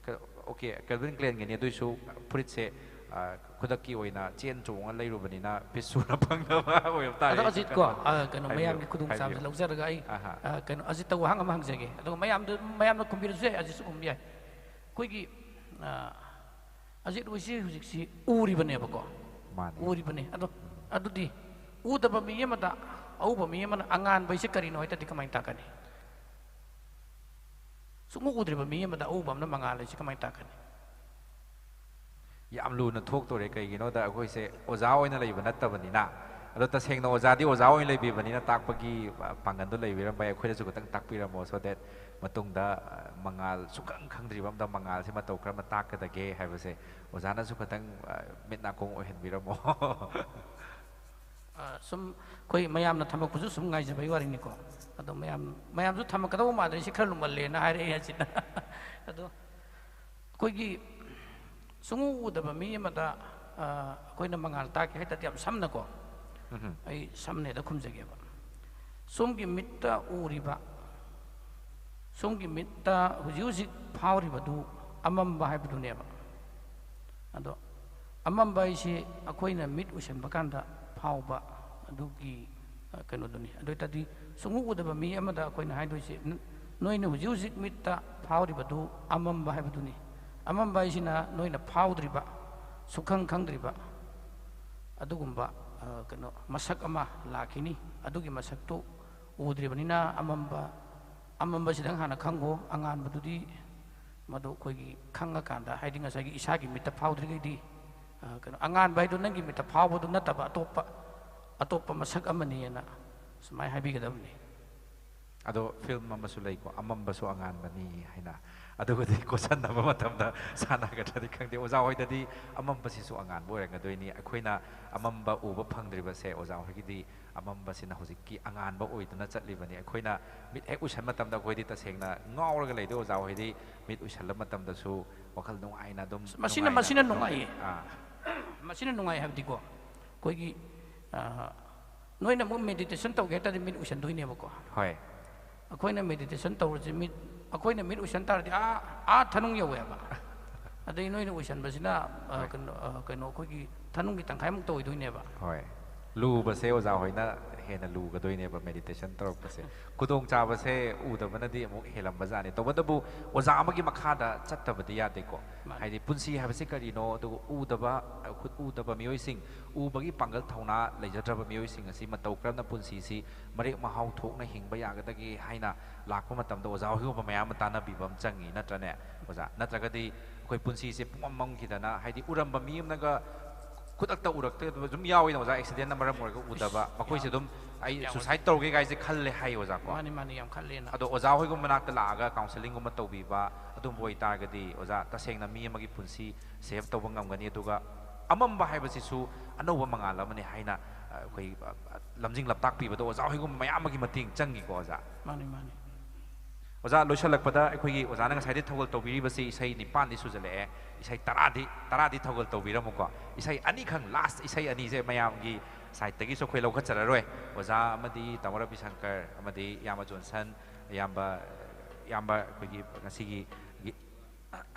ꯀ-, ꯑꯣꯀꯦ, ꯀꯦꯜꯚꯤꯟ ꯀ꯭ꯂꯦꯟꯒꯤꯅꯤ, ꯑꯗꯨꯏꯁꯨ ꯐꯨꯔꯤꯠꯁꯦ, ꯑ, ꯈꯨꯗꯛꯀꯤ ꯑꯣꯏꯅ ꯆꯦꯟ ꯆꯣꯡꯉ ꯂꯩꯔꯨꯕꯅꯤꯅ ꯄꯤꯁ ꯁꯨꯅ ꯐꯪꯗꯕ ꯑꯣꯏꯕ ꯇꯥꯔꯦ꯫ ꯑꯗꯣ ꯑꯖꯤꯠ ꯀꯣ, ꯀꯩꯅꯣ, ꯑ, ꯀꯩꯅꯣ, ꯍꯥꯏꯕꯤꯌꯨ, ꯃꯌꯥꯝꯒꯤ ꯈꯨꯗꯣꯡꯆꯥꯕꯁꯦ ꯍꯥꯏꯕꯤꯌꯨ꯫ ꯂꯧꯖꯔꯒ ꯑꯩ, ꯑꯍꯥ꯫ ꯑ, ꯀꯩꯅꯣ, ꯑꯖꯤꯠꯇ ꯋꯥꯍꯪ ꯑꯃ ꯍꯪꯖꯒꯦ, ꯑꯗꯨꯒ ꯃꯌꯥꯝꯗ, ꯃꯌꯥꯝꯅ ꯈꯨꯝꯕꯤꯔꯁꯨ ꯌꯥꯏ, ꯑꯖꯤꯠꯁꯨ ꯈꯨꯝꯕ ꯌꯥꯏ꯫ ꯑꯩꯈꯣꯏꯒꯤ, ꯑ, ꯑꯖꯤꯠ ꯍꯣꯏꯁꯤ ꯍꯧꯖꯤꯛꯁꯤ ꯎꯔꯤꯕꯅꯦꯕꯀꯣ꯫ ꯃꯥꯅꯤ꯫ ꯎꯔꯤꯕꯅꯦ꯫ ꯑꯗꯣ, ꯑꯗꯨꯗꯤ ꯎꯗꯕ ꯃꯤ ꯑꯃꯗ ꯑꯎꯕ ꯃꯤ ꯑꯃꯅ ꯑꯉꯥꯟꯕ ꯍꯥꯏꯁꯦ ꯀꯔꯤꯅꯣ ꯍꯥꯏ ꯇꯥꯔꯗꯤ ꯀꯃꯥꯏꯅ ꯇꯥꯛꯀꯅꯤ? ꯁꯨꯡꯎ ꯎꯗ꯭ꯔꯤꯕ ꯃꯤ ꯑꯃꯗ ꯑꯎꯕ ꯑꯃꯅ ꯃꯉꯥꯜ ꯍꯥꯏꯁꯦ ꯀꯃꯥꯏꯅ ꯇꯥꯛꯀꯅꯤ? ꯌꯥꯝ ꯂꯨꯅ ꯊꯣꯛꯇꯣꯔꯦ, ꯀꯩꯒꯤꯅꯣꯗ ꯑꯩꯈꯣꯏꯁꯦ ꯑꯣꯖꯥ ꯑꯣꯏꯅ ꯂꯩꯕ ꯅꯠꯇꯕꯅꯤꯅ꯫ ꯑꯗꯣ ꯇꯁꯦꯡꯅ ꯑꯣꯖꯥꯗꯤ ꯑꯣꯖꯥ ꯑꯣꯏꯅ ꯂꯩꯕꯤꯕꯅꯤꯅ ꯇꯥꯛꯄꯒꯤ, ꯑ, ꯄꯥꯡꯒꯜꯗꯣ ꯂꯩꯕꯤꯔꯝꯕ ꯌꯥꯏ꯫ ꯑꯩꯈꯣꯏꯗꯁꯨ ꯈꯤꯇꯪ ꯇꯥꯛꯄꯤꯔꯝꯃꯣ, so that ꯃꯇꯨꯡꯗ, ꯑ, ꯃꯉꯥꯜ ꯁꯨꯡꯈꯪ ꯈꯪꯗ꯭ꯔꯤꯕ ꯑꯝꯗ ꯃꯉꯥꯜꯁꯦ ꯃꯇꯧ ꯀꯔꯝꯅ ꯇꯥꯛꯀꯗꯒꯦ ꯍꯥꯏꯕꯁꯦ ꯑꯣꯖꯥꯅꯁꯨ ꯈꯤꯇꯪ, ꯑ, ꯃꯤꯠ ꯅꯥꯀꯣꯡ ꯑꯣꯏꯍꯟꯕꯤꯔꯝꯃꯣ꯫ ꯑ, ꯁꯨꯝ ꯑꯩꯈꯣꯏ ꯃꯌꯥꯝꯅ ꯊꯝꯃꯛꯄꯁꯨ ꯁꯨꯝ ꯉꯥꯏꯖꯕꯒꯤ ꯋꯥꯔꯤꯅꯤꯀꯣ꯫ ꯑꯗꯣ ꯃꯌꯥꯝ, ꯃꯌꯥꯝꯁꯨ ꯊꯝꯃꯛꯀꯗꯧꯕ ꯃꯥꯟꯗ꯭ꯔꯦ, ꯁꯤ ꯈꯔ ꯂꯨꯃꯜꯂꯦꯅ ꯍꯥꯏꯔꯛꯑꯦ ꯑꯁꯤꯅ꯫ ꯑꯗꯣ ꯑꯩꯈꯣꯏꯒꯤ ꯁꯨꯡꯎ ꯎꯗꯕ ꯃꯤ ꯑꯃꯗ, ꯑ, ꯑꯩꯈꯣꯏꯅ ꯃꯉꯥꯜ ꯇꯥꯛꯀꯦ ꯍꯥꯏ ꯇꯥꯔꯗꯤ ꯌꯥꯝ ꯁꯝꯅꯀꯣ, ꯎꯝꯍꯨꯝ꯫ ꯑꯩ ꯁꯝꯅꯦꯗ ꯈꯨꯝꯖꯒꯦꯕ꯫ ꯁꯣꯝꯒꯤ ꯃꯤꯠꯇ ꯎꯔꯤꯕ, ꯁꯣꯝꯒꯤ ꯃꯤꯠꯇ ꯍꯧꯖꯤꯛ ꯍꯧꯖꯤꯛ ꯐꯥꯎꯔꯤꯕꯗꯨ ꯑꯃꯝꯕ ꯍꯥꯏꯕꯗꯨꯅꯦꯕ꯫ ꯑꯗꯣ ꯑꯃꯝꯕ ꯍꯥꯏꯁꯤ ꯑꯩꯈꯣꯏꯅ ꯃꯤꯠ ꯎꯏꯁꯟꯕ ꯀꯥꯟꯗ ꯐꯥꯎꯕ ꯑꯗꯨꯒꯤ, ꯑ, ꯀꯩꯅꯣꯗꯨꯅꯤ꯫ ꯑꯗꯨ ꯑꯣꯏ ꯇꯥꯔꯗꯤ ꯁꯨꯡꯎ ꯎꯗꯕ ꯃꯤ ꯑꯃꯗ ꯑꯩꯈꯣꯏꯅ ꯍꯥꯏꯗꯣꯏꯁꯦ, "ꯅ-, ꯅꯣꯏꯅ ꯍꯧꯖꯤꯛ ꯍꯧꯖꯤꯛ ꯃꯤꯠꯇ ꯐꯥꯎꯔꯤꯕꯗꯨ ꯑꯃꯝꯕ ꯍꯥꯏꯕꯗꯨꯅꯤ"꯫ ꯑꯃꯝꯕ ꯍꯥꯏꯁꯤꯅ ꯅꯣꯏꯅ ꯐꯥꯎꯗ꯭ꯔꯤꯕ, ꯁꯨꯛꯈꯪ ꯈꯪꯗ꯭ꯔꯤꯕ ꯑꯗꯨꯒꯨꯝꯕ, ꯑ, ꯀꯩꯅꯣ, ꯃꯁꯛ ꯑꯃ ꯂꯥꯛꯈꯤꯅꯤ꯫ ꯑꯗꯨꯒꯤ ꯃꯁꯛꯇꯨ ꯎꯗ꯭ꯔꯤꯕꯅꯤꯅ ꯑꯃꯝꯕ, ꯑꯃꯝꯕꯁꯤꯗꯪ ꯍꯥꯟꯅ ꯈꯪꯉꯣ꯫ ꯑꯉꯥꯟꯕꯗꯨꯗꯤ ꯃꯗꯨ ꯑꯩꯈꯣꯏꯒꯤ ꯈꯪꯉꯀꯥꯟꯗ, ꯍꯥꯏꯗꯤ ꯉꯁꯥꯏꯒꯤ ꯏꯁꯥꯒꯤ ꯃꯤꯠꯇ ꯐꯥꯎꯗ꯭ꯔꯤꯉꯩꯗꯤ, ꯑ, ꯀꯩꯅꯣ, ꯑꯉꯥꯟꯕ ꯍꯥꯏꯗꯣ ꯅꯪꯒꯤ ꯃꯤꯠꯇ ꯐꯥꯎꯕꯗꯨ ꯅꯠꯇꯕ ꯑꯇꯣꯞꯄ, ꯑꯇꯣꯞꯄ ꯃꯁꯛ ꯑꯃꯅꯤꯅ ꯁꯨꯃꯥꯏꯅ ꯍꯥꯏꯕꯤꯒꯗꯕꯅꯤ꯫ ꯑꯗꯣ ꯐꯤꯂꯝ ꯑꯃꯁꯨ ꯂꯩꯀꯣ, "ꯑꯃꯝꯕꯁꯨ ꯑꯉꯥꯟꯕꯅꯤ" ꯍꯥꯏꯅ꯫ ꯑꯗꯨꯒꯗꯤ ꯀꯣꯏꯁꯟꯅꯕ ꯃꯇꯝꯗ ꯁꯥꯟꯅꯒꯗ꯭ꯔꯗꯤ ꯈꯪꯗꯦ꯫ ꯑꯣꯖꯥ ꯍꯣꯏꯗꯗꯤ ꯑꯃꯝꯕꯁꯤꯁꯨ ꯑꯉꯥꯟꯕ ꯑꯣꯏꯔꯝꯒꯗꯣꯏꯅꯤ꯫ ꯑꯩꯈꯣꯏꯅ ꯑꯃꯝꯕ ꯎꯕ ꯐꯪꯗ꯭ꯔꯤꯕꯁꯦ ꯑꯣꯖꯥ ꯍꯣꯏꯒꯤꯗꯤ ꯑꯃꯝꯕꯁꯤꯅ ꯍꯧꯖꯤꯛꯀꯤ ꯑꯉꯥꯟꯕ ꯑꯣꯏꯗꯨꯅ ꯆꯠꯂꯤꯕꯅꯤ꯫ ꯑꯩꯈꯣꯏꯅ ꯃꯤꯠ ꯍꯦꯛ ꯎꯏꯁꯟ ꯃꯇꯝꯗ ꯑꯩꯈꯣꯏꯗꯤ ꯇꯁꯦꯡꯅ ꯉꯥꯎꯔꯒ ꯂꯩꯗꯣꯏ꯫ ꯑꯣꯖꯥ ꯍꯣꯏꯗꯤ ꯃꯤꯠ ꯎꯏꯁꯜꯂ ꯃꯇꯝꯗꯁꯨ ꯋꯥꯈꯜ ꯅꯨꯡꯉꯥꯏꯅ ꯑꯗꯨꯝ ꯃꯁꯤꯅ, ꯅꯨꯡꯉꯥꯏꯅ ꯃꯁꯤꯅ ꯑꯗꯨꯝ ꯅꯨꯡꯉꯥꯏꯌꯦ꯫ ꯑꯥ꯫ ꯃꯁꯤꯅ ꯅꯨꯡꯉꯥꯏ ꯍꯥꯏꯕꯗꯤꯀꯣ, ꯑꯩꯈꯣꯏꯒꯤ, ꯑ, ꯅꯣꯏꯅ ꯑꯃꯨꯛ ꯃꯦꯗꯤꯇꯦꯁꯟ ꯇꯧꯒꯦ ꯍꯥꯏ ꯇꯥꯔꯗꯤ ꯃꯤꯠ ꯎꯏꯁꯟꯗꯣꯏꯅꯦꯕꯀꯣ꯫ ꯍꯣꯏ꯫ ꯑꯩꯈꯣꯏꯅ ꯃꯦꯗꯤꯇꯦꯁꯟ ꯇꯧꯔꯁꯤ, ꯃꯤꯠ, ꯑꯩꯈꯣꯏꯅ ꯃꯤꯠ ꯎꯏꯁꯟ ꯇꯥꯔꯗꯤ ꯑꯥ, ꯑꯥ ꯊꯅꯨꯡ ꯌꯧꯋꯦꯕ꯫ ꯑꯗꯩ ꯅꯣꯏꯅ ꯎꯏꯁꯟꯕꯁꯤꯅ, ꯑ, ꯍꯣꯏ꯫ ꯀꯩꯅꯣ, ꯑ, ꯀꯩꯅꯣ, ꯑꯩꯈꯣꯏꯒꯤ ꯊꯅꯨꯡꯒꯤ ꯇꯪꯈꯥꯏꯃꯨꯛꯇ ꯑꯣꯏꯗꯣꯏꯅꯦꯕ꯫ ꯍꯣꯏ꯫ ꯂꯨꯕꯁꯦ ꯑꯣꯖꯥ ꯍꯣꯏꯅ ꯍꯦꯟꯅ ꯂꯨꯒꯗꯣꯏꯅꯦꯕ ꯃꯦꯗꯤꯇꯦꯁꯟ ꯇꯧꯔꯛꯄꯁꯦ꯫ ꯈꯨꯗꯣꯡꯆꯥꯕꯁꯦ ꯎꯗꯕꯅꯗꯤ ꯑꯃꯨꯛ ꯍꯦꯜꯂꯝꯕꯖꯥꯠꯅꯤ꯫ ꯇꯧꯕꯇꯕꯨ ꯑꯣꯖꯥ ꯑꯃꯒꯤ ꯃꯈꯥꯗ ꯆꯠꯇꯕꯗꯤ ꯌꯥꯗꯦꯀꯣ꯫ ꯃꯥꯅꯤ꯫ ꯍꯥꯏꯗꯤ ꯄꯨꯟꯁꯤ ꯍꯥꯏꯕꯁꯤ ꯀꯔꯤꯅꯣ, ꯑꯗꯨꯒ ꯎꯗꯕ, ꯈꯨꯠ ꯎꯗꯕ ꯃꯤꯑꯣꯏꯁꯤꯡ, ꯎꯕꯒꯤ ꯄꯥꯡꯒꯜ ꯊꯧꯅꯥ ꯂꯩꯖꯗ꯭ꯔꯕ ꯃꯤꯑꯣꯏꯁꯤꯡ ꯑꯁꯤ ꯃꯇꯧ ꯀꯔꯝꯅ ꯄꯨꯟꯁꯤꯁꯤ ꯃꯔꯦꯛ ꯃꯍꯥꯎ ꯊꯣꯛꯅ ꯍꯤꯡꯕ ꯌꯥꯒꯗꯒꯦ ꯍꯥꯏꯅ ꯂꯥꯛꯄ ꯃꯇꯝꯗ ꯑꯣꯖꯥ ꯍꯣꯏꯒꯨꯝꯕ ꯃꯌꯥꯝ ꯑꯃ ꯇꯥꯟꯅꯕꯤꯕ ꯑꯃ ꯆꯪꯉꯤ, ꯅꯠꯇ꯭ꯔꯅꯦ ꯑꯣꯖꯥ? ꯅꯠꯇ꯭ꯔꯒꯗꯤ ꯑꯩꯈꯣꯏ ꯄꯨꯟꯁꯤꯁꯦ ꯄꯨꯡꯃꯝ ꯃꯝꯈꯤꯗꯅ, ꯍꯥꯏꯗꯤ ꯎꯔꯝꯕ ꯃꯤ ꯑꯃꯅꯒ ꯈꯨꯗꯛꯇ ꯎꯔꯛꯇꯕ ꯑꯗꯨꯝ ꯌꯥꯎꯋꯤꯗꯅ ꯑꯣꯖꯥ, ꯑꯦꯛꯁꯤꯗꯦꯟꯅ ꯃꯔꯝ ꯑꯣꯏꯔꯒ ꯎꯗꯕ, ꯃꯈꯣꯏꯁꯦ ꯑꯗꯨꯝ "ꯑꯩ ꯌꯥꯝ ꯁꯨꯁꯥꯏꯠ ꯇꯧꯔꯒꯦ" ꯀꯥꯏꯁꯦ ꯈꯜꯂꯦ ꯍꯥꯏ ꯑꯣꯖꯥ ꯀꯣ꯫ ꯃꯥꯅꯤ, ꯃꯥꯅꯤ, ꯌꯥꯝ ꯈꯜꯂꯦꯅ꯫ ꯑꯗꯣ ꯑꯣꯖꯥ ꯍꯣꯏꯒꯨꯝꯕ ꯃꯅꯥꯛꯇ ꯂꯥꯛꯑꯒ ꯀꯥꯎꯟꯁꯦꯂꯤꯡꯒꯨꯝꯕ ꯇꯧꯕꯤꯕ ꯑꯗꯨꯝꯕ ꯑꯣꯏꯇꯥꯔꯒꯗꯤ ꯑꯣꯖꯥ, ꯇꯁꯦꯡꯅ ꯃꯤ ꯑꯃꯒꯤ ꯄꯨꯟꯁꯤ ꯁꯦꯞ ꯇꯧꯕ ꯉꯝꯒꯅꯤ꯫ ꯑꯗꯨꯒ ꯑꯃꯝꯕ ꯍꯥꯏꯕꯁꯤꯁꯨ ꯑꯅꯧꯕ ꯃꯉꯥꯜ ꯑꯃꯅꯤ ꯍꯥꯏꯅ, ꯑ, ꯑꯩꯈꯣꯏ, ꯑ, ꯑ, ꯂꯝꯖꯤꯡ ꯂꯝꯇꯥꯛꯄꯤꯕꯗ ꯑꯣꯖꯥ ꯍꯣꯏꯒꯨꯝꯕ ꯃꯌꯥꯝ ꯑꯃꯒꯤ ꯃꯇꯦꯡ ꯆꯪꯉꯤꯀꯣ ꯑꯣꯖꯥ꯫ ꯃꯥꯅꯤ, ꯃꯥꯅꯤ꯫ ꯑꯣꯖꯥ, ꯂꯣꯏꯁꯤꯜꯂꯛꯄꯗ ꯑꯩꯈꯣꯏꯒꯤ ꯑꯣꯖꯥꯅ ꯉꯁꯥꯏꯗꯩ ꯊꯧꯒꯜ ꯇꯧꯕꯤꯔꯤꯕꯁꯤ ꯏꯁꯩ ꯅꯤꯄꯥꯟꯗꯤ ꯁꯨꯖꯜꯂꯛꯑꯦ, ꯏꯁꯩ ꯇꯔꯥꯗꯤ, ꯇꯔꯥꯗꯤ ꯊꯧꯒꯜ ꯇꯧꯕꯤꯔꯝꯃꯨꯀꯣ꯫ ꯏꯁꯩ ꯑꯅꯤꯈꯛ, ꯂꯥꯁ ꯏꯁꯩ ꯑꯅꯤꯁꯦ ꯃꯌꯥꯝꯒꯤ ꯁꯥꯏꯠꯇꯒꯤꯁꯨ ꯑꯩꯈꯣꯏ ꯂꯧꯈꯠꯆꯔꯔꯣꯏ꯫ ꯑꯣꯖꯥ ꯑꯃꯗꯤ ꯇꯥꯃꯣ ꯔꯕꯤꯁꯪꯀꯔ ꯑꯃꯗꯤ ꯏꯌꯥꯝꯕ ꯖꯣꯟꯁꯟ, ꯏꯌꯥꯝꯕ, ꯏꯌꯥꯝꯕ ꯑꯩꯈꯣꯏꯒꯤ ꯉꯁꯤꯒꯤ ꯒꯤ-,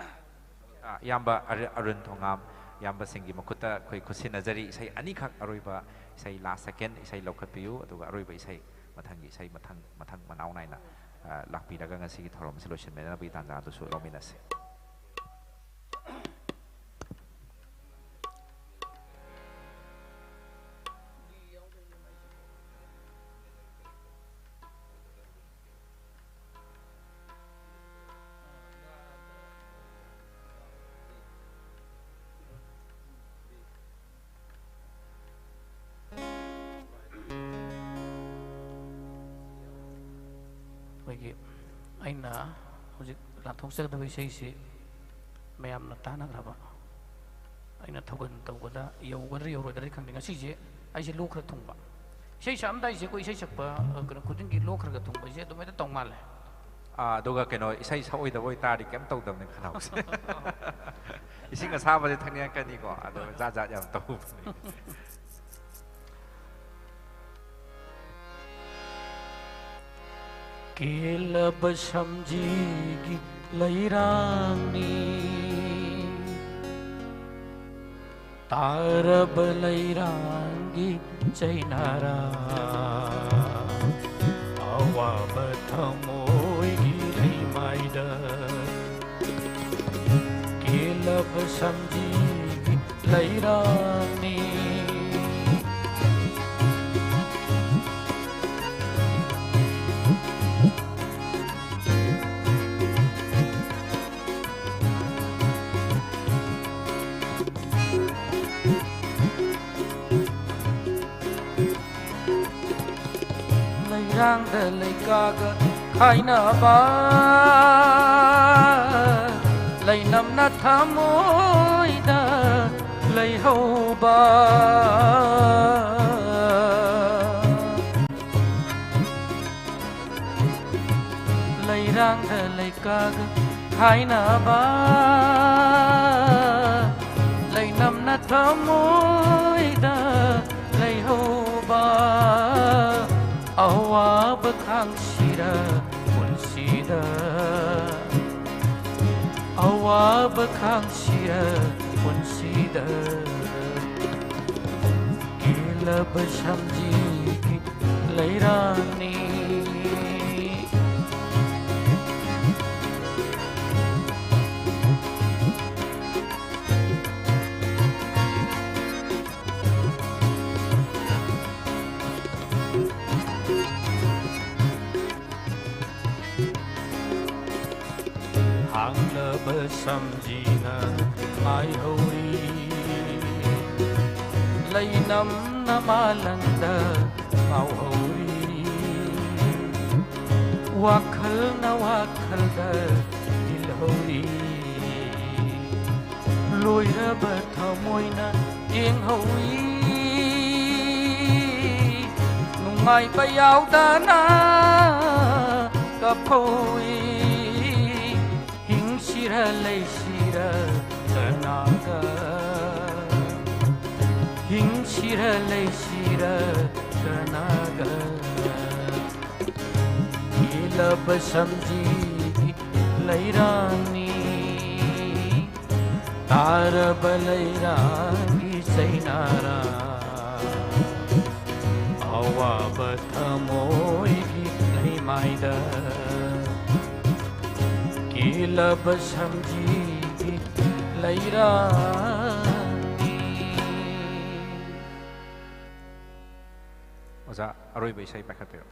ꯑ, ꯏꯌꯥꯝꯕ ꯑꯔ-, ꯑꯔꯨꯟ ꯊꯣꯉꯥꯝ, ꯏꯌꯥꯝꯕꯁꯤꯡꯒꯤ ꯃꯈꯨꯠꯇ ꯑꯩꯈꯣꯏ ꯈꯨꯠꯁꯤꯟꯅꯖꯔꯤ꯫ ꯏꯁꯩ ꯑꯅꯤꯈꯛ, ꯑꯔꯣꯏꯕ ꯏꯁꯩ, last second ꯏꯁꯩ ꯂꯧꯈꯠꯄꯤꯌꯨ, ꯑꯗꯨꯒ ꯑꯔꯣꯏꯕ ꯏꯁꯩ ꯃꯊꯪꯒꯤ ꯏꯁꯩ ꯃꯊꯪ ꯃꯊꯪ ꯃꯅꯥꯎ ꯅꯥꯏꯅ, ꯑ, ꯂꯥꯛꯄꯤꯔꯒ ꯉꯁꯤꯒꯤ ꯊꯧꯔꯝ ꯑꯁꯤ ꯂꯣꯏꯁꯤꯟꯃꯤꯟꯅꯅꯕꯒꯤ ꯇꯥꯟꯖꯥ ꯑꯗꯨꯁꯨ ꯂꯧꯃꯤꯟꯅꯁꯤ꯫ ꯑꯩꯈꯣꯏꯒꯤ, ꯑꯩꯅ ꯍꯧꯖꯤꯛ ꯂꯥꯟꯊꯣꯛꯆꯒꯗꯕ ꯏꯁꯩꯁꯤ ꯃꯌꯥꯝꯅ ꯇꯥꯅꯈ꯭ꯔꯕ, ꯑꯩꯅ ꯊꯧꯒꯜ ꯇꯧꯕꯗ ꯌꯧꯒꯗ꯭ꯔꯥ ꯌꯧꯔꯣꯏꯗ꯭ꯔꯗꯤ ꯈꯪꯗꯦ꯫ ꯉꯁꯤꯁꯦ ꯑꯩꯁꯦ ꯂꯣꯛ ꯈꯔ ꯊꯨꯡꯕ, ꯏꯁꯩ ꯁꯛꯑꯝꯗꯥꯏꯁꯦ ꯑꯩꯈꯣꯏ ꯏꯁꯩ ꯁꯛꯄ, ꯑ, ꯀꯩꯅꯣ ꯈꯨꯗꯤꯡꯒꯤ ꯂꯣꯛ ꯈꯔ ꯈꯔ ꯊꯨꯡꯕꯁꯦ ꯑꯗꯨꯃꯥꯏꯅ ꯇꯧ ꯃꯥꯜꯂꯦ꯫ ꯑꯥ, ꯑꯗꯨꯒ ꯀꯩꯅꯣ, ꯏꯁꯩ ꯁꯛꯑꯣꯏꯗꯕ ꯑꯣꯏꯇꯥꯔꯗꯤ ꯀꯩꯝ ꯇꯧꯗꯕꯅꯦ ꯈꯅꯥꯎꯁꯦ꯫ ꯏꯁꯤꯡ ꯑꯁꯥꯕꯁꯦ ꯊꯛꯅꯤꯡꯉꯛꯀꯅꯤꯀꯣ, ꯑꯗꯣ ꯖꯥꯠ ꯖꯥꯠ ꯌꯥꯝ ꯇꯧꯕꯅꯦ꯫ ꯀꯦꯜꯂꯕ ꯁꯝꯖꯤꯒꯤ ꯂꯩꯔꯥꯡꯅꯤ, ꯇꯥꯔꯕ ꯂꯩꯔꯥꯡꯒꯤ ꯆꯩꯅꯥꯔꯥ, ꯑꯋꯥꯕ ꯊꯃꯣꯏꯒꯤ ꯂꯩꯃꯥꯏꯗ ꯀꯦꯜꯂꯕ ꯁꯝꯖꯤꯒꯤ ꯂꯩꯔꯥꯡꯅꯤ꯫ ꯂꯩꯔꯥꯡꯗ ꯂꯩꯀꯥꯒ ꯈꯥꯏꯅꯕ, ꯂꯩꯅꯝꯅ ꯊꯃꯣꯏꯗ ꯂꯩꯍꯧꯕ꯫ ꯂꯩꯔꯥꯡꯗ ꯂꯩꯀꯥꯒ ꯈꯥꯏꯅꯕ, ꯂꯩꯅꯝꯅ ꯊꯃꯣꯏꯗ ꯂꯩꯍꯧꯕ꯫ ꯑꯋꯥꯕ ꯈꯥꯡꯁꯤꯔ ꯄꯨꯟꯁꯤꯗ, ꯑꯋꯥꯕ ꯈꯥꯡꯁꯤꯔ ꯄꯨꯟꯁꯤꯗ ꯀꯦꯜꯂꯕ ꯁꯝꯖꯤꯒꯤ ꯂꯩꯔꯥꯡꯅꯤ꯫ ꯍꯥꯡꯂꯕ ꯁꯝꯖꯤꯅ ꯍꯥꯏꯍꯧꯔꯤ, ꯂꯩꯅꯝꯅ ꯃꯥꯂꯪꯗ ꯉꯥꯎꯍꯧꯔꯤ, ꯋꯥꯈꯜꯅ ꯋꯥꯈꯜꯗ ꯊꯤꯜꯍꯧꯔꯤ꯫ ꯂꯣꯏꯔꯕ ꯊꯃꯣꯏꯅ ꯌꯦꯡꯍꯧꯏ, ꯅꯨꯡꯉꯥꯏꯕ ꯌꯥꯎꯗꯅ ꯀꯞꯍꯧꯏ꯫ ꯍꯤꯡꯁꯤꯔ ꯂꯩꯁꯤꯔ ꯀꯅꯥꯒ, ꯍꯤꯡꯁꯤꯔ ꯂꯩꯁꯤꯔ ꯀꯅꯥꯒ꯫ ꯀꯦꯜꯂꯕ ꯁꯝꯖꯤꯒꯤ ꯂꯩꯔꯥꯡꯅꯤ, ꯇꯥꯔꯕ ꯂꯩꯔꯥꯡꯒꯤ ꯆꯩꯅꯥꯔꯥ, ꯑꯋꯥꯕ ꯊꯃꯣꯏꯒꯤ ꯂꯩꯃꯥꯏꯗ ꯀꯦꯜꯂꯕ ꯁꯝꯖꯤꯒꯤ ꯂꯩꯔꯥꯡꯅꯤ꯫ ꯑꯣꯖꯥ, ꯑꯔꯣꯏꯕ ꯏꯁꯩ ꯄꯥꯏꯈꯠꯄꯤꯔꯣ꯫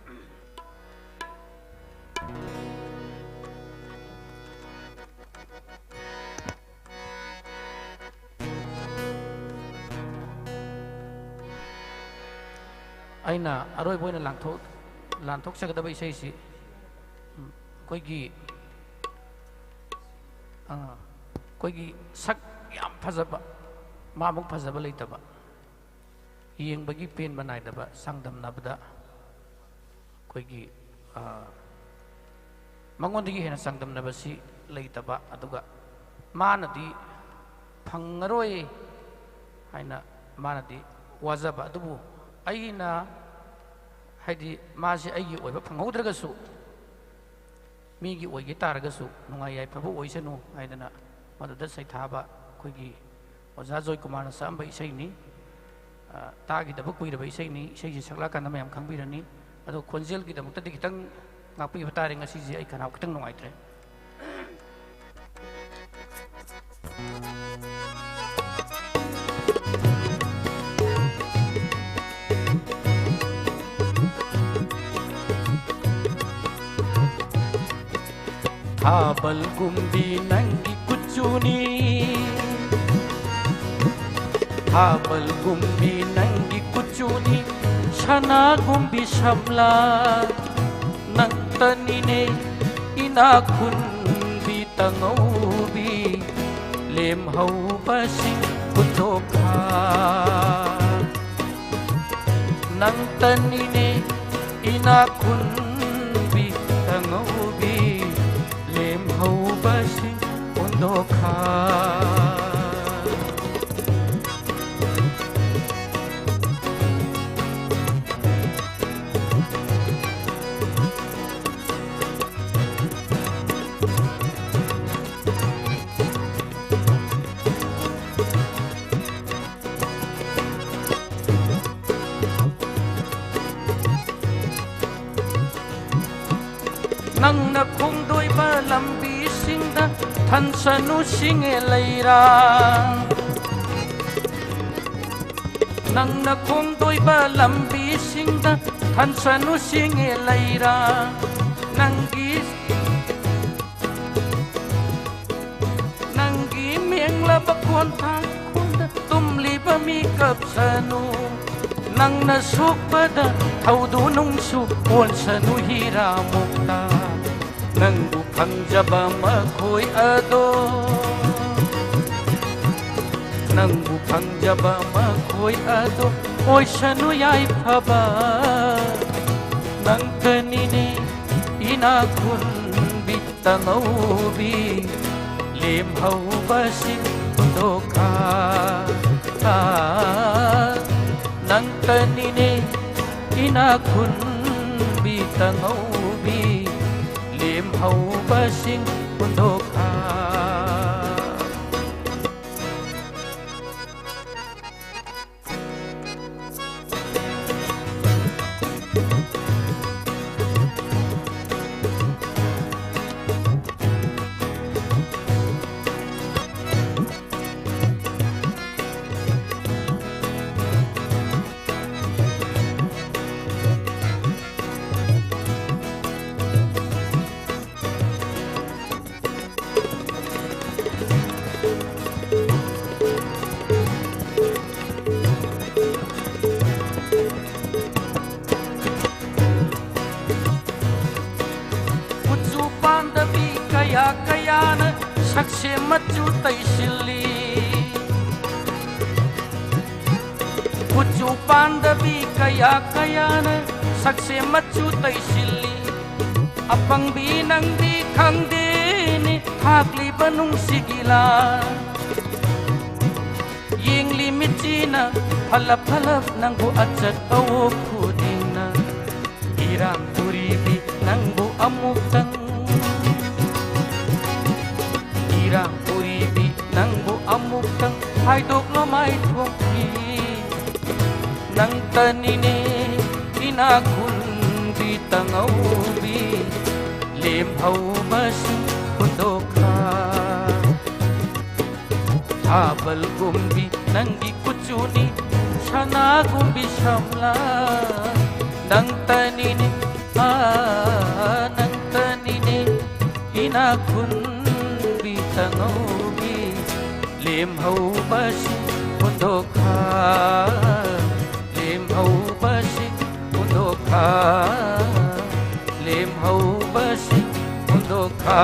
ꯑꯩꯅ ꯑꯔꯣꯏꯕ ꯑꯣꯏꯅ ꯂꯥꯟꯊꯣꯛ-, ꯂꯥꯟꯊꯣꯛꯆꯒꯗꯕ ꯏꯁꯩꯁꯤ, ꯎꯝ, ꯑꯩꯈꯣꯏꯒꯤ, ꯑ, ꯑꯩꯈꯣꯏꯒꯤ ꯁꯛ ꯌꯥꯝ ꯐꯖꯕ, ꯃꯥꯃꯨꯛ ꯐꯖꯕ ꯂꯩꯇꯕ, ꯌꯦꯡꯕꯒꯤ ꯄꯦꯟꯕ ꯅꯥꯏꯗꯕ, ꯆꯥꯡꯗꯝꯅꯕꯗ ꯑꯩꯈꯣꯏꯒꯤ, ꯑ, ꯃꯉꯣꯟꯗꯒꯤ ꯍꯦꯟꯅ ꯆꯥꯡꯗꯝꯅꯕꯁꯤ ꯂꯩꯇꯕ, ꯑꯗꯨꯒ ꯃꯥꯅꯗꯤ ꯐꯪꯉꯔꯣꯏ ꯍꯥꯏꯅ ꯃꯥꯅꯗꯤ ꯋꯥꯖꯕ, ꯑꯗꯨꯕꯨ ꯑꯩꯅ, ꯍꯥꯏꯗꯤ, ꯃꯥꯁꯦ ꯑꯩꯒꯤ ꯑꯣꯏꯕ ꯐꯪꯍꯧꯗ꯭ꯔꯒꯁꯨ, ꯃꯤꯒꯤ ꯑꯣꯏꯒꯦ ꯇꯥꯔꯒꯁꯨ ꯅꯨꯡꯉꯥꯏ ꯌꯥꯏꯐꯕ ꯑꯣꯏꯁꯅꯨ ꯍꯥꯏꯗꯅ ꯃꯗꯨꯗ ꯁꯩꯊꯥꯕ ꯑꯩꯈꯣꯏꯒꯤ ꯑꯣꯖꯥ ꯖꯣꯏꯀꯨꯃꯥꯔꯅ ꯁꯛꯑꯝꯕ ꯏꯁꯩꯅꯤ꯫ ꯑ, ꯇꯥꯈꯤꯗꯕ ꯀꯨꯏꯔꯕ ꯏꯁꯩꯅꯤ꯫ ꯏꯁꯩꯁꯤ ꯁꯛꯂꯛꯑꯀꯥꯟꯗ ꯃꯌꯥꯝ ꯈꯪꯕꯤꯔꯅꯤ꯫ ꯑꯗꯣ ꯈꯣꯟꯖꯦꯜꯒꯤꯗꯃꯛꯇꯗꯤ ꯈꯤꯇꯪ ꯉꯥꯛꯄꯤꯕ ꯇꯥꯔꯦ꯫ ꯉꯁꯤꯁꯦ ꯑꯩ ꯈꯅꯥꯎ ꯈꯤꯇꯪ ꯅꯨꯡꯉꯥꯏꯇ꯭ꯔꯦ꯫ ꯊꯥꯕꯜꯒꯨꯝꯕꯤ ꯅꯪꯒꯤ ꯀꯨꯆꯨꯅꯤ, ꯊꯥꯕꯜꯒꯨꯝꯕꯤ ꯅꯪꯒꯤ ꯀꯨꯆꯨꯅꯤ, ꯁꯅꯥꯒꯨꯝꯕꯤ ꯁꯝꯂꯥ ꯅꯪꯇꯅꯤꯅꯦ, ꯏꯅꯥꯛ ꯈꯨꯟꯕꯤ ꯇꯉꯧꯕꯤ, ꯂꯦꯝꯍꯧꯕꯁꯤꯡ ꯍꯨꯟꯗꯣꯛꯈꯥ꯫ ꯅꯪꯇꯅꯤꯅꯦ ꯏꯅꯥꯛ ꯈꯨꯟꯕꯤ ꯇꯉꯧꯕꯤ, ꯂꯦꯝꯍꯧꯕꯁꯤꯡ ꯍꯨꯟꯗꯣꯛꯈꯥ꯫ ꯅꯪꯅ ꯈꯣꯡꯗꯣꯏꯕ ꯂꯝꯕꯤꯁꯤꯡꯗ ꯊꯟꯁꯅꯨ ꯁꯤꯡꯉꯦ ꯂꯩꯔꯥ꯫ ꯅꯪꯅ ꯈꯣꯡꯗꯣꯏꯕ ꯂꯝꯕꯤꯁꯤꯡꯗ ꯊꯟꯁꯅꯨ ꯁꯤꯡꯉꯦ ꯂꯩꯔꯥ꯫ ꯅꯪꯒꯤ, ꯅꯪꯒꯤ ꯃꯦꯡꯂꯕ ꯈꯣꯟꯊꯥꯡ ꯈꯣꯟꯗ ꯇꯨꯝꯂꯤꯕ ꯃꯤ ꯀꯞꯁꯅꯨ꯫ ꯅꯪꯅ ꯁꯣꯛꯄꯗ ꯊꯧꯗꯨ ꯅꯨꯡꯁꯨ ꯑꯣꯟꯁꯅꯨ ꯍꯤꯔꯥ ꯃꯨꯛꯇ꯫ ꯅꯪꯕꯨ ꯐꯪꯖꯕ ꯃꯈꯣꯏ ꯑꯗꯣ, ꯅꯪꯕꯨ ꯐꯪꯖꯕ ꯃꯈꯣꯏ ꯑꯗꯣ ꯑꯣꯏꯁꯅꯨ ꯌꯥꯏꯐꯕ꯫ ꯅꯪꯇꯅꯤꯅꯦ ꯏꯅꯥꯛ ꯈꯨꯟꯕꯤ ꯇꯉꯧꯕꯤ, ꯂꯦꯝꯍꯧꯕꯁꯤꯡ ꯍꯨꯟꯗꯣꯛꯈꯥ꯫ ꯅꯪꯇꯅꯤꯅꯦ ꯏꯅꯥꯛ ꯈꯨꯟꯕꯤ ꯇꯉꯧꯕꯤ, ꯂꯦꯝꯍꯧꯕꯁꯤꯡ ꯍꯨꯟꯗꯣꯛꯈꯥ꯫ ꯁꯛꯁꯦ ꯃꯆꯨ ꯇꯩꯁꯤꯜꯂꯤ꯫ ꯀꯨꯆꯨ ꯄꯥꯟꯗꯕꯤ ꯀꯌꯥ ꯀꯌꯥꯅ ꯁꯛꯁꯦ ꯃꯆꯨ ꯇꯩꯁꯤꯜꯂꯤ꯫ ꯑꯄꯪꯕꯤ ꯅꯪꯗꯤ ꯈꯪꯗꯦꯅꯦ ꯊꯥꯛꯂꯤꯕ ꯅꯨꯡꯁꯤꯒꯤ ꯂꯥ꯫ ꯌꯦꯡꯂꯤ ꯃꯤꯠꯁꯤꯅ ꯐꯂꯞ ꯐꯂꯞ ꯅꯪꯕꯨ ꯑꯆꯠ ꯑꯋꯣꯛ ꯈꯨꯗꯤꯡꯅ꯫ ꯏꯔꯥꯡ ꯄꯨꯔꯤꯕꯤ ꯅꯪꯕꯨ ꯑꯃꯨꯛꯇꯪ, ꯏꯔꯥꯡ ꯄꯨꯔꯤꯕꯤ ꯅꯪꯕꯨ ꯑꯃꯨꯛꯇꯪ ꯍꯥꯏꯗꯣꯛꯂꯣ ꯃꯥꯏꯊꯣꯡ ꯐꯤ꯫ ꯅꯪꯇꯅꯤꯅꯦ ꯏꯅꯥꯛ ꯈꯨꯟꯕꯤ ꯇꯉꯧꯕꯤ ꯂꯦꯝꯍꯧꯕꯁꯤꯡ ꯍꯨꯟꯗꯣꯛꯈ꯭ꯔ꯫ ꯊꯥꯕꯜꯒꯨꯝꯕꯤ ꯅꯪꯒꯤ ꯀꯨꯆꯨꯅꯤ ꯁꯅꯥꯒꯨꯝꯕꯤ ꯁꯝꯂꯥ꯫ ꯅꯪꯇꯅꯤꯅꯦ, ꯑꯥ, ꯅꯪꯇꯅꯤꯅꯦ ꯏꯅꯥꯛ ꯈꯨꯟꯕꯤ ꯇꯉꯧꯕꯤ ꯂꯦꯝꯍꯧꯕꯁꯤꯡ ꯍꯨꯟꯗꯣꯛꯈ꯭ꯔ꯫ ꯂꯦꯝꯍꯧꯕꯁꯤꯡ ꯍꯨꯟꯗꯣꯛꯈ꯭ꯔ꯫ ꯂꯦꯝꯍꯧꯕꯁꯤꯡ ꯍꯨꯟꯗꯣꯛꯈ꯭ꯔ꯫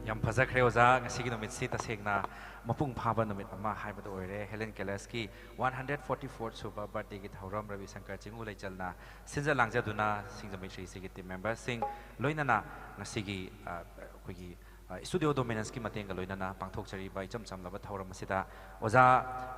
ꯌꯥꯝ ꯐꯖꯈ꯭ꯔꯦ ꯑꯣꯖꯥ, ꯉꯁꯤꯒꯤ ꯅꯨꯃꯤꯠꯁꯤ ꯇꯁꯦꯡꯅ ꯃꯄꯨꯡ ꯐꯥꯕ ꯅꯨꯃꯤꯠ ꯑꯃ ꯍꯥꯏꯕꯗꯨ ꯑꯣꯏꯔꯦ꯫ ꯍꯦꯂꯦꯟ ꯀꯦꯂꯔꯁꯀꯤ ꯋꯥꯟ ꯍꯟꯗ꯭ꯔꯦꯠ ꯐꯣꯔꯇꯤ ꯐꯣꯔꯠ ꯁꯨꯕ ꯕꯥꯔꯊꯗꯦꯒꯤ ꯊꯧꯔꯝ ꯔꯕꯤ ꯁꯪꯀꯔ ꯆꯤꯡꯉꯨ ꯂꯩꯆꯜꯅ ꯁꯤꯟꯖ ꯂꯥꯡꯖꯗꯨꯅ ꯁꯤꯡꯖꯃꯩ ꯁ꯭ꯔꯤ ꯁꯤꯒꯤ ꯇꯤꯝ ꯃꯦꯝꯕꯔꯁꯤꯡ ꯂꯣꯏꯅꯅ ꯉꯁꯤꯒꯤ, ꯑ, ꯑꯩꯈꯣꯏꯒꯤ, ꯑ, ꯁ꯭ꯇꯨꯗꯤꯑꯣ ꯗꯣꯃꯤꯅꯟꯁꯀꯤ ꯃꯇꯦꯡꯒ ꯂꯣꯏꯅꯅ ꯄꯥꯡꯊꯣꯛꯆꯔꯤꯕ ꯏꯆꯝ ꯆꯝꯂꯕ ꯊꯧꯔꯝ ꯑꯁꯤꯗ ꯑꯣꯖꯥ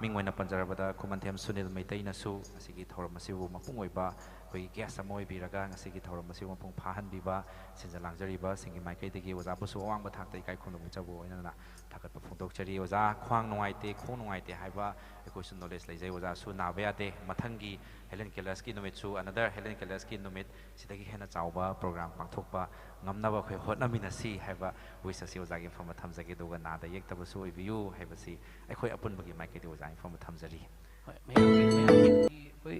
ꯃꯤꯡ ꯑꯣꯏꯅ ꯄꯟꯖꯔꯕꯗ ꯈꯨꯃꯟꯊꯦꯝ ꯁꯨꯅꯤꯜ ꯃꯩꯇꯩꯅꯁꯨ ꯉꯁꯤꯒꯤ ꯊꯧꯔꯝ ꯑꯁꯤꯕꯨ ꯃꯄꯨꯡ ꯑꯣꯏꯕ ꯑꯩꯈꯣꯏꯒꯤ ꯒꯦꯁ ꯑꯃ ꯑꯣꯏꯕꯤꯔꯒ ꯉꯁꯤꯒꯤ ꯊꯧꯔꯝ ꯑꯁꯤꯕꯨ ꯃꯄꯨꯡ ꯐꯥꯍꯟꯕꯤꯕ ꯁꯤꯟꯖ ꯂꯥꯡꯖꯔꯤꯕꯁꯤꯡꯒꯤ ꯃꯥꯏꯀꯩꯗꯒꯤ ꯑꯣꯖꯥꯕꯨꯁꯨ ꯑꯋꯥꯡꯕ ꯊꯥꯛꯇ ꯏꯀꯥꯏ ꯈꯨꯝꯅꯕ ꯏꯆꯧꯕ ꯑꯣꯏꯅꯅ ꯊꯥꯒꯠꯄ ꯐꯣꯡꯗꯣꯛꯆꯔꯤ꯫ ꯑꯣꯖꯥ, ꯈ꯭ꯋꯥꯡ ꯅꯨꯡꯉꯥꯏꯇꯦ, ꯈꯣꯡ ꯅꯨꯡꯉꯥꯏꯇꯦ ꯍꯥꯏꯕ ꯑꯩꯈꯣꯏꯁꯨ ꯅꯣꯂꯦꯖ ꯂꯩꯖꯩ꯫ ꯑꯣꯖꯥꯁꯨ ꯅꯥꯕ ꯌꯥꯗꯦ꯫ ꯃꯊꯪꯒꯤ ꯍꯦꯂꯦꯟ ꯀꯦꯂꯔꯁꯀꯤ ꯅꯨꯃꯤꯠꯁꯨ, ꯑꯅꯗꯔ ꯍꯦꯂꯦꯟ ꯀꯦꯂꯔꯁꯀꯤ ꯅꯨꯃꯤꯠ ꯁꯤꯗꯒꯤ ꯍꯦꯟꯅ ꯆꯥꯎꯕ ꯄ꯭ꯔꯣꯒ꯭ꯔꯥꯝ ꯄꯥꯡꯊꯣꯛꯄ ꯉꯝꯅꯕ ꯑꯩꯈꯣꯏ ꯍꯣꯠꯅꯃꯤꯟꯅꯁꯤ ꯍꯥꯏꯕ ꯋꯤꯁ ꯑꯁꯤ ꯑꯣꯖꯥꯒꯤ ꯃꯐꯝꯗ ꯊꯝꯖꯒꯦ꯫ ꯑꯗꯨꯒ ꯅꯥꯗ ꯌꯦꯛꯇꯕꯁꯨ ꯑꯣꯏꯕꯤꯌꯨ ꯍꯥꯏꯕꯁꯤ ꯑꯩꯈꯣꯏ ꯑꯄꯨꯟꯕꯒꯤ ꯃꯥꯏꯀꯩꯗꯒꯤ ꯑꯣꯖꯥꯒꯤ ꯃꯐꯝꯗ ꯊꯝꯖꯔꯤ꯫ ꯍꯣꯏ, ꯃꯌꯥꯝꯒꯤ, ꯃꯌꯥꯝꯒꯤ, ꯑꯩꯈꯣꯏ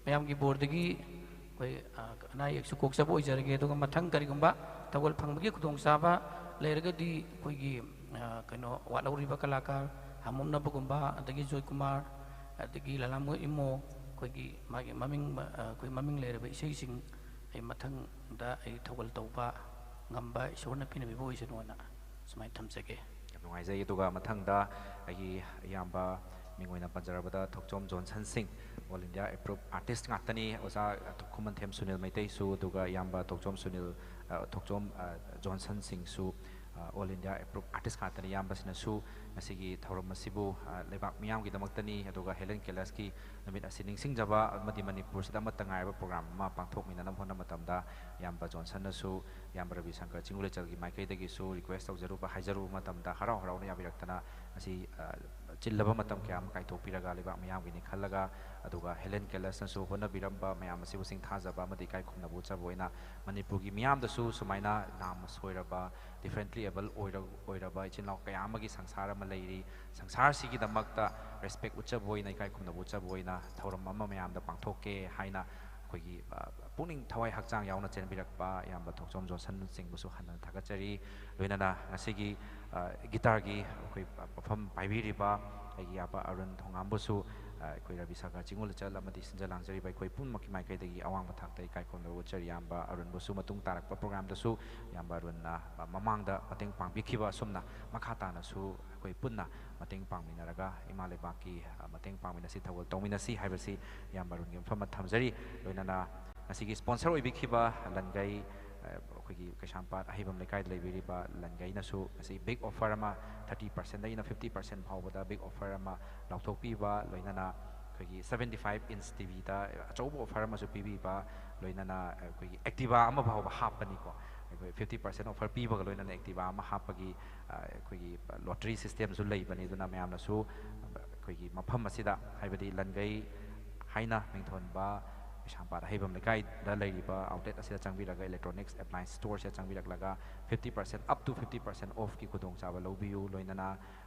ꯃꯌꯥꯝꯒꯤ ꯕꯣꯔꯗꯒꯤ ꯑꯩꯈꯣꯏ, ꯑ, ꯑꯅꯥ ꯑꯌꯦꯛꯁꯨ ꯀꯣꯛꯆꯕ ꯑꯣꯏꯖꯔꯒꯦ꯫ ꯑꯗꯨꯒ ꯃꯊꯪ ꯀꯔꯤꯒꯨꯝꯕ ꯊꯧꯒꯜ ꯐꯪꯕꯒꯤ ꯈꯨꯗꯣꯡꯆꯥꯕ ꯂꯩꯔꯒꯗꯤ ꯑꯩꯈꯣꯏꯒꯤ, ꯑ, ꯀꯩꯅꯣ, ꯋꯥꯠꯍꯧꯔꯤꯕ ꯀꯂꯥꯀꯥꯔ ꯍꯥꯃꯨꯝꯅꯕꯒꯨꯝꯕ, ꯑꯗꯒꯤ ꯖꯣꯏꯀꯨꯃꯥꯔ, ꯑꯗꯒꯤ ꯂꯂꯥꯃꯣꯏ ꯏꯃꯣ, ꯑꯩꯈꯣꯏꯒꯤ ꯃꯥꯒꯤ ꯃꯃꯤꯡ ꯑꯩꯈꯣꯏ ꯃꯃꯤꯡ ꯂꯩꯔꯕ ꯏꯁꯩꯁꯤꯡ ꯑꯩ ꯃꯊꯪꯗ ꯑꯩ ꯊꯧꯒꯜ ꯇꯧꯕ ꯉꯝꯕ ꯏꯁꯣꯔꯅ ꯄꯤꯅꯕꯤꯕ ꯑꯣꯏꯁꯅꯨꯅ ꯁꯨꯃꯥꯏꯅ ꯊꯝꯖꯒꯦ꯫ ꯌꯥꯝ ꯅꯨꯡꯉꯥꯏꯖꯩ꯫ ꯑꯗꯨꯒ ꯃꯊꯪꯗ ꯑꯩꯒꯤ ꯏꯌꯥꯝꯕ ꯃꯤꯡ ꯑꯣꯏꯅ ꯄꯟꯖꯔꯕꯗ ꯊꯣꯛꯆꯣꯝ ꯖꯣꯟꯁꯟ ꯁꯤꯡ, all India approved artist ꯉꯥꯛꯇꯅꯤ꯫ ꯑꯣꯖꯥ ꯈꯨꯃꯟꯊꯦꯝ ꯁꯨꯅꯤꯜ ꯃꯩꯇꯩꯁꯨ, ꯑꯗꯨꯒ ꯏꯌꯥꯝꯕ ꯊꯣꯛꯆꯣꯝ ꯁꯨꯅꯤꯜ, ꯊꯣꯛꯆꯣꯝ ꯖꯣꯟꯁꯟ ꯁꯤꯡꯁꯨ all India approved artist ꯉꯥꯛꯇꯅꯤ꯫ ꯏꯌꯥꯝꯕꯁꯤꯅꯁꯨ ꯉꯁꯤꯒꯤ ꯊꯧꯔꯝ ꯑꯁꯤꯕꯨ ꯂꯩꯕꯥꯛ ꯃꯤꯌꯥꯝꯒꯤꯗꯃꯛꯇꯅꯤ, ꯑꯗꯨꯒ ꯍꯦꯂꯦꯟ ꯀꯦꯂꯁꯀꯤ ꯅꯨꯃꯤꯠ ꯑꯁꯤ ꯅꯤꯡꯁꯤꯡꯖꯕ ꯑꯃꯗꯤ ꯃꯅꯤꯄꯨꯔꯁꯤꯗ ꯑꯃꯠꯇ ꯉꯥꯏꯔꯕ ꯄ꯭ꯔꯣꯒ꯭ꯔꯥꯝ ꯑꯃ ꯄꯥꯡꯊꯣꯛꯃꯤꯟꯅꯅꯕ ꯍꯣꯠꯅꯕ ꯃꯇꯝꯗ ꯏꯌꯥꯝꯕ ꯖꯣꯟꯁꯟꯅꯁꯨ ꯏꯌꯥꯝꯕ ꯔꯕꯤ ꯁꯪꯀꯔ ꯆꯤꯡꯒꯨ ꯂꯩꯆꯜꯒꯤ ꯃꯥꯏꯀꯩꯗꯒꯤꯁꯨ ꯔꯤꯀ꯭ꯋꯦꯁ ꯇꯧꯖꯔꯨꯕ, ꯍꯥꯏꯖꯔꯨꯕ ꯃꯇꯝꯗ ꯍꯔꯥꯎ ꯍꯔꯥꯎꯅ ꯌꯥꯕꯤꯔꯛꯇꯅ ꯉꯁꯤ ꯆꯤꯜꯂꯕ ꯃꯇꯝ ꯀꯌꯥ ꯑꯃ ꯀꯥꯏꯊꯣꯛꯄꯤꯔꯒ ꯂꯩꯕꯥꯛ ꯃꯤꯌꯥꯝꯒꯤꯅꯤ ꯈꯜꯂꯒ, ꯑꯗꯨꯒ ꯍꯦꯂꯦꯟ ꯀꯦꯂꯁꯅꯁꯨ ꯍꯣꯠꯅꯕꯤꯔꯝꯕ ꯃꯌꯥꯝ ꯑꯁꯤꯕꯨ ꯁꯤꯡꯊꯥꯖꯕ ꯑꯃꯗꯤ ꯏꯀꯥꯏ ꯈꯨꯝꯅꯕ ꯎꯠꯆꯕ ꯑꯣꯏꯅ ꯃꯅꯤꯄꯨꯔꯒꯤ ꯃꯤꯌꯥꯝꯗꯁꯨ ꯁꯨꯃꯥꯏꯅ ꯅꯥꯝꯃ ꯁꯣꯏꯔꯕ, differently able ꯑꯣꯏꯔ-, ꯑꯣꯏꯔꯕ ꯏꯆꯤꯟ ꯏꯅꯥꯎ ꯀꯌꯥ ꯑꯃꯒꯤ ꯁꯪꯁꯥꯔ ꯑꯃ ꯂꯩꯔꯤ꯫ ꯁꯪꯁꯥꯔꯁꯤꯒꯤꯗꯃꯛꯇ respect ꯎꯠꯆꯕ ꯑꯣꯏꯅ, ꯏꯀꯥꯏ ꯈꯨꯝꯅꯕ ꯎꯠꯆꯕ ꯑꯣꯏꯅ ꯊꯧꯔꯝ ꯑꯃ ꯃꯌꯥꯝꯗ ꯄꯥꯡꯊꯣꯛꯀꯦ ꯍꯥꯏꯅ ꯑꯩꯈꯣꯏꯒꯤ ꯄꯨꯛꯅꯤꯡ ꯊꯋꯥꯏ ꯍꯛꯆꯥꯡ ꯌꯥꯎꯅ ꯆꯦꯟꯕꯤꯔꯛꯄ ꯏꯌꯥꯝꯕ ꯊꯣꯛꯆꯣꯝ ꯖꯣꯟꯁꯟꯅꯆꯤꯡꯕꯁꯨ ꯍꯟꯅ ꯊꯥꯒꯠꯆꯔꯤ꯫ ꯂꯣꯏꯅꯅ ꯉꯁꯤꯒꯤ ꯒꯤꯇꯥꯔꯒꯤ ꯑꯩꯈꯣꯏ ꯃꯐꯝ ꯄꯥꯏꯕꯤꯔꯤꯕ ꯑꯩꯒꯤ ꯏꯌꯥꯝꯕ ꯑꯔꯨꯟ ꯊꯣꯉꯥꯝꯕꯨꯁꯨ ꯑꯩꯈꯣꯏ ꯔꯕꯤ ꯁꯪꯀꯔ ꯆꯤꯡꯒꯨ ꯂꯩꯆꯜ ꯑꯃꯗꯤ ꯁꯤꯟꯖ ꯂꯥꯡꯖꯔꯤꯕ ꯑꯩꯈꯣꯏ ꯄꯨꯝꯅꯃꯛꯀꯤ ꯃꯥꯏꯀꯩꯗꯒꯤ ꯑꯋꯥꯡꯕ ꯊꯥꯛꯇ ꯏꯀꯥꯏ ꯈꯨꯝꯅꯕ ꯎꯠꯆꯔꯤ꯫ ꯏꯌꯥꯝꯕ ꯑꯔꯨꯟꯕꯨꯁꯨ ꯃꯇꯨꯡ ꯇꯥꯔꯛꯄ ꯄ꯭ꯔꯣꯒ꯭ꯔꯥꯝꯗꯁꯨ ꯏꯌꯥꯝꯕ ꯑꯔꯨꯟꯅ ꯃꯃꯥꯡꯗ ꯃꯇꯦꯡ ꯄꯥꯡꯕꯤꯈꯤꯕ ꯑꯁꯨꯝꯅ ꯃꯈꯥ ꯇꯥꯅꯁꯨ ꯑꯩꯈꯣꯏ ꯄꯨꯟꯅ ꯃꯇꯦꯡ ꯄꯥꯡꯃꯤꯟꯅꯔꯒ ꯏꯃꯥ ꯂꯩꯕꯥꯛꯀꯤ ꯃꯇꯦꯡ ꯄꯥꯡꯃꯤꯟꯅꯁꯤ, ꯊꯧꯒꯜ ꯇꯧꯃꯤꯟꯅꯁꯤ ꯍꯥꯏꯕꯁꯤ ꯏꯌꯥꯝꯕ ꯑꯔꯨꯟꯒꯤ ꯃꯐꯝꯗ ꯊꯝꯖꯔꯤ꯫ ꯂꯣꯏꯅꯅ ꯉꯁꯤꯒꯤ sponsor ꯑꯣꯏꯕꯤꯈꯤꯕ ꯂꯟꯒꯩ, ꯑꯩꯈꯣꯏꯒꯤ ꯀꯩꯁꯥꯝꯄꯥꯠ ꯑꯍꯩꯕꯝ ꯂꯩꯀꯥꯏꯗ ꯂꯩꯕꯤꯔꯤꯕ ꯂꯟꯒꯩꯅꯁꯨ ꯉꯁꯤ big offer ꯑꯃ, thirty percent ꯗꯒꯤꯅ fifty percent ꯐꯥꯎꯕꯗ big offer ꯑꯃ ꯂꯥꯎꯊꯣꯛꯄꯤꯕ, ꯂꯣꯏꯅꯅ ꯑꯩꯈꯣꯏꯒꯤ seventy five inch T V ꯗ ꯑꯆꯧꯕ offer ꯑꯃꯁꯨ ꯄꯤꯕꯤꯕ, ꯂꯣꯏꯅꯅ ꯑꯩꯈꯣꯏꯒꯤ Activa ꯑꯃ ꯐꯥꯎꯕ ꯍꯥꯞꯄꯅꯤꯀꯣ꯫ ꯑꯩꯈꯣꯏ fifty percent offer ꯄꯤꯕꯒ ꯂꯣꯏꯅꯅ Activa ꯑꯃ ꯍꯥꯞꯄꯒꯤ ꯑꯩꯈꯣꯏꯒꯤ lottery system ꯁꯨ ꯂꯩꯕꯅꯤ꯫ ꯑꯗꯨꯅ ꯃꯌꯥꯝꯅꯁꯨ ꯑꯩꯈꯣꯏꯒꯤ ꯃꯐꯝ ꯑꯁꯤꯗ, ꯍꯥꯏꯕꯗꯤ ꯂꯟꯒꯩ ꯍꯥꯏꯅ ꯃꯤꯡꯊꯣꯟꯕ ꯀꯩꯁꯥꯝꯄꯥꯠ ꯑꯍꯩꯕꯝ ꯂꯩꯀꯥꯏꯗ ꯂꯩꯔꯤꯕ outlet ꯑꯁꯤꯗ ꯆꯪꯕꯤꯔꯒ, electronics appliance store ꯁꯤꯗ ꯆꯪꯕꯤꯔꯛꯂꯒ fifty percent, up to fifty percent off ꯀꯤ ꯈꯨꯗꯣꯡꯆꯥꯕ ꯂꯧꯕꯤꯌꯨ꯫ ꯂꯣꯏꯅꯅ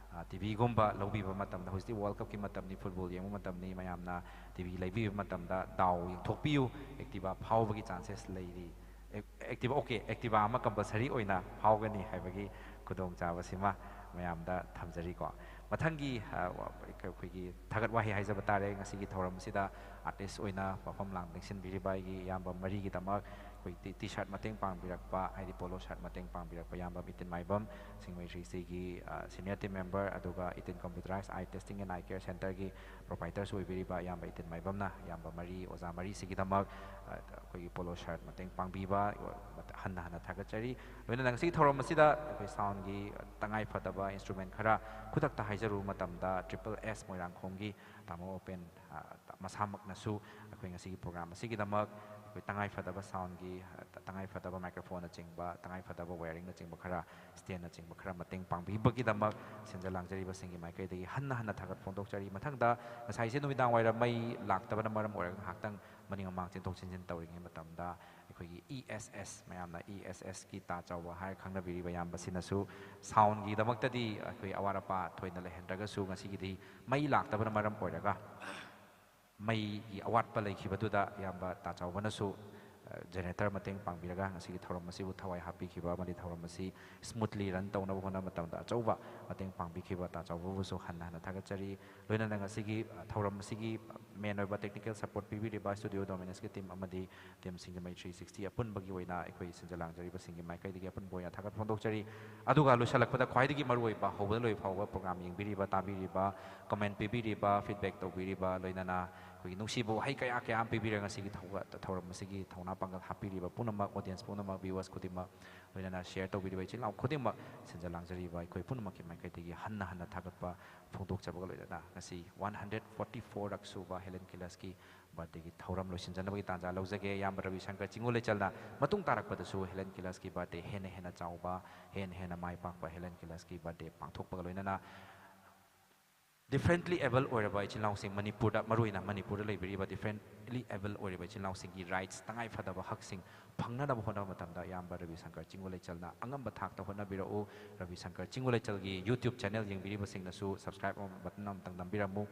T V ꯒꯨꯝꯕ ꯂꯧꯕꯤꯕ ꯃꯇꯝꯗ, ꯍꯧꯖꯤꯛꯇꯤ World Cup ꯀꯤ ꯃꯇꯝꯅꯤ, football ꯌꯦꯡꯕ ꯃꯇꯝꯅꯤ, ꯃꯌꯥꯝꯅ T V ꯂꯩꯕꯤꯕ ꯃꯇꯝꯗ ꯗꯥꯎ ꯌꯦꯡꯊꯣꯛꯄꯤꯌꯨ, Activa ꯐꯥꯎꯕꯒꯤ chances ꯂꯩꯔꯤ꯫ Activa, okay, Activa ꯑꯃ compulsory ꯑꯣꯏꯅ ꯐꯥꯎꯒꯅꯤ ꯍꯥꯏꯕꯒꯤ ꯈꯨꯗꯣꯡꯆꯥꯕꯁꯤꯃ ꯃꯌꯥꯝꯗ ꯊꯝꯖꯔꯤꯀꯣ꯫ ꯃꯊꯪꯒꯤ ꯑ, ꯋꯥ-, ꯑꯩꯈꯣꯏꯒꯤ ꯊꯥꯒꯠ ꯋꯥꯍꯩ ꯍꯥꯏꯖꯕ ꯇꯥꯔꯦ꯫ ꯉꯁꯤꯒꯤ ꯊꯧꯔꯝ ꯑꯁꯤꯗ ꯑꯥꯔꯇꯤꯁ ꯑꯣꯏꯅ ꯋꯥꯐꯝ ꯂꯥꯡ ꯂꯦꯡꯁꯤꯟꯕꯤꯔꯤꯕ ꯑꯩꯒꯤ ꯏꯌꯥꯝꯕ ꯃꯔꯤꯒꯤꯗꯃꯛ ꯑꯩꯈꯣꯏ ꯇꯤ ꯁꯥꯔꯠ ꯃꯇꯦꯡ ꯄꯥꯡꯕꯤꯔꯛꯄ, ꯍꯥꯏꯗꯤ ꯄꯣꯂꯣ ꯁꯥꯔꯠ ꯃꯇꯦꯡ ꯄꯥꯡꯕꯤꯔꯛꯄ ꯏꯌꯥꯝꯕ ꯏꯇꯤꯟ ꯃꯥꯏꯕꯝ, ꯁꯤꯡꯃꯩ ꯁꯤꯒꯤ ꯁꯤꯅꯤꯌꯔ ꯇꯤꯝ ꯃꯦꯝꯕꯔ, ꯑꯗꯨꯒ ꯏꯇꯤꯟ ꯀꯝꯄ꯭ꯌꯨꯇꯔꯥꯏꯖ ꯑꯥꯏ ꯇꯦꯁꯇꯤꯡ ꯑꯦꯟ ꯑꯥꯏ ꯀꯦꯌꯔ ꯁꯦꯟꯇꯔꯒꯤ ꯄ꯭ꯔꯣꯄꯥꯏꯇꯔꯁꯨ ꯑꯣꯏꯕꯤꯔꯤꯕ ꯏꯌꯥꯝꯕ ꯏꯇꯤꯟ ꯃꯥꯏꯕꯝꯅ ꯏꯌꯥꯝꯕ ꯃꯔꯤ, ꯑꯣꯖꯥ ꯃꯔꯤꯁꯤꯒꯤꯗꯃꯛ, ꯑ, ꯑꯩꯈꯣꯏꯒꯤ ꯄꯣꯂꯣ ꯁꯥꯔꯠ ꯃꯇꯦꯡ ꯄꯥꯡꯕꯤꯕ ꯍꯟꯅ ꯍꯟꯅ ꯊꯥꯒꯠꯆꯔꯤ꯫ ꯂꯣꯏꯅꯅ ꯉꯁꯤꯒꯤ ꯊꯧꯔꯝ ꯑꯁꯤꯗ ꯑꯩꯈꯣꯏ ꯁꯥꯎꯟꯒꯤ ꯇꯉꯥꯏ ꯐꯗꯕ ꯏꯟꯁꯇ꯭ꯔꯨꯃꯦꯟ ꯈꯔ ꯈꯨꯗꯛꯇ ꯍꯥꯏꯖꯔꯨꯕ ꯃꯇꯝꯗ, ꯇ꯭ꯔꯤꯄꯜ ꯑꯦꯁ ꯃꯣꯏꯔꯥꯡꯈꯣꯝꯒꯤ ꯇꯥꯃꯣ ꯑꯣꯄꯦꯟ, ꯑ, ꯃꯁꯥꯃꯛꯅꯁꯨ ꯑꯩꯈꯣꯏ ꯉꯁꯤꯒꯤ ꯄ꯭ꯔꯣꯒ꯭ꯔꯥꯝ ꯑꯁꯤꯒꯤꯗꯃꯛ ꯑꯩꯈꯣꯏ ꯇꯉꯥꯏ ꯐꯗꯕ ꯁꯥꯎꯟꯒꯤ, ꯑ, ꯇꯉꯥꯏ ꯐꯗꯕ ꯃꯥꯏꯀ꯭ꯔꯣꯐꯣꯟꯅꯆꯤꯡꯕ, ꯇꯉꯥꯏ ꯐꯗꯕ ꯋꯥꯌꯔꯤꯡꯅꯆꯤꯡꯕ ꯈꯔ, ꯁ꯭ꯇꯦꯟꯅꯆꯤꯡꯕ ꯈꯔ ꯃꯇꯦꯡ ꯄꯥꯡꯕꯤꯕꯒꯤꯗꯃꯛ ꯁꯤꯟꯖ ꯂꯥꯡꯖꯔꯤꯕꯁꯤꯡꯒꯤ ꯃꯥꯏꯀꯩꯗꯒꯤ ꯍꯟꯅ ꯍꯟꯅ ꯊꯥꯒꯠ ꯐꯣꯡꯗꯣꯛꯆꯔꯤ꯫ ꯃꯊꯪꯗ ꯉꯁꯥꯏꯁꯦ ꯅꯨꯃꯤꯗꯥꯡ ꯋꯥꯏꯔꯝ ꯃꯩ ꯂꯥꯛꯇꯕꯅ ꯃꯔꯝ ꯑꯣꯏꯔꯒ ꯉꯥꯏꯍꯥꯛꯇꯪ ꯃꯅꯤꯡ ꯃꯃꯥꯡ ꯆꯦꯟꯊꯣꯛ ꯆꯦꯟꯁꯤꯟ ꯇꯧꯔꯤꯉꯩ ꯃꯇꯝꯗ ꯑꯩꯈꯣꯏꯒꯤ ꯏ ꯑꯦꯁ ꯑꯦꯁ, ꯃꯌꯥꯝꯅ ꯏ ꯑꯦꯁ ꯑꯦꯁꯀꯤ ꯇꯥ ꯆꯥꯎꯕ ꯍꯥꯏꯔ ꯈꯪꯅꯕꯤꯔꯤꯕ ꯏꯌꯥꯝꯕꯁꯤꯅꯁꯨ ꯁꯥꯎꯟꯒꯤꯗꯃꯛꯇꯗꯤ ꯑꯩꯈꯣꯏ ꯑꯋꯥꯠ ꯑꯄꯥ ꯊꯣꯏꯅ ꯂꯩꯍꯟꯗ꯭ꯔꯒꯁꯨ, ꯉꯁꯤꯒꯤꯗꯤ ꯃꯩ ꯂꯥꯛꯇꯕꯅ ꯃꯔꯝ ꯑꯣꯏꯔꯒ ꯃꯩꯒꯤ ꯑꯋꯥꯠꯄ ꯂꯩꯈꯤꯕꯗꯨꯗ ꯏꯌꯥꯝꯕ ꯇꯥ ꯆꯥꯎꯕꯅꯁꯨ, ꯑ, ꯖꯦꯅꯦꯔꯦꯇꯔ ꯃꯇꯦꯡ ꯄꯥꯡꯕꯤꯔꯒ ꯉꯁꯤꯒꯤ ꯊꯧꯔꯝ ꯑꯁꯤꯕꯨ ꯊꯋꯥꯏ ꯍꯥꯞꯄꯤꯈꯤꯕ ꯑꯃꯗꯤ ꯊꯧꯔꯝ ꯑꯁꯤ ꯁ꯭ꯃꯨꯠꯂꯤ ꯔꯟ ꯇꯧꯅꯕ ꯍꯣꯠꯅꯕ ꯃꯇꯝꯗ ꯑꯆꯧꯕ ꯃꯇꯦꯡ ꯄꯥꯡꯕꯤꯈꯤꯕ ꯇꯥ ꯆꯥꯎꯕꯕꯨꯁꯨ ꯍꯟꯅ ꯍꯟꯅ ꯊꯥꯒꯠꯆꯔꯤ꯫ ꯂꯣꯏꯅꯅ ꯉꯁꯤꯒꯤ, ꯑ, ꯊꯧꯔꯝ ꯑꯁꯤꯒꯤ ꯃꯦꯟ ꯑꯣꯏꯕ ꯇꯦꯛꯅꯤꯀꯦꯜ ꯁꯄꯣꯔꯠ ꯄꯤꯕꯤꯔꯤꯕ ꯁ꯭ꯇꯨꯗꯤꯑꯣ ꯗꯣꯃꯤꯅꯁꯀꯤ ꯇꯤꯝ ꯑꯃꯗꯤ ꯇꯤꯝ ꯁꯤꯡꯖꯃꯩ ꯊ꯭ꯔꯤ ꯁꯤꯛꯁꯇꯤ ꯑꯄꯨꯟꯕꯒꯤ ꯑꯣꯏꯅ ꯑꯩꯈꯣꯏ ꯁꯤꯟꯖ ꯂꯥꯡꯖꯔꯤꯕꯁꯤꯡꯒꯤ ꯃꯥꯏꯀꯩꯗꯒꯤ ꯑꯄꯨꯟꯕ ꯑꯣꯏꯅ ꯊꯥꯒꯠ ꯐꯣꯡꯗꯣꯛꯆꯔꯤ꯫ ꯑꯗꯨꯒ ꯂꯣꯏꯁꯤꯜꯂꯛꯄꯗ ꯈ꯭ꯋꯥꯏꯗꯒꯤ ꯃꯔꯨꯑꯣꯏꯕ, ꯍꯧꯕꯗ ꯂꯣꯏꯕ ꯐꯥꯎꯕ ꯄ꯭ꯔꯣꯒ꯭ꯔꯥꯝ ꯌꯦꯡꯕꯤꯔꯤꯕ, ꯇꯥꯕꯤꯔꯤꯕ, ꯀꯃꯦꯟ ꯄꯤꯕꯤꯔꯤꯕ, ꯐꯤꯗꯕꯦꯛ ꯇꯧꯕꯤꯔꯤꯕ, ꯂꯣꯏꯅꯅ ꯑꯩꯈꯣꯏꯒꯤ ꯅꯨꯡꯁꯤꯕ ꯋꯥꯍꯩ ꯀꯌꯥ ꯀꯌꯥ ꯑꯃ ꯄꯤꯕꯤꯔꯒ ꯉꯁꯤꯒꯤ ꯊꯧ-, ꯊꯧꯔꯝ ꯑꯁꯤꯒꯤ ꯊꯧꯅꯥ ꯄꯥꯡꯒꯜ ꯍꯥꯞꯄꯤꯔꯤꯕ ꯄꯨꯝꯅꯃꯛ, ꯑꯣꯗꯤꯌꯦꯟꯁ ꯄꯨꯝꯅꯃꯛ, ꯚ꯭ꯌꯨꯋꯔꯁ ꯈꯨꯗꯤꯡꯃꯛ, ꯂꯣꯏꯅꯅ ꯁꯤꯌꯔ ꯇꯧꯕꯤꯔꯤꯕ ꯏꯆꯤꯜ ꯏꯅꯥꯎ ꯈꯨꯗꯤꯡꯃꯛ, ꯁꯤꯟꯖ ꯂꯥꯡꯖꯔꯤꯕ ꯑꯩꯈꯣꯏ ꯄꯨꯝꯅꯃꯛꯀꯤ ꯃꯥꯏꯀꯩꯗꯒꯤ ꯍꯟꯅ ꯍꯟꯅ ꯊꯥꯒꯠꯄ ꯐꯣꯡꯗꯣꯛꯆꯕꯒ ꯂꯣꯏꯅꯅ ꯉꯁꯤ ꯋꯥꯟ ꯍꯟꯗ꯭ꯔꯦꯠ ꯐꯣꯔꯇꯤ ꯐꯣꯔ ꯔꯛ ꯁꯨꯕ ꯍꯦꯂꯦꯟ ꯀꯤꯂꯁꯀꯤ ꯕꯥꯔꯗꯦꯒꯤ ꯊꯧꯔꯝ ꯂꯣꯏꯁꯤꯟꯖꯅꯕꯒꯤ ꯇꯥꯟꯖꯥ ꯂꯧꯖꯒꯦ꯫ ꯏꯌꯥꯝꯕ ꯔꯕꯤ ꯁꯪꯀꯔ ꯆꯤꯡꯉꯨ ꯂꯩꯆꯜꯅ ꯃꯇꯨꯡ ꯇꯥꯔꯛꯄꯗꯁꯨ ꯍꯦꯂꯦꯟ ꯀꯤꯂꯁꯀꯤ ꯕꯥꯔꯗꯦ ꯍꯦꯟꯅ ꯍꯦꯟꯅ ꯆꯥꯎꯕ, ꯍꯦꯟꯅ ꯍꯦꯟꯅ ꯃꯥꯏ ꯄꯥꯛꯄ ꯍꯦꯂꯦꯟ ꯀꯤꯂꯁꯀꯤ ꯕꯥꯔꯗꯦ ꯄꯥꯡꯊꯣꯛꯄꯒ ꯂꯣꯏꯅꯅ ꯗꯤꯐ꯭ꯔꯦꯟꯠꯂꯤ ꯑꯦꯕꯜ ꯑꯣꯏꯔꯕ ꯏꯆꯤꯜ ꯏꯅꯥꯎꯁꯤꯡ, ꯃꯅꯤꯄꯨꯔꯗ, ꯃꯔꯨꯑꯣꯏꯅ ꯃꯅꯤꯄꯨꯔꯗ ꯂꯩꯕꯤꯔꯤꯕ ꯗꯤꯐ꯭ꯔꯦꯟꯠꯂꯤ ꯑꯦꯕꯜ ꯑꯣꯏꯔꯤꯕ ꯏꯆꯤꯜ ꯏꯅꯥꯎꯁꯤꯡꯒꯤ ꯔꯥꯏꯠꯁ, ꯇꯉꯥꯏ ꯐꯗꯕ ꯍꯛꯁꯤꯡ ꯐꯪꯅꯅꯕ ꯍꯣꯠꯅꯕ ꯃꯇꯝꯗ ꯏꯌꯥꯝꯕ ꯔꯕꯤ ꯁꯪꯀꯔ ꯆꯤꯡꯉꯨ ꯂꯩꯆꯜꯅ ꯑꯉꯝꯕ ꯊꯥꯛꯇ ꯍꯣꯠꯅꯕꯤꯔꯛꯎ꯫ ꯔꯕꯤ ꯁꯪꯀꯔ ꯆꯤꯡꯉꯨ ꯂꯩꯆꯜꯒꯤ YouTube ꯆꯦꯅꯦꯜ ꯌꯦꯡꯕꯤꯔꯤꯕꯁꯤꯡꯅꯁꯨ subscribe ꯑꯃ, button ꯑꯃꯇꯪ ꯅꯝꯕꯤꯔꯝꯃꯨ꯫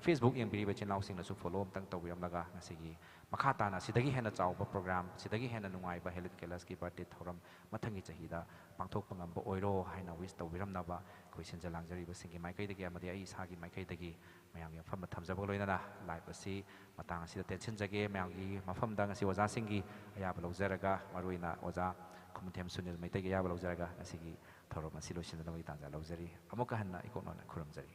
Facebook ꯌꯦꯡꯕꯤꯔꯤꯕ ꯏꯆꯤꯜ ꯏꯅꯥꯎꯁꯤꯡꯅꯁꯨ follow ꯑꯃꯇꯪ ꯇꯧꯕꯤꯔꯝꯂꯒ ꯉꯁꯤꯒꯤ ꯃꯈꯥ ꯇꯥꯅ ꯁꯤꯗꯒꯤ ꯍꯦꯟꯅ ꯆꯥꯎꯕ program, ꯁꯤꯗꯒꯤ ꯍꯦꯟꯅ ꯅꯨꯡꯉꯥꯏꯕ ꯍꯦꯂꯤꯠ ꯀꯦꯂꯁꯀꯤ birthday ꯊꯧꯔꯝ ꯃꯊꯪꯒꯤ ꯆꯍꯤꯗ ꯄꯥꯡꯊꯣꯛꯄ ꯉꯝꯕ ꯑꯣꯏꯔꯣ ꯍꯥꯏꯅ wish ꯇꯧꯕꯤꯔꯝꯅꯕ ꯑꯩꯈꯣꯏ ꯁꯤꯟꯖ ꯂꯥꯡꯖꯔꯤꯕꯁꯤꯡꯒꯤ ꯃꯥꯏꯀꯩꯗꯒꯤ ꯑꯃꯗꯤ ꯑꯩ ꯏꯁꯥꯒꯤ ꯃꯥꯏꯀꯩꯗꯒꯤ ꯃꯌꯥꯝꯒꯤ ꯃꯐꯝꯗ ꯊꯝꯖꯕꯒ ꯂꯣꯏꯅꯅ live ꯑꯁꯤ ꯃꯇꯥꯡ ꯑꯁꯤꯗ ꯇꯦꯟꯁꯤꯟꯖꯒꯦ꯫ ꯃꯌꯥꯝꯒꯤ ꯃꯐꯝꯗ ꯉꯁꯤ ꯑꯣꯖꯥꯁꯤꯡꯒꯤ ꯑꯌꯥꯕ ꯂꯧꯖꯔꯒ, ꯃꯔꯨꯑꯣꯏꯅ ꯑꯣꯖꯥ ꯈꯨꯃꯟꯊꯦꯝ ꯁꯨꯅꯤꯜ ꯃꯩꯇꯩꯒꯤ ꯑꯌꯥꯕ ꯂꯧꯖꯔꯒ ꯉꯁꯤꯒꯤ ꯊꯧꯔꯝ ꯑꯁꯤ ꯂꯣꯏꯁꯤꯟꯅꯅꯕꯒꯤ ꯇꯥꯟꯖꯥ ꯂꯧꯖꯔꯤ꯫ ꯑꯃꯨꯛꯀ ꯍꯟꯅ ꯏꯀꯣꯛ ꯅꯧꯅ ꯈꯨꯔꯨꯝꯖꯔꯤ꯫